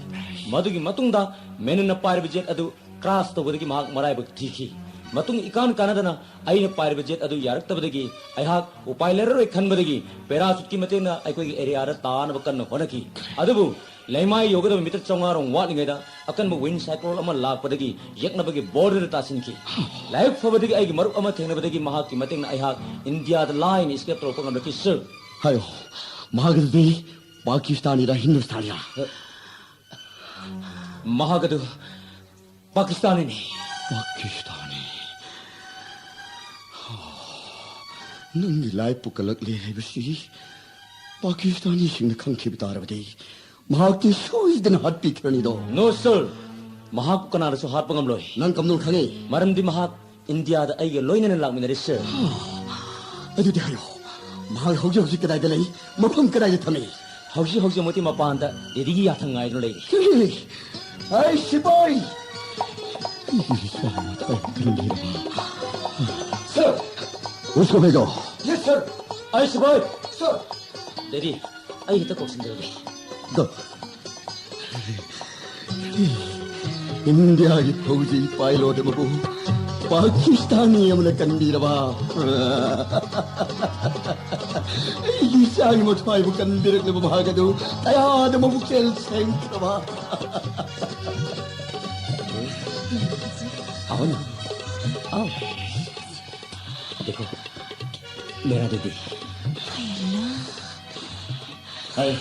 ꯃꯗꯨꯒꯤ ꯃꯇꯨꯡꯗ ꯃꯦꯅꯟꯅ ꯄꯥꯏꯔꯤꯕ ꯖꯦꯠ ꯑꯗꯨ crash ꯇꯧꯕꯗꯒꯤ ꯃꯍꯥꯛ ꯃꯔꯥꯏꯕꯛ ꯊꯤꯈꯤ꯫ ꯃꯇꯨꯡ ꯏꯀꯥꯟ ꯀꯥꯟꯅꯗꯅ ꯑꯩꯅ ꯄꯥꯏꯔꯤꯕ ꯖꯦꯠ ꯑꯗꯨ ꯌꯥꯔꯛꯇꯕꯗꯒꯤ ꯑꯩꯍꯥꯛ ꯎꯄꯥꯏ ꯂꯩꯔꯔꯣꯏ ꯈꯟꯕꯗꯒꯤ parachuteꯀꯤ ꯃꯇꯦꯡꯅ ꯑꯩꯈꯣꯏꯒꯤ areaꯗ ꯇꯥꯅꯕ ꯀꯟꯅ ꯍꯣꯠꯅꯈꯤ꯫ ꯑꯗꯨꯕꯨ ꯂꯩꯃꯥꯏ ꯌꯧꯒꯗꯕ meter ꯆꯥꯝꯃꯉꯥ ꯔꯣꯝ ꯋꯥꯠꯂꯤꯉꯩꯗ ꯑꯀꯟꯕ wind cyclone ꯑꯃ ꯂꯥꯛꯄꯗꯒꯤ ꯌꯦꯛꯅꯕꯒꯤ borderꯗ ꯇꯥꯁꯤꯟꯈꯤ꯫ ꯂꯥꯏꯕꯛ ꯐꯕꯗꯒꯤ ꯑꯩꯒꯤ ꯃꯔꯨꯞ ꯑꯃ ꯊꯦꯡꯅꯕꯗꯒꯤ ꯃꯍꯥꯛꯀꯤ ꯃꯇꯦꯡꯅ ꯑꯩꯍꯥꯛ ꯏꯟꯗꯤꯌꯥꯗ ꯂꯥꯏꯅ escape ꯇꯧꯔꯛꯄ ꯉꯝꯂꯛꯈꯤ, sir꯫ ꯍꯥꯏꯌꯣ, ꯃꯍꯥꯛ ꯑꯗꯨꯗꯤ ꯄꯥꯀꯤꯁꯇꯥꯅꯤꯔ ꯍꯤꯟꯗꯨꯁꯇꯥꯅꯤꯔ? ꯃꯍꯥꯛ ꯑꯗꯨ ꯄꯥꯀꯤꯁꯇꯥꯅꯤꯅꯤ꯫ ꯄꯥꯀꯤꯁꯇꯥꯅꯤ? ꯅꯪꯒꯤ ꯂꯥꯏ ꯄꯨꯀꯠꯂꯛꯂꯦ ꯍꯥꯏꯕꯁꯤ ꯄꯥꯀꯤꯁꯇꯥꯅꯤꯁꯤꯡꯅ ꯈꯪꯈꯤꯕ ꯇꯥꯔꯕꯗꯤ ꯃꯍꯥꯛꯇꯤ ꯁꯣꯏꯗꯅ ꯍꯥꯠꯄꯤꯈ꯭ꯔꯅꯤꯗꯣ꯫ No, sir. ꯃꯍꯥꯛꯄꯨ ꯀꯅꯥꯅꯁꯨ ꯍꯥꯠꯄ ꯉꯝꯂꯣꯏ꯫ ꯅꯪ ꯀꯝꯗꯧꯅ ꯈꯪꯉꯤ? ꯃꯔꯝꯗꯤ ꯃꯍꯥꯛ ꯏꯟꯗꯤꯌꯥꯗ ꯑꯩꯒ ꯂꯣꯏꯅꯅ ꯂꯥꯛꯃꯤꯟꯅꯔꯦ, sir꯫ ꯑꯗꯨꯗꯤ ꯍꯥꯏꯌꯣ, ꯃꯍꯥꯛ ꯍꯧꯖꯤꯛ ꯍꯧꯖꯤꯛ ꯀꯗꯥꯏꯗ ꯂꯩ? ꯃꯐꯝ ꯀꯗꯥꯏꯗ ꯊꯝꯃꯤ? ꯍꯧꯖꯤꯛ ꯍꯧꯖꯤꯛ ꯃꯣꯏꯒꯤ ꯃꯄꯥꯟꯗ ꯗꯦꯗꯤꯒꯤ ꯌꯥꯊꯪ ꯉꯥꯏꯗꯨꯅ ꯂꯩꯔꯤ꯫ ꯍꯦ! ꯑꯩ ꯁꯤꯄꯥꯏ! ꯑꯩꯒꯤ ꯏꯆꯥ ꯃꯊꯧ ꯀꯟꯕꯤꯔꯕ? Sir! उसको भेजो। Yes, sir! ꯑꯩ ꯁꯤꯄꯥꯏ! Sir! ꯗꯦꯗꯤ, ꯑꯩ ꯍꯦꯛꯇ ꯀꯧꯁꯤꯟꯖꯔꯒꯦ꯫ ꯗꯣ꯫ ꯏꯟꯗꯤꯌꯥꯒꯤ ꯐꯧꯖꯤ pilot ꯑꯃꯕꯨ ꯄꯥꯀꯤꯁꯇꯥꯅꯤ ꯑꯃꯅ ꯀꯟꯕꯤꯔꯕ? ꯑꯩꯒꯤ ꯏꯆꯥꯒꯤ ꯃꯊ꯭ꯋꯥꯏꯕꯨ ꯀꯟꯕꯤꯔꯛꯂꯕ ꯃꯍꯥꯛ ꯑꯗꯨ ꯀꯌꯥꯗ ꯃꯕꯨꯛꯆꯦꯜ ꯁꯦꯡꯈ꯭ꯔꯕ? आओ ना, आओ। देखो, मेरा दीदी। ꯍꯥꯏ,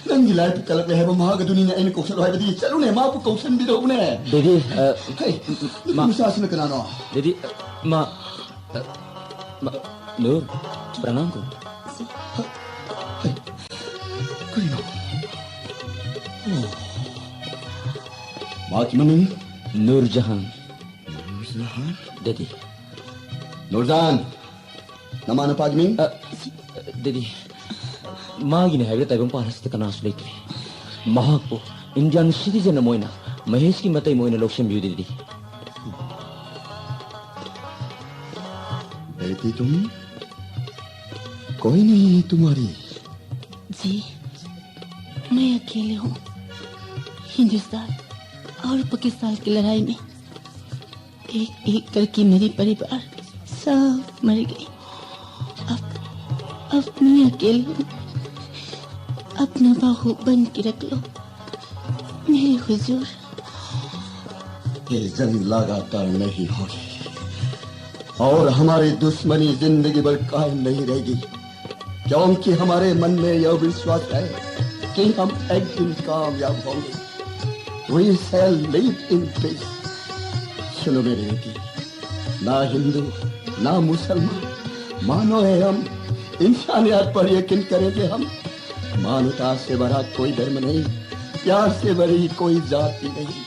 ꯅꯪꯒꯤ ꯂꯥꯏ ꯄꯨꯀꯠꯂꯛꯂꯦ ꯍꯥꯏꯕ ꯃꯍꯥꯛ ꯑꯗꯨꯅꯤꯅꯦ ꯑꯩꯅ ꯀꯧꯁꯜꯂꯣ ꯍꯥꯏꯕꯗꯤ꯫ ꯆꯠꯂꯨꯅꯦ, ꯃꯥꯕꯨ ꯀꯧꯁꯟꯕꯤꯔꯛꯎꯅꯦ꯫ ꯗꯦꯗꯤ, ꯑ, ꯍꯩ, ꯅꯨꯄꯤ ꯃꯥ-, ꯃꯆꯥꯁꯤꯅ ꯀꯅꯥꯅꯣ? ꯗꯦꯗꯤ, ꯑ, ꯃꯥ-, ꯑ, ꯃꯥ-, ꯅꯨꯔ, ꯄ꯭ꯔꯅꯥꯝ ꯀꯧ꯫ ꯀꯩꯅꯣ? ꯑꯣ꯫ ꯃꯍꯥꯛꯀꯤ ꯃꯃꯤꯡ? ꯅꯨꯔꯖꯍꯥꯟ꯫ ꯅꯨꯔꯖꯍꯥꯟ? ꯗꯦꯗꯤ꯫ ꯅꯨꯔꯖꯍꯥꯟ, ꯅꯃꯥ ꯅꯄꯥꯒꯤ ꯃꯤꯡ? ꯑ, ꯗꯦꯗꯤ, ꯃꯥꯒꯤꯅꯦ ꯍꯥꯏꯕꯗ ꯇꯥꯏꯕꯪ ꯄꯥꯟ ꯑꯁꯤꯗ ꯀꯅꯥꯁꯨ ꯂꯩꯇ꯭ꯔꯦ꯫ ꯃꯍꯥꯛꯄꯨ ꯏꯟꯗꯤꯌꯥꯟ ꯁꯤꯇꯤꯖꯟ ꯑꯃ ꯑꯣꯏꯅ ꯃꯍꯦꯁꯀꯤ ꯃꯇꯩ ꯑꯃ ꯑꯣꯏꯅ ꯂꯧꯁꯤꯟꯕꯤꯌꯨ, ꯗꯦꯗꯤ꯫ ꯕꯦꯇꯤ ꯇꯨꯝ, ꯀꯣꯏ ꯅꯍꯤ ꯍꯦ ꯇꯨꯝꯍꯥꯔꯤ꯫ जी, मैं अकेले हूँ। हिंदुस्तान और पाकिस्तान की लड़ाई में एक एक करके मेरे परिवार सब मर गए। अब, अब मैं अकेली हूँ। अपना बाहू बन के रख लो मेरे हुजूर। ये जंग लगातार नहीं होगी और हमारी दुश्मनी जिंदगी भर कायम नहीं रहेगी, क्योंकि हमारे मन में यह विश्वास है कि हम एक दिन कामयाब होंगे। We shall live in peace. सुनो मेरे बेटी, ना हिंदू, ना मुसलमान, मानो है हम, इंसानियत पर यकीन करेंगे हम। मानवता से बड़ा कोई धर्म नहीं, प्यार से बड़ी कोई जाति नहीं।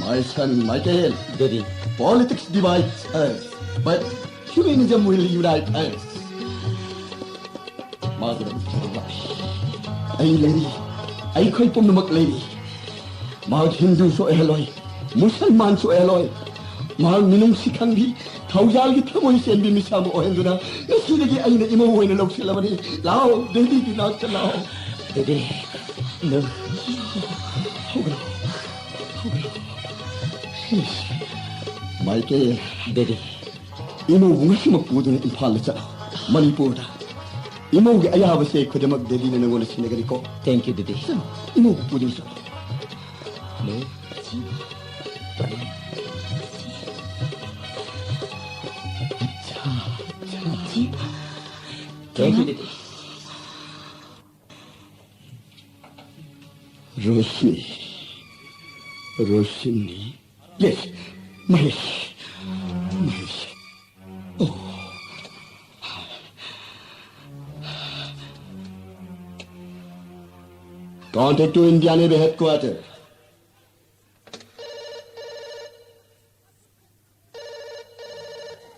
My son Michael, Daddy. Politics divides us, but humanism will unite us. ꯃꯥꯒꯤꯗꯃꯛ ꯊꯧꯔꯥꯡ ꯂꯥꯛꯂꯤ꯫ ꯑꯩ ꯂꯩꯔꯤ꯫ ꯑꯩꯈꯣꯏ ꯄꯨꯝꯅꯃꯛ ꯂꯩꯔꯤ꯫ ꯃꯍꯥꯛ ꯍꯤꯟꯗꯨꯁꯨ ꯑꯣꯏꯍꯜꯂꯣꯏ, ꯃꯨꯁꯜꯃꯥꯟꯁꯨ ꯑꯣꯏꯍꯜꯂꯣꯏ꯫ ꯃꯍꯥꯛ ꯃꯤꯅꯨꯡꯁꯤ ꯈꯪꯕꯤ, ꯊꯧꯖꯥꯜꯒꯤ ꯊꯃꯣꯏ ꯆꯦꯟꯕꯤ ꯃꯤꯁꯛ ꯑꯃ ꯑꯣꯏꯍꯟꯗꯨꯅ ꯉꯁꯤꯗꯒꯤ ꯑꯩꯅ ꯏꯃꯧ ꯑꯣꯏꯅ ꯂꯧꯁꯤꯜꯂꯕꯅꯤ꯫ ꯂꯥꯛꯑꯣ, ꯗꯦꯗꯤꯒꯤ ꯅꯥꯛꯇ ꯂꯥꯛꯑꯣ꯫ ꯗꯦꯗꯤ, ꯅꯪ ꯍꯧꯒꯠꯂꯣ, ꯍꯧꯒꯠꯂꯣ꯫ ꯃꯥꯏꯀꯦꯜ꯫ ꯗꯦꯗꯤ꯫ ꯏꯃꯧꯕꯨ ꯉꯁꯤꯃꯛ ꯄꯨꯗꯨꯅ ꯏꯝꯐꯥꯜꯗ ꯆꯠꯂꯣ, ꯃꯅꯤꯄꯨꯔꯗ꯫ ꯏꯃꯧꯒꯤ ꯑꯌꯥꯕꯁꯦ ꯈꯨꯗꯤꯡꯃꯛ ꯗꯦꯗꯤꯅ ꯅꯪꯉꯣꯟꯗ ꯁꯤꯟꯅꯒꯅꯤꯀꯣ꯫ Thank you, daddy. ꯆꯠꯂꯣ, ꯏꯃꯧꯕꯨ ꯄꯨꯗꯨꯅ ꯆꯠꯂꯣ꯫ ꯍꯜꯂꯣ꯫ ꯑꯠꯆꯥ, ꯑꯠꯆꯥ꯫ Thank you, daddy. Roshni, Roshni. Yes, Mahesh, Mahesh. ꯑꯣ, Wanted to India Navy headquarters.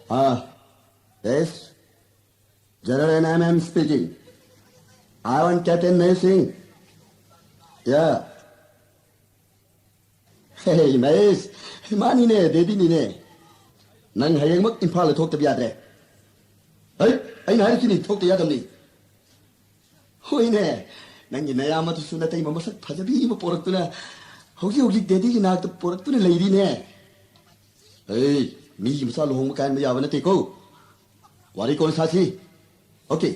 Ah, yes. General N M M speaking. I want Captain Mahesh Singh. Yeah. Hey, Mahesh. ꯃꯥꯅꯤꯅꯦ, ꯗꯦꯗꯤꯅꯤꯅꯦ꯫ ꯅꯪ ꯍꯌꯦꯡꯃꯛ ꯏꯝꯐꯥꯜꯗ ꯊꯣꯛꯇꯕ ꯌꯥꯗ꯭ꯔꯦ꯫ ꯍꯩ, ꯑꯩꯅ ꯍꯥꯏꯔꯤꯁꯤꯅꯤ, ꯊꯣꯛꯇ ꯌꯥꯗꯕꯅꯤ꯫ ꯍꯣꯏꯅꯦ, ꯅꯪꯒꯤ ꯅꯌꯥꯝꯕꯗꯨꯁꯨ ꯅꯇꯩꯃ ꯃꯁꯛ ꯐꯖꯕꯤ ꯑꯃ ꯄꯣꯔꯛꯇꯨꯅ ꯍꯧꯖꯤꯛ ꯍꯧꯖꯤꯛ ꯗꯦꯗꯤꯒꯤ ꯅꯥꯛꯇ ꯄꯣꯔꯛꯇꯨꯅ ꯂꯩꯔꯤꯅꯦ꯫ ꯑꯩ, ꯃꯤꯒꯤ ꯃꯆꯥ ꯂꯨꯍꯣꯡꯕ ꯀꯥꯏꯅ ꯌꯥꯕ ꯅꯠꯇꯦꯀꯣ꯫ ꯋꯥꯔꯤ ꯀꯣꯟꯅ ꯁꯥꯁꯤ꯫ ꯑꯣꯀꯦ꯫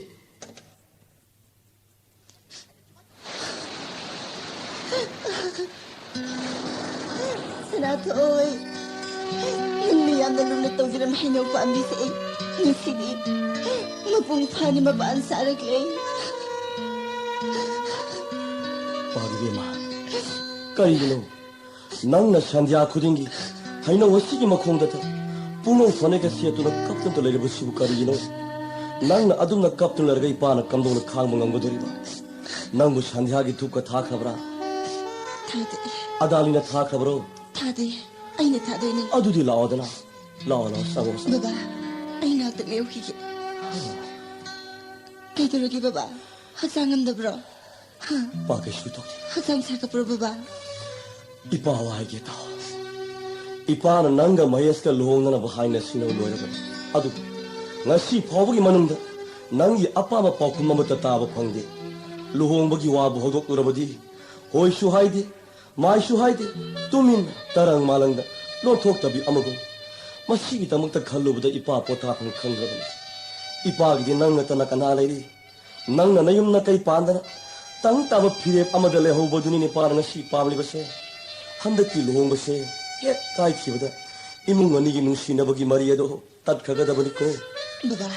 ꯁꯅꯥꯊꯣꯏ, ꯅꯪꯅ ꯌꯥꯝꯅ ꯂꯨꯅ ꯇꯧꯖꯔꯝꯕ ꯍꯩꯅꯧ ꯄꯥꯝꯕꯤꯁꯦ ꯉꯁꯤꯗꯤ ꯃꯄꯨꯡ ꯐꯥꯅ ꯃꯄꯥꯟ ꯁꯥꯔꯛꯂꯦ꯫ ꯄꯥꯕꯤꯕꯦꯝꯃ, ꯀꯔꯤꯒꯤꯅꯣ ꯅꯪꯅ ꯁꯟꯙ꯭ꯌꯥ ꯈꯨꯗꯤꯡꯒꯤ ꯍꯩꯅꯧ ꯑꯁꯤꯒꯤ ꯃꯈꯣꯡꯗꯇ ꯄꯨꯡꯅꯧ ꯐꯅꯦꯛꯀ ꯁꯦꯠꯇꯨꯅ ꯀꯞꯇꯨꯅ ꯂꯩꯔꯤꯕꯁꯤꯕꯨ ꯀꯔꯤꯒꯤꯅꯣ? ꯅꯪꯅ ꯑꯗꯨꯝꯅ ꯀꯞꯇꯨꯅ ꯂꯩꯔꯒ ꯏꯄꯥꯅ ꯀꯝꯗꯧꯅ ꯈꯥꯡꯕ ꯉꯝꯒꯗꯧꯔꯤꯕ? ꯅꯪꯕꯨ ꯁꯟꯙ꯭ꯌꯥꯒꯤ ꯙꯨꯞꯀ ꯊꯥꯈ꯭ꯔꯕ꯭ꯔꯥ? ꯊꯥꯗꯦ꯫ ꯑꯗꯥꯂꯤꯅ ꯊꯥꯈ꯭ꯔꯕ꯭ꯔꯣ? ꯊꯥꯗꯦ꯫ ꯑꯩꯅ ꯊꯥꯗꯣꯏꯅꯦ꯫ ꯑꯗꯨꯗꯤ ꯂꯥꯛꯑꯣꯗꯅ꯫ ꯂꯥꯛꯑꯣ, ꯂꯥꯛꯑꯣ, ꯆꯪꯉꯣ, ꯆꯪꯉꯣ꯫ ꯕꯕꯥ, ꯑꯩ ꯉꯥꯛꯇ ꯂꯦꯞꯈꯤꯒꯦ꯫ ꯀꯩꯗꯧꯔꯒꯦ ꯕꯕꯥ? ꯍꯛꯆꯥꯡ ꯉꯝꯗꯕ꯭ꯔꯣ? ꯍꯥ? ꯄꯥ, ꯀꯩꯁꯨ ꯇꯧꯗꯦ꯫ ꯍꯛꯆꯥꯡ ꯁꯥꯒꯠꯄ꯭ꯔꯣ ꯕꯕꯥ? ꯏꯄꯥ ꯋꯥ ꯍꯥꯏꯒꯦ ꯇꯥꯎ꯫ ꯏꯄꯥꯅ ꯅꯪꯒ ꯃꯍꯦꯁꯀ ꯂꯨꯍꯣꯡꯅꯅꯕ ꯍꯥꯏꯅ ꯁꯤꯟꯅꯕ ꯂꯣꯏꯔꯕꯅꯤ꯫ ꯑꯗꯨꯕꯨ ꯉꯁꯤ ꯐꯥꯎꯕꯒꯤ ꯃꯅꯨꯡꯗ ꯅꯪꯒꯤ ꯑꯄꯥꯝꯕ ꯄꯥꯎꯈꯨꯝ ꯑꯃꯠꯇ ꯇꯥꯕ ꯐꯪꯗꯦ꯫ ꯂꯨꯍꯣꯡꯕꯒꯤ ꯋꯥꯕꯨ ꯍꯧꯗꯣꯛꯂꯨꯔꯕꯗꯤ ꯍꯣꯏꯁꯨ ꯍꯥꯏꯗꯦ, ꯃꯥꯏꯁꯨ ꯍꯥꯏꯗꯦ, ꯇꯨꯃꯤꯟ ꯇꯔꯪ ꯃꯥꯂꯪꯗ ꯂꯣꯟꯊꯣꯛꯇꯕꯤ ꯑꯃꯒꯨꯝ꯫ ꯃꯁꯤꯒꯤꯗꯃꯛꯇ ꯈꯜꯂꯨꯕꯗ ꯏꯄꯥ ꯄꯣꯊꯥꯐꯝ ꯈꯪꯗ꯭ꯔꯕꯅꯤ꯫ ꯏꯄꯥꯒꯤꯗꯤ ꯅꯪ ꯅꯠꯇꯅ ꯀꯅꯥ ꯂꯩꯔꯤ? ꯅꯪꯅ ꯅꯌꯨꯝ ꯅꯀꯩ ꯄꯥꯟꯗꯅ ꯇꯪ ꯇꯥꯕ ꯐꯤꯔꯦꯞ ꯑꯃꯗ ꯂꯩꯍꯧꯕꯗꯨꯅꯤꯅꯦ ꯏꯄꯥꯅ ꯉꯁꯤ ꯄꯥꯝꯂꯤꯕꯁꯦ꯫ ꯍꯟꯗꯛꯀꯤ ꯂꯨꯍꯣꯡꯕꯁꯦ ꯍꯦꯛ ꯀꯥꯏꯈꯤꯕꯗ ꯏꯃꯨꯡ ꯑꯅꯤꯒꯤ ꯅꯨꯡꯁꯤꯅꯕꯒꯤ ꯃꯔꯤ ꯑꯗꯨ ꯇꯠꯈ꯭ꯔꯒꯗꯕꯅꯤꯀꯣ꯫ ꯕꯕꯥ,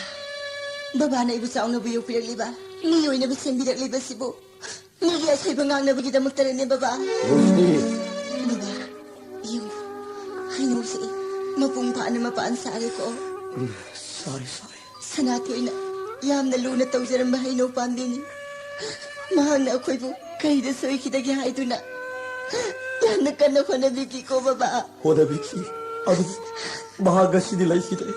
ꯕꯕꯥꯅ ꯑꯩꯕꯨ ꯆꯥꯎꯅꯕꯨ ꯌꯣꯛꯄꯤꯔꯛꯂꯤꯕ, ꯃꯤ ꯑꯣꯏꯅꯕ ꯁꯦꯝꯕꯤꯔꯛꯂꯤꯕꯁꯤꯕꯨ ꯃꯤꯒꯤ ꯑꯁꯣꯏꯕ ꯉꯥꯡꯅꯕꯒꯤꯗꯃꯛꯇꯔꯅꯦ ꯕꯕꯥ? ꯔꯣꯁꯅꯤ! ꯕꯕꯥ, ꯌꯦꯡꯉꯨ, ꯍꯩꯅꯧꯁꯦ ꯃꯄꯨꯡ ꯐꯥꯅ ꯃꯄꯥꯟ ꯁꯥꯔꯦꯀꯣ꯫ ꯎꯝ, ꯁꯥꯔꯦ, ꯁꯥꯔꯦ꯫ ꯁꯅꯥꯊꯣꯏꯅ ꯌꯥꯝꯅ ꯂꯨꯅ ꯇꯧꯖꯔꯝꯕ ꯍꯩꯅꯧ ꯄꯥꯝꯕꯤꯅꯤ꯫ ꯃꯍꯥꯛꯅ ꯑꯩꯈꯣꯏꯕꯨ ꯀꯩꯗ ꯁꯣꯏꯈꯤꯗꯒꯦ ꯍꯥꯏꯗꯨꯅ ꯌꯥꯝꯅ ꯀꯟꯅ ꯍꯣꯠꯅꯕꯤꯈꯤꯀꯣ ꯕꯕꯥ꯫ ꯍꯣꯠꯅꯕꯤꯈꯤ꯫ ꯑꯗꯨꯕꯨ ꯃꯍꯥꯛ ꯉꯁꯤꯗꯤ ꯂꯩꯈꯤꯗ꯭ꯔꯦ꯫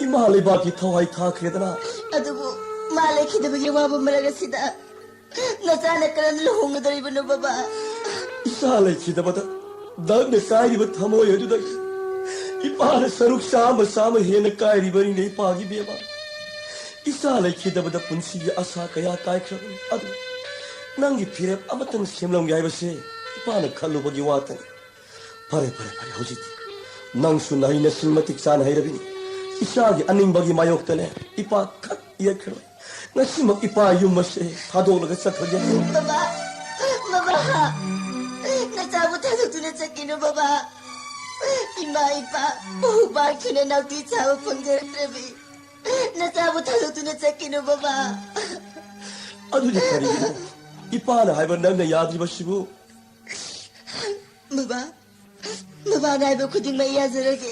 ꯏꯃꯥ ꯂꯩꯕꯥꯛꯀꯤ ꯊꯋꯥꯏ ꯊꯥꯈ꯭ꯔꯦꯗꯅ꯫ ꯑꯗꯨꯕꯨ ꯃꯥ ꯂꯩꯈꯤꯗꯕꯒꯤ ꯋꯥꯕ ꯃꯔꯛ ꯑꯁꯤꯗ ꯅꯆꯥꯅ ꯀꯔꯝꯅ ꯂꯨꯍꯣꯡꯒꯗꯧꯔꯤꯕꯅꯣ ꯕꯕꯥ? ꯏꯆꯥ ꯂꯩꯈꯤꯗꯕꯗ ꯅꯪꯅ ꯀꯥꯏꯔꯤꯕ ꯊꯃꯣꯏ ꯑꯗꯨꯗꯒꯤ ꯏꯄꯥꯅ ꯁꯔꯨꯛ ꯆꯥꯝꯃ ꯆꯥꯝꯃ ꯍꯦꯟꯅ ꯀꯥꯏꯔꯤꯕꯅꯤꯅꯦ ꯏꯄꯥꯒꯤ ꯕꯦꯝꯃ꯫ ꯏꯆꯥ ꯂꯩꯈꯤꯗꯕꯗ ꯄꯨꯟꯁꯤꯒꯤ ꯑꯁꯥ ꯀꯌꯥ ꯀꯥꯏꯈ꯭ꯔꯕꯅꯤ꯫ ꯑꯗꯨ ꯅꯪꯒꯤ ꯐꯤꯔꯦꯞ ꯑꯃꯇꯪ ꯁꯦꯝꯂꯝꯒꯦ ꯍꯥꯏꯕꯁꯦ ꯏꯄꯥꯅ ꯈꯜꯂꯨꯕꯒꯤ ꯋꯥꯇꯅꯤ꯫ ꯐꯔꯦ, ꯐꯔꯦ, ꯐꯔꯦ, ꯍꯧꯖꯤꯛꯇꯤ ꯅꯪꯁꯨ ꯅꯍꯩ ꯅꯁꯤꯡ ꯃꯇꯤꯛ ꯆꯥꯅ ꯍꯩꯔꯕꯤꯅꯤ꯫ ꯏꯆꯥꯒꯤ ꯑꯅꯤꯡꯕꯒꯤ ꯃꯥꯌꯣꯛꯇꯅꯦ ꯏꯄꯥ ꯈꯛ ꯌꯦꯠꯈ꯭ꯔꯣꯏ꯫ ꯉꯁꯤꯃꯛ ꯏꯄꯥ ꯌꯨꯝ ꯑꯁꯦ ꯊꯥꯗꯣꯛꯂꯒ ꯆꯠꯈ꯭ꯔꯒꯦ꯫ ꯕꯕꯥ, ꯕꯕꯥ, ꯅꯆꯥꯕꯨ ꯊꯥꯗꯣꯛꯇꯨꯅ ꯆꯠꯀꯅꯨ ꯕꯕꯥ꯫ ꯏꯃꯥ ꯏꯄꯥ ꯎꯕꯥꯛ ꯊꯨꯅ ꯅꯥꯎꯇꯤ ꯆꯥꯕ ꯐꯪꯖꯔꯛꯇ꯭ꯔꯕꯤ ꯅꯆꯥꯕꯨ ꯊꯥꯗꯣꯛꯇꯨꯅ ꯆꯠꯀꯅꯨ ꯕꯕꯥ꯫ ꯑꯗꯨꯗꯤ ꯀꯔꯤꯒꯤꯅꯣ ꯏꯄꯥꯅ ꯍꯥꯏꯕ ꯅꯪꯅ ꯌꯥꯗ꯭ꯔꯤꯕꯁꯤꯕꯨ? ꯕꯕꯥ, ꯕꯕꯥꯅ ꯍꯥꯏꯕ ꯈꯨꯗꯤꯡꯃꯛ ꯌꯥꯖꯔꯒꯦ꯫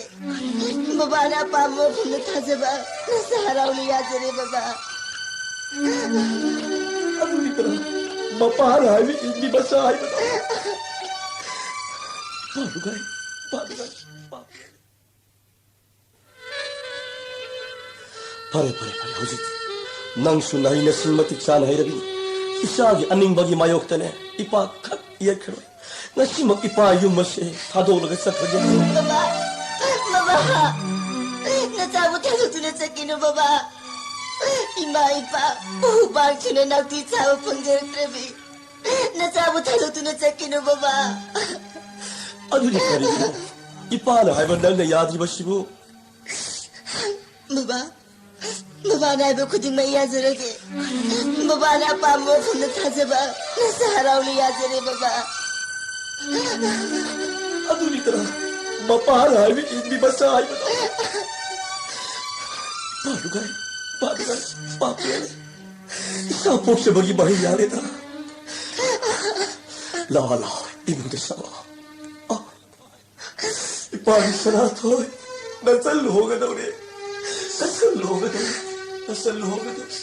ꯕꯕꯥꯅ ꯑꯄꯥꯝꯕ ꯃꯐꯝꯗ ꯊꯥꯖꯕ ꯅꯆꯥ ꯍꯔꯥꯎꯅ ꯌꯥꯖꯔꯦ ꯕꯕꯥ꯫ ꯑꯗꯨꯅꯤ ꯀꯅꯥ ꯃꯄꯥꯅ ꯍꯥꯏꯕ ꯏꯟꯕꯤ ꯃꯆꯥ ꯍꯥꯏꯕꯗꯣ? ꯄꯥꯝꯃꯨꯒꯥꯏ, ꯄꯥꯝꯃꯨꯒꯥꯏ, ꯄꯥꯝꯃꯨꯒꯥꯏ꯫ ꯐꯔꯦ, ꯐꯔꯦ, ꯐꯔꯦ, ꯍꯧꯖꯤꯛꯇꯤ ꯅꯪꯁꯨ ꯅꯍꯩ ꯅꯁꯤꯡ ꯃꯇꯤꯛ ꯆꯥꯅ ꯍꯩꯔꯕꯤꯅꯤ꯫ ꯏꯆꯥꯒꯤ ꯑꯅꯤꯡꯕꯒꯤ ꯃꯥꯌꯣꯛꯇꯅꯦ ꯏꯄꯥ ꯈꯛ ꯌꯦꯠꯈ꯭ꯔꯣꯏ꯫ ꯉꯁꯤꯃꯛ ꯏꯄꯥ ꯌꯨꯝ ꯑꯁꯦ ꯊꯥꯗꯣꯛꯂꯒ ꯆꯠꯈ꯭ꯔꯒꯦ꯫ ꯕꯕꯥ, ꯕꯕꯥ, ꯅꯆꯥꯕꯨ ꯊꯥꯗꯣꯛꯇꯨꯅ ꯆꯠꯀꯅꯨ ꯕꯕꯥ꯫ ꯏꯃꯥ ꯏꯄꯥ ꯎꯕꯥꯛ ꯊꯨꯅ ꯅꯥꯎꯇꯤ ꯆꯥꯕ ꯐꯪꯖꯔꯛꯇ꯭ꯔꯕꯤ ꯅꯆꯥꯕꯨ ꯊꯥꯗꯣꯛꯇꯨꯅ ꯆꯠꯀꯅꯨ ꯕꯕꯥ꯫ ꯑꯗꯨꯗꯤ ꯀꯔꯤꯒꯤꯅꯣ ꯏꯄꯥꯅ ꯍꯥꯏꯕ ꯅꯪꯅ ꯌꯥꯗ꯭ꯔꯤꯕꯁꯤꯕꯨ? ꯕꯕꯥ, ꯕꯕꯥꯅ ꯍꯥꯏꯕ ꯈꯨꯗꯤꯡꯃꯛ ꯌꯥꯖꯔꯒꯦ꯫ ꯕꯕꯥꯅ ꯑꯄꯥꯝꯕ ꯃꯐꯝꯗ ꯊꯥꯖꯕ ꯅꯆꯥ ꯍꯔꯥꯎꯅ ꯌꯥꯖꯔꯦ ꯕꯕꯥ꯫ ꯑꯗꯨꯅꯤꯗꯅ ꯃꯄꯥꯅ ꯍꯥꯏꯕ ꯏꯟꯕꯤ ꯃꯆꯥ ꯍꯥꯏꯕꯗꯣ꯫ ꯄꯥꯝꯃꯨꯒꯥꯏ, ꯄꯥꯝꯃꯨꯒꯥꯏ, ꯄꯥꯝꯃꯨꯒꯥꯏ꯫ ꯏꯆꯥ ꯄꯣꯛꯆꯕꯒꯤ ꯃꯍꯩ ꯌꯥꯜꯂꯦꯗꯅ꯫ ꯂꯥꯛꯑꯣ, ꯂꯥꯛꯑꯣ, ꯏꯃꯨꯡꯗ ꯆꯪꯉꯛꯑꯣ꯫ ꯑ, ꯏꯄꯥꯒꯤ ꯁꯅꯥꯊꯣꯏ, ꯅꯆꯜ ꯂꯨꯍꯣꯡꯒꯗꯧꯔꯦ꯫ ꯅꯆꯜ ꯂꯨꯍꯣꯡꯒꯗꯧꯔꯦ꯫ ꯅꯆꯜ ꯂꯨꯍꯣꯡꯒꯗꯧꯔꯦ꯫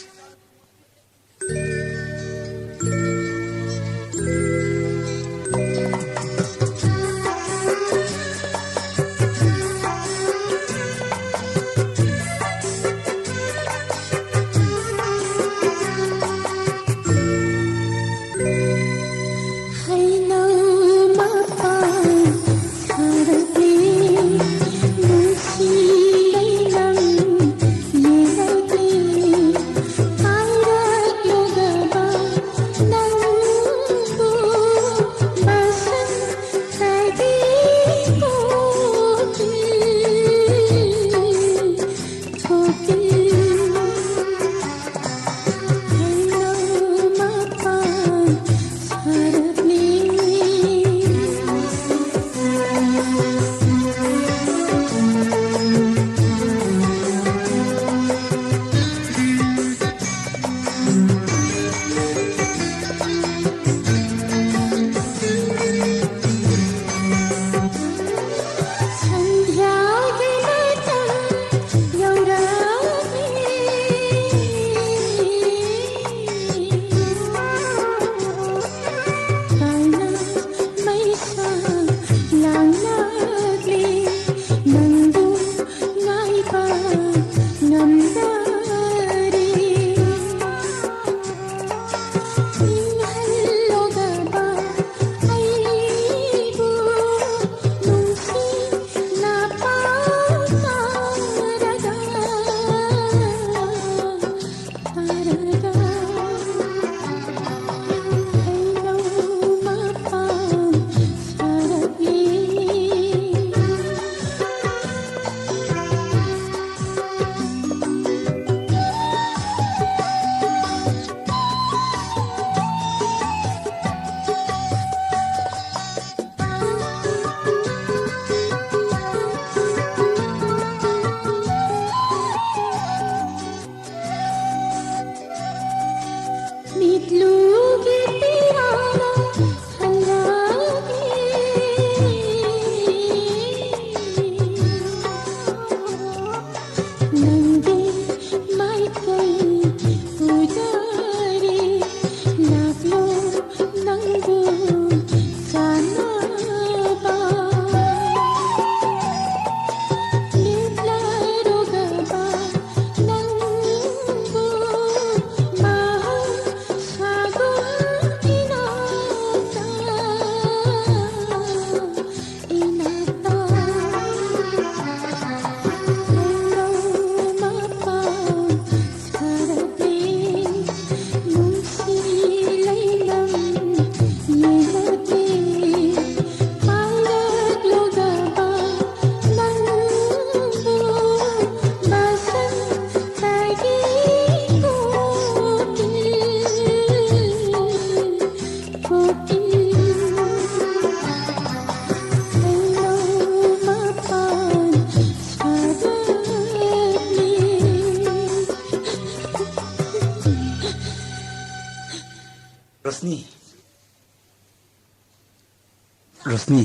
ꯃꯤ,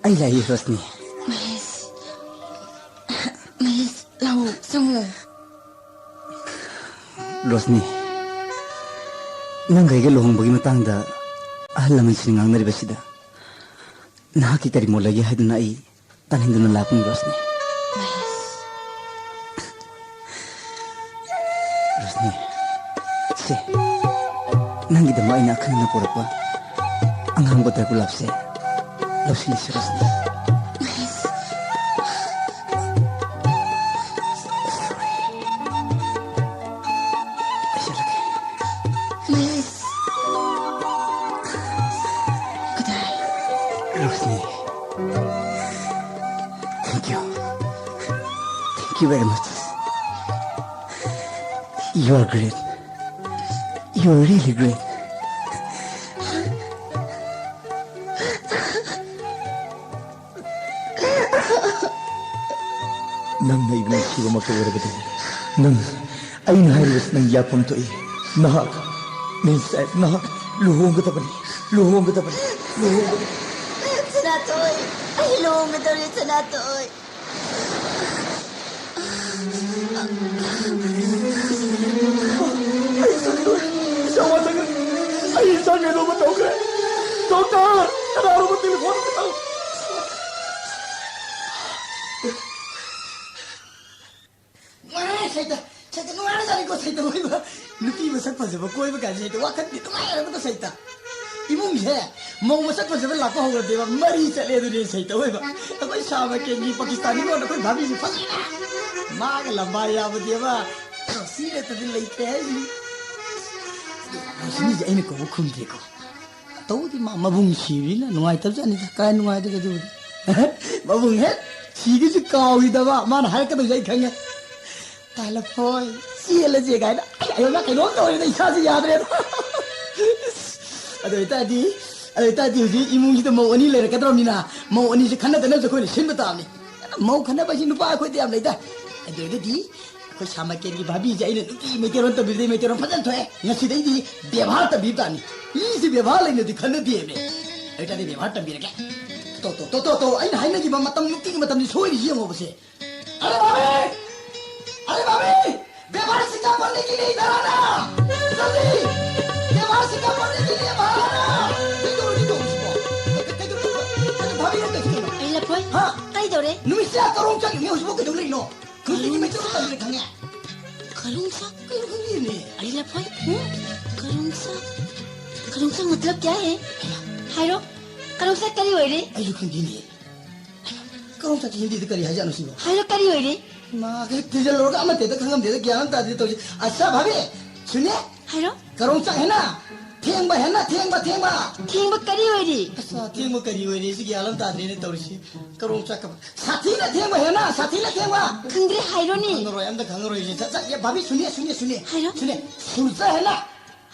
ꯑꯩ ꯂꯥꯛꯏ, ꯔꯣꯁꯅꯤ꯫ ꯃꯍꯦꯁ, ꯃꯍꯦꯁ, ꯂꯥꯛꯑꯣ, ꯆꯪꯉꯣ꯫ ꯔꯣꯁꯅꯤ, ꯅꯪꯒ ꯑꯩꯒ ꯂꯨꯍꯣꯡꯕꯒꯤ ꯃꯇꯥꯡꯗ ꯑꯍꯜ ꯂꯃꯟꯁꯤꯡ ꯉꯥꯡꯅꯔꯤꯕꯁꯤꯗ ꯅꯍꯥꯛꯀꯤ ꯀꯔꯤ ꯃꯣꯠ ꯂꯩꯒꯦ ꯍꯥꯏꯗꯨꯅ ꯑꯩ ꯇꯥꯅꯤꯡꯗꯨꯅ ꯂꯥꯛꯄꯅꯤ, ꯔꯣꯁꯅꯤ꯫ ꯃꯍꯦꯁ꯫ ꯔꯣꯁꯅꯤ, ꯁꯦ, ꯅꯪꯒꯤꯗꯃꯛ ꯑꯩꯅ ꯑꯈꯟꯅꯅ ꯄꯨꯔꯛꯄ ꯑꯉꯥꯡꯕ ꯗꯥꯏꯒꯨꯂꯥꯞꯁꯦ ꯂꯧꯁꯤꯜꯂꯁꯤ, ꯔꯣꯁꯅꯤ꯫ ꯃꯍꯦꯁ꯫ ꯃꯍꯦꯁ꯫ ꯀꯗꯥꯏ? Roshni, thank you. Thank you very much. You are great. You are really great. ꯅꯪꯅ ꯑꯩꯕꯨ ꯅꯨꯡꯁꯤꯕꯃꯛꯇ ꯑꯣꯏꯔꯕꯗꯤ, ꯅꯪ, ꯑꯩꯅ ꯍꯥꯏꯔꯤꯕꯁꯤ ꯅꯪ ꯌꯥꯐꯝ ꯊꯣꯛꯏ꯫ ꯅꯍꯥꯛ, ꯃꯦꯝ ꯁꯥꯍꯦꯕ, ꯅꯍꯥꯛ ꯂꯨꯍꯣꯡꯒꯗꯕꯅꯤ, ꯂꯨꯍꯣꯡꯒꯗꯕꯅꯤ, ꯂꯨꯍꯣꯡꯒꯗꯕꯅꯤ꯫ ꯁꯅꯥꯇꯣꯏ, ꯑꯩ ꯂꯨꯍꯣꯡꯒꯗꯧꯔꯦ, ꯁꯅꯥꯇꯣꯏ꯫ ꯑꯩ ꯏꯆꯥ ꯀꯩꯗꯧꯔꯦ? ꯑꯩ ꯏꯆꯥ ꯀꯩꯅꯣꯝꯃ ꯇꯧꯈ꯭ꯔꯦ꯫ ꯗꯣꯛꯇꯔ, ꯀꯅꯥꯅꯣꯝꯃ ꯇꯦꯂꯤꯐꯣꯟ ꯑꯝꯇ ꯇꯧ꯫ ꯅꯨꯡꯉꯥꯏꯔꯦ ꯁꯩꯇ, ꯁꯩꯇ ꯅꯨꯡꯉꯥꯏꯔꯖꯥꯠꯅꯤꯀꯣ ꯁꯩꯇ ꯑꯣꯏꯕ꯫ ꯅꯨꯄꯤ ꯃꯁꯛ ꯐꯖꯕ ꯀꯣꯏꯕ ꯀꯥꯏꯁꯦ ꯁꯩꯇ ꯋꯥꯈꯜꯗꯤ ꯅꯨꯡꯉꯥꯏꯔꯕꯗꯣ ꯁꯩꯇ꯫ ꯏꯃꯨꯡꯁꯦ ꯃꯧ ꯃꯁꯛ ꯐꯖꯕ ꯂꯥꯛꯄ ꯍꯧꯔꯗꯤꯕ ꯃꯔꯤ ꯆꯠꯂꯦ ꯑꯗꯨꯅꯦ ꯁꯩꯇ ꯑꯣꯏꯕ꯫ ꯑꯩꯈꯣꯏ ꯁꯥ ꯃꯀꯦꯟꯒꯤ ꯄꯥꯀꯤꯁꯇꯥꯅꯤ ꯂꯣꯟ ꯑꯩꯈꯣꯏ ꯚꯥꯕꯤꯁꯦ ꯐꯖꯅ ꯃꯥꯒ ꯂꯝꯕꯥ ꯌꯥꯕꯗꯤ ꯑꯃ ꯁꯤ ꯅꯠꯇꯗꯤ ꯂꯩꯇ꯭ꯔꯦ ꯍꯥꯏꯁꯤꯅꯤ꯫ ꯁꯤꯅꯤꯁꯦ ꯑꯩꯅ ꯀꯧꯕ ꯈꯨꯝꯗꯦꯀꯣ꯫ ꯇꯧꯕꯗꯤ ꯃꯥ ꯃꯕꯨꯡ ꯁꯤꯕꯅꯤꯅ ꯅꯨꯡꯉꯥꯏꯇꯕꯖꯥꯠꯅꯤꯗ꯫ ꯀꯥꯏ ꯅꯨꯡꯉꯥꯏꯗꯒꯦ ꯑꯗꯨꯕꯨꯗꯤ꯫ ꯃꯕꯨꯡ ꯍꯦꯛ ꯁꯤꯒꯤꯁꯨ ꯀꯥꯎꯈꯤꯗꯕ ꯃꯥꯅ ꯍꯥꯏꯔꯛꯀꯗꯣꯏꯁꯦ ꯑꯩ ꯈꯪꯉꯦ꯫ "ꯇꯥꯂꯐꯣꯏ, ꯆꯦꯜꯂꯁꯦ" ꯀꯥꯏꯅ꯫ ꯑꯩ ꯑꯌꯣꯅ ꯀꯩꯅꯣꯝ ꯇꯧꯔꯦꯗ, ꯏꯁꯥꯁꯦ ꯌꯥꯗ꯭ꯔꯦꯗ꯫ ꯑꯗꯨ ꯑꯣꯏꯇꯥꯔꯗꯤ, ꯑꯗꯨ ꯑꯣꯏꯇꯥꯔꯗꯤ ꯍꯧꯖꯤꯛ ꯏꯃꯨꯡꯁꯤꯗ ꯃꯧ ꯑꯅꯤ ꯂꯩꯔꯛꯀꯗ꯭ꯔꯕꯅꯤꯅ ꯃꯧ ꯑꯅꯤꯁꯦ ꯈꯟꯅꯗꯅꯕꯁꯦ ꯑꯩꯈꯣꯏꯅ ꯁꯤꯟꯕ ꯇꯥꯕꯅꯤ꯫ ꯃꯧ ꯈꯟꯅꯕ ꯍꯥꯏꯁꯤ ꯅꯨꯄꯥ ꯑꯩꯈꯣꯏꯗ ꯌꯥꯝ ꯂꯩꯗ꯫ ꯑꯗꯨ ꯑꯣꯏꯔꯒꯗꯤ ꯑꯩꯈꯣꯏ ꯁꯥꯃꯔꯀꯦꯟꯒꯤ ꯚꯥꯕꯤꯁꯦ ꯑꯩꯅ ꯅꯨꯡꯇꯤ ꯃꯩꯇꯩꯂꯣꯟ ꯇꯝꯕꯤꯕꯗꯩ ꯃꯩꯇꯩꯂꯣꯟ ꯐꯖꯅ ꯊꯣꯛꯑꯦ꯫ ꯉꯁꯤꯗꯩꯗꯤ ꯕꯦꯕꯥꯔ ꯇꯝꯕꯤꯕ ꯇꯥꯅꯤ꯫ ꯃꯤꯁꯤ ꯕꯦꯕꯥꯔ ꯂꯩꯅꯗꯤ ꯈꯟꯅꯗꯦꯃꯦ꯫ ꯑꯗꯨ ꯑꯣꯏꯇꯥꯔꯗꯤ ꯕꯦꯕꯥꯔ ꯇꯝꯕꯤꯔꯒꯦ꯫ ꯇꯣ, ꯇꯣ, ꯇꯣ, ꯇꯣ, ꯇꯣ, ꯑꯩꯅ ꯍꯥꯏꯅꯈꯤꯕ ꯃꯇꯝ, ꯅꯨꯡꯇꯤꯒꯤ ꯃꯇꯝꯁꯤ ꯁꯣꯏꯔꯤꯁꯤ ꯌꯦꯡꯉꯣꯕꯁꯦ꯫ ꯑꯔꯦ ꯚꯥꯚꯤ! ꯑꯔꯦ ꯚꯥꯚꯤ! व्यवहार सीखा पढ़ने के लिए इधर आना! जल्दी! व्यवहार सीखा पढ़ने के लिए बाहर आना! ꯀꯩꯗꯧꯔꯒꯦ ꯇꯧꯔꯤꯁꯤꯕꯣ? ꯀꯩ-, ꯀꯩ-, ꯀꯩꯗꯧꯔꯒꯦ? ꯀꯩꯅꯣ ꯚꯥꯚꯤ ꯅꯪ ꯇꯧꯔꯤꯁꯤ ꯀꯩꯅꯣ? ꯑꯩ ꯂꯐꯣꯏ, ꯍꯥ? ꯀꯩꯗꯧꯔꯦ? ꯅꯨꯃꯤꯠꯁꯦ ꯀꯔꯣꯡ ꯆꯠꯂꯤꯅꯦ ꯍꯧꯖꯤꯛꯐꯥꯎ ꯀꯩꯗꯧ ꯂꯩꯔꯤꯅꯣ? ꯈꯪꯗꯦ, ꯃꯩꯇꯩꯂꯣꯟ ꯇꯝꯃꯤꯔ ꯈꯪꯉꯦ꯫ ꯀꯔꯣꯡ ꯆꯥꯛ? ꯀꯩꯅꯣ ꯈꯪꯗꯦꯅꯦ꯫ ꯑꯔꯦ ꯂꯐꯣꯏ, ꯀꯔꯣꯡ ꯆꯥꯛ, ꯀꯔꯣꯡ ꯆꯥꯛ मतलब क्या है? ꯍꯥꯏꯔꯣ꯫ ꯀꯔꯣꯡ ꯆꯥꯛ ꯀꯔꯤ ꯑꯣꯏꯔꯦ? ꯑꯩꯁꯨ ꯈꯪꯗꯦꯅꯦ꯫ ꯀꯔꯣꯡ ꯆꯥꯛꯁꯤ ꯍꯤꯟꯗꯤꯗ ꯀꯔꯤ ꯍꯥꯏꯖꯥꯠꯅꯣ ꯁꯤꯕꯣ? ꯍꯥꯏꯔꯣ, ꯀꯔꯤ ꯑꯣꯏꯔꯦ? ꯃꯥ ꯍꯦꯛ ꯊꯤꯖꯤꯜꯂꯨꯔꯒ ꯑꯃꯠꯇ ꯍꯦꯛꯇ ꯈꯪꯉꯝꯗꯦꯗ, ꯒ꯭ꯌꯥꯟ ꯑꯃ ꯇꯥꯗꯦ ꯇꯧꯔꯤꯁꯦ꯫ ꯑꯠꯁꯥ ꯚꯥꯕꯤ, ꯁꯨꯅꯦ? ꯍꯥꯏꯔꯣ꯫ ꯀꯔꯣꯡ ꯆꯥꯛ ꯍꯦꯟꯅ ꯊꯦꯡꯕ, ꯍꯦꯟꯅ ꯊꯦꯡꯕ, ꯊꯦꯡꯕ꯫ ꯊꯦꯡꯕ ꯀꯔꯤ ꯑꯣꯏꯔꯤ? ꯑꯁ, ꯊꯦꯡꯕ ꯀꯔꯤ ꯑꯣꯏꯔꯤ? ꯁꯤ ꯒ꯭ꯌꯥꯟ ꯑꯃ ꯇꯥꯗ꯭ꯔꯦꯅꯦ ꯇꯧꯔꯤꯁꯤ꯫ ꯀꯔꯣꯡ ꯆꯥꯛ ꯀ-, ꯁꯥꯊꯤꯅ ꯊꯦꯡꯕ ꯍꯦꯟꯅ, ꯁꯥꯊꯤꯅ ꯊꯦꯡꯕ꯫ ꯈꯪꯗ꯭ꯔꯦ, ꯍꯥꯏꯔꯣꯅꯦ꯫ ꯈꯪꯉꯔꯣꯏ, ꯑꯝꯇ ꯈꯪꯉꯔꯣꯏ꯫ ꯁꯠ, ꯁꯠ, ꯑꯦ, ꯚꯥꯕꯤ, ꯁꯨꯅꯦ, ꯁꯨꯅꯦ, ꯁꯨꯅꯦ꯫ ꯍꯥꯏꯔꯣ꯫ ꯁꯨꯅꯦ, ꯁꯨꯔꯖ ꯍꯦꯟꯅ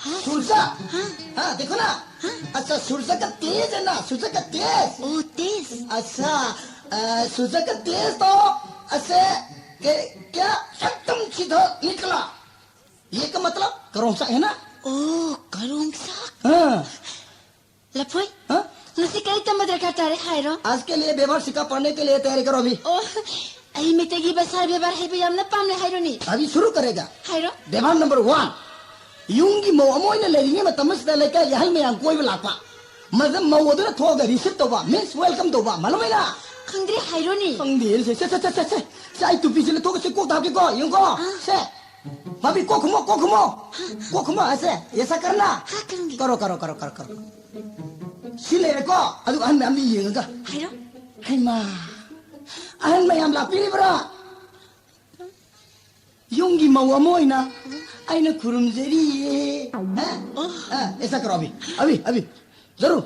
ꯍꯥ? ꯁꯨꯔꯖ꯫ ꯍꯥ? ꯍꯥ, ꯗꯦꯈꯣ ꯅꯥ꯫ ꯍꯥ? ꯑꯠꯁꯥ, ꯁꯨꯔꯖ ꯀ ꯇꯦꯖ ꯍꯦꯟꯅ, ꯁꯨꯔꯖ ꯀ ꯇꯦꯖ꯫ ꯑꯣ, ꯇꯦꯖ꯫ ꯑꯠꯁꯥ, ꯑ, ꯁꯨꯔꯖ ꯀ ꯇꯦꯖ ꯇꯣ ꯑꯁꯦ ꯀ-, ꯀꯌꯥ ꯑꯦꯛꯗꯝ ꯁꯤꯙꯥ ꯅꯤꯀꯂꯥ꯫ ꯌꯦ ꯀ ꯃꯇꯂꯕ ꯀꯔꯣꯡ ꯆꯥꯛ ꯍꯦꯟꯅ꯫ ꯑꯣ, ꯀꯔꯣꯡ ꯆꯥꯛ꯫ ꯑ꯫ ꯂꯐꯣꯏ, ꯍꯥ? ꯉꯁꯤ ꯀꯔꯤ ꯇꯝꯕ ꯗꯔꯀꯥꯔ ꯇꯥꯔꯦ ꯍꯥꯏꯔꯣ? आज के लिए व्यवहार सीखा पढ़ने के लिए तैयारी करो अभी। ꯑꯣ, ꯑꯩ ꯃꯩꯇꯩꯒꯤ ꯚꯥꯁꯥ ꯕꯦꯕꯥꯔ ꯍꯩꯕ ꯌꯥꯝꯅ ꯄꯥꯝꯂꯦ ꯍꯥꯏꯔꯣꯅꯦ꯫ अभी शुरू करेगा। ꯍꯥꯏꯔꯣ꯫ व्यवहार नंबर वन, ꯌꯨꯝꯒꯤ ꯃꯧ ꯑꯃ ꯑꯣꯏꯅ ꯂꯩꯔꯤꯉꯩ ꯃꯇꯝ ꯑꯁꯤꯗ ꯂꯩꯀꯥꯏꯒꯤ ꯑꯍꯜ ꯃꯌꯥꯝ ꯀꯣꯏꯕ ꯂꯥꯛꯄ꯫ ꯃꯗ ꯃꯧ ꯑꯗꯨꯅ ꯊꯣꯛꯑꯒ receive ꯇꯧꯕ, means welcome ꯇꯧꯕ, ꯃꯥꯂꯨꯝ ꯍꯩꯅ? ꯈꯪꯗ꯭ꯔꯦ, ꯍꯥꯏꯔꯣꯅꯦ꯫ ꯈꯪꯗꯦ, ꯁꯦ, ꯁꯦ, ꯁꯦ, ꯁꯦ, ꯁꯦ, ꯁꯦ, ꯑꯩ ꯇꯨꯄꯤꯁꯦ ꯂꯧꯊꯣꯛꯑꯒ ꯁꯦ ꯀꯣꯛꯇ ꯍꯥꯞꯀꯦꯀꯣ, ꯌꯦꯡꯉꯨꯀꯣ꯫ ꯑꯥ꯫ ꯁꯦ, ꯚꯥꯕꯤ, ꯀꯣꯛ ꯈꯨꯝꯃꯣ, ꯀꯣꯛ ꯈꯨꯝꯃꯣ꯫ ꯍꯥ? ꯀꯣꯛ ꯈꯨꯝꯃꯣ, ꯑꯁꯦ, ऐसा करना। ꯍꯥ, ꯀꯔꯝꯒꯤ? करो, करो, करो, करो, करो꯫ ꯁꯤ ꯂꯩꯔꯦꯀꯣ, ꯑꯗꯨꯒ ꯑꯍꯟ ꯃꯌꯥꯝꯗꯤ ꯌꯦꯡꯉꯒ꯫ ꯍꯥꯏꯔꯣ꯫ ꯍꯩꯃꯥ, ꯑꯍꯟ ꯃꯌꯥꯝ ꯂꯥꯛꯄꯤꯔꯤꯕ꯭ꯔꯥ? ꯌꯨꯝꯒꯤ ꯃꯧ ꯑꯃ ꯑꯣꯏꯅ ꯑꯩꯅ ꯈꯨꯔꯨꯝꯖꯔꯤꯌꯦ꯫ ꯍꯥ? ꯑꯣ꯫ ꯑ, ऐसा करो अभी, अभी, अभी, जरूर।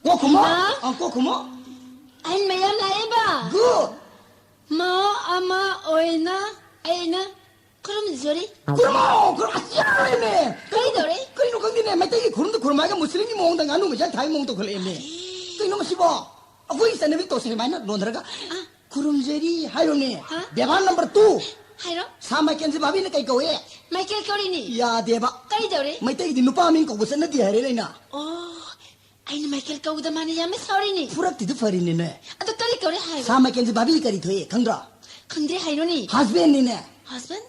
ꯀꯣꯛ ꯈꯨꯝꯃꯣ꯫ ꯍꯩꯃꯥ꯫ ꯑ, ꯀꯣꯛ ꯈꯨꯝꯃꯣ꯫ ꯑꯍꯟ ꯃꯌꯥꯝ ꯂꯥꯛꯑꯦꯕ꯫ Good꯫ ꯃꯧ ꯑꯃ ꯑꯣꯏꯅ ꯑꯩꯅ ꯈꯨꯔꯨꯝꯖꯔꯤ꯫ ꯈꯨꯔꯨꯝꯃꯣ, ꯈꯨꯔꯨꯝ-, ꯑꯁ, ꯌꯥꯔꯣꯏꯃꯦ꯫ ꯀꯩꯗꯧꯔꯦ? ꯀꯩꯅꯣ ꯈꯪꯗꯦꯅꯦ, ꯃꯩꯇꯩꯒꯤ ꯈꯨꯔꯨꯝꯗ ꯈꯨꯔꯨꯝ ꯍꯥꯏꯔꯒ ꯃꯨꯁꯂꯤꯝꯒꯤ ꯃꯑꯣꯡꯗ ꯉꯥꯅꯨ ꯃꯩꯁꯥ ꯊꯥꯏ ꯃꯑꯣꯡ ꯇꯧꯈꯠꯂꯛꯑꯦꯃꯦ꯫ ꯑꯦ꯫ ꯀꯩꯅꯣ ꯃꯁꯤꯕꯣ? ꯑꯩꯈꯣꯏꯒꯤ ꯆꯠꯅꯕꯤ ꯇꯧꯁꯦ ꯁꯨꯃꯥꯏꯅ ꯂꯣꯟꯊꯔꯒ, ꯑꯥ꯫ ꯈꯨꯔꯨꯝꯖꯔꯤ ꯍꯥꯏꯔꯣꯅꯦ꯫ ꯑꯥ꯫ ꯕꯦꯕꯥꯔ number two꯫ ꯍꯥꯏꯔꯣ꯫ ꯁꯥ ꯃꯥꯏꯀꯦꯜꯁꯦ ꯚꯥꯕꯤꯅ ꯀꯩ ꯀꯧꯏ? ꯃꯥꯏꯀꯦꯜ ꯀꯧꯔꯤꯅꯤ꯫ ꯌꯥꯗꯦꯕ꯫ ꯀꯩꯗꯧꯔꯦ? ꯃꯩꯇꯩꯒꯤꯗꯤ ꯅꯨꯄꯥ ꯃꯤꯡ ꯀꯧꯕ ꯆꯠꯅꯗꯦ ꯍꯥꯏꯔꯦ ꯑꯩꯅ꯫ ꯑꯣ꯫ ꯑꯩꯅ ꯃꯥꯏꯀꯦꯜ ꯀꯧꯕꯗ ꯃꯥꯅ ꯌꯥꯝꯅ ꯁꯥꯎꯔꯤꯅꯤ꯫ ꯐꯨꯔꯛꯇꯤꯗꯨ ꯐꯔꯤꯅꯤꯅꯦ꯫ ꯑꯗꯣ ꯀꯔꯤ ꯀꯧꯔꯦ ꯍꯥꯏꯕ? ꯁꯥ ꯃꯥꯏꯀꯦꯜꯁꯦ ꯚꯥꯕꯤ ꯀꯔꯤ ꯊꯣꯛꯑꯦ ꯈꯪꯗ꯭ꯔꯣ? ꯈꯪꯗ꯭ꯔꯦ ꯍꯥꯏꯔꯣꯅꯤ꯫ Husbandꯅꯤꯅꯦ꯫ Husband?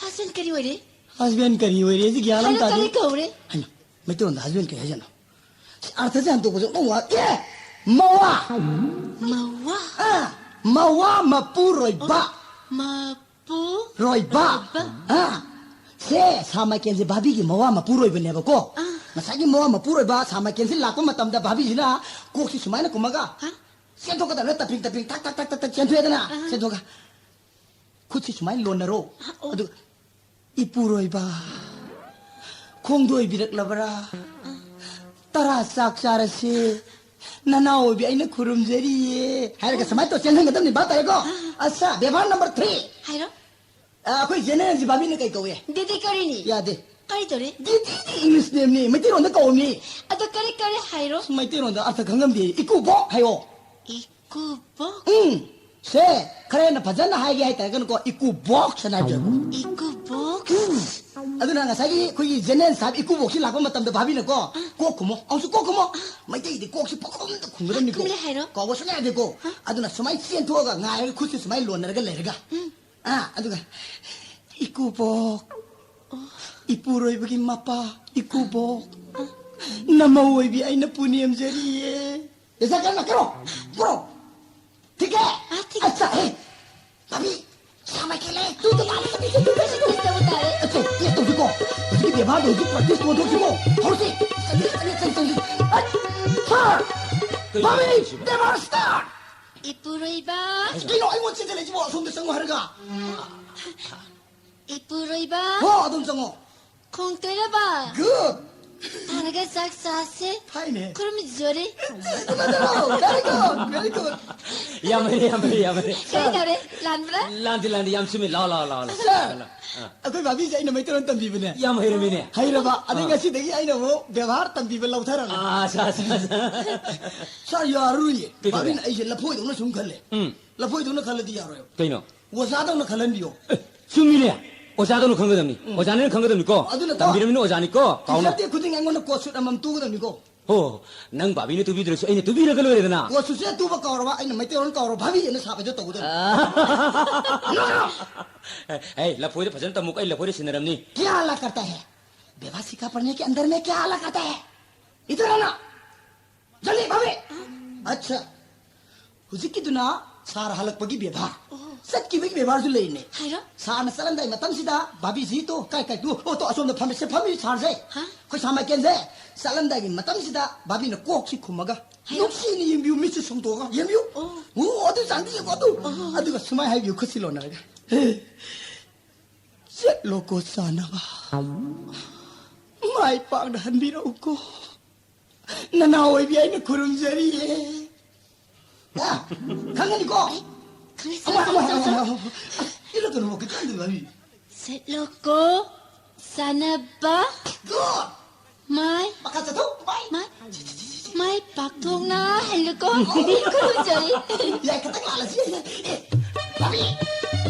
Husband ꯀꯔꯤ ꯑꯣꯏꯔꯦ? Husband ꯀꯔꯤ ꯑꯣꯏꯔꯦ? ꯁꯤ ꯒ꯭ꯌꯥꯟ ꯑꯃ ꯍꯥꯏꯔꯣ, ꯇꯥꯗꯦ꯫ ꯀꯔꯤ ꯀꯧꯔꯦ? ꯍꯩꯃꯥ, ꯃꯩꯇꯩꯂꯣꯟꯗ husband ꯀꯔꯤ ꯍꯥꯏꯖꯥꯠꯅꯣ? ꯁꯤ ꯑꯔꯊꯁꯦ ꯍꯟꯗꯣꯛꯄꯁꯦ ꯑꯃꯨꯛ ꯋꯥ-, ꯑꯦ! ꯃꯋꯥ! ꯃꯋꯥ? ꯑꯥ, ꯃꯋꯥ ꯃꯄꯨꯔꯣꯏꯕ꯫ ꯃ- ꯄꯨ- ꯔꯣꯏꯕ꯫ ꯔꯣꯏꯕ꯫ ꯑꯥ, ꯁꯦ, ꯁꯥ ꯃꯥꯏꯀꯦꯜꯁꯦ ꯚꯥꯕꯤꯒꯤ ꯃꯋꯥ ꯃꯄꯨꯔꯣꯏꯕꯅꯦꯕꯀꯣ꯫ ꯑꯥ꯫ ꯉꯁꯥꯏꯒꯤ ꯃꯋꯥ ꯃꯄꯨꯔꯣꯏꯕ ꯁꯥ ꯃꯥꯏꯀꯦꯜꯁꯦ ꯂꯥꯛꯄ ꯃꯇꯝꯗ ꯚꯥꯕꯤꯁꯤꯅ ꯀꯣꯛꯁꯤ ꯁꯨꯃꯥꯏꯅ ꯈꯨꯝꯃꯒ ꯍꯥ? ꯆꯦꯟꯊꯣꯛꯀꯗꯕꯅꯦ, ꯇꯞꯄꯤꯡ ꯇꯞꯄꯤꯡ ꯊꯛ ꯊꯛ ꯊꯛ ꯊꯛ ꯊꯛ ꯆꯦꯟꯊꯣꯛꯑꯦꯗꯅ꯫ ꯑꯥ꯫ ꯆꯦꯟꯊꯣꯛꯑꯒ ꯈꯨꯠꯁꯤ ꯁꯨꯃꯥꯏꯅ ꯂꯣꯟꯅꯔꯣ꯫ ꯑꯥ, ꯑꯣ꯫ ꯑꯗꯨꯒ "ꯏꯄꯨꯔꯣꯏꯕ, ꯈꯣꯡꯗꯣꯏꯕꯤꯔꯛꯂꯕ꯭ꯔꯥ? ꯇꯔꯥ ꯆꯥꯛ ꯆꯥꯔꯁꯦ, ꯅꯅꯥꯎ ꯑꯣꯏꯕꯤ ꯑꯩꯅ ꯈꯨꯔꯨꯝꯖꯔꯤꯌꯦ" ꯍꯥꯏꯔꯒ ꯁꯨꯃꯥꯏꯅ ꯇꯧꯔ ꯆꯦꯟꯍꯟꯒꯗꯕꯅꯤ, ꯚꯥꯞ ꯇꯥꯔꯦꯀꯣ? ꯑꯥ꯫ ꯑꯠꯁꯥ, ꯕꯦꯕꯥꯔ number three꯫ ꯍꯥꯏꯔꯣ꯫ ꯑ, ꯑꯩꯈꯣꯏ ꯖꯦꯅꯦꯔꯦꯜꯁꯤ ꯚꯥꯕꯤꯅ ꯀꯩ ꯀꯧꯏ? ꯗꯤꯗꯤ ꯀꯧꯔꯤꯅꯤ꯫ ꯌꯥꯗꯦ꯫ ꯀꯔꯤ ꯇꯧꯔꯦ? ꯗꯤꯗꯤꯗꯤ English nameꯅꯤ, ꯃꯩꯇꯩꯂꯣꯟꯗ ꯀꯧꯕꯅꯤ꯫ ꯑꯗꯣ ꯀꯔꯤ ꯀꯧꯔꯦ ꯍꯥꯏꯔꯣ? ꯃꯩꯇꯩꯂꯣꯟꯗ ꯑꯔꯊ ꯈꯪꯉꯝꯗꯦ꯫ ꯏꯀꯨꯕꯣꯛ ꯍꯥꯏꯌꯣ꯫ ꯏꯀꯨꯕꯣꯛ? ꯎꯝ꯫ ꯁꯦ, ꯈꯔ ꯍꯦꯟꯅ ꯐꯖꯅ ꯍꯥꯏꯒꯦ ꯍꯥꯏꯇꯥꯔꯒꯅꯀꯣ, ꯏꯀꯨꯕꯣꯛ ꯁꯅꯥꯖꯣꯏꯕ꯫ ꯏꯀꯨꯕꯣꯛ? ꯎꯝ꯫ ꯑꯗꯨꯅ ꯉꯁꯥꯏꯒꯤ ꯑꯩꯈꯣꯏꯒꯤ ꯖꯦꯅꯦꯔꯦꯜ ꯁꯥꯍꯦꯕ ꯏꯀꯨꯕꯣꯛꯁꯤ ꯂꯥꯛꯄ ꯃꯇꯝꯗ ꯚꯥꯕꯤꯅꯀꯣ, ꯑꯥ꯫ ꯀꯣꯛ ꯈꯨꯝꯃꯣ, ꯑꯃꯨꯛꯁꯨ ꯀꯣꯛ ꯈꯨꯝꯃꯣ꯫ ꯑꯥ꯫ ꯃꯩꯇꯩꯗꯤ ꯀꯣꯛꯁꯤ ꯄꯪꯈꯨꯝꯗ ꯈꯨꯝꯒꯗꯕꯅꯤꯀꯣ꯫ ꯈꯨꯝꯂꯦ ꯍꯥꯏꯔꯣ꯫ ꯀꯥꯎꯕ ꯁꯨꯡꯌꯥ ꯌꯥꯗꯦꯀꯣ꯫ ꯑꯥ꯫ ꯑꯗꯨꯅ ꯁꯨꯃꯥꯏꯅ ꯆꯦꯟꯊꯣꯛꯑꯒ ꯉꯥꯏꯔꯒ ꯈꯨꯠꯁꯤ ꯁꯨꯃꯥꯏꯅ ꯂꯣꯟꯅꯔꯒ ꯂꯩꯔꯒ꯫ ꯎꯝ꯫ ꯑꯥ, ꯑꯗꯨꯒ, "ꯏꯀꯨꯕꯣꯛ, ꯏꯄꯨꯔꯣꯏꯕꯒꯤ ꯃꯄꯥ, ꯏꯀꯨꯕꯣꯛ, ꯅꯃꯧ ꯑꯣꯏꯕꯤ ꯑꯩꯅ ꯄꯨꯅꯦꯝꯖꯔꯤꯌꯦ"꯫ ꯑꯦꯁꯥ ꯀꯔꯅ ꯀꯔꯣ, ꯀꯔꯣ꯫ ꯊꯤꯛ ꯍꯦ? ꯑꯥ, ꯊꯤꯛ ꯍꯦ꯫ ꯑꯠꯁꯥ, ꯍꯦ꯫ ꯚꯥꯕꯤ, ꯁꯥ ꯃꯥꯏꯀꯦꯜ ꯂꯩ꯫ ꯇꯨ, ꯇꯨ, ꯇꯥꯔꯦ, two, two, two, two, two, two, ꯇꯥꯔꯦ꯫ ꯑꯠꯁꯥ, ꯇꯦꯁ ꯇꯧꯁꯤꯀꯣ꯫ ꯍꯧꯖꯤꯛꯀꯤ ꯕꯦꯕꯥꯔꯗꯣ ꯍꯧꯖꯤꯛ practice ꯇꯧꯊꯣꯛꯁꯤꯀꯣ꯫ ꯍꯧꯔꯁꯤ꯫ ꯆꯪꯁꯤ, ꯆꯪꯁꯤ, ꯆꯪꯁꯤ, ꯆꯪꯁꯤ꯫ ꯑꯠ, ꯁꯥꯔ, ꯀꯩꯅꯣ ꯚꯥꯕꯤ, ꯇꯧꯁꯤꯕꯣ? ꯕꯦꯕꯥꯔ start꯫ ꯏꯄꯨꯔꯣꯏꯕ꯫ ꯑꯁ, ꯀꯩꯅꯣ ꯑꯩꯉꯣꯟꯗ ꯆꯦꯟꯁꯤꯜꯂꯛꯏꯁꯤꯕꯣ? ꯑꯁꯣꯝꯗ ꯆꯪꯉꯣ ꯍꯥꯏꯔꯒ꯫ ꯏꯄꯨꯔꯣꯏꯕ꯫ ꯍꯣ, ꯑꯗꯨꯝ ꯆꯪꯉꯣ꯫ ꯈꯣꯡꯇꯣꯏꯔꯕ꯫ Good꯫ ꯊꯥꯔꯒ ꯆꯥꯛ ꯆꯥꯁꯦ꯫ ꯐꯩꯅꯦ꯫ ꯈꯨꯔꯨꯝꯖꯔꯤ꯫ Very good, very good꯫ ꯌꯥꯝ ꯍꯩꯔꯦ, ꯌꯥꯝ ꯍꯩꯔꯦ, ꯌꯥꯝ ꯍꯩꯔꯦ꯫ ꯀꯔꯤ ꯇꯧꯔꯦ? ꯂꯥꯟꯕ꯭ꯔꯥ? ꯂꯥꯟꯗꯦ, ꯂꯥꯟꯗꯦ, ꯌꯥꯝ ꯆꯨꯝꯃꯤ꯫ ꯂꯥꯎ, ꯂꯥꯎ, ꯂꯥꯎ, ꯂꯥꯎ꯫ Sir, ꯂꯥꯎ, ꯂꯥꯎ꯫ ꯑꯥ꯫ ꯑꯩꯈꯣꯏ ꯚꯥꯕꯤꯁꯦ ꯑꯩꯅ ꯃꯩꯇꯩꯂꯣꯟ ꯇꯝꯕꯤꯕꯅꯦ꯫ ꯌꯥꯝ ꯍꯩꯔꯝꯃꯤꯅꯦ꯫ ꯍꯩꯔꯕ? ꯑꯗꯩ ꯑꯥ꯫ ꯉꯁꯤꯗꯒꯤ ꯑꯩꯅ ꯑꯃꯨꯛ ꯕꯦꯕꯥꯔ ꯇꯝꯕꯤꯕ ꯂꯧꯊꯔꯕꯅꯦ꯫ ꯑꯥ, ꯑꯠꯁꯥ, ꯑꯠꯁꯥ, ꯑꯠꯁꯥ꯫ Sir, ꯌꯥꯔꯣꯏꯌꯦ꯫ ꯀꯩꯗꯧꯔꯦ? ꯚꯥꯕꯤꯅ ꯑꯩꯁꯦ ꯂꯐꯣꯏꯗꯧꯅ ꯁꯨꯝ ꯈꯜꯂꯦ꯫ ꯎꯝ꯫ ꯂꯐꯣꯏꯗꯧꯅ ꯈꯜꯂꯗꯤ ꯌꯥꯔꯣꯏꯕ꯫ ꯀꯩꯅꯣ? ꯑꯣꯖꯥꯗꯧꯅ ꯈꯜꯍꯟꯕꯤꯌꯣ꯫ ꯑꯦ, ꯆꯨꯝꯃꯤꯅꯦ꯫ ꯑꯣꯖꯥꯗꯧꯅ ꯈꯪꯒꯗꯕꯅꯤ꯫ ꯎꯝ꯫ ꯑꯣꯖꯥꯅꯤꯅ ꯈꯪꯒꯗꯕꯅꯤꯀꯣ꯫ ꯑꯗꯨꯅ ꯀꯣ, ꯇꯝꯕꯤꯔꯝꯃꯤꯅ ꯑꯣꯖꯥꯅꯤꯀꯣ꯫ ꯀꯥꯎꯅ꯫ Teacher day ꯈꯨꯗꯤꯡ ꯑꯩꯉꯣꯟꯗ coat suit ꯑꯃꯃꯝ ꯇꯨꯒꯗꯕꯅꯤꯀꯣ꯫ ꯍꯣ, ꯅꯪ ꯚꯥꯕꯤꯅ ꯇꯨꯕꯤꯗ꯭ꯔꯁꯨ ꯑꯩꯅ ꯇꯨꯕꯤꯔꯒ ꯂꯣꯏꯔꯦꯗꯅ꯫ ꯀꯣ ꯁꯨꯁꯦ ꯇꯨꯕ ꯀꯥꯎꯔꯕ, ꯑꯩꯅ ꯃꯩꯇꯩꯂꯣꯟ ꯀꯥꯎꯔꯕ, ꯚꯥꯕꯤ ꯑꯅ ꯁꯥꯕꯗꯣ ꯇꯧꯒꯗꯕꯅꯤ꯫ ꯑꯦ, ꯂꯐꯣꯏꯗ ꯐꯖꯅ ꯇꯝꯃꯨꯀꯣ, ꯑꯩ ꯂꯐꯣꯏꯗ ꯁꯤꯟꯅꯔꯝꯅꯤ꯫ क्या अलग करता है? बेवासी का पढ़ने के अंदर में क्या अलग आता है? इधर आना। जल्दी, भाभी। अच्छा। ꯍꯧꯖꯤꯛꯀꯤꯗꯨꯅ ꯁꯥꯔ ꯍꯜꯂꯛꯄꯒꯤ ꯕꯦꯕꯥꯔ꯫ ꯑꯣ꯫ ꯆꯠꯈꯤꯕꯒꯤ ꯕꯦꯕꯥꯔꯁꯨ ꯂꯩꯔꯤꯅꯦ꯫ ꯍꯥꯏꯔꯣ꯫ ꯁꯥꯔꯅ ꯆꯠꯂꯝꯗꯥꯏ ꯃꯇꯝꯁꯤꯗ, "ꯚꯥꯕꯤꯖꯤ, ꯇꯣ, ꯀꯥꯏ, ꯀꯥꯏ, ꯇꯨ, ꯑꯣ, ꯇꯣ, ꯑꯁꯣꯝꯗ ꯐꯝꯃꯤ, ꯁꯦ ꯐꯝꯃꯤ ꯁꯥꯔꯁꯦ꯫ ꯍꯥ? ꯑꯩꯈꯣꯏ ꯁꯥꯔ ꯃꯥꯏꯀꯦꯜꯁꯦ ꯆꯠꯂꯝꯗꯥꯏꯒꯤ ꯃꯇꯝꯁꯤꯗ ꯚꯥꯕꯤꯅ ꯀꯣꯛꯁꯤ ꯈꯨꯝꯃꯒ, ꯍꯥꯏꯔꯣ꯫ ꯅꯨꯡꯁꯤꯅ ꯌꯦꯡꯕꯤꯌꯨ, ꯃꯤꯠꯁꯦ ꯁꯣꯡꯗꯣꯛꯑꯒ ꯌꯦꯡꯕꯤꯌꯨ꯫ ꯑꯣ꯫ ꯑꯣ, ꯑꯗꯨ ꯆꯥꯡꯗꯤ ꯌꯦꯡꯉꯣ, ꯑꯗꯨ꯫ ꯑꯣ꯫ ꯑꯗꯨꯒ ꯁꯨꯃꯥꯏꯅ ꯍꯥꯏꯕꯤꯌꯨ, ꯈꯨꯠꯁꯤ ꯂꯣꯟꯅꯔꯒ, 'ꯆꯠꯂꯣꯀꯣ ꯆꯥꯅꯕ꯫ ꯃꯥꯏ ꯄꯥꯛꯅ ꯍꯟꯕꯤꯔꯛꯎꯀꯣ꯫ ꯅꯅꯥꯎ ꯑꯣꯏꯕꯤ ꯑꯩꯅ ꯈꯨꯔꯨꯝꯖꯔꯤꯌꯦ꯫ ꯑ, ꯈꯪꯒꯅꯤꯀꯣ? ꯈꯪꯉꯦ, ꯑꯃ, ꯑꯃ, ꯁꯥꯔ, ꯑꯃ, ꯁꯥꯔ, ꯑꯃ, ꯁꯥꯔ꯫ ꯑꯃ꯫ ꯏꯜꯂꯛꯀꯅꯨ, ꯈꯤꯇꯪꯗꯤ ꯃꯃꯤ꯫ ꯆꯠꯂꯣꯀꯣ, ꯆꯥꯅꯕ꯫ Good꯫ ꯃꯥꯏ꯫ ꯃꯈꯥ ꯆꯠꯊꯧ, ꯃꯥꯏ꯫ ꯃꯥꯏ꯫ ꯃꯥꯏ ꯄꯥꯛꯊꯣꯛꯅ ꯍꯜꯂꯨꯀꯣ꯫ ꯈꯨꯔꯨꯝꯖꯔꯤ꯫ ꯌꯥꯏ, ꯈꯤꯇꯪ ꯂꯥꯜꯂꯁꯤ, ꯌꯥꯏ, ꯌꯥꯏ꯫ ꯑꯦ, ꯄꯥꯄꯤ!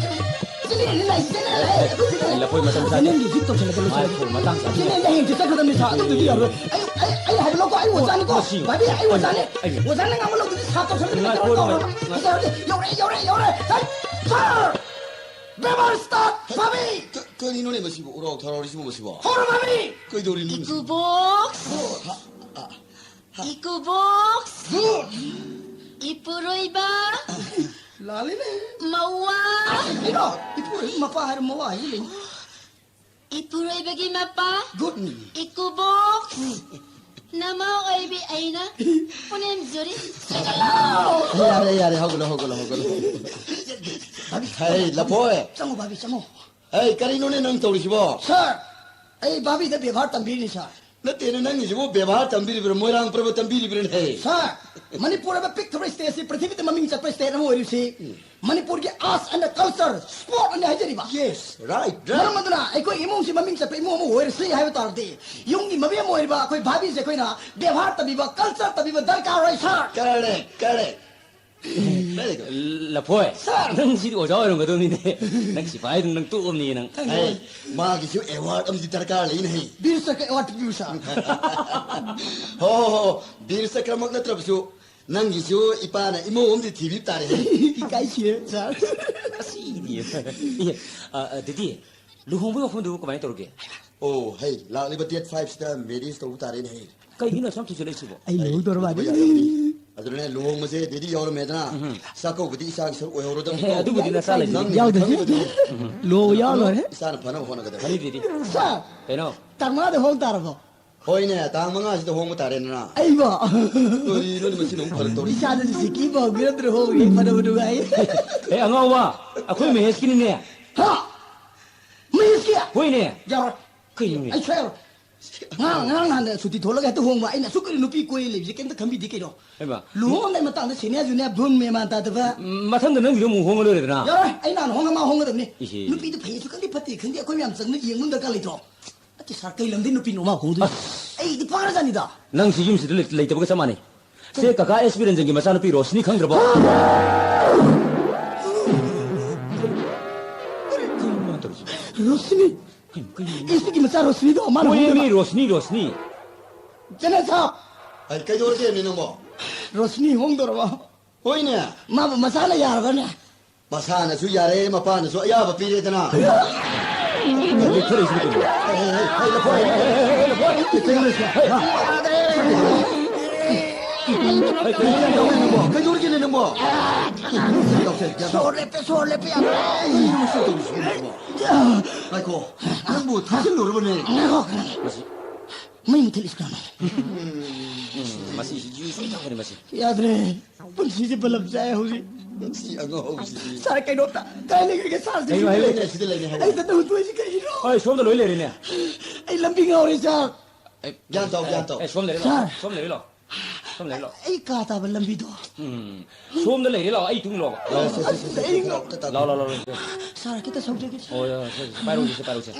ꯆꯦꯜꯂꯤ, ꯂꯥꯏ, ꯆꯦꯜꯂꯤ, ꯂꯥꯏ꯫ ꯂꯐꯣꯏ ꯃꯇꯝ ꯆꯥꯗꯦ꯫ ꯆꯦꯅꯦꯜꯒꯤ ꯍꯧꯖꯤꯛ ꯇꯧꯁꯜꯂꯛꯀꯅꯨ, ꯃꯥꯏ ꯁꯥꯔ꯫ ꯐꯣꯟ ꯃꯇꯥꯡ ꯆꯥꯗꯦ꯫ ꯆꯦꯅꯦꯜꯁꯦ ꯍꯌꯦꯡꯁꯨ ꯆꯠꯀꯗꯕꯅꯤ, ꯁꯥꯔ꯫ ꯑꯗꯨꯗꯨꯗꯤ ꯌꯥꯔꯣꯏ꯫ ꯑꯩ, ꯑꯩ, ꯑꯩ ꯍꯥꯏꯕ ꯂꯧꯀꯣ, ꯑꯩ ꯑꯣꯖꯥꯅꯤꯀꯣ꯫ ꯃꯁꯤ ꯄꯥꯄꯤ, ꯑꯩ ꯑꯣꯖꯥꯅꯤ꯫ ꯑꯩ ꯑꯣꯖꯥꯅ ꯉꯥꯡꯕ ꯂꯧꯗꯗꯤ ꯁꯥꯔ ꯇꯧꯁꯜꯂꯛꯀꯅꯨ, ꯉꯥꯏꯈꯣ, ꯀꯩꯅꯣ ꯇꯧꯔꯣ꯫ ꯉꯥꯏꯈꯣ꯫ ꯌꯧꯔꯦ, ꯌꯧꯔꯦ, ꯌꯧꯔꯦ꯫ ꯍꯩ, ꯁꯥꯔ! ꯕꯦꯕꯥꯔ ꯁ꯭ꯇꯥꯔꯠ, ꯄꯥꯄꯤ! ꯀ-, ꯀꯔꯤꯅꯣꯅꯦ ꯃꯁꯤꯕꯨ, ꯎꯔꯥꯎ ꯊꯔꯥꯎꯔꯤꯁꯤꯕꯨ ꯃꯁꯤꯕꯨ? ꯍꯧꯔꯣ, ꯄꯥꯄꯤ! ꯀꯩꯗꯧꯔꯤꯅꯣ? ꯏꯀꯨꯕꯣꯛꯁ! ꯍꯥ, ꯑ, ꯏꯀꯨꯕꯣꯛꯁ! ꯒꯨꯗ! ꯏꯄꯨꯔꯣꯏꯕ! ꯂꯥꯜꯂꯤꯅꯦ꯫ ꯃꯋꯥ! ꯀꯩꯅꯣ? ꯏꯄꯨꯔꯣꯏꯕ ꯃꯄꯥ ꯍꯥꯏꯔꯣ, ꯃꯋꯥ ꯍꯥꯏꯔꯣ? ꯏꯄꯨꯔꯣꯏꯕꯒꯤ ꯃꯄꯥ! ꯒꯨꯗ! ꯏꯀꯨꯕꯣꯛꯁ! ꯅꯃꯥ ꯑꯣꯏꯕꯤ ꯑꯩꯅ ꯄꯨꯅꯦꯝꯖꯔꯤ꯫ ꯌꯥꯔꯦ, ꯌꯥꯔꯦ, ꯍꯧꯒꯠꯂꯣ, ꯍꯧꯒꯠꯂꯣ, ꯍꯧꯒꯠꯂꯣ꯫ ꯍꯩ, ꯂꯐꯣꯏ! ꯆꯪꯉꯣ, ꯕꯥꯕꯤ, ꯆꯪꯉꯣ꯫ ꯍꯩ, ꯀꯔꯤꯅꯣꯅꯦ ꯅꯪ ꯇꯧꯔꯤꯁꯤꯕꯣ? ꯁꯥꯔ, ꯑꯩ ꯕꯥꯕꯤꯗ ꯕꯦꯕꯥꯔ ꯇꯝꯕꯤꯔꯤꯅꯤ, ꯁꯥꯔ꯫ ꯅꯠꯇꯦꯅꯦ, ꯅꯪꯒꯤꯁꯤꯕꯨ ꯕꯦꯕꯥꯔ ꯇꯝꯕꯤꯔꯤꯕ꯭ꯔꯥ, ꯃꯣꯏꯔꯥꯡ ꯄꯔꯕ ꯇꯝꯕꯤꯔꯤꯕ꯭ꯔꯥꯅꯦ? ꯁꯥꯔ, ꯃꯅꯤꯄꯨꯔ ꯍꯥꯏꯕ ꯄꯤꯛꯈ꯭ꯔꯕ ꯁ꯭ꯇꯦꯠꯁꯤ ꯄ꯭ꯔꯤꯊꯤꯕꯤꯗ ꯃꯃꯤꯡ ꯆꯠꯄ ꯁ꯭ꯇꯦꯠ ꯑꯃ ꯑꯣꯏꯔꯤꯕꯁꯤ ꯎꯝ꯫ ꯃꯅꯤꯄꯨꯔꯒꯤ ꯑꯥꯔꯠꯁ ꯑꯦꯟ ꯀꯜꯆꯔ, ꯁ꯭ꯄꯣꯔꯠ ꯑꯅꯤ ꯍꯥꯏꯖꯔꯤꯕ꯫ Yes, right, right. ꯃꯔꯝ ꯑꯗꯨꯅ ꯑꯩꯈꯣꯏ ꯏꯃꯨꯡꯁꯤ ꯃꯃꯤꯡ ꯆꯠꯄ ꯏꯃꯨꯡ ꯑꯃ ꯑꯣꯏꯔꯁꯤ ꯍꯥꯏꯕ ꯇꯥꯔꯗꯤ, ꯌꯨꯝꯒꯤ ꯃꯕꯦꯝ ꯑꯣꯏꯔꯤꯕ ꯑꯩꯈꯣꯏ ꯚꯥꯕꯤꯁꯦ ꯑꯩꯈꯣꯏꯅ ꯕꯦꯕꯥꯔ ꯇꯝꯕꯤꯕ, ꯀꯜꯆꯔ ꯇꯝꯕꯤꯕ ꯗꯔꯀꯥꯔ ꯑꯣꯏ, ꯁꯥꯔ꯫ Correct, correct. ꯂꯐꯣꯏ, ꯁꯥꯔ! ꯅꯪ ꯁꯤꯗꯤ ꯑꯣꯖꯥ ꯑꯣꯏꯔꯝꯒꯗꯕꯅꯤꯅꯦ꯫ ꯅꯪ ꯁꯤꯐꯥꯏꯗꯨ ꯅꯪ ꯇꯣꯛꯑꯝꯅꯤ ꯅꯪ꯫ ꯑꯩ, ꯃꯥꯒꯤꯁꯨ ꯑꯦꯋꯥꯔꯗ ꯑꯃꯗꯤ ꯗꯔꯀꯥꯔ ꯂꯩꯅꯦ꯫ ꯕꯤꯔ ꯁꯥꯔ, ꯑꯦꯋꯥꯔꯗ ꯄꯤꯕꯤꯌꯨ, ꯁꯥꯔ꯫ ꯍꯣ, ꯍꯣ, ꯍꯣ, ꯕꯤꯔ ꯆꯀ꯭ꯔꯃꯛ ꯅꯠꯇ꯭ꯔꯕꯁꯨ ꯅꯪꯒꯤꯁꯨ ꯏꯄꯥꯅ ꯏꯃꯧ ꯑꯃꯗꯤ ꯊꯤꯕꯤꯕ ꯇꯥꯔꯦ꯫ ꯏꯀꯥꯏ ꯁꯤꯔꯦ, ꯁꯥꯔ꯫ ꯑꯁꯤꯗꯤ꯫ ꯑꯦ, ꯑ, ꯑ, ꯗꯦꯗꯤ, ꯂꯨꯍꯣꯡꯕꯒꯤ ꯋꯥꯐꯝꯗꯨꯕꯨ ꯀꯃꯥꯏꯅ ꯇꯧꯔꯒꯦ? ꯑꯣ, ꯍꯩ, ꯂꯥꯛꯂꯤꯕ ꯗꯦꯠ ꯐꯥꯏꯚꯁꯤꯗ ꯃꯦꯔꯤꯖ ꯇꯧꯕ ꯇꯥꯔꯦꯅꯦ, ꯍꯩ꯫ ꯀꯩꯒꯤꯅꯣ ꯑꯁꯨꯛ ꯌꯥꯝ ꯊꯨꯖꯜꯂꯛꯏꯁꯤꯕꯣ? ꯑꯩ ꯍꯩ, ꯂꯨꯍꯣꯡꯗꯧꯔꯕ꯫ ꯊꯨꯕ ꯌꯥꯗꯕꯅꯤ꯫ ꯑꯗꯨꯅꯅꯦ, ꯂꯨꯍꯣꯡꯕꯁꯦ ꯗꯦꯗꯤ ꯌꯥꯎꯔꯝꯃꯦꯗꯅ, ꯎꯝ꯫ ꯆꯥꯛꯀꯧꯕꯗꯤ ꯏꯆꯥꯒꯤ ꯁꯔꯨꯛ ꯑꯣꯏꯍꯧꯔꯗꯕꯅꯤꯀꯣ꯫ ꯑꯦ, ꯑꯗꯨꯕꯨꯗꯤ ꯅꯆꯥ ꯂꯩꯇꯦ꯫ ꯅꯪꯒꯤꯗꯤ ꯌꯥꯎꯗ꯭ꯔꯁꯨ ꯈꯪꯗꯕꯅꯤ꯫ ꯂꯨꯍꯣꯡꯕ ꯌꯥꯎ ꯂꯣꯏꯔꯦ꯫ ꯏꯆꯥꯅ ꯐꯅꯕ ꯍꯣꯠꯅꯒꯗꯕꯅꯤ꯫ ꯐꯅꯤꯗꯨꯗꯤ꯫ ꯁꯥꯔ! ꯀꯩꯅꯣ? ꯇꯥꯡ ꯃꯉꯥꯗ ꯍꯣꯡ ꯇꯥꯔꯕꯣ? ꯍꯣꯏꯅꯦ, ꯇꯥꯡ ꯃꯉꯥꯁꯤꯗ ꯍꯣꯡꯕ ꯇꯥꯔꯦꯗꯅ꯫ ꯑꯩꯕꯣ? ꯀꯔꯤꯅꯣꯅꯦ ꯃꯁꯤꯅ ꯑꯃꯨꯛ ꯐꯔꯛ ꯇꯧꯔꯤ? ꯏꯆꯥꯗꯨꯁꯨ ꯁꯤꯀꯤ ꯐꯥꯎꯕꯤꯔꯝꯗ꯭ꯔꯦ, ꯍꯣꯡꯉꯦ, ꯐꯅꯕ ꯅꯨꯡꯉꯥꯏ꯫ ꯑꯦ, ꯑꯉꯥꯎꯕ, ꯑꯩꯈꯣꯏ ꯃꯍꯦꯁꯀꯤꯅꯤꯅꯦ꯫ ꯍꯥ? ꯃꯍꯦꯁꯀꯤ? ꯍꯣꯏꯅꯦ꯫ ꯌꯥꯔꯣꯏ꯫ ꯀꯩꯅꯣꯅꯦ? ꯑꯩ ꯁꯣꯏꯔꯣꯏ꯫ ꯉꯔꯥꯡ, ꯉꯔꯥꯡ ꯅꯍꯥꯟꯗ ꯁꯨꯇꯤ ꯊꯣꯛꯂꯒ ꯍꯦꯛꯇ ꯍꯣꯡꯕ꯫ ꯑꯩꯅ ꯑꯁꯨꯛ ꯀꯨꯏꯅ ꯅꯨꯄꯤ ꯀꯣꯏ ꯂꯩꯕꯁꯦ ꯀꯩꯝꯇ ꯈꯟꯕꯤꯗꯦ ꯀꯩꯅꯣ? ꯍꯩꯃꯥ꯫ ꯂꯨꯍꯣꯡꯉꯝꯗꯥꯏ ꯃꯇꯥꯡꯗ senior junior ꯚꯨꯟ ꯃꯦꯃꯥꯟ ꯇꯥꯗꯕ꯫ ꯎꯝ, ꯃꯊꯪꯗ ꯅꯪꯒꯤꯗ ꯑꯃꯨꯛ ꯍꯣꯡꯉ ꯂꯣꯏꯔꯦꯗꯅ꯫ ꯌꯥꯔꯣꯏ, ꯑꯩ ꯅꯍꯥꯟ ꯍꯣꯡꯉ ꯃꯥ ꯍꯣꯡꯒꯗꯕꯅꯤ꯫ ꯏꯍꯦ꯫ ꯅꯨꯄꯤꯗꯨ ꯐꯩꯁꯨ ꯈꯪꯗꯦ ꯐꯠꯇꯦ ꯈꯪꯗꯦ ꯑꯩꯈꯣꯏ ꯃꯌꯥꯝ ꯆꯪꯅ ꯌꯦꯡꯕ ꯑꯃ ꯗꯔꯀꯥꯔ ꯂꯩꯇ꯭ꯔꯣ? ꯅꯠꯇꯦ ꯁꯥꯔ, ꯀꯩ ꯂꯝꯗꯩ ꯅꯨꯄꯤꯅꯣ ꯃꯥ ꯍꯣꯡꯗꯣꯏꯁꯦ? ꯑꯁ꯫ ꯑꯩꯗꯤ ꯐꯥꯔꯖꯥꯠꯅꯤꯗ꯫ ꯅꯪ ꯁꯤ ꯌꯨꯝꯁꯤꯗ ꯂꯩ-, ꯂꯩꯇꯕꯒ ꯆꯞ ꯃꯥꯟꯅꯩ꯫ ꯁꯦ, ꯀꯀꯥ ꯑꯦꯁ ꯕꯤꯔꯦꯟꯖꯟꯒꯤ ꯃꯆꯥꯅꯨꯄꯤ ꯔꯣꯁꯅꯤ ꯈꯪꯗ꯭ꯔꯕꯣ? ꯔꯣꯁꯅꯤ? ꯀꯩꯅꯣ, ꯀꯩꯅꯣ? ꯑꯦꯁ ꯕꯤꯒꯤ ꯃꯆꯥ ꯔꯣꯁꯅꯤꯗꯣ ꯃꯥꯅ ꯍꯣꯏ, ꯍꯣꯡꯗꯣꯏꯕ? ꯃꯤ ꯔꯣꯁꯅꯤ, ꯔꯣꯁꯅꯤ꯫ ꯖꯦꯅꯦꯁꯥ! ꯑꯩ ꯀꯩꯗꯧꯔꯒꯦ ꯃꯤ ꯅꯪꯕꯣ? ꯔꯣꯁꯅꯤ ꯍꯣꯡꯗꯧꯔꯕꯣ? ꯍꯣꯏꯅꯦ꯫ ꯃꯥꯕꯨ ꯃꯆꯥꯅ ꯌꯥꯔꯕꯅꯦ? ꯃꯁꯥꯅꯁꯨ ꯌꯥꯔꯦ, ꯃꯄꯥꯅꯁꯨ ꯑꯌꯥꯕ ꯄꯤꯔꯦꯗꯅ꯫ ꯂꯦꯞꯊꯔꯛꯏꯁꯤꯅ ꯀꯩꯅꯣ? ꯍꯩ, ꯍꯩ, ꯍꯩ, ꯂꯐꯣꯏ, ꯍꯩ, ꯂꯐꯣꯏ, ꯂꯐꯣꯏ, ꯂꯐꯣꯏ, ꯂꯐꯣꯏ, ꯂꯐꯣꯏ, ꯂꯐꯣꯏ꯫ ꯍꯩ, ꯀꯩꯗꯧꯔꯒꯦ ꯅꯪꯕꯣ? ꯀꯩꯗꯧꯔꯒꯦꯅꯦ ꯅꯪꯕꯣ? ꯁꯣꯔ ꯂꯦꯞꯄꯦ, ꯁꯣꯔ ꯂꯦꯞꯄꯦ, ꯌꯥꯗ꯭ꯔꯦ꯫ ꯀꯩꯅꯣ ꯃꯁꯤ ꯇꯧꯔꯤꯁꯤꯕꯣ ꯅꯪꯕꯣ? ꯉꯥꯏꯈꯣ, ꯅꯪꯕꯨ ꯊꯛꯆꯤꯜꯂꯨꯔꯕꯅꯦ꯫ ꯉꯥꯏꯈꯣ꯫ ꯃꯩ ꯃꯨꯊꯠꯂꯤꯁꯤ ꯀꯅꯥꯅꯣ? ꯎꯝ, ꯃꯁꯤꯁꯤ ꯌꯨ ꯁꯣꯏ ꯊꯛꯄꯅꯤ ꯃꯁꯤ꯫ ꯌꯥꯗ꯭ꯔꯦ꯫ ꯄꯨꯟꯁꯤꯁꯦ ꯕꯂꯞ ꯆꯥꯏ ꯍꯧꯖꯤꯛ꯫ ꯃꯁꯤ ꯑꯉꯥꯎꯕꯁꯤꯗꯤ꯫ ꯁꯥꯔ, ꯀꯩꯅꯣꯝꯇ ꯀꯥꯏ ꯂꯩꯈ꯭ꯔꯒꯦ ꯁꯥꯔꯁꯦ? ꯀꯩꯅꯣ ꯍꯥꯏꯌꯨ? ꯂꯩꯅꯦ, ꯁꯤꯗ ꯂꯩꯅꯦ, ꯍꯥꯏꯌꯨ꯫ ꯑꯩ ꯏꯊꯟꯇ ꯍꯨꯟꯇꯣꯛꯏꯁꯤ ꯀꯩꯒꯤꯅꯣ? ꯍꯣꯏ, ꯁꯣꯝꯗ ꯂꯣꯏ ꯂꯩꯔꯦꯅꯦ꯫ ꯑꯩ ꯂꯝꯕꯤ ꯉꯥꯎꯔꯦ ꯁꯥꯔ꯫ ꯑꯦ, ꯒ꯭ꯌꯥꯟ ꯇꯥꯎ, ꯒ꯭ꯌꯥꯟ ꯇꯥꯎ꯫ ꯑꯦ, ꯁꯣꯝ ꯂꯩꯔꯦ ꯂꯥꯎ, ꯁꯥꯔ꯫ ꯁꯣꯝ ꯂꯩꯔꯦ ꯂꯥꯎ꯫ ꯁꯣꯝ ꯂꯩꯔꯦ ꯂꯥꯎ꯫ ꯑꯩ ꯀꯥ ꯇꯥꯕ ꯂꯝꯕꯤꯗꯣ꯫ ꯎꯝ꯫ ꯁꯣꯝꯗ ꯂꯩꯔꯦ ꯂꯥꯎ, ꯑꯩ ꯏꯇꯨꯡ ꯂꯥꯎ꯫ ꯂꯥꯎ, ꯁꯦ, ꯁꯦ, ꯁꯦ, ꯁꯦ, ꯑꯩ ꯁꯦ, ꯂꯥꯎ, ꯂꯥꯎ, ꯂꯥꯎ, ꯂꯥꯎ, ꯁꯦ꯫ ꯁꯥꯔ, ꯈꯤꯇ ꯁꯧꯖꯒꯦ꯫ ꯍꯣꯏ, ꯍꯣꯏ, ꯁꯦ, ꯁꯦ, ꯄꯥꯏꯔꯛꯎꯁꯦ, ꯄꯥꯏꯔꯛꯎꯁꯦ꯫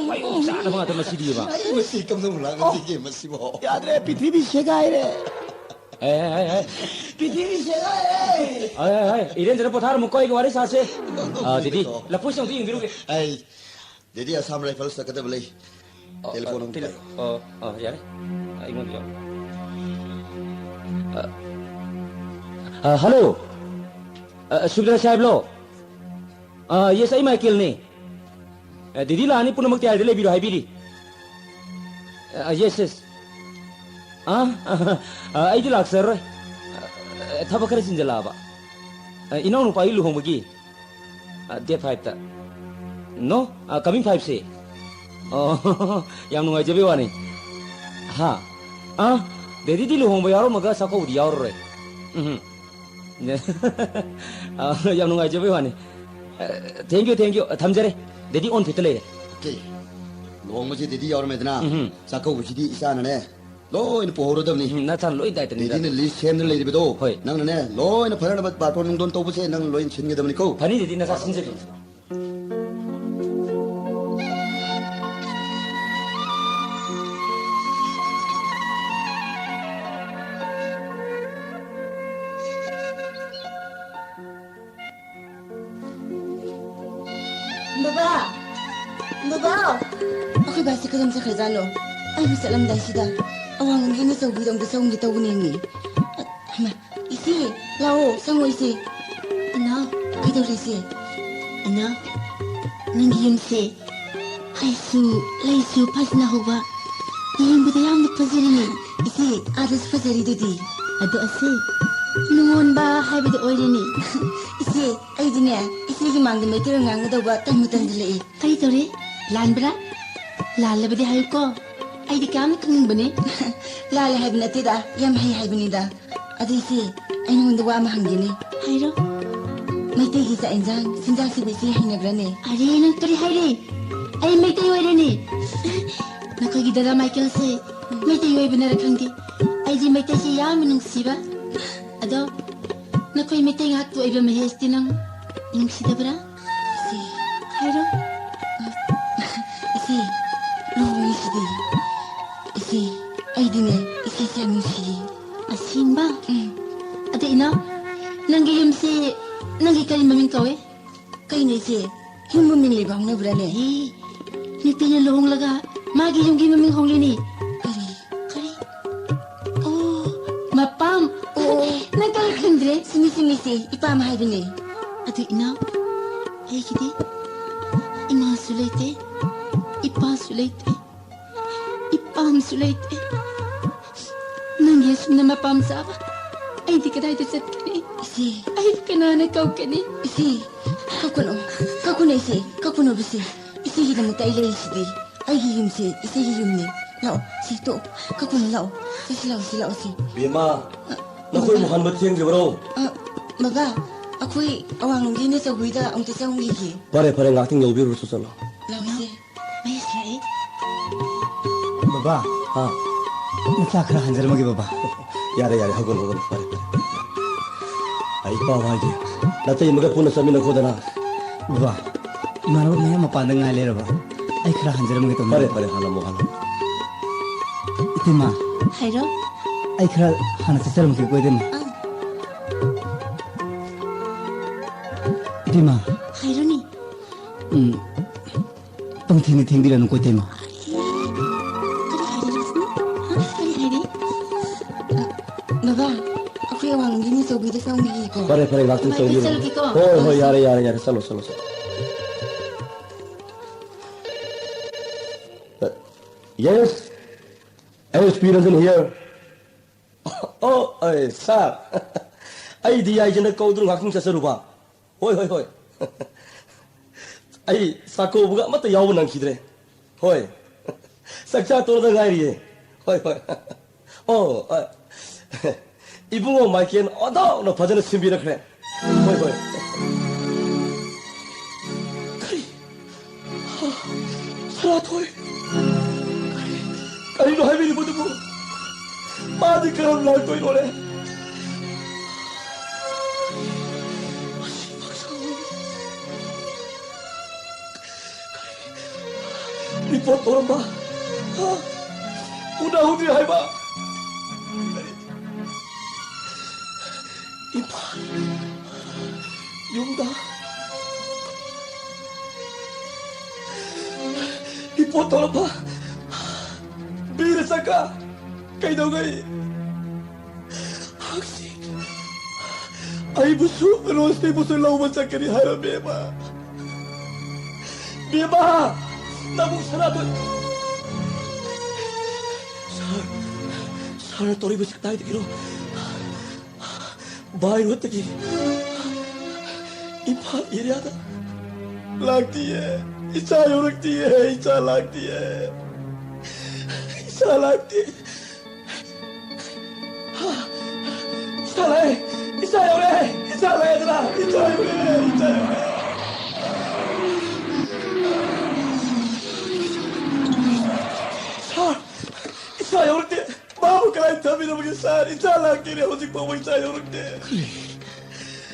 ꯄꯥꯏꯌꯣꯛ ꯆꯥꯅꯕ ꯉꯥꯛꯇ ꯃꯁꯤꯗꯤꯕ꯫ ꯑꯩ ꯃꯁꯤ ꯀꯝꯗꯧꯅ ꯂꯥꯛꯅꯁꯤꯒꯦ ꯃꯁꯤꯕꯣ? ꯌꯥꯗ꯭ꯔꯦ, ꯄ꯭ꯔꯤꯊꯤꯕꯤ ꯁꯦꯒꯥꯏꯔꯦ꯫ ꯑꯦ, ꯑꯦ, ꯑꯦ, ꯑꯦ꯫ ꯄꯤꯊꯤꯔꯤꯁꯦ, ꯑꯦ! ꯑꯦ, ꯑꯦ, ꯑꯦ, ꯏꯔꯦꯟꯖꯅ ꯄꯣꯊꯥꯔꯝꯃꯨꯀꯣ, ꯑꯩꯒ ꯋꯥꯔꯤ ꯁꯥꯁꯦ꯫ ꯑꯥ, ꯗꯦꯗꯤ, ꯂꯐꯣꯏꯁꯦ ꯑꯃꯨꯛꯇ ꯌꯦꯡꯕꯤꯔꯨꯒꯦ꯫ ꯑꯩ, ꯗꯦꯗꯤ ꯑꯁꯥꯝ ꯔꯥꯏꯐꯜꯁ ꯆꯠꯀꯗꯕ ꯂꯩ꯫ ꯑ, ꯇꯦꯂꯤꯐꯣꯟ ꯑ, ꯑꯃꯨꯛ ꯇꯦꯂꯤ-, ꯄꯥꯏꯌꯨ꯫ ꯑ, ꯑ, ꯌꯥꯔꯦ꯫ ꯑꯩꯉꯣꯟꯗ ꯌꯥꯎ-, ꯑ, ꯑ, ꯍꯜꯂꯣ꯫ ꯑ, ꯁꯨꯕꯦꯗꯥꯔ ꯁꯥꯍꯦꯕꯂꯣ? ꯑ, ꯌꯦꯁ, ꯑꯩ ꯃꯥꯏꯀꯦꯜꯅꯦ꯫ ꯑ, ꯗꯦꯗꯤ ꯂꯥꯛꯑꯅꯤ, ꯄꯨꯝꯅꯃꯛ ꯇꯌꯥꯔꯤꯗ ꯂꯩꯕꯤꯔꯣ ꯍꯥꯏꯕꯤꯔꯤ꯫ ꯑ, ꯌꯦꯁ, ꯌꯦꯁ꯫ ꯑ, ꯑ, ꯑ, ꯑꯩꯗꯤ ꯂꯥꯛꯆꯔꯔꯣꯏ꯫ ꯑ, ꯊꯕꯛ ꯈꯔ ꯆꯤꯟꯖꯜꯂꯛꯑꯕ꯫ ꯑ, ꯏꯅꯥꯎꯅꯨꯄꯥꯒꯤ ꯂꯨꯍꯣꯡꯕꯒꯤ꯫ ꯑ, ꯗꯦꯠ ꯐꯥꯏꯚꯇ꯫ ꯅꯣ? ꯑ, ꯀꯃꯤꯡ ꯐꯥꯏꯚꯁꯦ? ꯑꯣ, ꯌꯥꯝ ꯅꯨꯡꯉꯥꯏꯖꯕꯩ ꯋꯥꯅꯤ꯫ ꯍꯥ? ꯑ, ꯗꯦꯗꯤꯗꯤ ꯂꯨꯍꯣꯡꯕ ꯌꯥꯎꯔꯝꯃꯒ ꯆꯥꯛꯀꯧꯕꯗꯤ ꯌꯥꯎꯔꯔꯣꯏ꯫ ꯎꯝ꯫ ꯑ, ꯌꯥꯝ ꯅꯨꯡꯉꯥꯏꯖꯕꯩ ꯋꯥꯅꯤ꯫ ꯑ, thank you, thank you꯫ ꯑ, ꯊꯝꯖꯔꯦ꯫ ꯗꯦꯗꯤ on fitꯇ ꯂꯩꯔꯦ꯫ ꯑꯣꯀꯦ꯫ ꯂꯨꯍꯣꯡꯕꯁꯤ ꯗꯦꯗꯤ ꯌꯥꯎꯔꯝꯃꯦꯗꯅ, ꯎꯝ꯫ ꯆꯥꯛꯀꯧꯕꯁꯤꯗꯤ ꯏꯆꯥꯅꯅꯦ ꯂꯣꯏꯅ ꯄꯨꯍꯧꯔꯗꯕꯅꯤ꯫ ꯎꯝ, ꯅꯆꯥꯅ ꯂꯣꯏ ꯗꯥꯏꯇꯅꯤꯗ꯫ ꯗꯦꯗꯤꯅ ꯂꯤꯁ ꯁꯦꯝꯗꯨꯅ ꯂꯩꯔꯤꯕꯗꯣ, ꯍꯣꯏ꯫ ꯅꯪꯅꯅꯦ ꯂꯣꯏꯅ ꯐꯅꯅꯕ ꯕꯥꯔꯇꯣꯟ ꯅꯨꯡꯗꯣꯟ ꯇꯧꯕꯁꯦ ꯅꯪ ꯂꯣꯏꯅ ꯁꯤꯟꯒꯗꯕꯅꯤꯀꯣ꯫ ꯐꯅꯤ, ꯗꯦꯗꯤ, ꯅꯆꯥ ꯁꯤꯟꯖꯒꯦ꯫ ꯕꯕꯥ! ꯕꯕꯥ! ꯑꯩꯈꯣꯏ ꯕꯥꯁꯤ ꯀꯗꯣꯝ ꯆꯠꯈ꯭ꯔꯖꯥꯠꯅꯣ? ꯑꯩꯕꯨ ꯆꯠꯂꯝꯗꯥꯏꯁꯤꯗ ꯑꯋꯥꯡꯂꯣꯝꯒꯤ ꯏꯅꯦꯆꯧꯕꯤꯗꯣ ꯑꯝꯇ ꯆꯪꯒꯦ ꯇꯧꯕꯅꯦꯃꯤ꯫ ꯑ, ꯍꯩꯃꯥ, ꯏꯆꯦ, ꯂꯥꯛꯑꯣ, ꯆꯪꯉꯣ ꯏꯆꯦ꯫ ꯏꯅꯥꯎ꯫ ꯀꯩꯗꯧꯔꯦ ꯏꯆꯦ? ꯏꯅꯥꯎ, ꯅꯪꯒꯤ ꯌꯨꯝꯁꯦ ꯍꯩꯁꯨ ꯂꯩꯁꯨ ꯐꯖꯅ ꯍꯧꯕ, ꯌꯦꯡꯕꯗ ꯌꯥꯝꯅ ꯐꯖꯔꯤꯅꯦ꯫ ꯏꯆꯦ, ꯑꯥꯗꯁꯨ ꯐꯖꯔꯤꯗꯨꯗꯤ꯫ ꯑꯗꯣ ꯑꯁꯤ ꯅꯨꯡꯉꯣꯟꯕ ꯍꯥꯏꯕꯗꯣ ꯑꯣꯏꯔꯦꯅꯦ꯫ ꯏꯆꯦ, ꯑꯩꯗꯤꯅꯦ, ꯏꯆꯦꯒꯤ ꯃꯥꯡꯗ ꯃꯩꯇꯩꯂꯣꯟ ꯉꯥꯡꯒꯗꯧꯕ ꯇꯟꯕꯨ ꯇꯟꯁꯤꯜꯂꯛꯏ꯫ ꯀꯔꯤ ꯇꯧꯔꯦ? ꯂꯥꯟꯕ꯭ꯔꯥ? ꯂꯥꯜꯂꯕꯗꯤ ꯍꯥꯏꯌꯨꯀꯣ, ꯑꯩꯗꯤ ꯀꯌꯥꯝꯅ ꯈꯪꯅꯤꯡꯕꯅꯦ꯫ ꯂꯥꯜꯂꯦ ꯍꯥꯏꯕ ꯅꯠꯇꯦꯗ, ꯌꯥꯝ ꯍꯩ ꯍꯥꯏꯕꯅꯤꯗ꯫ ꯑꯗꯨ ꯏꯆꯦ, ꯑꯩ ꯅꯉꯣꯟꯗ ꯋꯥ ꯑꯃ ꯍꯪꯒꯦꯅꯦ꯫ ꯍꯥꯏꯔꯣ꯫ ꯃꯩꯇꯩꯒꯤ ꯆꯥꯛ ꯏꯟꯖꯥꯡ, ꯆꯤꯟꯖꯥꯛꯁꯤꯕꯨ ꯏꯆꯦ ꯍꯩꯅꯕ꯭ꯔꯅꯦ? ꯑꯔꯦ, ꯅꯪ ꯀꯔꯤ ꯍꯥꯏꯔꯦ? ꯑꯩ ꯃꯩꯇꯩ ꯑꯣꯏꯔꯦꯅꯦ꯫ ꯅꯈꯣꯏꯒꯤ ꯗꯗꯥ ꯃꯥꯏꯀꯦꯜꯁꯦ ꯃꯩꯇꯩ ꯑꯣꯏꯕꯅꯔ ꯈꯪꯗꯦ, ꯑꯩꯗꯤ ꯃꯩꯇꯩꯁꯦ ꯌꯥꯝꯅ ꯅꯨꯡꯁꯤꯕ꯫ ꯑꯗꯣ ꯅꯈꯣꯏ ꯃꯩꯇꯩ ꯉꯥꯛꯇ ꯑꯣꯏꯕ ꯃꯍꯦꯁꯇꯤ ꯅꯪ ꯅꯨꯡꯁꯤꯗꯕ꯭ꯔꯥ? ꯏꯆꯦ꯫ ꯍꯥꯏꯔꯣ꯫ ꯏꯆꯦ, ꯂꯨꯍꯣꯡꯉꯤꯁꯤꯗꯤ꯫ ꯏꯆꯦ, ꯑꯩꯗꯤꯅꯦ, ꯏꯆꯦꯁꯦ ꯌꯥꯝ ꯅꯨꯡꯁꯤꯌꯦ꯫ ꯑꯁꯤ ꯏꯃꯥ, ꯎꯝ꯫ ꯑꯗꯨ ꯏꯅꯥꯎ, ꯅꯪꯒꯤ ꯌꯨꯝꯁꯤ ꯅꯪꯒꯤ ꯀꯔꯤ ꯃꯃꯤꯡ ꯀꯧꯏ? ꯀꯩꯅꯣ ꯏꯆꯦ? ꯌꯨꯝ ꯃꯃꯤꯡ ꯂꯩꯕ ꯍꯧꯅꯕ꯭ꯔꯥꯅꯦ? ꯑꯦ, ꯅꯨꯄꯤꯅ ꯂꯨꯍꯣꯡꯂꯒ ꯃꯥꯒꯤ ꯌꯨꯝꯒꯤ ꯃꯃꯤꯡ ꯍꯣꯡꯂꯤꯅꯤ꯫ ꯀꯔꯤ? ꯀꯔꯤ? ꯑꯣ, ꯃꯄꯥꯝ꯫ ꯑꯣ꯫ ꯅꯪ ꯀꯔꯤ ꯈꯪꯗ꯭ꯔꯦ? ꯆꯨꯝꯃꯤ, ꯆꯨꯝꯃꯤ ꯏꯆꯦ, ꯏꯄꯥꯝ ꯍꯥꯏꯕꯅꯦ꯫ ꯑꯗꯨ ꯏꯅꯥꯎ, ꯑꯩꯒꯤꯗꯤ ꯏꯃꯥꯁꯨ ꯂꯩꯇꯦ, ꯏꯄꯥꯁꯨ ꯂꯩꯇꯦ꯫ ꯏꯄꯥꯝꯁꯨ ꯂꯩꯇꯦ꯫ ꯅꯪꯒꯤ ꯑꯁꯨꯝꯅ ꯃꯄꯥꯝ ꯆꯥꯕ ꯑꯩꯗꯤ ꯀꯗꯥꯏꯗ ꯆꯠꯀꯅꯤ? ꯏꯆꯦ꯫ ꯑꯩ ꯀꯅꯥꯅ ꯀꯧꯒꯅꯤ? ꯏꯆꯦ, ꯀꯞꯀꯅꯨ, ꯀꯞꯀꯅꯨ ꯏꯆꯦ, ꯀꯞꯀꯅꯨ ꯏꯆꯦ꯫ ꯏꯆꯦꯒꯤꯗꯃꯛꯇ ꯑꯩ ꯂꯩꯔꯤꯁꯤꯗꯤ꯫ ꯑꯩꯒꯤ ꯌꯨꯝꯁꯦ ꯏꯆꯦꯒꯤ ꯌꯨꯝꯅꯤ꯫ ꯂꯥꯛꯑꯣ, ꯁꯤ ꯇꯣꯛꯑꯣ, ꯀꯞꯀꯅꯨ, ꯂꯥꯛꯑꯣ꯫ ꯁꯤ, ꯁꯤ ꯂꯥꯛꯑꯣ, ꯁꯤ ꯂꯥꯛꯑꯣ, ꯁꯤ꯫ ꯕꯦꯝꯃ, ꯑ, ꯅꯈꯣꯏꯕꯨ ꯕꯕꯥ꯫ ꯍꯟꯕ ꯊꯦꯡꯗ꯭ꯔꯤꯕꯔꯣ? ꯑ, ꯕꯕꯥ, ꯑꯩꯈꯣꯏ ꯑꯋꯥꯡꯂꯣꯝꯒꯤ ꯏꯅꯦ ꯆꯧꯕꯤꯗ ꯑꯃꯨꯛꯇ ꯆꯪꯉꯨꯈꯤꯒꯦ꯫ ꯐꯔꯦ, ꯐꯔꯦ, ꯉꯥꯛꯇꯪ ꯌꯧꯕꯤꯔꯨꯔꯣ, ꯆꯠꯂꯣ꯫ ꯂꯥꯛꯑꯣ, ꯏꯆꯦ꯫ ꯃꯍꯦꯁ ꯂꯥꯛꯑꯦ꯫ ꯕꯕꯥ, ꯍꯥ? ꯅꯆꯥ ꯈꯔ ꯍꯟꯖꯔꯝꯃꯒꯦ, ꯕꯕꯥ꯫ ꯌꯥꯔꯦ, ꯌꯥꯔꯦ, ꯍꯧꯒꯠꯂꯣ, ꯍꯧꯒꯠꯂꯣ, ꯐꯔꯦ, ꯐꯔꯦ꯫ ꯑꯩ ꯄꯥꯎ ꯍꯥꯏꯒꯦ, ꯅꯇꯩꯃꯒ ꯄꯨꯟꯅ ꯆꯠꯃꯤꯟꯅꯈꯣꯗꯅ꯫ ꯕꯕꯥ, ꯏꯃꯥꯟꯅꯕ ꯃꯌꯥꯝ ꯃꯄꯥꯟꯗ ꯉꯥꯏ ꯂꯩꯔꯕ, ꯑꯩ ꯈꯔ ꯍꯟꯖꯔꯝꯃꯒꯦ ꯇꯧꯕꯅꯤ꯫ ꯐꯔꯦ, ꯐꯔꯦ, ꯍꯜꯂꯝꯃꯣ, ꯍꯜꯂꯝꯃꯣ꯫ ꯏꯇꯩꯃ꯫ ꯍꯥꯏꯔꯣ꯫ ꯑꯩ ꯈꯔ ꯍꯥꯟꯅ ꯆꯠꯆꯔꯝꯃꯒꯦꯀꯣ, ꯏꯇꯩꯃ꯫ ꯑꯥ꯫ ꯏꯇꯩꯃ꯫ ꯍꯥꯏꯔꯣꯅꯦ꯫ ꯎꯝ꯫ ꯄꯪꯊꯦꯡꯗꯤ ꯊꯦꯡꯕꯤꯔꯅꯨꯀꯣ, ꯏꯇꯩꯃ꯫ ꯀꯔꯤ ꯍꯥꯏꯔꯤ, ꯂꯛꯁꯃꯤ? ꯍꯥ? ꯀꯔꯤ ꯍꯥꯏꯔꯤ? ꯑ, ꯕꯕꯥ, ꯑꯩꯈꯣꯏ ꯑꯋꯥꯡꯂꯣꯝꯒꯤ ꯏꯅꯦ ꯆꯧꯕꯤꯗ ꯆꯪꯕꯤꯒꯦꯀꯣ꯫ ꯐꯔꯦ, ꯐꯔꯦ, ꯉꯥꯛꯇꯪ ꯏꯃꯥ, ꯑꯩ ꯆꯪꯕꯤꯔꯝꯃꯣ꯫ ꯆꯠꯂꯒꯦꯀꯣ꯫ ꯍꯣꯏ, ꯍꯣꯏ, ꯌꯥꯔꯦ, ꯌꯥꯔꯦ, ꯌꯥꯔꯦ, ꯆꯠꯂꯣ, ꯆꯠꯂꯣ, ꯆꯠꯂꯣ꯫ ꯑ, yes, S P Ranjan here. ꯑꯣ, ꯑꯩ, sir꯫ ꯑꯩ D I G ꯅ ꯀꯧꯗꯨꯅ ꯉꯥꯛꯇꯪ ꯆꯠꯆꯔꯨꯕ꯫ ꯍꯣꯏ, ꯍꯣꯏ, ꯍꯣꯏ꯫ ꯑꯩ ꯆꯥꯛꯀꯧꯕꯒ ꯑꯃꯠꯇ ꯌꯥꯎꯕ ꯅꯪꯈꯤꯗ꯭ꯔꯦ꯫ ꯍꯣꯏ꯫ ꯆꯥꯛꯆꯥ ꯇꯣꯛꯂꯗ ꯉꯥꯏꯔꯤꯌꯦ꯫ ꯍꯣꯏ, ꯍꯣꯏ꯫ ꯑꯣ, ꯑ, ꯏꯕꯨꯡꯉꯣ ꯃꯥꯏꯀꯦꯜ ꯑꯣꯟꯊꯣꯛꯅ ꯐꯖꯅ ꯁꯤꯟꯕꯤꯔꯛꯈ꯭ꯔꯦ꯫ ꯍꯣꯏ, ꯍꯣꯏ꯫ ꯀꯔꯤ? ꯁꯅꯥꯊꯣꯏ! ꯀꯔꯤ, ꯀꯔꯤꯅꯣ ꯍꯥꯏꯕꯤꯔꯤꯕꯗꯨꯕꯨ? ꯃꯥꯗꯤ ꯀꯔꯝ ꯂꯥꯛꯇꯣꯏꯅꯣꯅꯦ? ꯔꯤꯄꯣꯔꯠ ꯇꯧꯔꯝꯕ? ꯍꯥ? ꯎꯅꯍꯧꯗ꯭ꯔꯤ ꯍꯥꯏꯕ? ꯀꯔꯤ? ꯌꯨꯝꯗ ꯏꯄꯣꯠ ꯊꯣꯛꯂꯛꯄ ꯕꯤꯔ ꯆꯀꯥ ꯀꯩꯗꯧꯉꯩ ꯍꯪꯆꯤꯠ ꯑꯩꯕꯨꯁꯨ ꯔꯣꯁꯅꯤꯕꯨꯁꯨ ꯂꯧꯕ ꯆꯠꯀꯅꯤ ꯍꯥꯏꯔꯝꯃꯦꯕ꯫ ꯕꯦꯝꯃ, ꯅꯕꯨꯡ ꯁꯅꯥꯇꯣꯟ꯫ ꯁꯥꯔ, ꯁꯥꯔꯅ ꯇꯧꯔꯤꯕꯁꯤ ꯀꯗꯥꯏꯗꯒꯤꯅꯣ? ꯚꯥꯏ ꯔꯣꯗꯇꯒꯤ ꯏꯝꯐꯥꯜ ꯑꯦꯔꯤꯌꯥꯗ ꯂꯥꯛꯇꯤꯌꯦ꯫ ꯏꯆꯥ ꯌꯧꯔꯛꯇꯤꯌꯦ꯫ ꯏꯆꯥ ꯂꯥꯛꯇꯤꯌꯦ꯫ ꯏꯆꯥ ꯂꯥꯛꯇꯦ꯫ ꯏꯆꯥ ꯂꯥꯛꯑꯦ! ꯏꯆꯥ ꯌꯧꯔꯛꯑꯦ! ꯏꯆꯥ ꯂꯥꯛꯑꯦꯗꯅ! ꯏꯆꯥ ꯌꯧꯔꯛꯑꯦ! ꯏꯆꯥ ꯌꯧꯔꯛꯑꯦ! ꯁꯥꯔ! ꯏꯆꯥ ꯌꯧꯔꯛꯇꯦ! ꯃꯥꯕꯨ ꯀꯗꯥꯏ ꯊꯝꯕꯤꯔꯝꯃꯒꯦ ꯁꯥꯔ? ꯏꯆꯥ ꯂꯥꯛꯇꯦꯅꯦ, ꯍꯧꯖꯤꯛ ꯐꯥꯎꯕ ꯏꯆꯥ ꯌꯧꯔꯛꯇꯦ! ꯀꯔꯤ?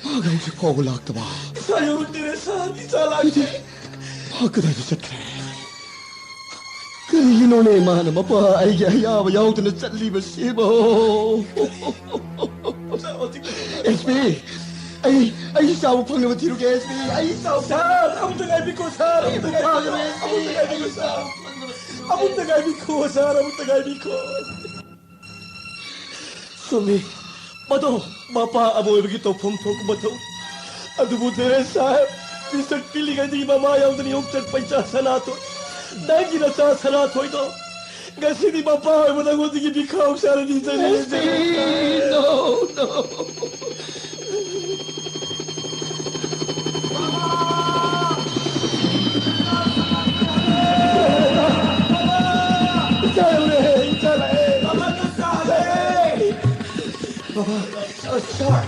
ꯃꯥꯒ ꯍꯧꯖꯤꯛ ꯐꯥꯎꯕ ꯂꯥꯛꯇꯕ? ꯏꯆꯥ ꯌꯧꯔꯛꯇꯦꯅꯦ ꯁꯥꯔ! ꯏꯆꯥ ꯂꯥꯛꯇꯦ! ꯃꯥ ꯀꯗꯥꯏꯗ ꯆꯠꯈ꯭ꯔꯦ? ꯀꯔꯤꯒꯤꯅꯣꯅꯦ ꯃꯥꯅ ꯃꯄꯥ ꯑꯩꯒꯤ ꯑꯌꯥꯕ ꯌꯥꯎꯗꯅ ꯆꯠꯂꯤꯕꯁꯤꯕꯣ? ꯑꯦꯁ ꯄꯤ, ꯑꯩ, ꯑꯩ ꯆꯥꯕ ꯐꯪꯅꯕ ꯊꯤꯔꯨꯒꯦ, ꯑꯦꯁ ꯄꯤ꯫ ꯑꯩ ꯆꯥꯕ ꯁꯥꯔ, ꯑꯃꯨꯛꯇ ꯉꯥꯏꯕꯤꯈꯣ, ꯁꯥꯔ, ꯑꯃꯨꯛꯇ ꯉꯥꯏꯕꯤꯈꯣ, ꯐꯥꯒꯅꯨ, ꯑꯦꯁ ꯄꯤ꯫ ꯑꯃꯨꯛꯇ ꯉꯥꯏꯕꯤꯈꯣ, ꯁꯥꯔ꯫ ꯑꯃꯨꯛꯇ ꯉꯥꯏꯕꯤꯈꯣ, ꯁꯥꯔ, ꯑꯃꯨꯛꯇ ꯉꯥꯏꯕꯤꯈꯣ꯫ ꯆꯨꯝꯃꯤ꯫ ꯃꯗꯣ ꯃꯄꯥ ꯑꯃ ꯑꯣꯏꯕꯒꯤ ꯇꯧꯐꯝ ꯊꯣꯛꯄ ꯃꯊꯧ꯫ ꯑꯗꯨꯕꯨ ꯗꯦꯔꯦ ꯁꯥꯍꯦꯕ, ꯄꯤꯁꯛ ꯄꯤꯛꯂꯤꯉꯩꯗꯒꯤ ꯃꯃꯥ ꯌꯥꯎꯗꯅ ꯌꯣꯛꯆꯔꯛꯄ ꯏꯆꯥ ꯁꯅꯥꯊꯣꯏ, ꯅꯪꯒꯤ ꯅꯆꯥ ꯁꯅꯥꯊꯣꯏꯗꯣ ꯉꯁꯤꯗꯤ ꯃꯄꯥ ꯑꯣꯏꯕ ꯅꯪꯉꯣꯟꯗꯒꯤ ꯃꯤꯈꯥꯎ ꯁꯥꯔꯅꯤ ꯆꯠꯂꯤ꯫ ꯅꯣ, ꯅꯣ꯫ ꯏꯆꯥ ꯌꯧꯔꯦ, ꯏꯆꯥ ꯂꯥꯛꯑꯦ꯫ ꯕꯕꯥ, ꯑ, ꯁꯥꯔ꯫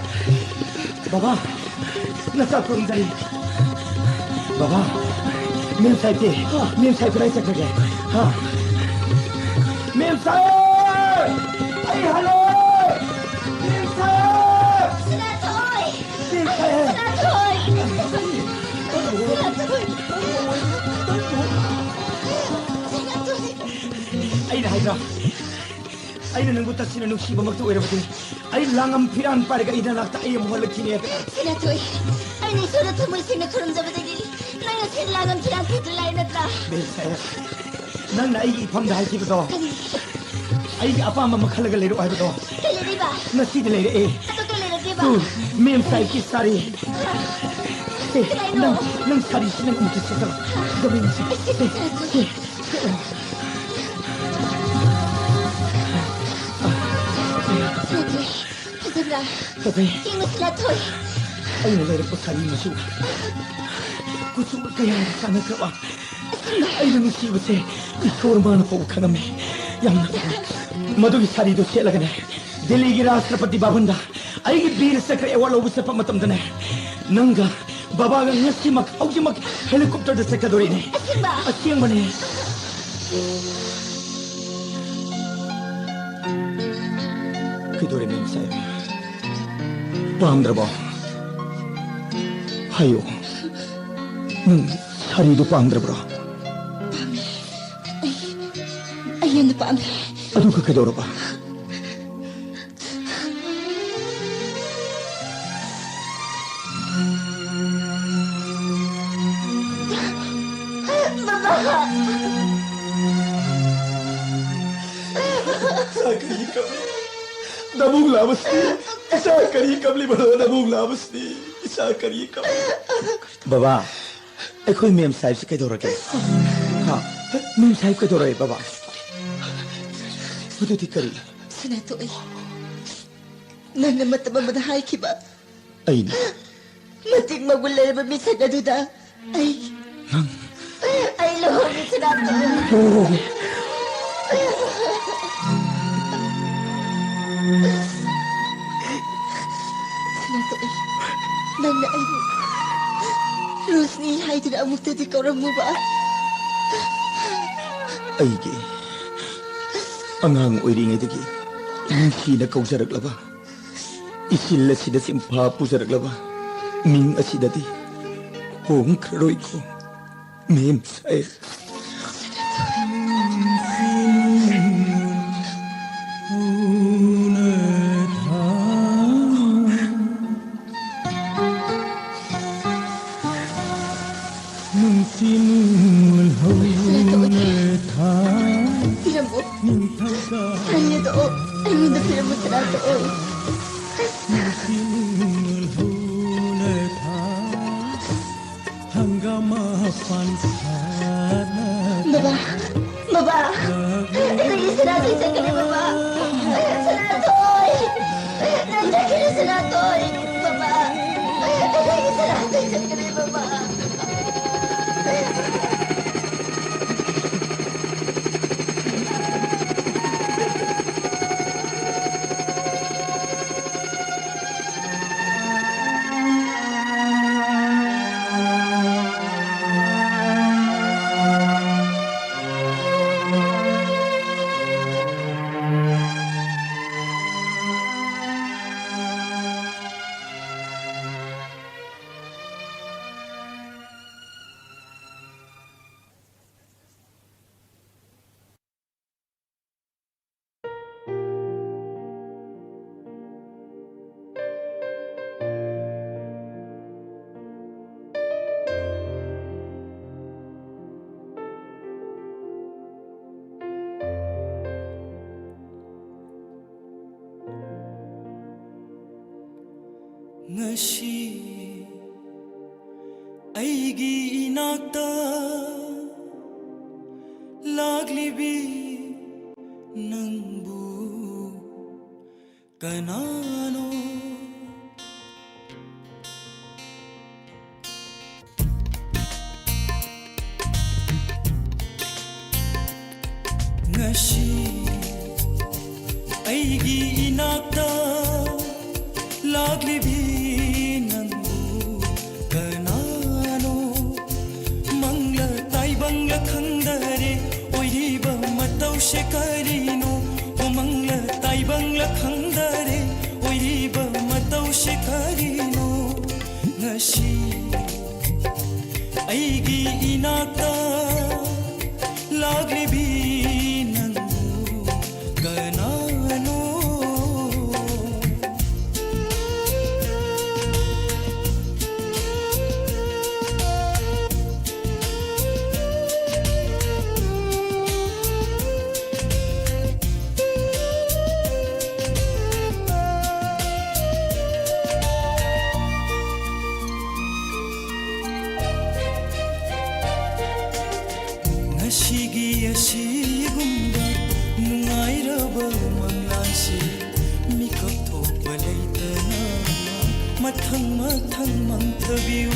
ꯕꯕꯥ, ꯅꯆꯥ ꯈꯨꯔꯨꯝꯖꯔꯤ꯫ ꯕꯕꯥ, ꯃꯦꯝ ꯁꯥꯍꯦꯕꯇꯤ? ꯃꯦꯝ ꯁꯥꯍꯦꯕ ꯀꯗꯥꯏ ꯆꯠꯈ꯭ꯔꯒꯦ? ꯍꯥ? ꯃꯦꯝ ꯁꯥꯍꯦꯕ! ꯑꯩ ꯍꯜꯂꯛꯑꯦ! ꯃꯦꯝ ꯁꯥꯍꯦꯕ! ꯁꯅꯥꯊꯣꯏ! ꯃꯦꯝ ꯁꯥꯍꯦꯕ! ꯁꯅꯥꯊꯣꯏ! ꯁꯅꯥꯊꯣꯏ! ꯁꯅꯥꯊꯣꯏ! ꯑꯩꯅ ꯍꯥꯏꯗ꯭ꯔꯥ? ꯑꯩꯅ ꯅꯪꯕꯨ ꯇꯁꯦꯡꯅ ꯅꯨꯡꯁꯤꯕꯃꯛꯇ ꯑꯣꯏꯔꯕꯗꯤ, ꯑꯩ ꯂꯥꯡꯉꯝ ꯐꯤꯔꯥꯟ ꯄꯥꯏꯔꯒ ꯑꯩ ꯅꯅꯥꯛꯇ ꯑꯩ ꯑꯃꯨꯛ ꯍꯜꯂꯛꯈꯤꯅꯦ꯫ ꯁꯦꯅꯥꯊꯣꯏ, ꯑꯩꯅ ꯏꯁꯣꯔꯗ ꯊꯃꯣꯏ ꯁꯦꯡꯅ ꯈꯨꯔꯨꯝꯖꯕꯗꯒꯤ ꯅꯪ ꯉꯁꯤ ꯂꯥꯡꯉꯝ ꯐꯤꯔꯥꯟ ꯄꯤꯗꯨ ꯂꯥꯛꯏ ꯅꯠꯇ꯭ꯔꯥ? ꯕꯦꯝꯁꯥꯏ, ꯅꯪꯅ ꯑꯩꯒꯤ ꯏꯐꯝꯗ ꯍꯥꯏꯈꯤꯕꯗꯣ, ꯀꯔꯤ? ꯑꯩꯒꯤ ꯑꯄꯥꯝꯕ ꯑꯃ ꯈꯜꯂꯒ ꯂꯩꯔꯛꯑꯣ ꯍꯥꯏꯕꯗꯣ, ꯀꯩ ꯂꯩꯔꯤꯕ? ꯉꯁꯤꯗꯤ ꯂꯩꯔꯛꯑꯦ꯫ ꯑꯗꯨ ꯀꯩ ꯂꯩꯔꯛꯀꯦꯕ? ꯇꯨ, ꯃꯦꯝ ꯁꯥꯍꯦꯕꯀꯤ ꯁꯥꯔꯤ꯫ ꯁꯦ, ꯀꯩꯅꯣ? ꯅꯪ, ꯅꯪ ꯁꯥꯔꯤꯁꯤ ꯅꯪ ꯑꯃꯨꯛꯇ ꯁꯦꯠꯆꯔꯣ꯫ ꯒꯃꯦꯟꯁꯤ꯫ ꯁꯦ, ꯁꯦ, ꯁꯦ, ꯁꯦ, ꯁꯦ꯫ ꯐꯖꯕ꯭ꯔꯥ? ꯐꯖꯩ꯫ ꯌꯦꯡꯉꯨꯁꯤ ꯂꯥꯊꯣꯏ꯫ ꯑꯩꯅ ꯂꯩꯔꯛꯄ ꯁꯥꯔꯤ ꯃꯆꯨ ꯀꯨꯆꯨ ꯀꯌꯥꯒ ꯆꯥꯟꯅꯈ꯭ꯔꯕ꯫ ꯑꯩꯅ ꯅꯨꯡꯁꯤꯕꯁꯦ ꯏꯁꯣꯔ ꯃꯥꯅ ꯐꯥꯎꯕ ꯈꯪꯉꯝꯃꯦ꯫ ꯌꯥꯝꯅ ꯐꯖꯩ꯫ ꯃꯗꯨꯒꯤ ꯁꯥꯔꯤꯗꯨ ꯁꯦꯠꯂꯒꯅꯦ, ꯗꯦꯜꯂꯤꯒꯤ ꯔꯥꯁꯇ꯭ꯔꯄꯇꯤ ꯚꯕꯟꯗ ꯑꯩꯒꯤ ꯕꯤꯔ ꯆꯀ꯭ꯔ ꯑꯦꯋꯥꯔꯗ ꯂꯧꯕ ꯆꯠꯄ ꯃꯇꯝꯗꯅꯦ, ꯅꯪꯒ ꯕꯕꯥꯒ ꯉꯁꯤꯃꯛ, ꯍꯧꯖꯤꯛꯃꯛ ꯍꯦꯂꯤꯀꯣꯞꯇꯔꯗ ꯆꯠꯀꯗꯧꯔꯤꯅꯦ꯫ ꯑꯁꯦꯡꯕ? ꯑꯁꯦꯡꯕꯅꯦ꯫ ꯀꯩꯗꯧꯔꯦ, ꯃꯦꯝ ꯁꯥꯍꯦꯕ? ꯄꯥꯝꯗ꯭ꯔꯕꯣ? ꯍꯥꯏꯌꯨ, ꯅꯪ ꯁꯥꯔꯤꯗꯨ ꯄꯥꯝꯗ꯭ꯔꯕ꯭ꯔꯣ? ꯄꯥꯝꯃꯦ꯫ ꯑꯩ, ꯑꯩ ꯌꯥꯝꯅ ꯄꯥꯝꯃꯦ꯫ ꯑꯗꯨꯒ ꯀꯩꯗꯧꯔꯕ? ꯏꯆꯥ ꯀꯔꯤ ꯀꯞꯂꯤ? ꯅꯕꯨꯡ ꯂꯥꯕꯁꯤ꯫ ꯏꯆꯥ ꯀꯔꯤ ꯀꯞꯂꯤꯕꯅꯣ? ꯅꯕꯨꯡ ꯂꯥꯕꯁꯤ꯫ ꯏꯆꯥ ꯀꯔꯤ ꯀꯞꯂꯤ? ꯕꯕꯥ, ꯑꯩꯈꯣꯏ ꯃꯦꯝ ꯁꯥꯍꯦꯕꯁꯤ ꯀꯩꯗꯧꯔꯒꯦ? ꯍꯥ? ꯃꯦꯝ ꯁꯥꯍꯦꯕ ꯀꯩꯗꯧꯔꯒꯦ, ꯕꯕꯥ? ꯃꯗꯨꯗꯤ ꯀꯔꯤ? ꯁꯅꯥꯇꯣꯏ, ꯅꯪꯅ ꯃꯇꯝ ꯑꯃꯗ ꯍꯥꯏꯈꯤꯕ ꯑꯩꯅ? ꯃꯇꯤꯛ ꯃꯒꯨꯟ ꯂꯩꯔꯕ ꯃꯤꯁꯛ ꯑꯗꯨꯗ ꯑꯩ, ꯅꯪ? ꯑꯩ ꯂꯨꯍꯣꯡꯉꯦ, ꯁꯅꯥꯇꯣꯏ꯫ ꯂꯨꯍꯣꯡꯉꯦ? ꯁꯅꯥꯇꯣꯏ, ꯅꯪꯅ ꯑꯩꯕꯨ ꯔꯣꯁꯅꯤ ꯍꯥꯏꯗꯨꯅ ꯑꯃꯨꯛꯇꯗꯤ ꯀꯧꯔꯝꯃꯨꯕ꯫ ꯑꯩꯒꯤ ꯑꯉꯥꯡ ꯑꯣꯏꯔꯤꯉꯩꯗꯒꯤ ꯅꯨꯡꯁꯤꯅ ꯀꯧꯖꯔꯛꯂꯕ, ꯏꯆꯤꯜ ꯑꯁꯤꯗ ꯆꯤꯟꯐꯥ ꯄꯨꯖꯔꯛꯂꯕ ꯃꯤꯡ ꯑꯁꯤꯗꯗꯤ ꯍꯣꯡꯈ꯭ꯔꯔꯣꯏꯀꯣ, ꯃꯦꯝ ꯁꯥꯍꯦꯕ꯫ ꯁꯅꯥ ꯇꯣꯛꯑꯣ꯫ ꯑꯩꯉꯣꯟꯗ ꯄꯤꯔꯝꯃꯨ ꯁꯅꯥ ꯇꯣꯛꯑꯣ꯫ ꯕꯕꯥ, ꯕꯕꯥ, ꯑꯩꯒꯤ ꯁꯅꯥꯇꯣꯏ ꯆꯠꯈ꯭ꯔꯦ ꯕꯕꯥ꯫ ꯁꯅꯥꯇꯣꯏ! ꯅꯪ ꯆꯠꯈ꯭ꯔꯦ ꯁꯅꯥꯇꯣꯏ! ꯕꯕꯥ, ꯑꯩꯒꯤ ꯁꯅꯥꯇꯣꯏ ꯆꯠꯈ꯭ꯔꯦ ꯕꯕꯥ꯫ ꯉꯁꯤ ꯑꯩꯒꯤ ꯏꯅꯥꯛꯇ ꯂꯥꯛꯂꯤꯕꯤ ꯅꯪꯕꯨ ꯀꯅꯥꯅꯣ? ꯉꯁꯤ ꯑꯩꯒꯤ ꯏꯅꯥꯛꯇ ꯂꯥꯛꯂꯤꯕꯤ ꯅꯪꯕꯨ ꯀꯅꯥꯅꯣ? ꯃꯪꯂ ꯇꯥꯏꯕꯪꯂ ꯈꯪꯗꯔꯦ ꯑꯣꯏꯔꯤꯕ ꯃꯇꯧꯁꯦ ꯀꯔꯤꯅꯣ? ꯑꯣ ꯃꯪꯂ ꯇꯥꯏꯕꯪꯂ ꯈꯪꯗꯔꯦ ꯑꯣꯏꯔꯤꯕ ꯃꯇꯧꯁꯦ ꯀꯔꯤꯅꯣ? ꯉꯁꯤ ꯑꯩꯒꯤ ꯏꯅꯥꯛꯇ ꯂꯥꯛꯂꯤꯕꯤ ꯅꯪꯕꯨ ꯀꯅꯥꯅꯣ? ꯃꯊꯪ ꯃꯥꯡꯊꯕꯤꯌꯨ꯫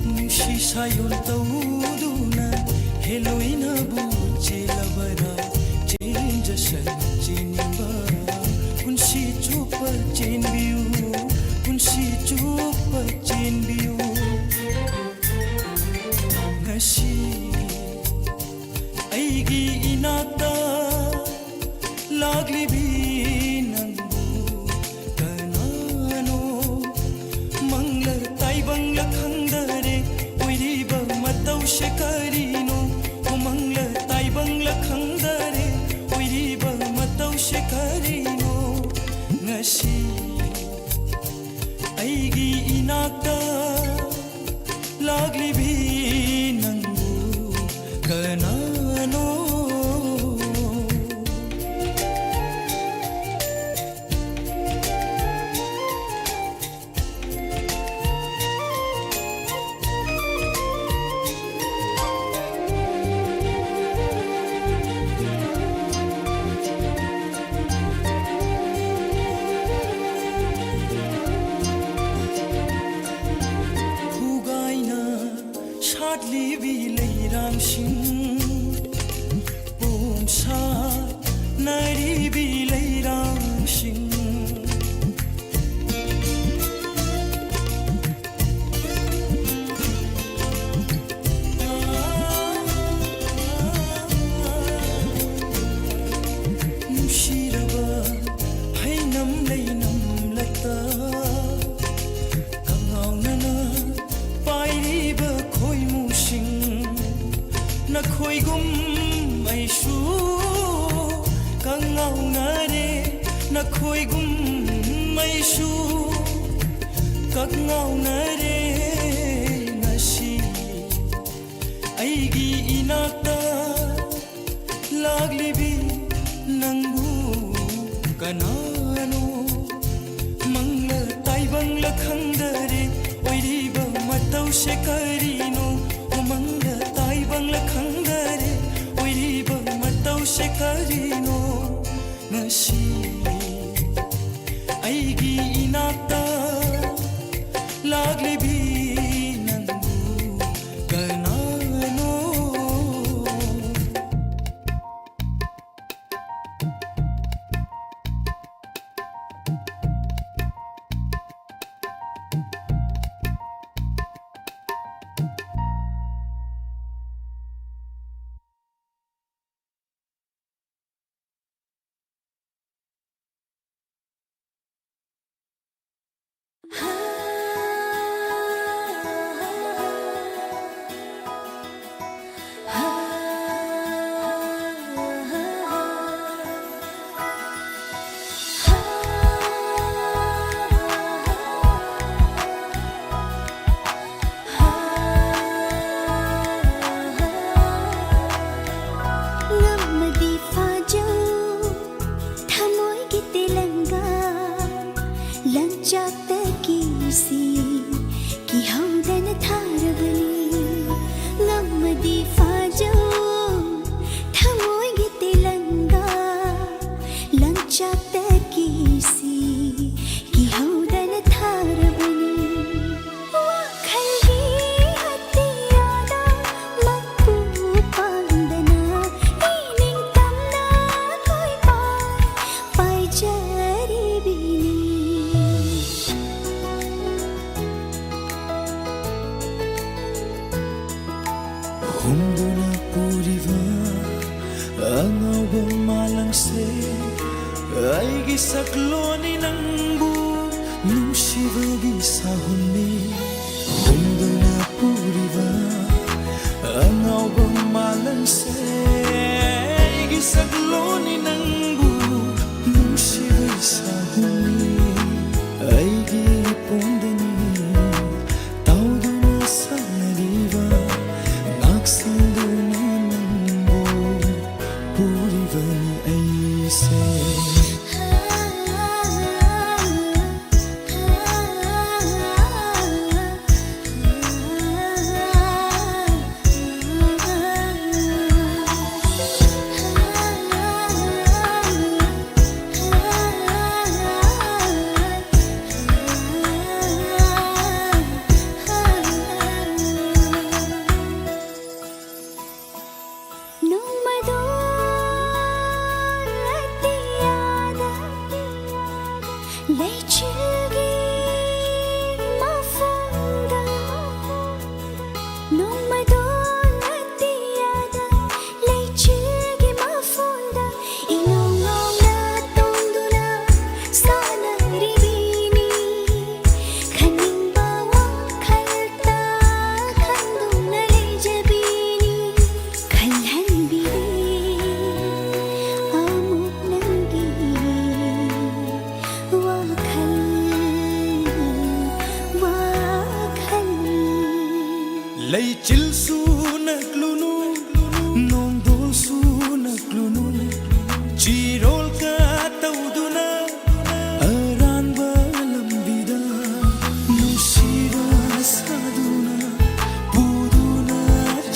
ꯅꯨꯡꯁꯤ ꯁꯥꯌꯣꯟ ꯇꯧꯗꯨꯅ ꯍꯦꯂꯣꯏꯅꯕꯨ ꯆꯦꯜꯂꯕꯔꯥ? ꯆꯦꯟꯖꯁꯅꯨ ꯆꯦꯟꯅꯤꯡꯕ꯫ ꯄꯨꯟꯁꯤ ꯆꯨꯞꯄ ꯆꯦꯟꯕꯤꯌꯨ, ꯄꯨꯟꯁꯤ ꯆꯨꯞꯄ ꯆꯦꯟꯕꯤꯌꯨ꯫ ꯉꯁꯤ ꯑꯩꯒꯤ ꯏꯅꯥꯛꯇ ꯂꯥꯛꯂꯤꯕꯤ ꯅꯪꯕꯨ ꯀꯅꯥꯅꯣ? ꯃꯪꯂ ꯇꯥꯏꯕꯪꯂ ꯈꯪꯗꯔꯦ, ꯑꯣꯏꯔꯤꯕ ꯃꯇꯧꯁꯦ ꯀꯔꯤꯅꯣ? ꯑꯣ, ꯃꯪꯂ ꯇꯥꯏꯕꯪꯂ ꯈꯪꯗꯔꯦ, ꯑꯣꯏꯔꯤꯕ ꯃꯇꯧꯁꯦ ꯀꯔꯤꯅꯣ? ꯉꯁꯤ ꯑꯩꯒꯤ ꯏꯅꯥꯛꯇ ꯂꯥꯛꯂꯤꯕꯤ ꯅꯪꯕꯨ ꯀꯅꯥꯅꯣ? ꯈꯨꯒꯥꯏꯅ ꯁꯥꯠꯂꯤꯕꯤ ꯂꯩꯔꯥꯡꯁꯤꯡ, ꯄꯣꯝꯁꯥꯠꯅꯔꯤꯕꯤ ꯂꯩꯔꯥꯡꯁꯤꯡ꯫ ꯅꯨꯡꯁꯤꯔꯕ ꯍꯩꯅꯝ ꯂꯩꯅꯝ ꯂꯛꯇ ꯀꯉꯥꯎꯅꯅ ꯄꯥꯏꯔꯤꯕ ꯈꯣꯏꯃꯨꯁꯤꯡ, ꯅꯈꯣꯏꯒꯨꯝ ꯑꯩꯁꯨ ꯀꯉꯥꯎꯅꯔꯦ, ꯅꯈꯣꯏꯒꯨꯝ ꯑꯩꯁꯨ ꯀꯉꯥꯎꯅꯔꯦ꯫ ꯉꯁꯤ ꯑꯩꯒꯤ ꯏꯅꯥꯛꯇ ꯂꯥꯛꯂꯤꯕꯤ ꯅꯪꯕꯨ ꯀꯅꯥꯅꯣ? ꯃꯪꯂ ꯇꯥꯏꯕꯪꯂ ꯈꯪꯗꯔꯦ, ꯑꯣꯏꯔꯤꯕ ꯃꯇꯧꯁꯦ ꯀꯔꯤꯅꯣ? ꯉꯁꯤ ꯑꯩꯒꯤ ꯏꯅꯥꯛꯇ ꯂꯥꯛꯂꯤꯕꯤ ꯅꯪꯕꯨ ꯀꯅꯥꯅꯣ? ꯉꯝꯃꯗꯤ ꯐꯥꯖꯧ ꯊꯃꯣꯏꯒꯤ ꯇꯦꯂꯪꯒꯥ, ꯂꯪꯆꯥꯛꯇ ꯀꯤꯁꯤ ꯀꯤꯍꯧꯗꯅ ꯊꯥꯔꯕꯅꯤ꯫ ꯉꯝꯃꯗꯤ ꯐꯥꯖꯧ ꯊꯃꯣꯏꯒꯤ ꯇꯦꯂꯪꯒꯥ, ꯂꯪꯆꯥꯛꯇ ꯀꯤꯁꯤ ꯀꯤꯍꯧꯗꯅ ꯊꯥꯔꯕꯅꯤ꯫ ꯋꯥꯈꯜꯒꯤ ꯑꯇꯤꯌꯥꯗ ꯃꯄꯨ ꯄꯥꯡꯗꯅ ꯏꯅꯤꯡꯇꯝꯅ ꯀꯣꯏꯄꯥꯏ ꯄꯥꯏꯖꯔꯤꯕꯤꯅꯤ꯫ ꯍꯨꯝꯗꯨꯅ ꯄꯨꯔꯤꯕ ꯑꯉꯥꯎꯕ ꯃꯥꯂꯪꯁꯦ, ꯑꯩꯒꯤ ꯁꯛꯂꯣꯟꯅꯤ ꯅꯪꯕꯨ ꯅꯨꯡꯁꯤꯕꯒꯤ ꯁꯥꯍꯨꯝꯅꯤ꯫ ꯍꯨꯝꯗꯨꯅ ꯄꯨꯔꯤꯕ ꯑꯉꯥꯎꯕ ꯃꯥꯂꯪꯁꯦ, ꯑꯩꯒꯤ ꯁꯛꯂꯣꯟꯅꯤ ꯅꯪꯕꯨ ꯅꯨꯡꯁꯤꯕꯒꯤ ꯁꯥꯍꯨꯝꯅꯤ꯫ ꯑꯩꯒꯤ ꯏꯄꯣꯝꯗꯅꯤ ꯇꯥꯎꯗꯨꯅ ꯁꯥꯟꯅꯔꯤꯕ, ꯉꯥꯛꯁꯦꯟꯗꯨꯅ ꯅꯪꯕꯨ ꯄꯨꯔꯤꯕꯅꯤ ꯑꯩꯁꯦ꯫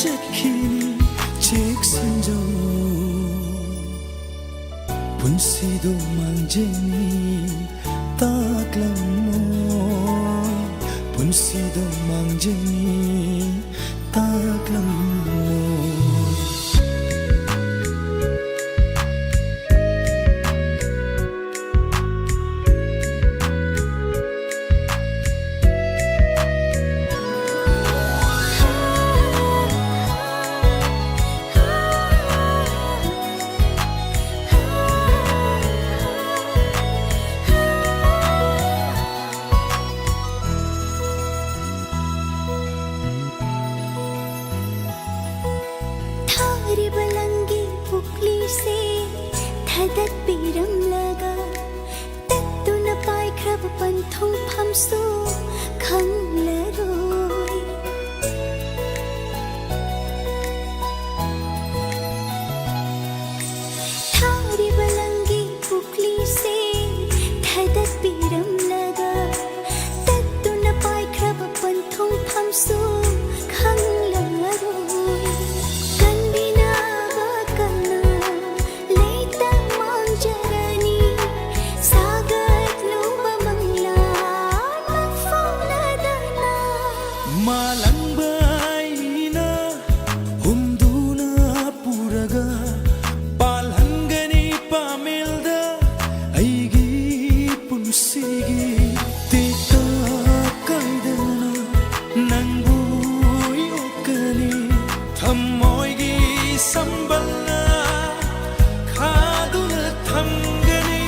ꯆꯠꯈꯤꯅꯤ, ꯆꯦꯛꯁꯤꯟꯖꯧ꯫ ꯄꯨꯟꯁꯤꯗꯣ ꯃꯥꯡꯖꯅꯤ, ꯇꯥꯛꯂꯝꯃꯣ꯫ ꯄꯨꯟꯁꯤꯗꯣ ꯃꯥꯡꯖꯅꯤ, ꯇꯥꯛꯂꯝꯃꯣ꯫ ꯊꯥꯔꯤꯕ ꯂꯪꯒꯤ ꯄꯨꯛꯂꯤꯁꯦ ꯊꯥꯗꯠꯄꯤꯔꯝꯂꯒ, ꯇꯠꯇꯨꯅ ꯄꯥꯏꯈ꯭ꯔꯕ ꯄꯟꯊꯨꯡꯐꯝꯁꯨ ꯈꯪꯂꯔꯣꯏ꯫ ꯊꯥꯔꯤꯕ ꯂꯪꯒꯤ ꯄꯨꯛꯂꯤꯁꯦ ꯊꯥꯗꯠꯄꯤꯔꯝꯂꯒ, ꯇꯠꯇꯨꯅ ꯄꯥꯏꯈ꯭ꯔꯕ ꯄꯟꯊꯨꯡꯐꯝꯁꯨ ꯈꯪꯂꯔꯣꯏ꯫ ꯀꯟꯕꯤꯅꯕ ꯀꯅꯥ ꯂꯩꯇ ꯃꯥꯡꯖꯔꯅꯤ, ꯁꯥꯒꯠꯂꯨꯕ ꯃꯪꯂꯥꯟ ꯃꯪꯐꯥꯎꯅꯗꯅ꯫ ꯃꯥꯂꯪꯕ ꯑꯩꯅ ꯍꯨꯝꯗꯨꯅ ꯄꯨꯔꯒ ꯄꯥꯜꯍꯟꯒꯅꯤ ꯄꯥꯃꯦꯜꯗ ꯑꯩꯒꯤ ꯄꯨꯟꯁꯤꯒꯤ ꯇꯦꯛꯇ ꯀꯥꯏꯗꯅ ꯅꯪꯕꯨ ꯌꯣꯛꯀꯅꯤ꯫ ꯊꯃꯣꯏꯒꯤ ꯁꯝꯕꯜꯅ ꯈꯥꯗꯨꯅ ꯊꯝꯒꯅꯤ꯫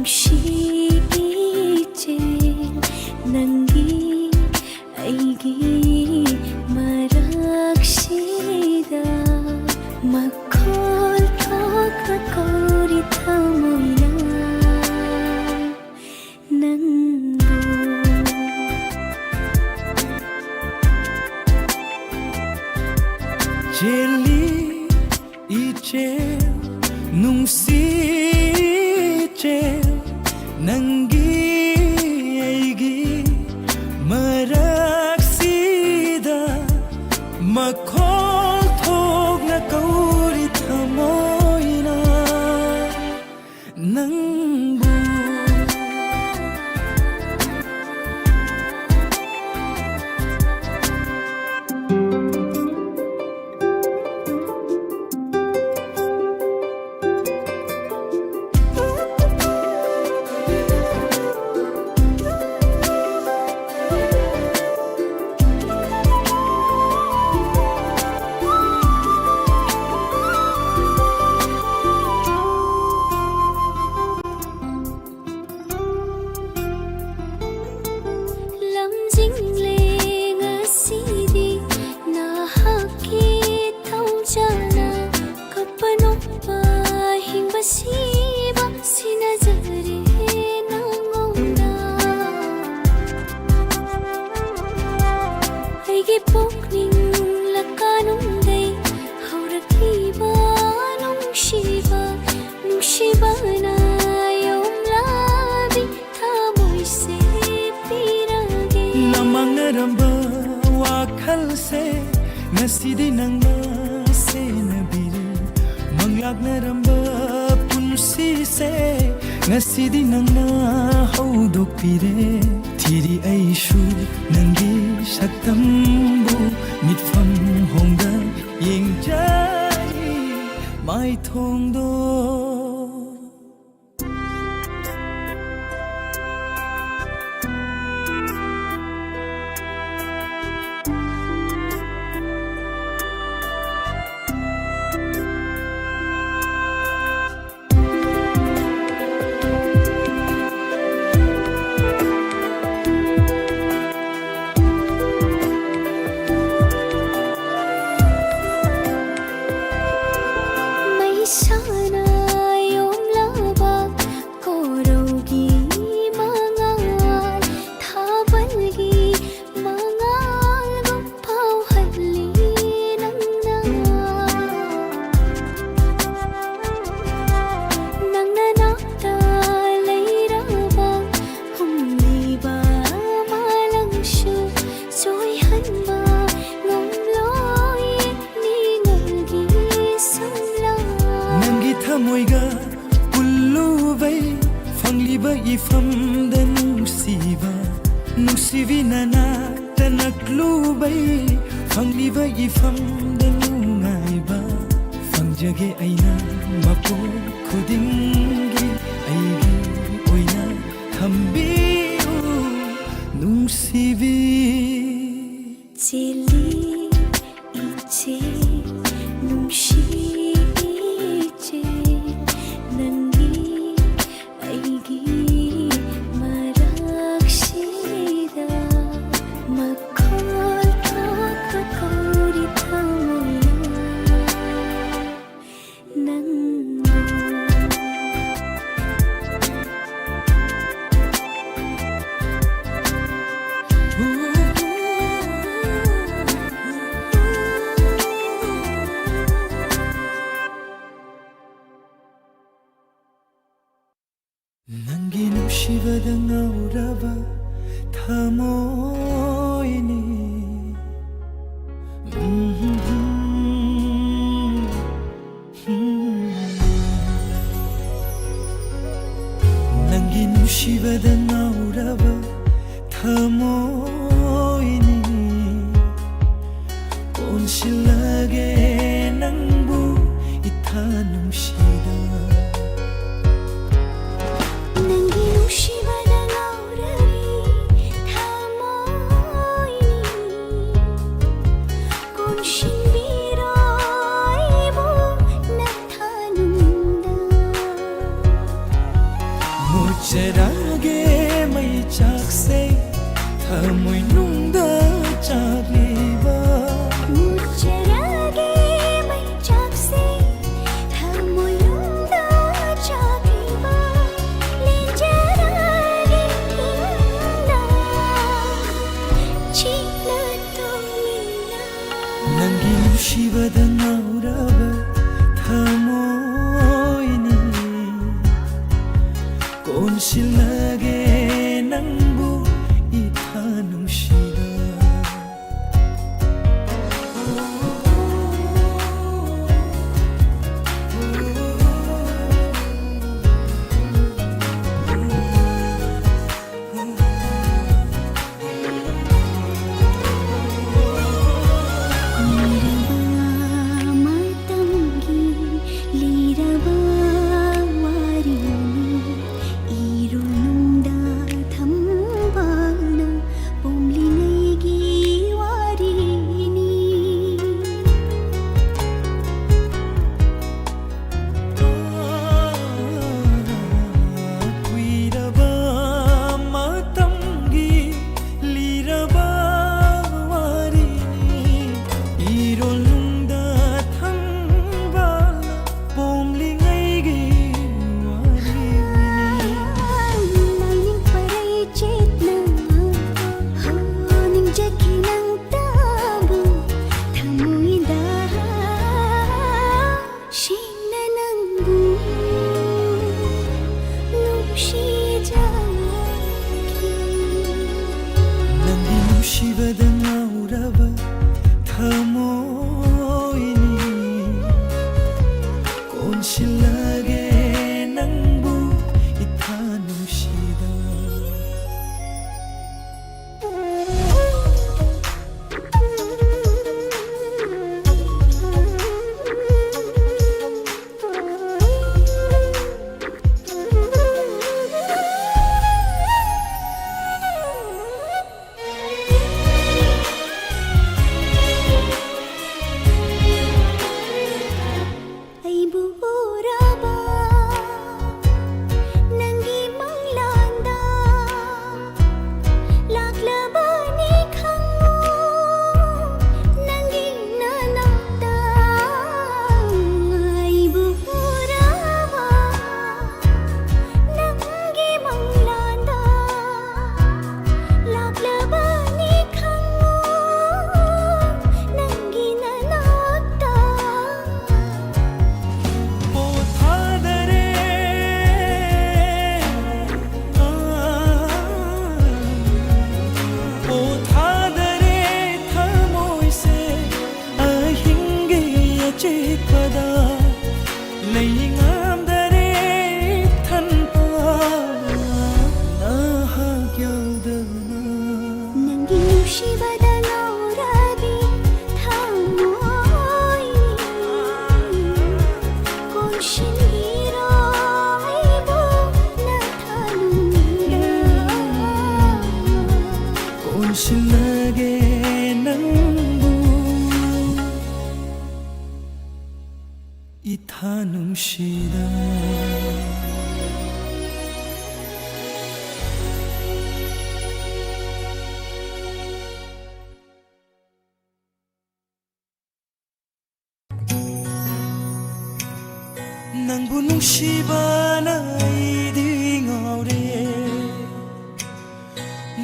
ꯅꯨꯡꯁꯤ ꯏꯆꯦꯜ, ꯅꯪꯒꯤ ꯑꯩꯒꯤ ꯃꯔꯛꯁꯤꯗ ꯃꯈꯣꯜ ꯊꯣꯛꯅ ꯀꯧꯔꯤ ꯊꯃꯣꯏꯅ ꯅꯪꯕꯨ꯫ ꯆꯦꯜꯂꯤ ꯏꯆꯦꯜ, ꯅꯨꯡꯁꯤ ꯏꯆꯦꯜ, ꯅꯪꯒꯤ ꯑꯩꯒꯤ ꯃꯔꯛꯁꯤꯗ ꯃꯈꯣꯜ ꯊꯣꯛꯅ ꯀꯧꯔꯤ ꯊꯃꯣꯏꯅ ꯅꯪꯕꯨ꯫ ꯂꯝꯖꯤꯡꯂꯦ ꯉꯁꯤꯗꯤ ꯅꯍꯥꯛꯀꯤ ꯊꯧꯖꯥꯜꯅ, ꯀꯞꯄ ꯅꯣꯛꯄ ꯍꯤꯡꯕ ꯁꯤꯕ ꯁꯤꯟꯅꯖꯔꯦ ꯅꯉꯣꯟꯗ꯫ ꯑꯩꯒꯤ ꯄꯨꯛꯅꯤꯡ ꯂꯀꯥꯅꯨꯡꯗꯩ ꯍꯧꯔꯛꯂꯤꯕ ꯅꯨꯡꯁꯤꯕ, ꯅꯨꯡꯁꯤꯕꯅ ꯌꯣꯝꯂꯕꯤ ꯊꯃꯣꯏꯁꯦ ꯄꯤꯔꯒꯦ꯫ ꯂꯃꯥꯡꯅꯔꯝꯕ ꯋꯥꯈꯜꯁꯦ ꯉꯁꯤꯗꯤ ꯅꯪꯅ ꯁꯦꯟꯅꯕꯤꯔꯦ꯫ ꯃꯪꯂꯥꯛꯅꯔꯝꯕ ꯄꯨꯟꯁꯤꯁꯦ ꯉꯁꯤꯗꯤ ꯅꯪꯅ ꯍꯧꯗꯣꯛꯄꯤꯔꯦ꯫ ꯊꯤꯔꯤ ꯑꯩꯁꯨ ꯅꯪꯒꯤ ꯁꯛꯇꯝꯕꯨ, ꯃꯤꯠꯐꯝ ꯍꯣꯡꯗ ꯌꯦꯡꯖꯔꯤ ꯃꯥꯏꯊꯣꯡꯗꯣ꯫ ꯐꯪꯂꯤꯕ ꯏꯐꯝꯗ ꯅꯨꯡꯁꯤꯕ, ꯅꯨꯡꯁꯤꯕꯤ ꯅꯅꯥꯛꯇ ꯅꯛꯂꯨꯕꯩ꯫ ꯐꯪꯂꯤꯕ ꯏꯐꯝꯗ ꯅꯨꯡꯉꯥꯏꯕ ꯐꯪꯖꯒꯦ ꯑꯩꯅ꯫ ꯃꯄꯣꯛ ꯈꯨꯗꯤꯡꯒꯤ ꯑꯩꯒꯤ ꯑꯣꯏꯅ ꯊꯝꯕꯤꯌꯨ ꯅꯨꯡꯁꯤꯕꯤ꯫ ꯆꯦꯜꯂꯤ ꯏꯆꯦ, ꯅꯨꯡꯁꯤ ꯏꯆꯦ, ꯅꯪꯒꯤ ꯑꯩꯒꯤ ꯃꯔꯛꯁꯤꯗ ꯃꯈꯣꯜ ꯊꯣꯛꯄ ꯀꯧꯔꯤ ꯊꯃꯣꯏꯅ꯫ ꯅꯪꯕꯨ꯫ ꯅꯪꯒꯤ ꯅꯨꯡꯁꯤꯕꯗ ꯉꯥꯎꯔꯕ ꯊꯃꯣꯏꯅꯤ꯫ ꯅꯪꯒꯤ ꯅꯨꯡꯁꯤꯕꯗ ꯉꯥꯎꯔꯕ ꯊꯃꯣꯏꯅꯤ꯫ ꯀꯣꯟꯁꯤꯜꯂꯒꯦ ꯅꯪꯕꯨ ꯏꯊꯥ ꯅꯨꯡꯁꯤꯗ꯫ ꯅꯪꯒꯤ ꯅꯨꯡꯁꯤꯕꯗ ꯉꯥꯎꯔꯕꯤ ꯊꯃꯣꯏꯅꯤ꯫ ꯀꯣꯟꯁꯤꯟꯕꯤꯔꯣ ꯑꯩꯕꯨ ꯅꯊꯥꯅꯨꯡꯗ꯫ ꯃꯨꯠꯆꯔꯒꯦ ꯃꯩꯆꯥꯛꯁꯦ ꯊꯃꯣꯏꯅꯨꯡꯗ ꯆꯥꯛꯂꯤꯕ꯫ ꯃꯨꯠꯆꯔꯒꯦ ꯃꯩꯆꯥꯛꯁꯦ ꯊꯃꯣꯏꯅꯨꯡꯗ ꯆꯥꯛꯂꯤꯕ꯫ ꯂꯦꯟꯖꯔꯒꯦ ꯏꯪꯅ ꯆꯤꯛꯅ ꯇꯨꯝꯃꯤꯟꯅ꯫ ꯅꯪꯒꯤ ꯅꯨꯡꯁꯤꯕꯗ ꯉꯥꯎꯔꯕ ꯊꯃꯣꯏꯅꯤ꯫ ꯀꯣꯟꯁꯤꯜꯂꯒꯦ ꯅꯪꯕꯨ ꯏꯊꯥ ꯅꯨꯡꯁꯤꯗ꯫ ꯅꯨꯡꯁꯤꯕꯗ ꯉꯥꯎꯔꯕ ꯊꯃꯣꯏꯅꯤ꯫ ꯀꯣꯟꯁꯤꯜꯂꯒꯦ ꯅꯪꯕꯨ ꯏꯊꯥ ꯅꯨꯡꯁꯤꯗ꯫ ꯑꯩꯕꯨ ꯎꯔꯕ ꯅꯪꯒꯤ ꯃꯪꯂꯥꯟꯗ ꯂꯥꯛꯂꯕꯅꯤ ꯈꯪꯉꯨ, ꯅꯪꯒꯤ ꯅꯅꯥꯛꯇ꯫ ꯑꯩꯕꯨ ꯎꯔꯕ ꯅꯪꯒꯤ ꯃꯪꯂꯥꯟꯗ ꯂꯥꯛꯂꯕꯅꯤ ꯈꯪꯉꯨ, ꯅꯪꯒꯤ ꯅꯅꯥꯛꯇ꯫ ꯄꯣꯊꯥꯗꯔꯦ, ꯄꯣꯊꯥꯗꯔꯦ ꯊꯃꯣꯏꯁꯦ ꯑꯍꯤꯡꯒꯤ ꯑꯆꯤꯛꯄꯗ꯫ ꯂꯩꯉꯝꯗꯔꯦ ꯏꯊꯟꯇ ꯅꯍꯥꯛ ꯌꯥꯎꯗꯅ꯫ ꯅꯪꯒꯤ ꯅꯨꯡꯁꯤꯕꯗ ꯉꯥꯎꯔꯕꯤ ꯊꯃꯣꯏ ꯀꯣꯟꯁꯤꯟꯕꯤꯔꯣ ꯑꯩꯕꯨ ꯅꯊꯥꯅꯨꯡꯗ꯫ ꯀꯣꯟꯁꯤꯜꯂꯒꯦ ꯅꯪꯕꯨ ꯏꯊꯥ ꯅꯨꯡꯁꯤꯗ꯫ ꯅꯪꯕꯨ ꯅꯨꯡꯁꯤꯕꯅ ꯑꯩꯗꯤ ꯉꯥꯎꯔꯦ꯫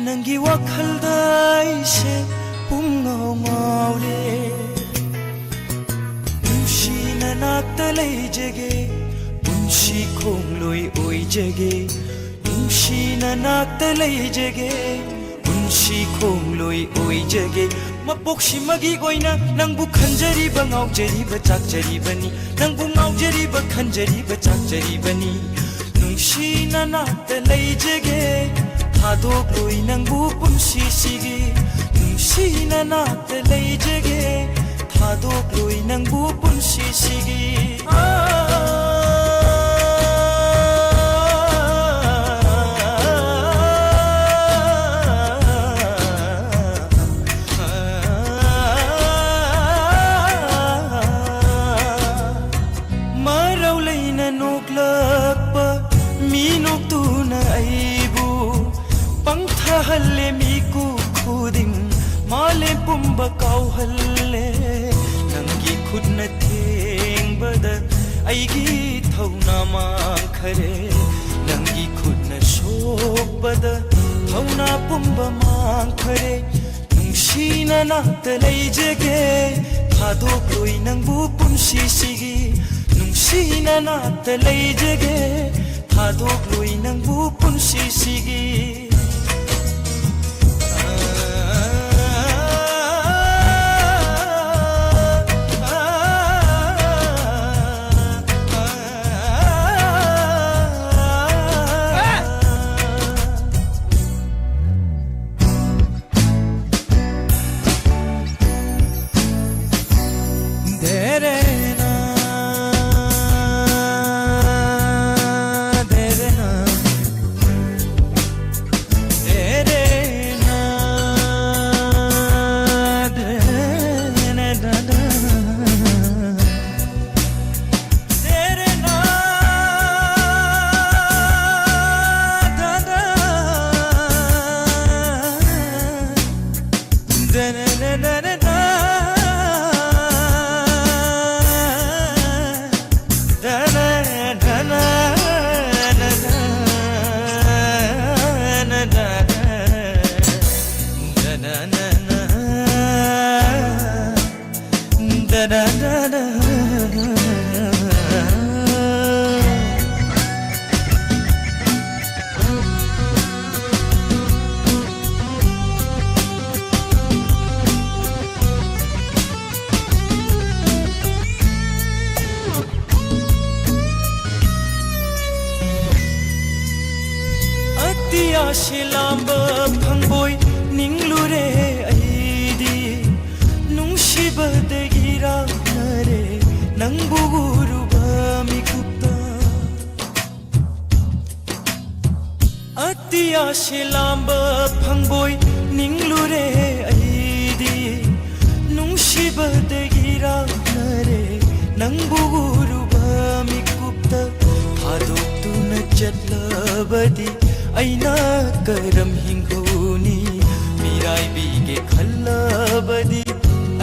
ꯅꯪꯒꯤ ꯋꯥꯈꯜꯗ ꯑꯩꯁꯦ ꯄꯨꯝꯉꯥꯎ ꯉꯥꯎꯔꯦ꯫ ꯅꯨꯡꯁꯤꯅ ꯅꯥꯛꯇ ꯂꯩꯖꯒꯦ, ꯄꯨꯟꯁꯤ ꯈꯣꯡꯂꯣꯏ ꯑꯣꯏꯖꯒꯦ꯫ ꯅꯨꯡꯁꯤꯅ ꯅꯥꯛꯇ ꯂꯩꯖꯒꯦ, ꯄꯨꯟꯁꯤ ꯁꯤ ꯈꯣꯡꯂꯣꯏ ꯑꯣꯏꯖꯒꯦ꯫ ꯃꯄꯣꯛꯁꯤꯃꯒꯤ ꯑꯣꯏꯅ ꯅꯪꯕꯨ ꯈꯟꯖꯔꯤꯕ, ꯉꯥꯎꯖꯔꯤꯕ, ꯆꯥꯛꯆꯔꯤꯕꯅꯤ꯫ ꯅꯪꯕꯨ ꯉꯥꯎꯖꯔꯤꯕ, ꯈꯟꯖꯔꯤꯕ, ꯆꯥꯛꯆꯔꯤꯕꯅꯤ꯫ ꯅꯨꯡꯁꯤꯅ ꯅꯥꯛꯇ ꯂꯩꯖꯒꯦ, ꯊꯥꯗꯣꯛꯂꯣꯏ ꯅꯪꯕꯨ ꯄꯨꯟꯁꯤꯁꯤꯒꯤ꯫ ꯅꯨꯡꯁꯤꯅ ꯅꯥꯛꯇ ꯂꯩꯖꯒꯦ, ꯊꯥꯗꯣꯛꯂꯣꯏ ꯅꯪꯕꯨ ꯄꯨꯟꯁꯤꯁꯤꯒꯤ꯫ ꯃꯔꯧ ꯂꯩꯅ ꯅꯣꯛꯂꯛꯄ ꯃꯤꯅꯣꯛꯇꯨꯅ ꯑꯩꯕꯨ ꯄꯪꯊꯍꯜꯂꯦ꯫ ꯃꯤꯀꯨꯞ ꯈꯨꯗꯤꯡ ꯃꯥꯂꯦꯝ ꯄꯨꯝꯕ ꯀꯥꯎꯍꯜꯂꯦ꯫ ꯅꯪꯒꯤ ꯈꯨꯠꯅ ꯊꯦꯡꯕꯗ ꯑꯩꯒꯤ ꯊꯧꯅꯥ ꯃꯥꯡꯈꯔꯦ꯫ ꯅꯪꯒꯤ ꯈꯨꯠꯅ ꯁꯣꯛꯄꯗ ꯊꯧꯅꯥ ꯄꯨꯝꯕ ꯃꯥꯡꯈꯔꯦ꯫ ꯅꯨꯡꯁꯤꯅ ꯅꯥꯛꯇ ꯂꯩꯖꯒꯦ, ꯊꯥꯗꯣꯛꯂꯣꯏ ꯅꯪꯕꯨ ꯄꯨꯟꯁꯤꯁꯤꯒꯤ꯫ ꯅꯨꯡꯁꯤꯅ ꯅꯥꯛꯇ ꯂꯩꯖꯒꯦ, ꯊꯥꯗꯣꯛꯂꯣꯏ ꯅꯪꯕꯨ ꯄꯨꯟꯁꯤꯁꯤꯒꯤ꯫ ꯑꯇꯤꯌꯥꯁꯦ ꯂꯥꯝꯕ ꯐꯪꯕꯣꯏ ꯅꯤꯡꯂꯨꯔꯦ ꯑꯩꯗꯤ, ꯅꯨꯡꯁꯤꯕꯗꯒꯤ ꯔꯥꯛꯅꯔꯦ ꯅꯪꯕꯨ ꯎꯔꯨꯕ ꯃꯤꯀꯨꯞꯇ꯫ ꯑꯇꯤꯌꯥꯁꯦ ꯂꯥꯝꯕ ꯐꯪꯕꯣꯏ ꯅꯤꯡꯂꯨꯔꯦ ꯑꯩꯗꯤ, ꯅꯨꯡꯁꯤꯕꯗꯒꯤ ꯔꯥꯛꯅꯔꯦ ꯅꯪꯕꯨ ꯎꯔꯨꯕ ꯃꯤꯀꯨꯞꯇ꯫ ꯊꯥꯗꯣꯛꯇꯨꯅ ꯆꯠꯂꯕꯗꯤ ꯑꯩꯅ ꯀꯔꯝ ꯍꯤꯡꯍꯧꯅꯤ? ꯃꯤꯔꯥꯏꯕꯤꯒꯦ ꯈꯜꯂꯕꯗꯤ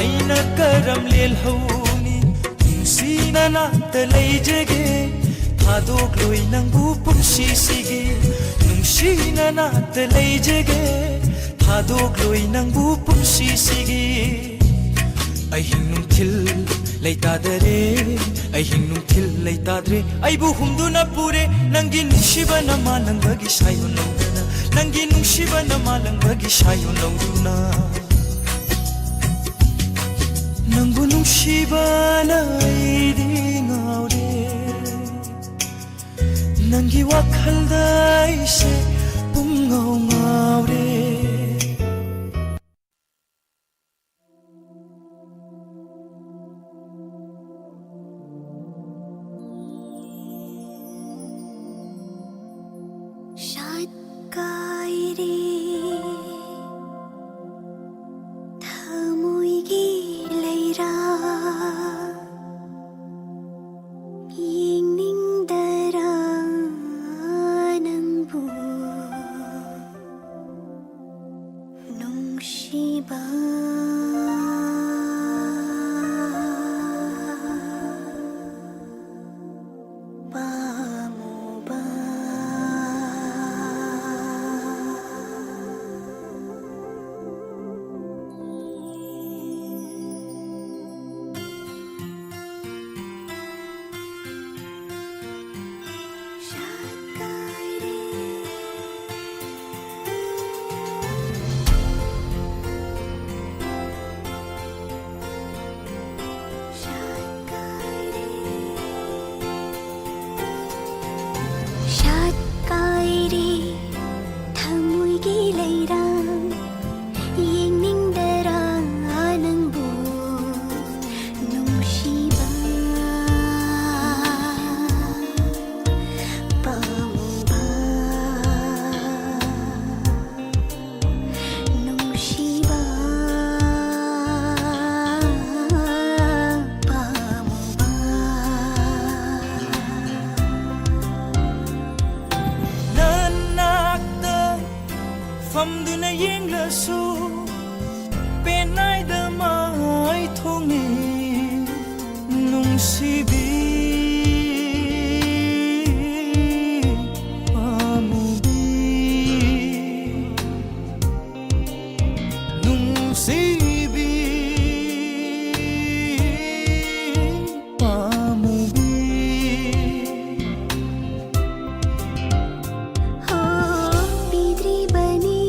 ꯑꯩꯅ ꯀꯔꯝ ꯂꯦꯜꯍꯧꯅꯤ? ꯅꯨꯡꯁꯤꯅ ꯅꯥꯛꯇ ꯂꯩꯖꯒꯦ, ꯊꯥꯗꯣꯛꯂꯣꯏ ꯅꯪꯕꯨ ꯄꯨꯟꯁꯤꯁꯤꯒꯤ꯫ ꯅꯨꯡꯁꯤꯅ ꯅꯥꯛꯇ ꯂꯩꯖꯒꯦ, ꯊꯥꯗꯣꯛꯂꯣꯏ ꯅꯪꯕꯨ ꯄꯨꯟꯁꯤꯁꯤꯒꯤ꯫ ꯑꯍꯤꯡ ꯅꯨꯡꯊꯤꯜ ꯂꯩꯇꯥꯗꯔꯦ, ꯑꯍꯤꯡ ꯅꯨꯡꯊꯤꯜ ꯂꯩꯇꯥꯗ꯭ꯔꯦ, ꯑꯩꯕꯨ ꯍꯨꯝꯗꯨꯅ ꯄꯨꯔꯦ ꯅꯪꯒꯤ ꯅꯨꯡꯁꯤꯕꯅ ꯃꯥꯂꯪꯕꯒꯤ ꯁꯥꯏꯑꯣꯟ ꯂꯧꯗꯨꯅ, ꯅꯪꯒꯤ ꯅꯨꯡꯁꯤꯕꯅ ꯃꯥꯂꯪꯕꯒꯤ ꯁꯥꯏꯑꯣꯟ ꯂꯧꯗꯨꯅ꯫ ꯅꯪꯕꯨ ꯅꯨꯡꯁꯤꯕꯅ ꯑꯩꯗꯤ ꯉꯥꯎꯔꯦ, ꯅꯪꯒꯤ ꯋꯥꯈꯜꯗ ꯑꯩꯁꯦ ꯄꯨꯝꯉꯥꯎ ꯉꯥꯎꯔꯦ꯫ ꯁꯥꯠꯀꯥꯏꯔꯦ ꯊꯃꯣꯏꯒꯤ ꯂꯩꯔꯥ, ꯌꯦꯡꯅꯤꯡꯗꯔꯥ ꯅꯪꯕꯨ ꯅꯨꯡꯁꯤꯕ꯫ ꯄꯥꯝꯃꯨꯕ꯫ ꯐꯝꯗꯨꯅ ꯌꯦꯡꯂꯁꯨ ꯄꯦꯟꯅꯥꯏꯗ ꯃꯥꯏ ꯊꯣꯡꯏ ꯅꯨꯡꯁꯤꯕꯤ ꯄꯥꯝꯃꯨꯕꯤ, ꯅꯨꯡꯁꯤꯕꯤ ꯄꯥꯝꯃꯨꯕꯤ꯫ ꯍꯣ, ꯄꯤꯗ꯭ꯔꯤꯕꯅꯤ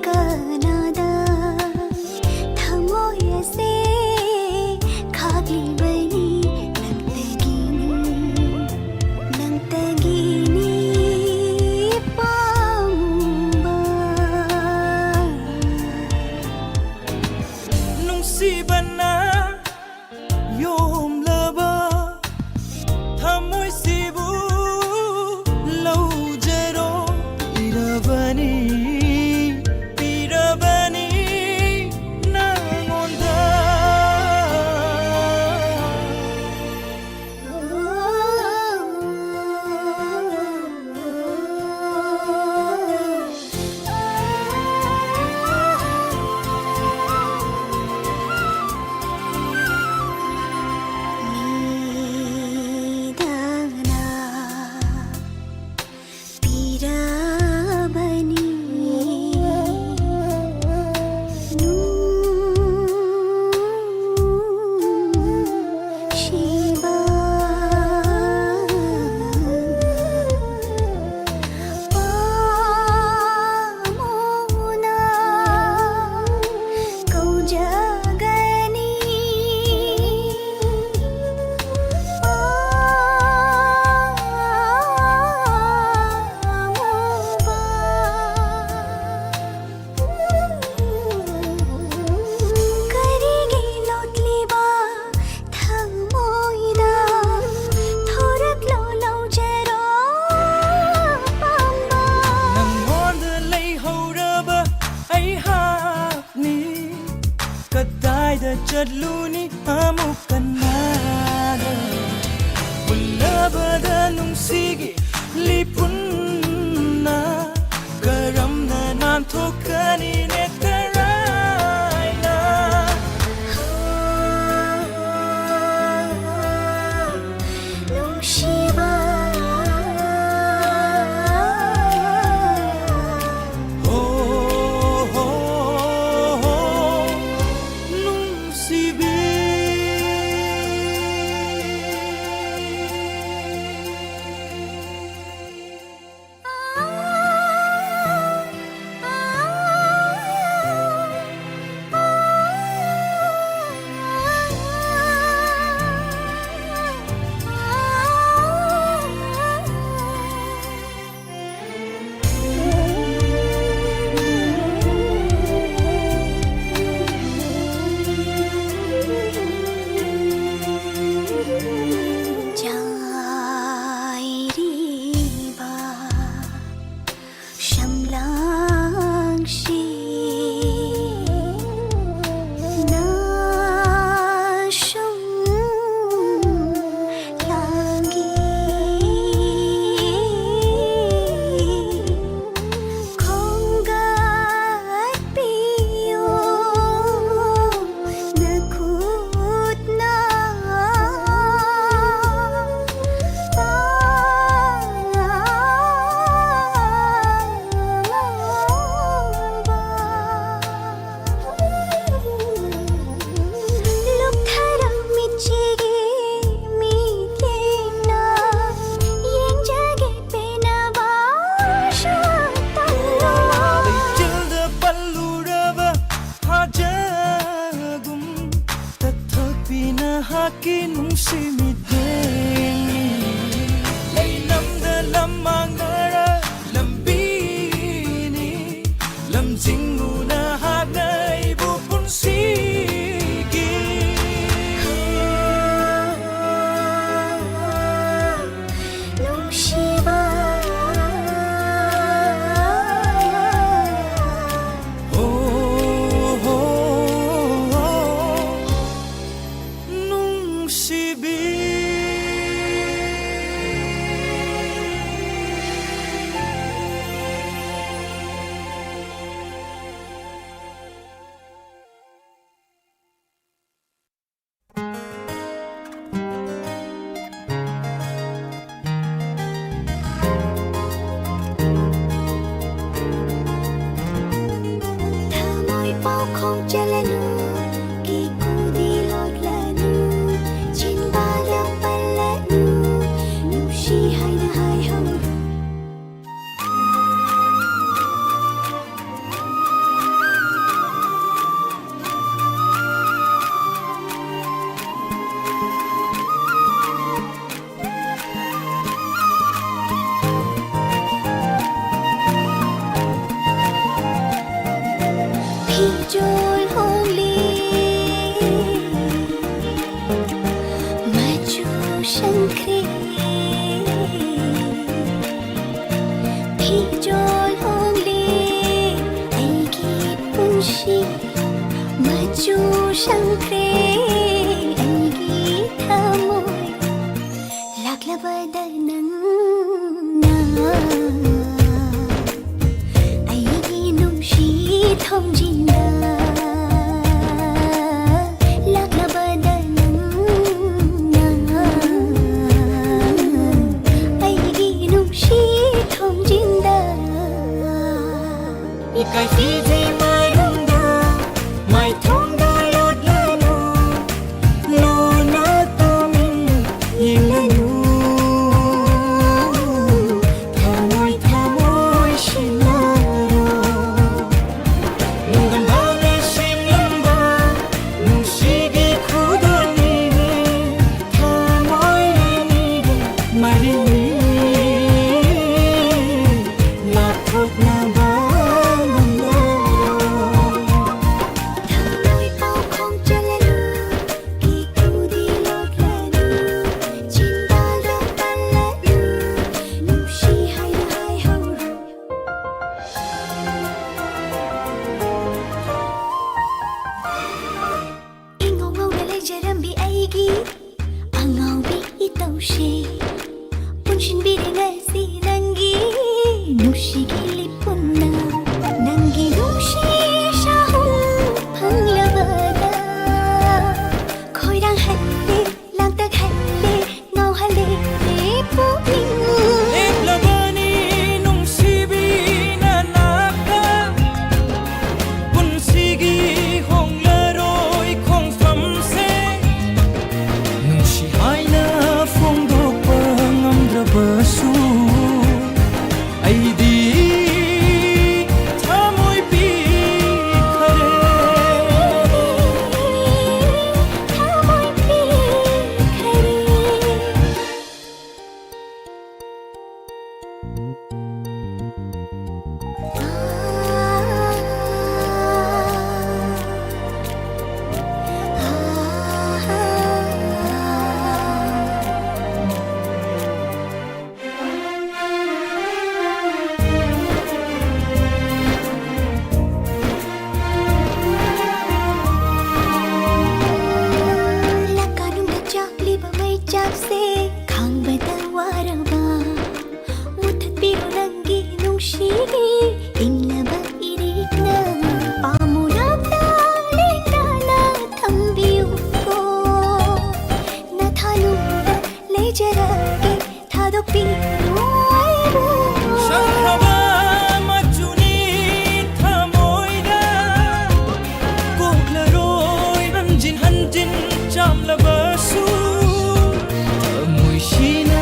ꯀꯅꯥꯗ ꯊꯃꯣꯏ ꯑꯁꯦ ꯈꯥꯛꯂꯤꯕꯅꯤ ꯅꯪꯇꯒꯤꯅꯤ, ꯅꯪꯇꯒꯤꯅꯤ ꯄꯥꯝꯕ꯫ ꯅꯨꯡꯁꯤꯕꯅ ꯌꯣꯝꯂꯕ ꯊꯃꯣꯏꯁꯤꯕꯨ ꯂꯧꯖꯔꯣ꯫ ꯄꯤꯔꯕꯅꯤ, ꯄꯤꯔꯕꯅꯤ ꯅꯉꯣꯟꯗ꯫ ꯃꯤꯗꯅ ꯄꯤꯔꯕꯅꯤ ꯅꯨꯡꯁꯤꯕ ꯄꯥꯝꯃꯨꯅ ꯀꯧꯖꯒꯅꯤ ꯄꯥꯝꯃꯨꯕ꯫ ꯀꯔꯤꯒꯤ ꯂꯣꯠꯂꯤꯕ ꯊꯃꯣꯏꯗ ꯊꯣꯔꯛꯂꯣ ꯂꯧꯖꯔꯣ ꯄꯥꯝꯕ꯫ ꯅꯪꯉꯣꯟꯗ ꯂꯩꯍꯧꯔꯕ ꯑꯩꯍꯥꯛꯅꯤ ꯀꯗꯥꯏꯗ ꯆꯠꯂꯨꯅꯤ ꯑꯃꯨꯛ ꯀꯅꯥꯒ? ꯎꯜꯂꯕꯗ ꯅꯨꯡꯁꯤꯒꯤ ꯂꯤꯄꯨꯟꯅ ꯀꯔꯝꯅ ꯁꯤꯃꯤꯠꯇꯦꯡꯅꯤ꯫ ꯂꯩꯅꯝꯗ ꯂꯝ ꯃꯥꯡꯅꯔ ꯂꯝꯕꯤꯅꯤ꯫ ꯂꯝꯖꯤꯡꯉꯨ ꯅꯍꯥꯛꯅ ꯑꯩꯕꯨ ꯄꯨꯟꯁꯤꯒꯤ꯫ ꯅꯨꯡꯁꯤꯕ꯫ ꯍꯣ, ꯍꯣ, ꯍꯣ, ꯅꯨꯡꯁꯤꯕꯤ꯫ ꯊꯃꯣꯏ ꯄꯥꯎꯈꯣꯡ ꯆꯜꯂꯅꯨ, ꯀꯤꯀꯨꯗꯤ ꯂꯣꯠꯂꯅꯨ, ꯆꯤꯟꯕꯥꯗ ꯄꯜꯂꯅꯨ, ꯅꯨꯡꯁꯤ ꯍꯥꯏꯅ ꯍꯥꯏꯍꯧꯔꯣ꯫ ꯐꯤꯖꯣꯜ ꯍꯣꯡꯂꯤ, ꯃꯆꯨ ꯁꯪꯈ꯭ꯔꯦ꯫ ꯐꯤꯖꯣꯜ ꯍꯣꯡꯂꯤ, ꯑꯩꯒꯤ ꯄꯨꯟꯁꯤ ꯃꯆꯨ ꯁꯪꯈ꯭ꯔꯦ꯫ ꯑꯩꯒꯤ ꯊꯃꯣꯏ ꯂꯥꯛꯂꯕꯗ ꯅꯪꯅ ꯑꯩꯒꯤ ꯅꯨꯡꯁꯤ ꯊꯣꯡꯖꯤꯟꯗ ꯂꯥꯛꯂꯕꯗ ꯅꯪꯅ ꯑꯩꯒꯤ ꯅꯨꯡꯁꯤ ꯊꯣꯡꯖꯤꯟꯗ ꯏꯀꯥꯏ ꯐꯤꯖꯦ ꯃꯥꯏꯔꯣꯡꯗ ꯃꯥꯏꯊꯣꯡꯗ ꯂꯣꯠꯂꯅꯨ꯫ ꯂꯣꯟꯅ ꯇꯨꯃꯤꯟ ꯌꯦꯡꯂꯅꯨ, ꯊꯃꯣꯏ ꯊꯃꯣꯏ ꯁꯤꯟꯅꯔꯣ꯫ ꯅꯨꯡꯒꯟ ꯐꯥꯎꯅ ꯁꯦꯝꯂꯝꯕ ꯅꯨꯡꯁꯤꯒꯤ ꯈꯨꯗꯣꯜꯅꯤꯅꯦ, ꯀꯤꯂꯤ ꯄꯨꯟꯅ ꯅꯪꯒꯤ ꯅꯨꯡꯁꯤ ꯁꯥꯍꯨꯝ ꯐꯪꯂꯕꯗ ꯈꯣꯏꯔꯥꯡ ꯍꯜꯂꯦ, ꯂꯥꯡꯇꯛ ꯍꯜꯂꯦ, ꯉꯥꯎꯍꯜꯂꯦ ꯄꯨꯛꯅꯤꯡ꯫ ꯂꯦꯞꯂꯕꯅꯤ ꯅꯨꯡꯁꯤꯕꯤ ꯅꯅꯥꯛꯇ, ꯄꯨꯟꯁꯤꯒꯤ ꯍꯣꯡꯂꯔꯣꯏ ꯈꯣꯡꯐꯝꯁꯦ꯫ ꯅꯨꯡꯁꯤ ꯍꯥꯏꯅ ꯐꯣꯡꯗꯣꯛꯄ ꯉꯝꯗ꯭ꯔꯕꯁꯨ, ꯑꯩꯗꯤ ꯊꯃꯣꯏ ꯄꯤꯈꯔꯦ꯫ ꯊꯃꯣꯏ ꯄꯤꯈꯔꯦ꯫ ꯂꯀꯥꯅꯨꯡꯗ ꯆꯥꯛꯂꯤꯕ ꯃꯩꯆꯥꯛꯁꯦ ꯈꯥꯡꯕꯗ ꯋꯥꯔꯕ, ꯃꯨꯊꯠꯄꯤꯔꯣ ꯅꯪꯒꯤ ꯅꯨꯡꯁꯤꯒꯤ ꯏꯪꯂꯕ ꯏꯔꯤꯛꯅ꯫ ꯄꯥꯝꯃꯨꯔꯕ ꯂꯦꯡꯗꯅ ꯊꯝꯕꯤꯌꯨꯀꯣ꯫ ꯅꯊꯥꯅꯨꯡꯗ ꯂꯩꯖꯔꯒꯦ, ꯊꯥꯗꯣꯛꯄꯤꯔꯣ ꯑꯩꯕꯨ꯫ ꯁꯛꯈ꯭ꯔꯕ ꯃꯆꯨꯅꯤ ꯊꯃꯣꯏꯗ, ꯀꯣꯛꯂꯔꯣꯏ ꯍꯟꯖꯤꯟ ꯍꯟꯖꯤꯟ ꯆꯥꯝꯂꯕꯁꯨ꯫ ꯊꯃꯣꯏꯁꯤꯅ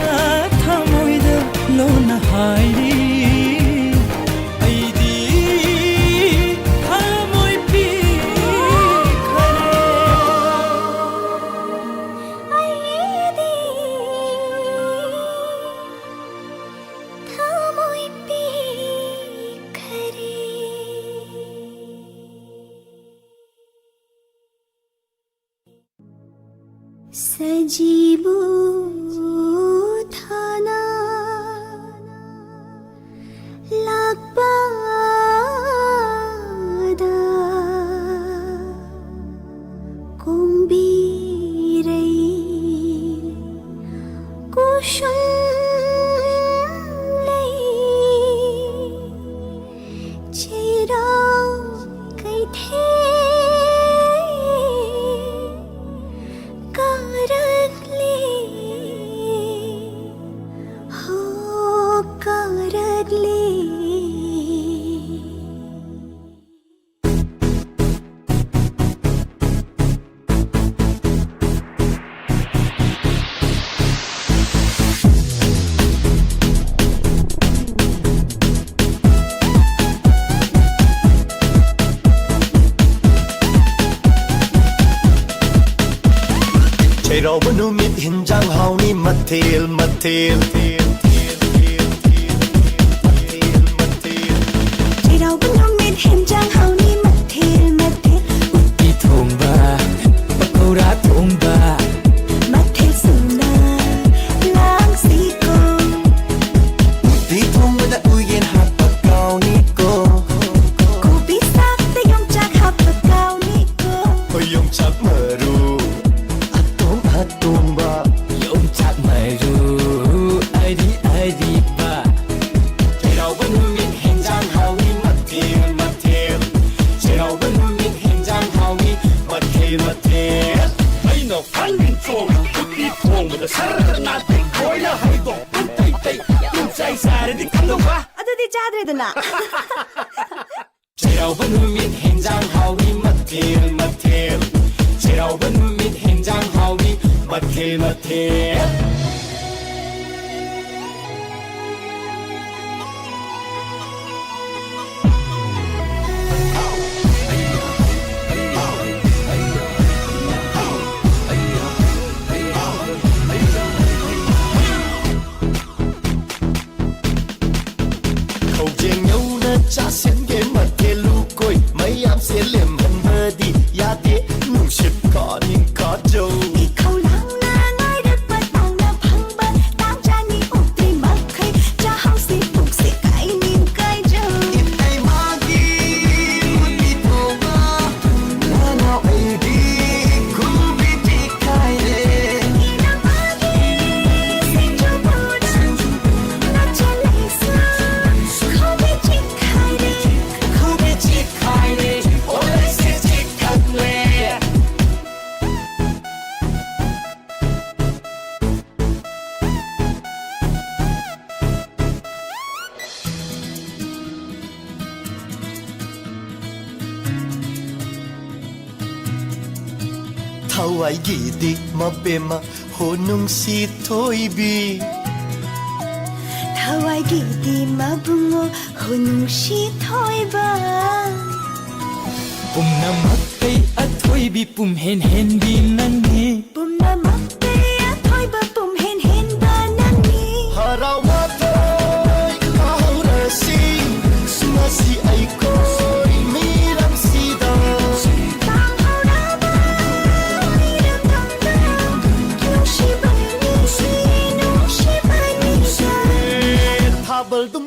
ꯊꯃꯣꯏꯗ ꯂꯣꯟꯅ ꯍꯥꯏꯔꯤ, ꯑꯩꯗꯤ ꯊꯃꯣꯏ ꯄꯤꯈꯔꯦ꯫ ꯑꯩꯗꯤ ꯊꯃꯣꯏ ꯄꯤꯈꯔꯦ꯫ ꯁꯖꯤꯕꯨ ꯊꯥꯅ ꯂꯥꯛꯄꯗ ꯀꯣꯡꯕꯤꯔꯩ ꯀꯨꯁꯨꯝ ꯂꯩ꯫ ꯆꯩꯔꯥꯎꯕ ꯅꯨꯃꯤꯠ ꯍꯤꯟꯖꯥꯡ ꯍꯥꯎꯅꯤ ꯃꯊꯦꯜ ꯃꯊꯦꯜ꯫ ꯆꯩꯔꯥꯎꯕ ꯅꯨꯃꯤꯠ ꯍꯤꯟꯖꯥꯡ ꯍꯥꯎꯅꯤ ꯃꯊꯦꯜ ꯃꯊꯦꯜ꯫ ꯎꯇꯤ ꯊꯣꯡꯕ, ꯄꯀꯧꯔꯥ ꯊꯣꯡꯕ꯫ ꯃꯊꯦꯜ ꯁꯨꯅ ꯂꯥꯡꯁꯤꯀꯣ꯫ ꯎꯇꯤ ꯊꯣꯡꯕꯗ ꯎꯌꯦꯟ ꯍꯥꯞꯄ ꯀꯥꯎꯅꯤꯀꯣ꯫ ꯀꯣꯕꯤ ꯁꯥꯛꯇ ꯌꯣꯡꯆꯥꯛ ꯍꯥꯞꯄ ꯀꯥꯎꯅꯤꯀꯣ꯫ ꯍꯣꯏ, ꯌꯣꯡꯆꯥꯛ ꯃꯔꯨ ꯑꯇꯣꯡ ꯑꯇꯣꯡꯕ꯫ ꯌꯣꯡꯆꯥꯛ ꯃꯔꯨ ꯑꯔꯤ ꯑꯔꯤꯕ꯫ ꯆꯩꯔꯥꯎꯕ ꯅꯨꯃꯤꯠ ꯍꯦꯟꯖꯥꯡ ꯍꯥꯎꯅꯤ ꯃꯊꯦꯜ ꯃꯊꯦꯜ꯫ ꯆꯩꯔꯥꯎꯕ ꯅꯨꯃꯤꯠ ꯍꯦꯟꯖꯥꯡ ꯍꯥꯎꯅꯤ ꯃꯊꯦꯜ ꯃꯊꯦꯜ꯫ ꯑꯩꯅ ꯐꯟ ꯆꯣꯡ ꯎꯇꯤ ꯊꯣꯡꯕꯗ ꯁꯔ ꯅꯥꯇꯩ ꯂꯣꯏꯅ ꯍꯩꯗꯣꯛ ꯇꯩ ꯇꯩ꯫ ꯄꯨꯝꯆꯥꯏ ꯆꯥꯔꯗꯤ ꯀꯝꯗꯧꯕ? ꯑꯗꯨꯗꯤ ꯆꯥꯗ꯭ꯔꯦꯗꯅ꯫ ꯆꯩꯔꯥꯎꯕ ꯅꯨꯃꯤꯠ ꯍꯦꯟꯖꯥꯡ ꯍꯥꯎꯅꯤ ꯃꯊꯦꯜ ꯃꯊꯦꯜ꯫ ꯆꯩꯔꯥꯎꯕ ꯅꯨꯃꯤꯠ ꯍꯦꯟꯖꯥꯡ ꯍꯥꯎꯅꯤ ꯃꯊꯦꯜ ꯃꯊꯦꯜ꯫ ꯈꯧꯖꯦꯡ ꯌꯧꯅ ꯆꯥꯁꯤꯟꯒꯦ ꯃꯊꯦꯜ ꯂꯨꯀꯣꯏ ꯃꯌꯥꯝꯁꯦ ꯂꯦꯝꯍꯟꯕꯗꯤ ꯌꯥꯗꯦ꯫ ꯅꯨꯡꯁꯤꯠ ꯀꯥꯅꯤꯡ ꯀꯥꯖꯧ꯫ ꯏꯈꯧ ꯂꯥꯡꯅ ꯉꯥꯏꯔꯛꯄ ꯇꯥꯡꯅ ꯐꯪꯕ ꯇꯥꯡꯖꯥꯅꯤ ꯑꯣꯛꯇ꯭ꯔꯤ ꯃꯈꯩ ꯆꯥꯍꯧꯁꯤ ꯄꯨꯛꯁꯦ ꯀꯥꯏꯅꯤꯡ ꯀꯥꯏꯖꯧ꯫ ꯏꯇꯩꯃꯒꯤ ꯃꯨꯔꯇꯤ ꯊꯣꯡꯕ ꯅꯅꯥꯎ ꯑꯩꯗꯤ ꯈꯨꯕꯤ ꯆꯤꯛꯈꯥꯏꯔꯦ꯫ ꯏꯅꯝꯃꯒꯤ ꯁꯤꯡꯖꯨ ꯄꯨꯔ ꯅꯠꯇ꯭ꯔ ꯂꯩꯁꯨ ꯈꯨꯕꯤ ꯆꯤꯛꯈꯥꯏꯔꯦ꯫ ꯈꯨꯕꯤ ꯆꯤꯛꯈꯥꯏꯔꯦ꯫ ꯑꯣ ꯂꯩꯁꯦ ꯆꯤꯛꯊꯠꯂꯦ꯫ ꯊꯋꯥꯏꯒꯤꯗꯤ ꯃꯕꯦꯝꯃ ꯍꯣ ꯅꯨꯡꯁꯤ ꯊꯣꯏꯕꯤ꯫ ꯊꯋꯥꯏꯒꯤꯗꯤ ꯃꯕꯨꯡꯉꯣ ꯍꯣ ꯅꯨꯡꯁꯤ ꯊꯣꯏꯕ꯫ ꯄꯨꯝꯅꯃꯛꯇꯩ ꯑꯊꯣꯏꯕꯤ ꯄꯨꯝꯍꯦꯟ ꯍꯦꯟꯕꯤ ꯅꯪꯅꯤ꯫ ꯄꯨꯝꯅꯃꯛ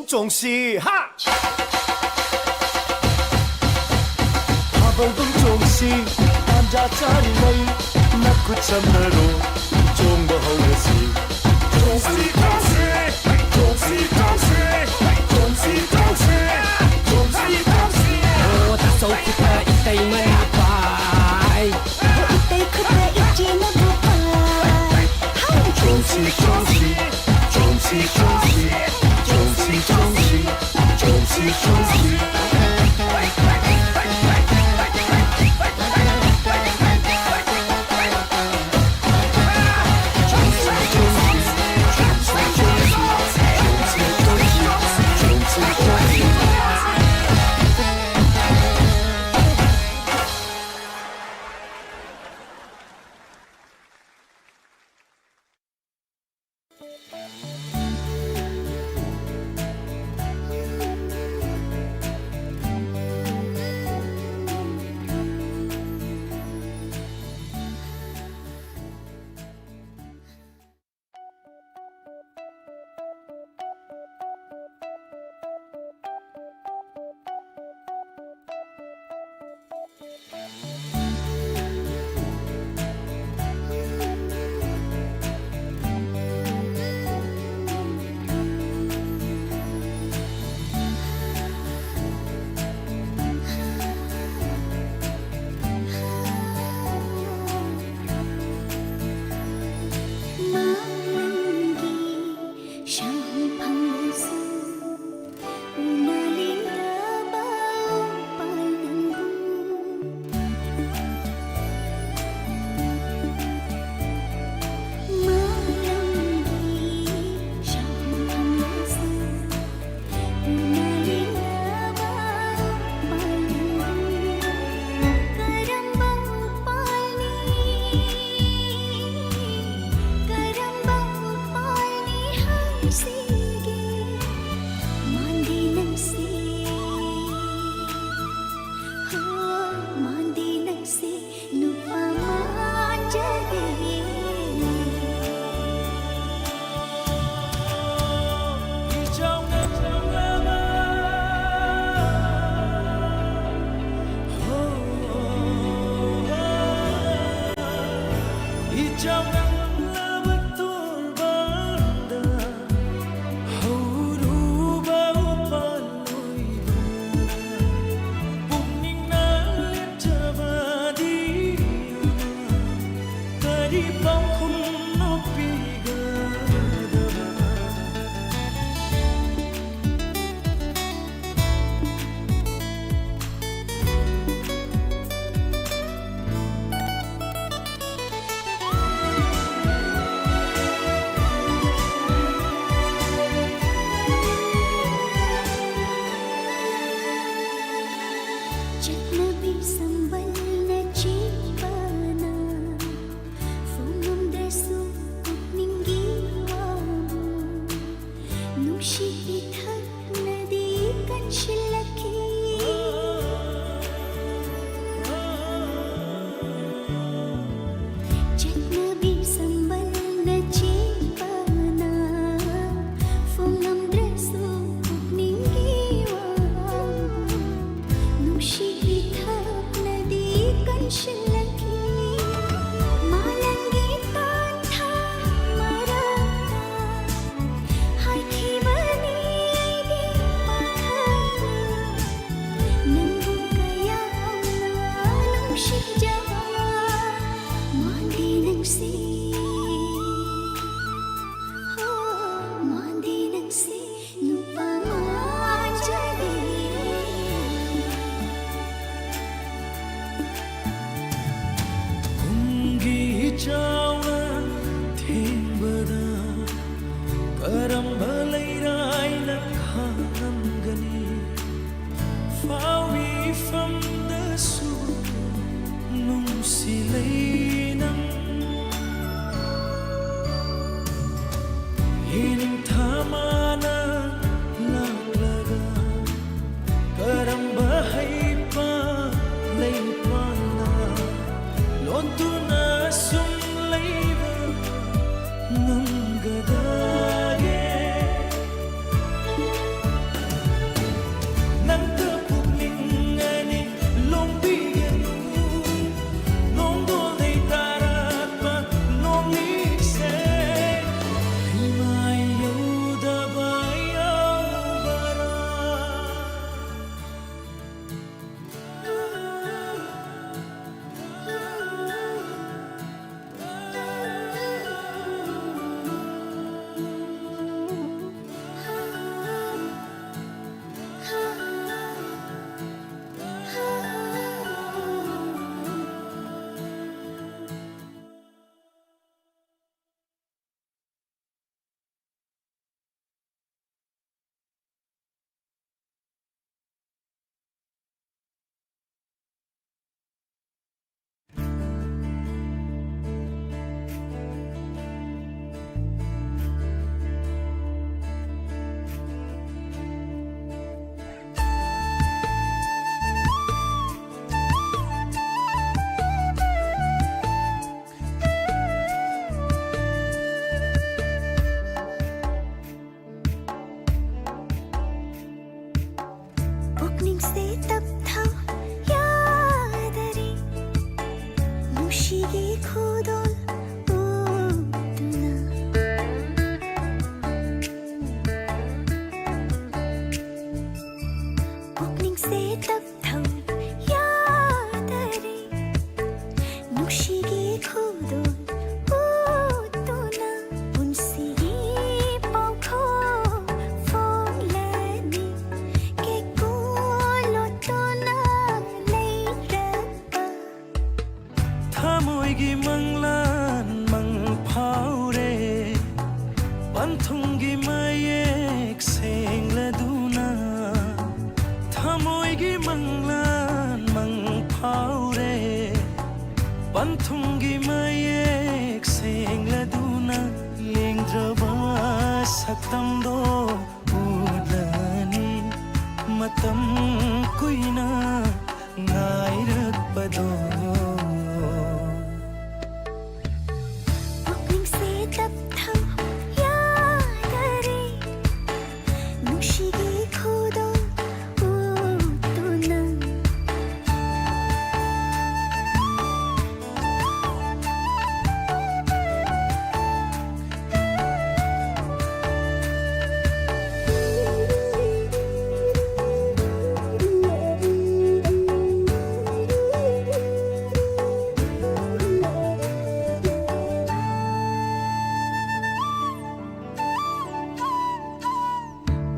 ꯆꯣꯡꯁꯤ ꯍꯥ! ꯊꯥꯕꯜꯗꯨꯝ ꯆꯣꯡꯁꯤ, ꯇꯥꯟꯖꯥ ꯆꯥꯔꯤꯉꯩ ꯅꯈꯨꯠ ꯁꯝꯅꯔꯣ, ꯆꯣꯡꯕ ꯍꯧꯔꯁꯤ꯫ ꯆꯣꯡꯁꯤ, ꯆꯣꯡꯁꯤ, ꯆꯣꯡꯁꯤ, ꯆꯣꯡꯁꯤ, ꯆꯣꯡꯁꯤ, ꯆꯣꯡꯁꯤ, ꯆꯣꯡꯁꯤ, ꯆꯣꯡꯁꯤ꯫ ꯑꯣ, ꯇꯥꯆꯧ ꯈꯨꯠꯇ ꯏꯇꯩꯃꯅ ꯄꯥꯏ꯫ ꯏꯇꯩ ꯈꯨꯠꯇ ꯏꯆꯦꯅ ꯄꯥꯏ꯫ ꯍꯥꯏ! ꯆꯣꯡꯁꯤ, ꯆꯣꯡꯁꯤ, ꯆꯣꯡꯁꯤ, ꯆꯣꯡꯁꯤ, ꯆꯣꯡꯁꯤ, ꯆꯣꯡꯁꯤ, ꯆꯣꯡꯁꯤ, ꯆꯣꯡꯁꯤ꯫ ꯆꯥꯎꯔꯛꯂꯕ ꯇꯣꯔꯕꯥꯟꯗ ꯍꯧꯔꯨꯕ ꯎꯄꯥꯜ ꯑꯣꯏꯗꯨꯅ ꯄꯨꯛꯅꯤꯡꯅ ꯂꯦꯞꯆꯕꯗꯤ ꯑꯃ ꯀꯔꯤ ꯄꯥꯎꯈꯨꯝꯅꯣ ꯄꯤꯒꯗꯕ? ꯆꯠꯅꯕꯤ ꯁꯝꯕꯜꯅ ꯆꯦꯟꯕꯅ ꯐꯣꯡꯉꯝꯗ꯭ꯔꯁꯨ ꯄꯨꯛꯅꯤꯡꯒꯤ ꯋꯥꯕꯨ ꯅꯨꯡꯁꯤꯠ ꯏꯊꯛꯅꯗꯤ ꯀꯟꯁꯤꯜꯂꯛꯈꯤ꯫ ꯆꯠꯅꯕꯤ ꯁꯝꯕꯜꯅ ꯆꯦꯟꯕꯅ ꯐꯣꯡꯉꯝꯗ꯭ꯔꯁꯨ ꯄꯨꯛꯅꯤꯡꯒꯤ ꯋꯥꯕꯨ ꯅꯨꯡꯁꯤꯠ ꯏꯊꯛꯅꯗꯤ ꯀꯟꯁꯤꯜꯂꯛꯈꯤ꯫ ꯃꯥꯂꯪꯒꯤ ꯇꯥꯟꯊꯥ ꯃꯔꯛꯇ ꯍꯥꯏꯈꯤꯕꯅꯤ ꯑꯩꯗꯤ ꯄꯥꯈꯪ ꯄꯨꯛꯅꯤꯡꯁꯦ ꯇꯞꯊꯧ ꯌꯥꯗꯔꯦ, ꯅꯨꯡꯁꯤꯒꯤ ꯈꯨꯗꯣꯜ ꯎꯠꯇꯨꯅ꯫ ꯄꯨꯛꯅꯤꯡꯁꯦ ꯇꯞꯊꯧ ꯌꯥꯗꯔꯦ, ꯅꯨꯡꯁꯤꯒꯤ ꯈꯨꯗꯣꯜ ꯎꯠꯇꯨꯅ꯫ ꯄꯨꯟꯁꯤꯒꯤ ꯄꯥꯎꯈꯣꯡ ꯐꯣꯡꯂꯅꯤ, ꯀꯦꯀꯨ ꯂꯣꯠꯇꯨꯅ ꯂꯩꯔꯕ꯫ ꯊꯃꯣꯏꯒꯤ ꯃꯪꯂꯥꯟ ꯃꯪ ꯐꯥꯎꯔꯦ, ꯄꯟꯊꯨꯡꯒꯤ ꯃꯌꯦꯛ ꯁꯦꯡꯂꯗꯨꯅ꯫ ꯊꯃꯣꯏꯒꯤ ꯃꯪꯂꯥꯟ ꯃꯪ ꯐꯥꯎꯔꯦ, ꯄꯟꯊꯨꯡꯒꯤ ꯃꯌꯦꯛ ꯁꯦꯡꯂꯗꯨꯅ꯫ ꯂꯦꯡꯗ꯭ꯔꯕ ꯁꯛꯇꯝꯗꯣ ꯎꯠꯂꯅꯤ, ꯃꯇꯝ ꯀꯨꯏꯅ ꯉꯥꯏꯔꯛꯄꯗꯣ꯫ ꯄꯨꯛꯅꯤꯡꯁꯦ ꯇꯞꯊꯧ ꯌꯥꯗꯔꯦ, ꯅꯨꯡꯁꯤꯒꯤ ꯈꯨꯗꯣꯜ ꯎꯠꯇꯨꯅ꯫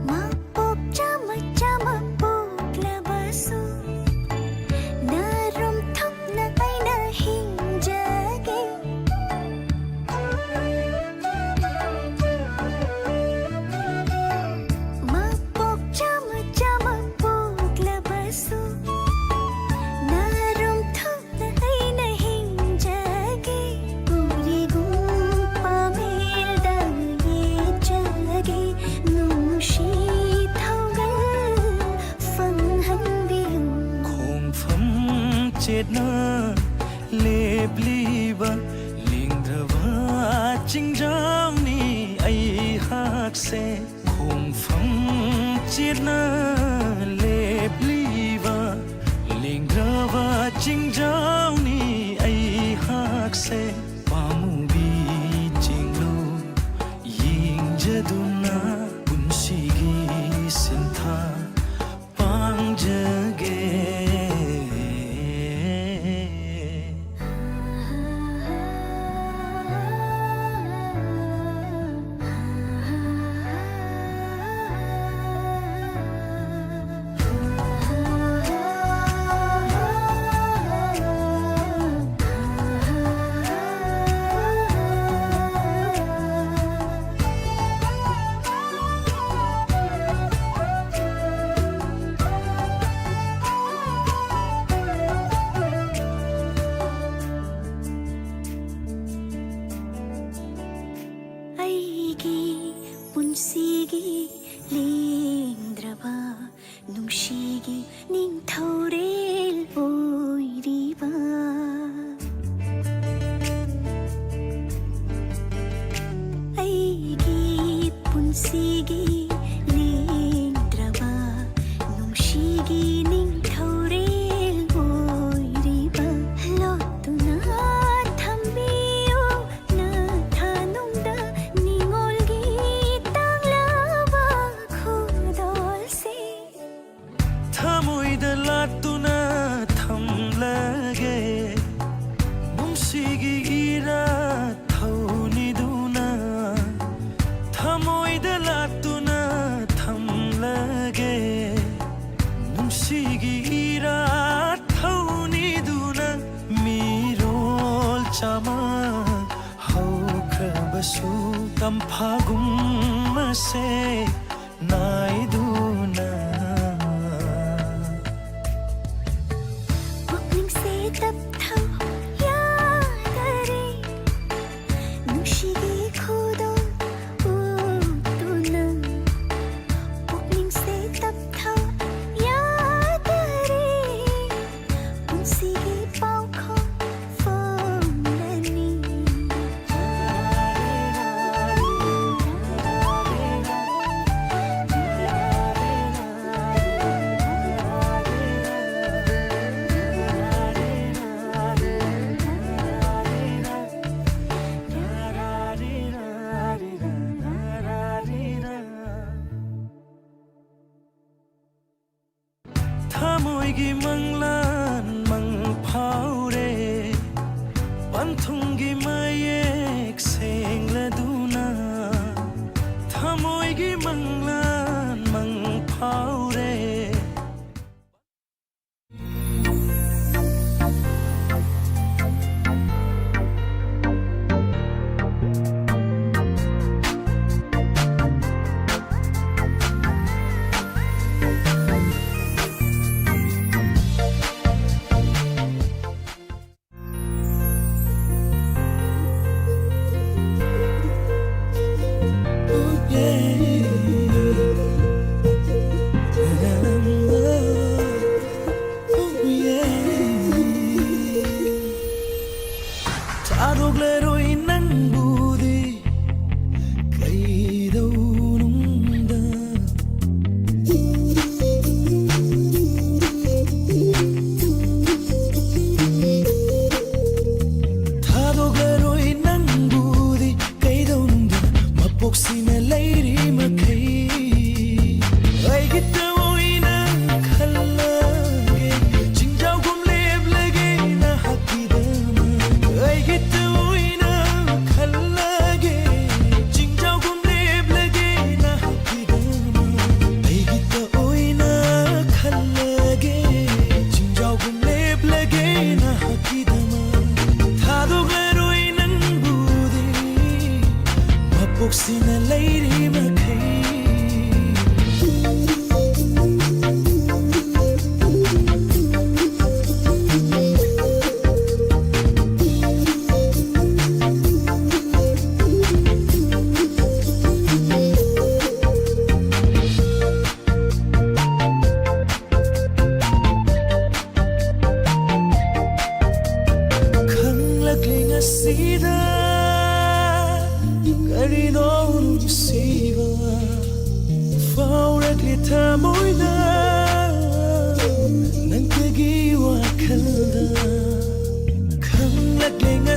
ꯃꯄꯣꯛ ꯆꯥꯝꯃ ꯆꯥꯝꯃ ꯄꯣꯛꯂꯕꯁꯨ, ꯅꯔꯨꯝ ꯊꯨꯞꯅ ꯑꯩꯅ ꯍꯤꯡꯖꯒꯦ꯫ ꯃꯄꯣꯛ ꯆꯥꯝꯃ ꯆꯥꯝꯃ ꯄꯣꯛꯂꯕꯁꯨ, ꯅꯔꯨꯝ ꯊꯨꯞꯅ ꯑꯩꯅ ꯍꯤꯡꯖꯒꯦ꯫ ꯎꯔꯤꯒꯨꯝ ꯄꯥꯃꯦꯜꯗ ꯌꯦꯠꯆꯒꯦ, ꯅꯨꯡꯁꯤ ꯊꯧꯒꯜ ꯐꯪꯍꯟꯕꯤꯌꯨ꯫ ꯈꯣꯡꯐꯝ ꯆꯦꯠꯅ ꯂꯦꯞꯂꯤꯕ ꯂꯦꯡꯗ꯭ꯔꯕ ꯆꯤꯡꯖꯥꯎꯅꯤ ꯑꯩꯍꯥꯛꯁꯦ꯫ ꯈꯣꯡꯐꯝ ꯆꯦꯠꯅ ꯂꯦꯞ ꯅꯨꯡꯁꯤꯒꯤ ꯅꯤꯡꯊꯧꯔꯦꯜ ꯑꯣꯏꯔꯤꯕ ꯑꯩꯒꯤ ꯄꯨꯟꯁꯤꯒꯤ ꯂꯦꯡꯗ꯭ꯔꯕ ꯅꯨꯡꯁꯤꯒꯤ ꯅꯤꯡꯊꯧꯔꯦꯜ ꯑꯣꯏꯔꯤꯕ ꯂꯣꯠꯇꯨꯅ ꯊꯝꯕꯤꯌꯨ ꯅꯊꯥꯅꯨꯡꯗ ꯅꯤꯡꯉꯣꯜꯒꯤ ꯇꯥꯡꯂꯕ ꯈꯨꯗꯣꯜꯁꯦ꯫ ꯊꯃꯣꯏꯗ ꯂꯥꯠꯇꯨꯅ ꯊꯝꯂꯒꯦ ꯅꯨꯡꯁꯤꯒꯤ ꯏꯔꯥꯠ ꯊꯧꯅꯤꯗꯨꯅ꯫ ꯊꯃꯣꯏꯗ ꯂꯥꯠꯇꯨꯅ ꯊꯝꯂꯒꯦ ꯅꯨꯡꯁꯤꯒꯤ ꯏꯔꯥꯠ ꯊꯧꯅꯤꯗꯨꯅ꯫ ꯃꯤꯔꯣꯜ ꯆꯥꯃ ꯍꯧꯈ꯭ꯔꯕꯁꯨ ꯇꯝꯐꯥꯒꯨꯝ ꯑꯁꯦ ꯅꯥꯏꯗꯨꯅ꯫ ꯄꯨꯛꯅꯤꯡꯁꯦ ꯇꯞꯊꯧ ꯌꯥꯗꯔꯦ ꯅꯨꯡꯁꯤꯒꯤ ꯈꯨꯗꯣꯜ ꯎꯠꯇꯨꯅ꯫ ꯄꯨꯛꯅꯤꯡꯁꯦ ꯇꯞꯊꯧ ꯌꯥꯗꯔꯦ ꯄꯨꯟꯁꯤꯒꯤ ꯄꯥꯎꯈꯣꯡ ꯐꯣꯡꯂꯅꯤ꯫ ꯊꯃꯣꯏꯒꯤ ꯃꯪꯂꯥꯟ ꯃꯪ ꯐꯥꯎꯔꯦ ꯄꯟꯊꯨꯡꯒꯤ ꯃꯌꯦꯛ ꯁꯦꯡꯂꯗꯨꯅ꯫ ꯊꯃꯣꯏꯒꯤ ꯃꯪꯂꯥꯟ ꯃꯪ ꯐꯥꯎꯔꯦ꯫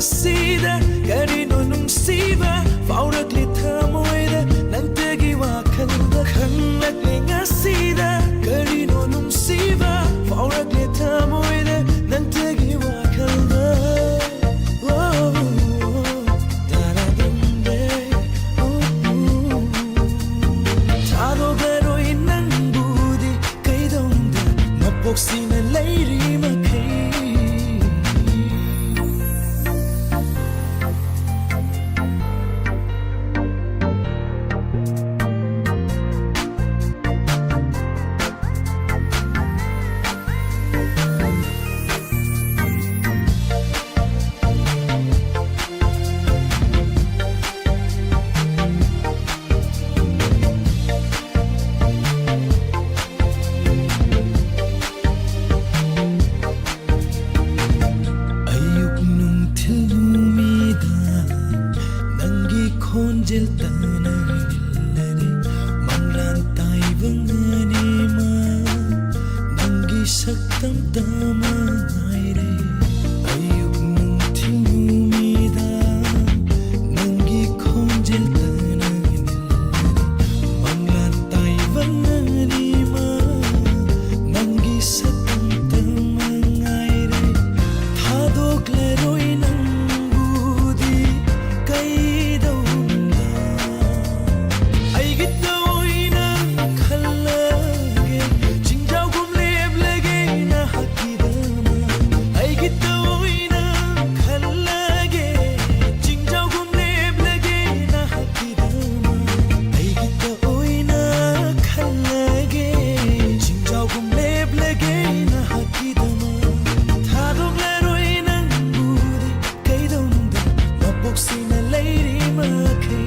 ꯁꯤꯗ ꯀꯔꯤꯅꯣ ꯅꯨꯡꯁꯤꯕ ꯐꯥꯎꯔꯛꯂꯤ ꯊꯃꯣꯏꯗ ꯅꯪꯇꯒꯤ ꯋꯥꯈꯜꯗ ꯈꯪꯂꯛꯂꯦ ꯉꯁꯤꯗ ꯀꯔꯤꯅꯣ ꯅꯨꯡꯁꯤꯕ ꯐꯥꯎꯔꯛꯂꯤ ꯊꯃꯣꯏꯗ ꯅꯪꯇꯒꯤ ꯋꯥꯈꯜꯗ. Oh, ꯇꯥꯔꯥꯕꯝꯕꯦ. Oh, ꯊꯥꯗꯣꯛꯂꯔꯣꯏ ꯅꯪꯕꯨꯗꯤ ꯀꯩꯗꯧꯅꯨꯡꯗ ꯅꯄꯣꯛꯁꯤꯅ ꯂꯩꯔꯤ ꯃꯈꯩ. ꯑꯌꯨꯛ ꯅꯨꯡꯊꯤꯜ ꯅꯨꯃꯤꯗꯥꯡ ꯅꯪꯒꯤ ꯈꯣꯟꯖꯦꯜ ꯇꯥꯅ ꯅꯤꯜꯂꯔꯦ ꯃꯪꯂꯥꯟ ꯇꯥꯏꯕꯪ ꯑꯅꯤꯃꯛ ꯅꯪꯒꯤ ꯁꯛꯇꯝꯇ ꯃꯉꯥꯏꯔꯦ. ꯑꯌꯨꯛ ꯅꯨꯡꯊꯤꯜ ꯅꯨꯃꯤꯗꯥꯡ ꯅꯪꯒꯤ ꯈꯣꯟꯖꯦꯜ ꯇꯥꯅ ꯅꯤꯜꯂꯔꯦ ꯃꯪꯂꯥꯟ ꯇꯥꯏꯕꯪ ꯑꯅꯤꯃꯛ ꯅꯪꯒꯤ ꯁꯛꯇꯝꯇ ꯃꯉꯥꯏꯔꯦ. ꯊꯥꯗꯣꯛꯂꯔꯣꯏ ꯅꯪꯕꯨꯗꯤ ꯀꯩꯗꯧꯅꯨꯡꯗ ꯑꯩꯒꯤ ꯇꯧꯏꯅ ꯈꯜꯂꯒꯦ ꯆꯤꯡꯖꯥꯎꯒꯨꯝ ꯂꯦꯞꯂꯒꯦ ꯅꯍꯥꯛꯀꯤꯗꯃꯛ ꯑꯩꯒꯤ ꯇꯧꯏꯅ ꯈꯜꯂꯒꯦ ꯆꯤꯡꯖꯥꯎꯒꯨꯝ ꯂꯦꯞꯂꯒꯦ ꯅꯍꯥꯛꯀꯤꯗꯃꯛ ꯑꯩꯒꯤ ꯇꯧꯏꯅ ꯈꯜꯂꯒꯦ ꯆꯤꯡꯖꯥꯎꯒꯨꯝ ꯂꯦꯞꯂꯒꯦ ꯅꯍꯥꯛꯀꯤꯗꯃꯛ ꯊꯥꯗꯣꯛꯂꯔꯣꯏ ꯅꯪꯕꯨꯗꯤ ꯀꯩꯗꯧꯅꯨꯡꯗ ꯃꯄꯣꯛꯁꯤꯅ ꯂꯩꯔꯤ ꯃꯈꯩ.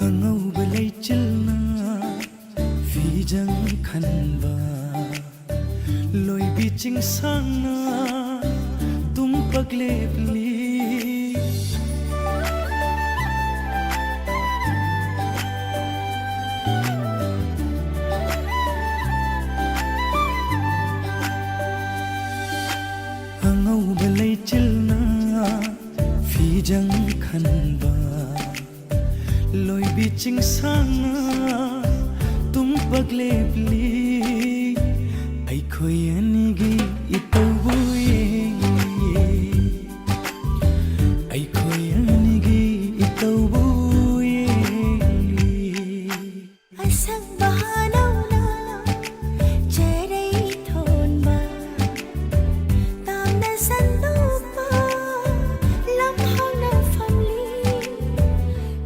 ꯑꯉꯧꯕ ꯂꯩꯆꯤꯜꯅ ꯐꯤꯖꯪ ꯈꯟꯕ, ꯂꯣꯏꯕꯤ ꯆꯤꯡꯁꯥꯡꯅ ꯇꯨꯝꯄꯛ ꯂꯦꯞꯂꯤ꯫ ꯑꯉꯧꯕ ꯂꯩꯆꯤꯜꯅ ꯐꯤꯖꯪ ꯈꯟꯕ, ꯂꯣꯏꯕꯤ ꯆꯤꯡꯁꯥꯡꯅ ꯇꯨꯝꯄꯛ ꯂꯦꯞꯂꯤ꯫ ꯑꯩꯈꯣꯏ ꯑꯅꯤꯒꯤ ꯏꯇꯧꯕꯨ ꯌꯦꯡꯂꯤ꯫ ꯑꯩꯈꯣꯏ ꯑꯅꯤꯒꯤ ꯏꯇꯧꯕꯨ ꯌꯦꯡꯂꯤ꯫ ꯑꯁꯪꯕ ꯍꯥꯅꯧꯅ ꯆꯔꯩ ꯊꯣꯟꯕ, ꯇꯥꯝꯅ ꯁꯟꯗꯣꯛꯄ ꯂꯝꯍꯥꯡꯅ ꯐꯝꯂꯤ꯫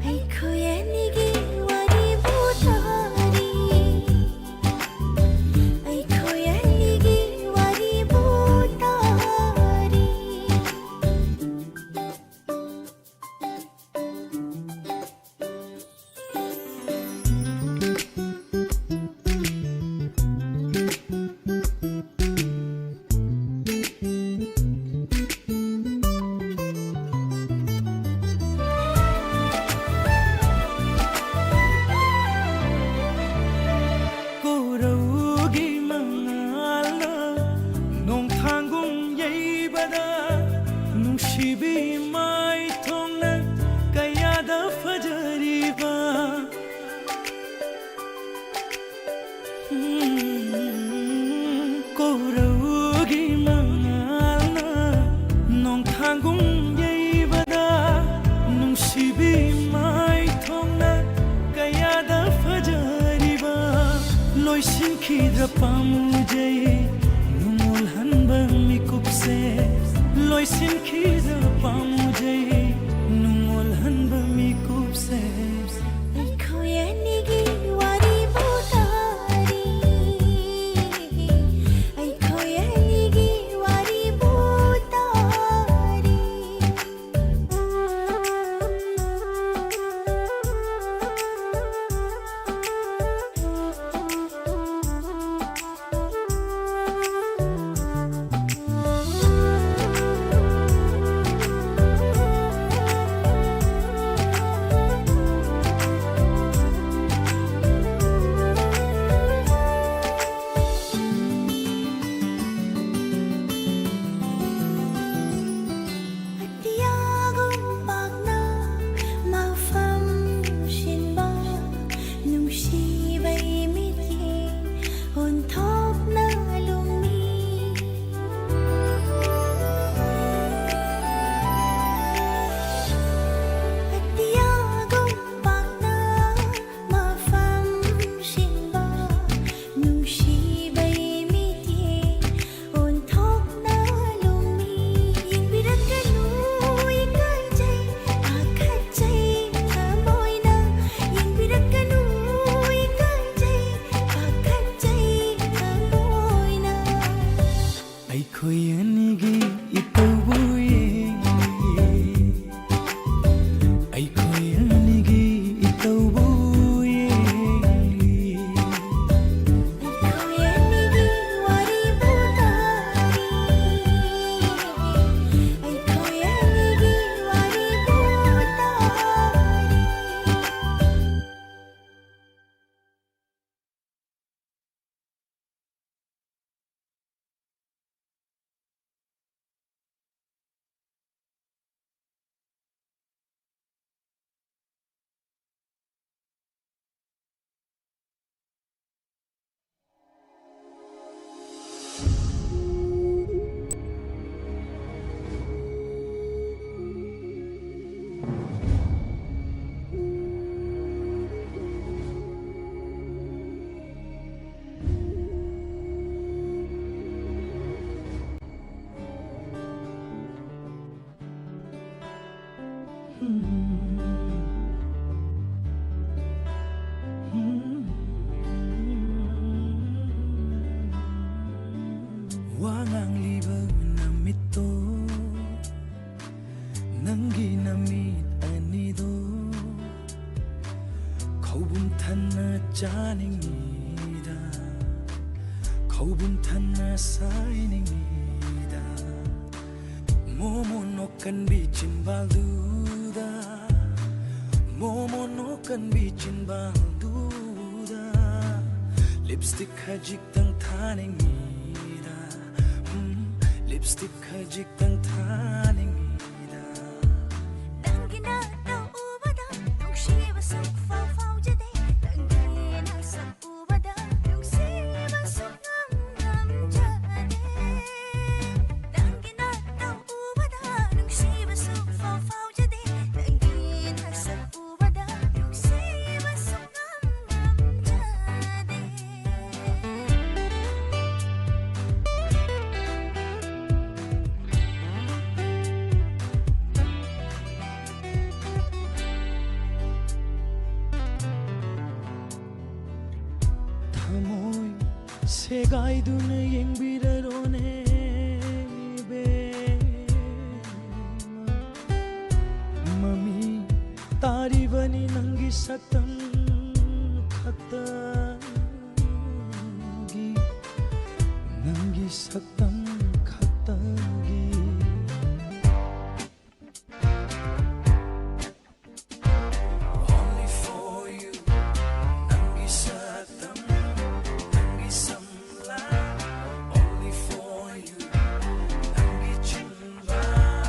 ꯑꯩꯈꯣꯏ ꯑꯅꯤꯒꯤ ꯋꯥꯔꯤꯕꯨ ꯇꯥꯔꯤ꯫ ꯑꯩꯈꯣꯏ ꯑꯅꯤꯒꯤ ꯋꯥꯔꯤꯕꯨ ꯇꯥꯔꯤ꯫ ꯀꯣꯔꯧꯒꯤ ꯃꯉꯥꯜꯅ ꯅꯣꯡꯊꯥꯡꯒꯨꯝ ꯌꯩꯕꯗ ꯅꯨꯡꯁꯤꯕꯤ ꯃꯥꯏꯊꯣꯡꯅ ꯀꯌꯥꯗ ꯐꯖꯔꯤꯕ꯫ ꯀꯣꯔꯧꯒꯤ ꯃꯉꯥꯜꯅ ꯅꯣꯡꯊꯥꯡꯒꯨꯝ ꯌꯩꯕꯗ ꯅꯨꯡꯁꯤꯕꯤ ꯃꯥꯏꯊꯣꯡꯅ ꯀꯌꯥꯗ ꯐꯖꯔꯤꯕ꯫ ꯂꯣꯏꯁꯤꯟꯈꯤꯗ꯭ꯔ ꯄꯥꯝꯃꯨꯖꯩ ꯅꯨꯡꯉꯣꯜꯍꯟꯕ ꯃꯤꯀꯨꯞꯁꯦ꯫ ꯂꯣꯏꯁꯤꯟꯈꯤꯗ꯭ꯔ ꯄꯥꯝꯃꯨꯖꯩ ꯅꯨꯡꯉꯣꯜꯍꯟꯕ ꯃꯤꯀꯨꯞꯁꯦ꯫ ꯑꯩꯈꯣꯏ ꯑꯅꯤꯒꯤ ꯋꯥꯔꯤꯕꯨ ꯇꯥꯔꯤ꯫ ꯑꯩꯈꯣꯏ ꯑꯅꯤꯒꯤ ꯋꯥꯔꯤꯕꯨ ꯇꯥꯔꯤ꯫ ꯈꯧꯕꯨꯝ ꯊꯟꯅ ꯆꯥꯅꯤꯡꯉꯤꯗ, ꯈꯧꯕꯨꯝ ꯊꯟꯅ ꯁꯥꯏꯅꯤꯡꯉꯤꯗ, ꯃꯣꯃꯣ ꯅꯣꯛꯀꯟꯕꯤ ꯆꯤꯟꯕꯥꯜꯗꯨꯗ, ꯃꯣꯃꯣ ꯅꯣꯛꯀꯟꯕꯤ ꯆꯤꯟꯕꯥꯜꯗꯨꯗ, ꯂꯤꯞꯁꯇꯤꯛ ꯈꯖꯤꯛꯇꯪ ꯊꯥꯅꯤꯡꯉꯤꯗ, ꯎꯝ, ꯂꯤꯞꯁꯇꯤꯛ ꯈꯖꯤꯛꯇꯪ ꯊꯥꯅꯤꯡꯉꯤꯗ꯫ ꯅꯪꯒꯤ ꯅꯠꯇ ꯎꯕꯗ ꯅꯨꯡꯁꯤꯕ ꯁꯨꯛ ꯐꯥꯎ ꯐꯥꯎꯖꯗꯦ꯫ ꯅꯪꯒꯤ ꯅꯁꯛ ꯎꯕꯗ ꯅꯨꯡꯁꯤꯕ ꯁꯨꯛ ꯉꯝ ꯉꯝꯖꯗꯦ꯫ ꯅꯪꯒꯤ ꯅꯠꯇ ꯎꯕꯗ ꯅꯨꯡꯁꯤꯕ ꯁꯨꯛ ꯐꯥꯎ ꯐꯥꯎꯖꯗꯦ꯫ ꯅꯪꯒꯤ ꯅꯁꯛ ꯎꯕꯗ ꯅꯨꯡꯁꯤꯕ ꯁꯨꯛ ꯉꯝ ꯉꯝꯖꯗꯦ꯫ ꯊꯃꯣꯏ ꯁꯦꯒꯥꯏꯗꯨꯅ ꯌꯦꯡꯕꯤꯔꯔꯣꯅꯦ ꯏꯕꯦꯝꯃ꯫ ꯃꯃꯤ ꯇꯥꯔꯤꯕꯅꯤ ꯅꯪꯒꯤ ꯁꯛꯇꯝ ꯈꯛꯇꯒꯤ, ꯅꯪꯒꯤ ꯁꯛꯇꯝ ꯈꯛꯇꯒꯤ꯫ Only for you, ꯅꯪꯒꯤ ꯁꯛꯇꯝ, ꯅꯪꯒꯤ ꯁꯝꯂꯥꯡ, only for you, ꯅꯪꯒꯤ ꯆꯤꯟꯕꯥꯜ,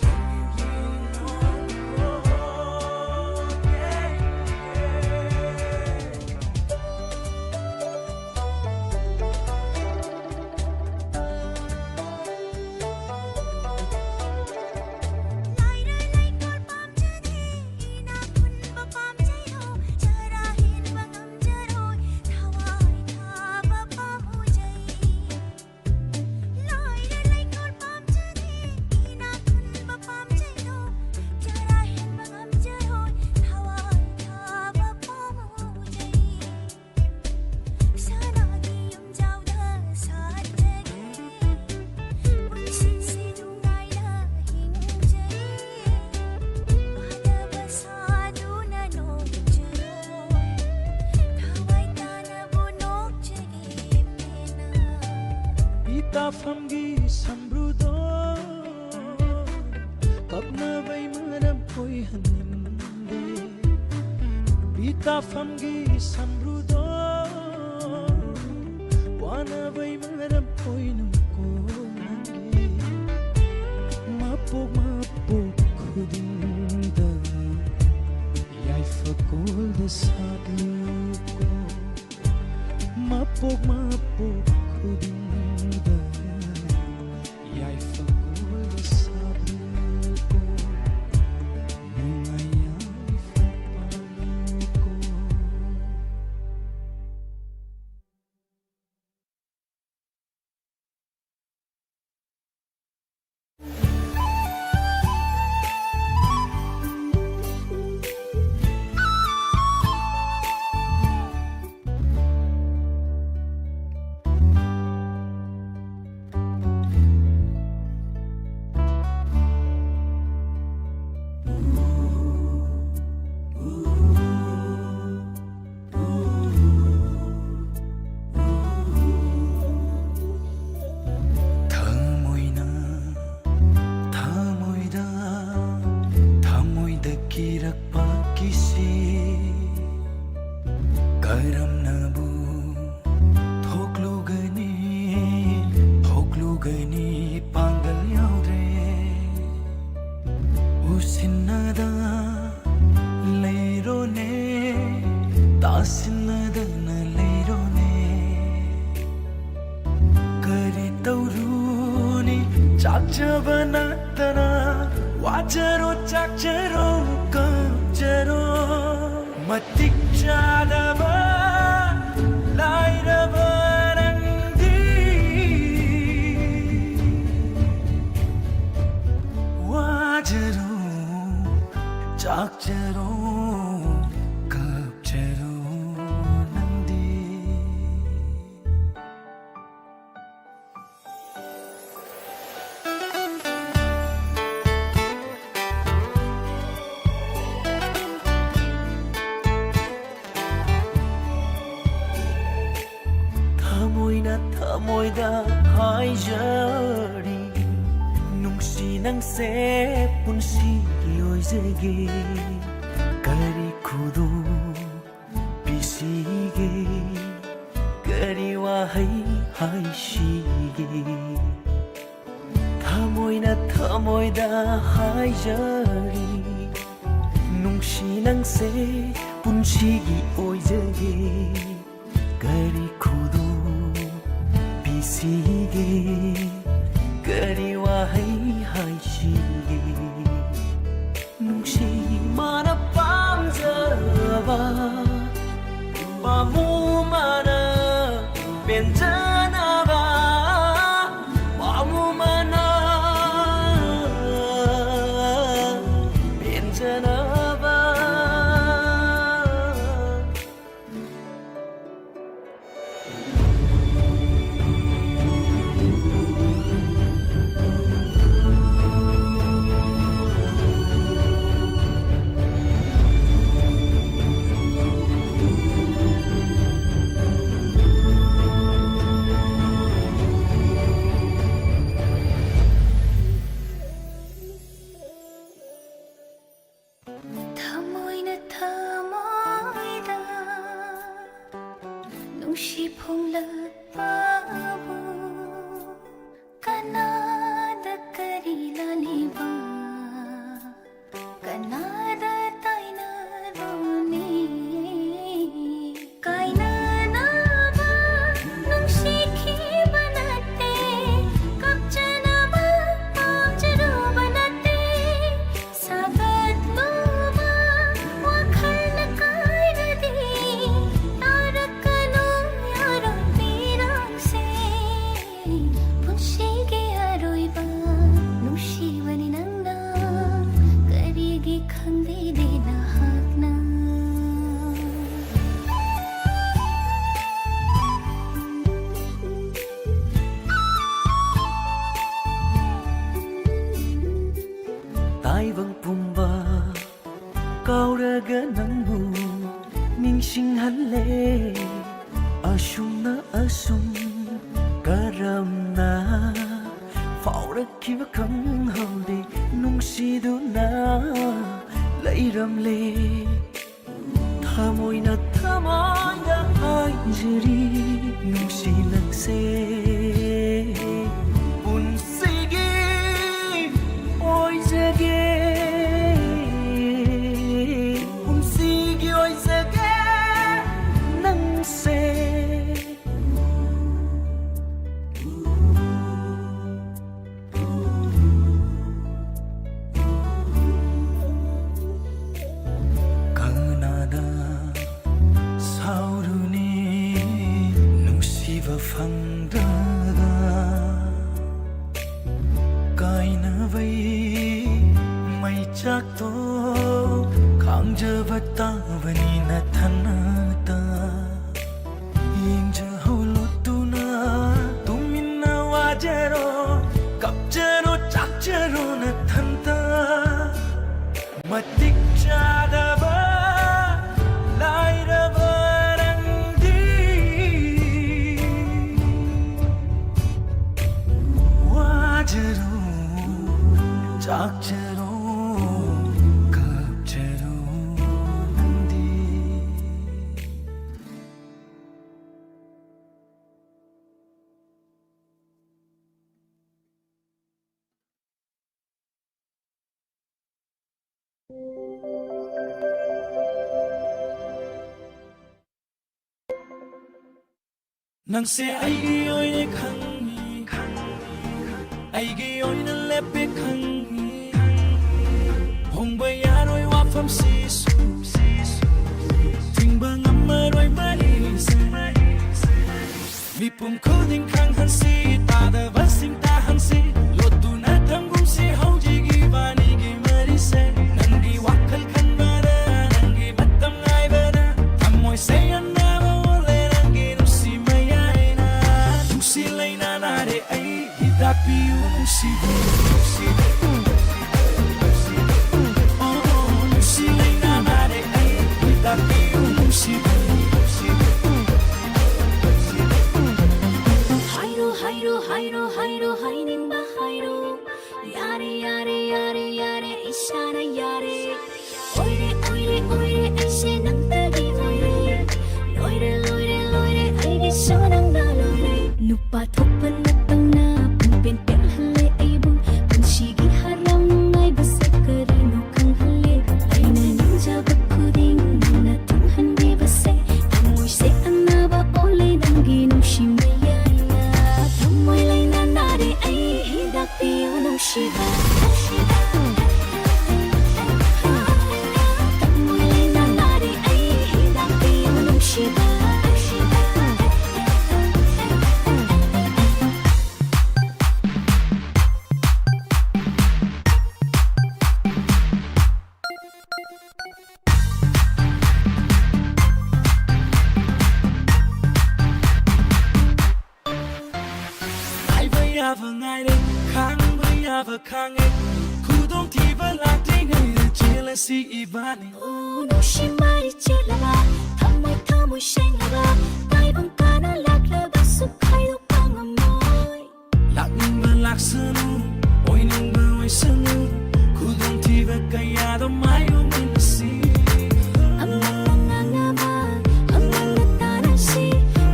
ꯅꯪꯒꯤ ꯃꯤꯅꯣꯛ, oh, yeah, yeah. ꯇꯥꯐꯝꯒꯤ ꯁꯝꯕ꯭ꯔꯨꯗꯣ ꯀꯞꯅꯕꯩ ꯃꯔꯝ ꯑꯣꯏꯍꯟꯅꯤꯡꯗꯦ꯫ ꯅꯨꯄꯤ ꯇꯥꯐꯝꯒꯤ ꯁꯝꯕ꯭ꯔꯨꯗꯣ ꯋꯥꯅꯕꯩ ꯃꯔꯝ ꯑꯣꯏꯅꯨꯀꯣ ꯅꯪꯒꯤ꯫ ꯃꯄꯣꯛ ꯃꯄꯣꯛ ꯈꯨꯗꯤꯡꯗ ꯌꯥꯏꯐ ꯀꯣꯜꯗ ꯁꯥꯠꯂꯨꯀꯣ꯫ ꯃꯄꯣꯛ ꯃꯄꯣꯛ ꯈꯨꯗꯤꯡꯗ ꯌꯥꯏꯐ ꯀꯣꯜꯗ ꯁꯥꯠꯂꯨꯀꯣ꯫ ꯅꯨꯡꯉꯥꯏ ꯌꯥꯏꯐ ꯄꯥꯜꯂꯨꯀꯣ꯫ ꯊꯃꯣꯏꯅ ꯊꯃꯣꯏꯗ ꯊꯃꯣꯏꯗ ꯀꯤꯔꯛꯄ ꯀꯤꯁꯤ ꯀꯔꯝꯅꯕꯨ ꯊꯣꯛꯂꯨꯒꯅꯤ, ꯊꯣꯛꯂꯨꯒꯅꯤ ꯄꯥꯡꯒꯜ ꯌꯥꯎꯗ꯭ꯔꯦ꯫ ꯎꯁꯤꯟꯅꯗ ꯂꯩꯔꯣꯅꯦ, ꯇꯥꯁꯤꯟꯅꯗꯅ ꯂꯩꯔꯣꯅꯦ꯫ ꯀꯔꯤ ꯇꯧꯔꯨꯅꯤ ꯆꯥꯛꯆꯕ ꯅꯠꯇꯅ, ꯋꯥꯖꯔꯣ ꯆꯥꯛꯆꯔꯣ ꯀꯞꯆꯔꯣ꯫ ꯃꯇꯤꯛ ꯆꯥꯗꯕ ꯂꯥꯏꯔꯕ ꯅꯪꯗꯤ ꯋꯥꯖꯔꯣ ꯆꯥꯛꯆꯔꯣ ꯀꯞꯆꯔꯣ꯫ ꯊꯃꯣꯏꯗ ꯍꯥꯏꯖꯔꯤ, ꯅꯨꯡꯁꯤ ꯅꯪꯁꯦ ꯄꯨꯟꯁꯤꯒꯤ ꯑꯣꯏꯖꯒꯦ꯫ ꯀꯔꯤ ꯈꯨꯗꯣꯜ ꯄꯤꯁꯤꯒꯦ, ꯀꯔꯤ ꯋꯥꯍꯩ ꯍꯥꯏꯁꯤꯒꯦ? ꯊꯃꯣꯏꯅ ꯊꯃꯣꯏꯗ ꯍꯥꯏꯖꯔꯤ, ꯅꯨꯡꯁꯤ ꯅꯪꯁꯦ ꯄꯨꯟꯁꯤꯒꯤ ꯑꯣꯏꯖꯒꯦ꯫ ꯀꯔꯤ ꯈꯨꯗꯣꯜ ꯄꯤꯁꯤꯒꯦ, ꯀꯔꯤ ꯋꯥꯍꯩ ꯍꯥꯏꯁꯤꯒꯦ? ꯅꯨꯡꯁꯤꯕꯅ ꯄꯥꯝꯖꯕ, ꯄꯥꯝꯃꯨꯕꯅ ꯄꯦꯟꯖꯅꯕ, ꯄꯥꯝꯃꯨꯕꯅ ꯄꯦꯟꯖꯅꯕ꯫ ꯊꯃꯣꯏꯅ ꯊꯃꯣꯏꯗ ꯅꯨꯡꯁꯤ ꯐꯣꯡꯂꯛꯄꯕꯨ ꯀꯅꯥꯗ ꯀꯔꯤ ꯂꯥꯜꯂꯤꯕ? ꯀꯅꯥꯗ ꯇꯥꯏꯅꯔꯨꯅꯤ? ꯀꯥꯏꯅꯅꯕ ꯅꯨꯡꯁꯤꯈꯤꯕ ꯅꯠꯇꯦ, ꯀꯞꯆꯅꯕ ꯄꯥꯝꯖꯔꯨꯕ ꯅꯠꯇꯦ꯫ ꯁꯥꯒꯠꯂꯨꯕ ꯋꯥꯈꯜꯅ ꯀꯥꯏꯔꯗꯤ, ꯇꯥꯔꯛꯀꯅꯨ ꯌꯥꯔꯣꯏ ꯄꯤꯔꯥꯡꯁꯦ꯫ ꯄꯨꯟꯁꯤꯒꯤ ꯑꯔꯣꯏꯕ ꯅꯨꯡꯁꯤꯕꯅꯤ ꯅꯪꯅ, ꯀꯔꯤꯒꯤ ꯈꯪꯕꯤꯗꯦ ꯅꯍꯥꯛꯅ? ꯇꯥꯏꯕꯪ ꯄꯨꯝꯕ ꯀꯥꯎꯔꯒ ꯅꯪꯕꯨ ꯅꯤꯡꯁꯤꯡꯍꯜꯂꯦ꯫ ꯑꯁꯨꯝꯅ ꯑꯁꯨꯝ ꯀꯔꯝꯅ ꯐꯥꯎꯔꯛꯈꯤꯕ ꯈꯪꯍꯧꯗꯦ, ꯅꯨꯡꯁꯤꯗꯨꯅ ꯂꯩꯔꯝꯂꯦ꯫ ꯊꯃꯣꯏꯅ ꯊꯃꯣꯏꯗ ꯍꯥꯏꯖꯔꯤ, ꯅꯨꯡꯁꯤ ꯅꯪꯁꯦ ꯄꯨꯟꯁꯤꯒꯤ ꯑꯣꯏꯖꯒꯦ, ꯄꯨꯟꯁꯤꯒꯤ ꯑꯣꯏꯖꯒꯦ ꯅꯪꯁꯦ꯫ ꯀꯅꯥꯗ ꯁꯥꯎꯔꯨꯅꯤ ꯅꯨꯡꯁꯤꯕ ꯐꯪꯗ꯭ꯔꯒ? ꯀꯥꯏꯅꯕꯩ ꯃꯩꯆꯥꯛꯇꯣ ꯈꯥꯡꯖꯕ ꯇꯥꯕꯅꯤ ꯅꯊꯟꯅꯇ꯫ ꯌꯦꯡꯖꯍꯧ ꯂꯣꯠꯇꯨꯅ ꯇꯨꯃꯤꯟꯅ ꯋꯥꯖꯔꯣ, ꯀꯞꯆꯔꯣ, ꯆꯥꯛꯆꯔꯣ ꯅꯊꯟꯇ꯫ ꯃꯇꯤꯛ ꯆꯥꯗꯕ ꯂꯥꯏꯔꯕ ꯅꯪꯗꯤ꯫ ꯋꯥꯖꯔꯣ, ꯆꯥꯛꯆꯔꯣ, ꯀꯞꯆꯔꯣ ꯅꯪꯗꯤ꯫ ꯅꯪꯁꯦ ꯑꯩꯒꯤ ꯑꯣꯏꯔꯦ ꯈꯪꯉꯤ, ꯑꯩꯒꯤ ꯑꯣꯏꯅ ꯂꯦꯞꯄꯦ ꯈꯪꯉꯤ꯫ ꯍꯣꯡꯕ ꯌꯥꯔꯣꯏ ꯋꯥꯐꯝꯁꯤꯁꯨ, ꯊꯤꯡꯕ ꯉꯝꯃꯔꯣꯏ ꯃꯔꯤꯁꯦ꯫ ꯃꯤꯄꯨꯝ ꯈꯨꯗꯤꯡ ꯈꯪꯍꯟꯁꯤ, ꯇꯥꯗꯕꯁꯤꯡ ꯇꯥꯍꯟꯁꯤ, ꯂꯣꯠꯇꯨꯅ ꯊꯝꯒꯨꯝꯁꯤ ꯍꯧꯖꯤꯛ ꯏꯕꯥꯅꯤꯒꯤ ꯃꯔꯤꯁꯦ꯫ ꯅꯪꯒꯤ ꯋꯥꯈꯜ ꯈꯟꯕꯗ, ꯅꯪꯒꯤ ꯃꯇꯝ ꯉꯥꯏꯕꯗ, ꯊꯃꯣꯏꯁꯦ ꯑꯅꯥꯕ ꯑꯣꯜꯂꯦ ꯅꯪꯒꯤ ꯅꯨꯡꯁꯤ ꯃꯌꯥꯏꯅ꯫ ꯅꯨꯡꯁꯤ ꯂꯩꯅꯥ ꯅꯥꯔꯦ ꯑꯩ, ꯍꯤꯗꯥꯛ ꯄꯤꯌꯨ ꯅꯨꯡꯁꯤꯕꯤ, ꯅꯨꯡꯁꯤꯕꯤ꯫ ꯑꯣ, ꯅꯨꯡꯁꯤ ꯂꯩꯅꯥ ꯅꯥꯔꯦ ꯑꯩ, ꯍꯤꯗꯥꯛ ꯄꯤꯌꯨ ꯅꯨꯡꯁꯤꯕꯤ, ꯅꯨꯡꯁꯤꯕꯤ꯫ ꯍꯥꯏꯔꯣ ꯉꯥꯏꯕ ꯌꯥꯕ ꯉꯥꯏꯔꯦ, ꯈꯥꯡꯕ ꯌꯥꯕ ꯈꯥꯡꯉꯦ, ꯈꯨꯗꯣꯡꯊꯤꯕ ꯂꯥꯛꯇ꯭ꯔꯤꯉꯩꯗ ꯆꯦꯜꯂꯁꯤ ꯏꯕꯥꯅꯤ꯫ ꯅꯨꯡꯁꯤ ꯃꯔꯤ ꯆꯦꯜꯂꯕ, ꯊꯃꯣꯏ ꯊꯃꯣꯏ ꯁꯦꯡꯂꯕ, ꯇꯥꯏꯕꯪ ꯀꯥꯅ ꯂꯥꯛꯂꯕꯁꯨ ꯈꯥꯏꯗꯣꯛꯄ ꯉꯝꯃꯣꯏ꯫ ꯂꯥꯛꯅꯤꯡꯕ ꯂꯥꯛꯁꯅꯨ, ꯑꯣꯏꯅꯤꯡꯕ ꯑꯣꯏꯁꯅꯨ, ꯈꯨꯗꯣꯡꯊꯤꯕ ꯀꯌꯥꯗꯣ ꯃꯥꯌꯣꯛꯃꯤꯟꯅꯁꯤ꯫ ꯑꯃꯅ ꯉꯥꯡꯅꯕ, ꯑꯃꯅ ꯇꯥꯟꯅꯁꯤ,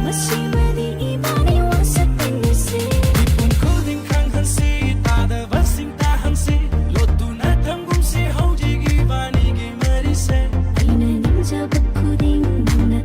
ꯃꯁꯤꯃꯗꯤ ꯏꯕꯥꯅꯤ ꯋꯥꯁꯛꯃꯤꯟꯅꯁꯤ꯫ ꯃꯤꯄꯨꯝ ꯈꯨꯗꯤꯡ ꯈꯪꯍꯟꯁꯤ, ꯇꯥꯗꯕꯁꯤꯡ ꯇꯥꯍꯟꯁꯤ, ꯂꯣꯠꯇꯨꯅ ꯊꯝꯒꯨꯝꯁꯤ ꯍꯧꯖꯤꯛ ꯏꯕꯥꯅꯤꯒꯤ ꯃꯔꯤꯁꯦ꯫ ꯑꯩꯅ ꯅꯤꯡꯖꯕ ꯈꯨꯗꯤꯡ ꯅꯪꯅ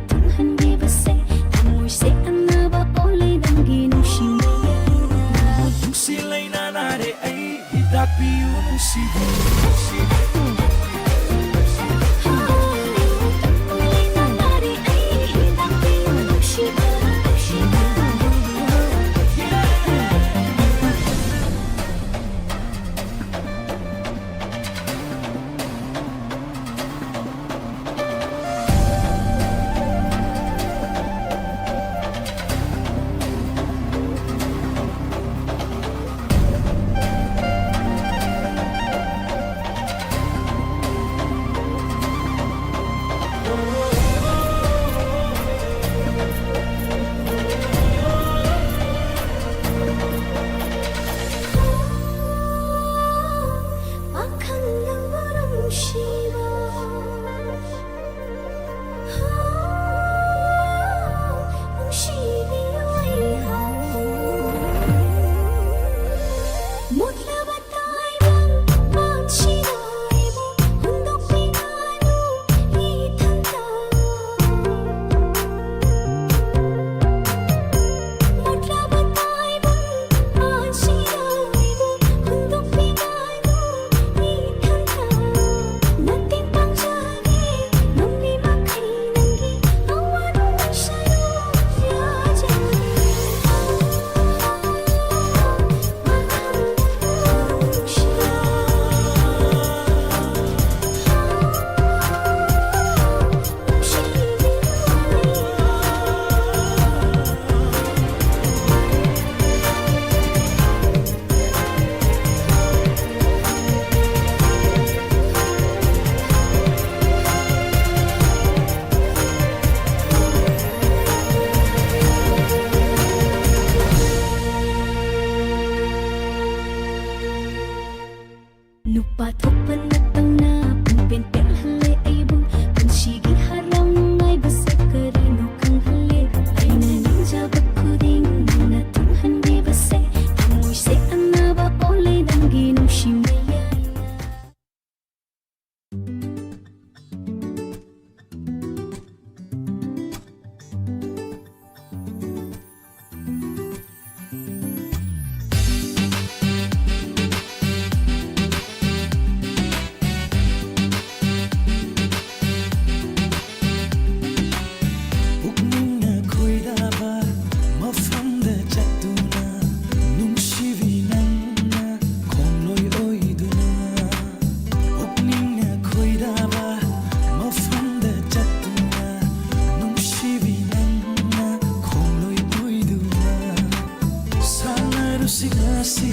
ꯁꯤꯛꯅꯁꯤ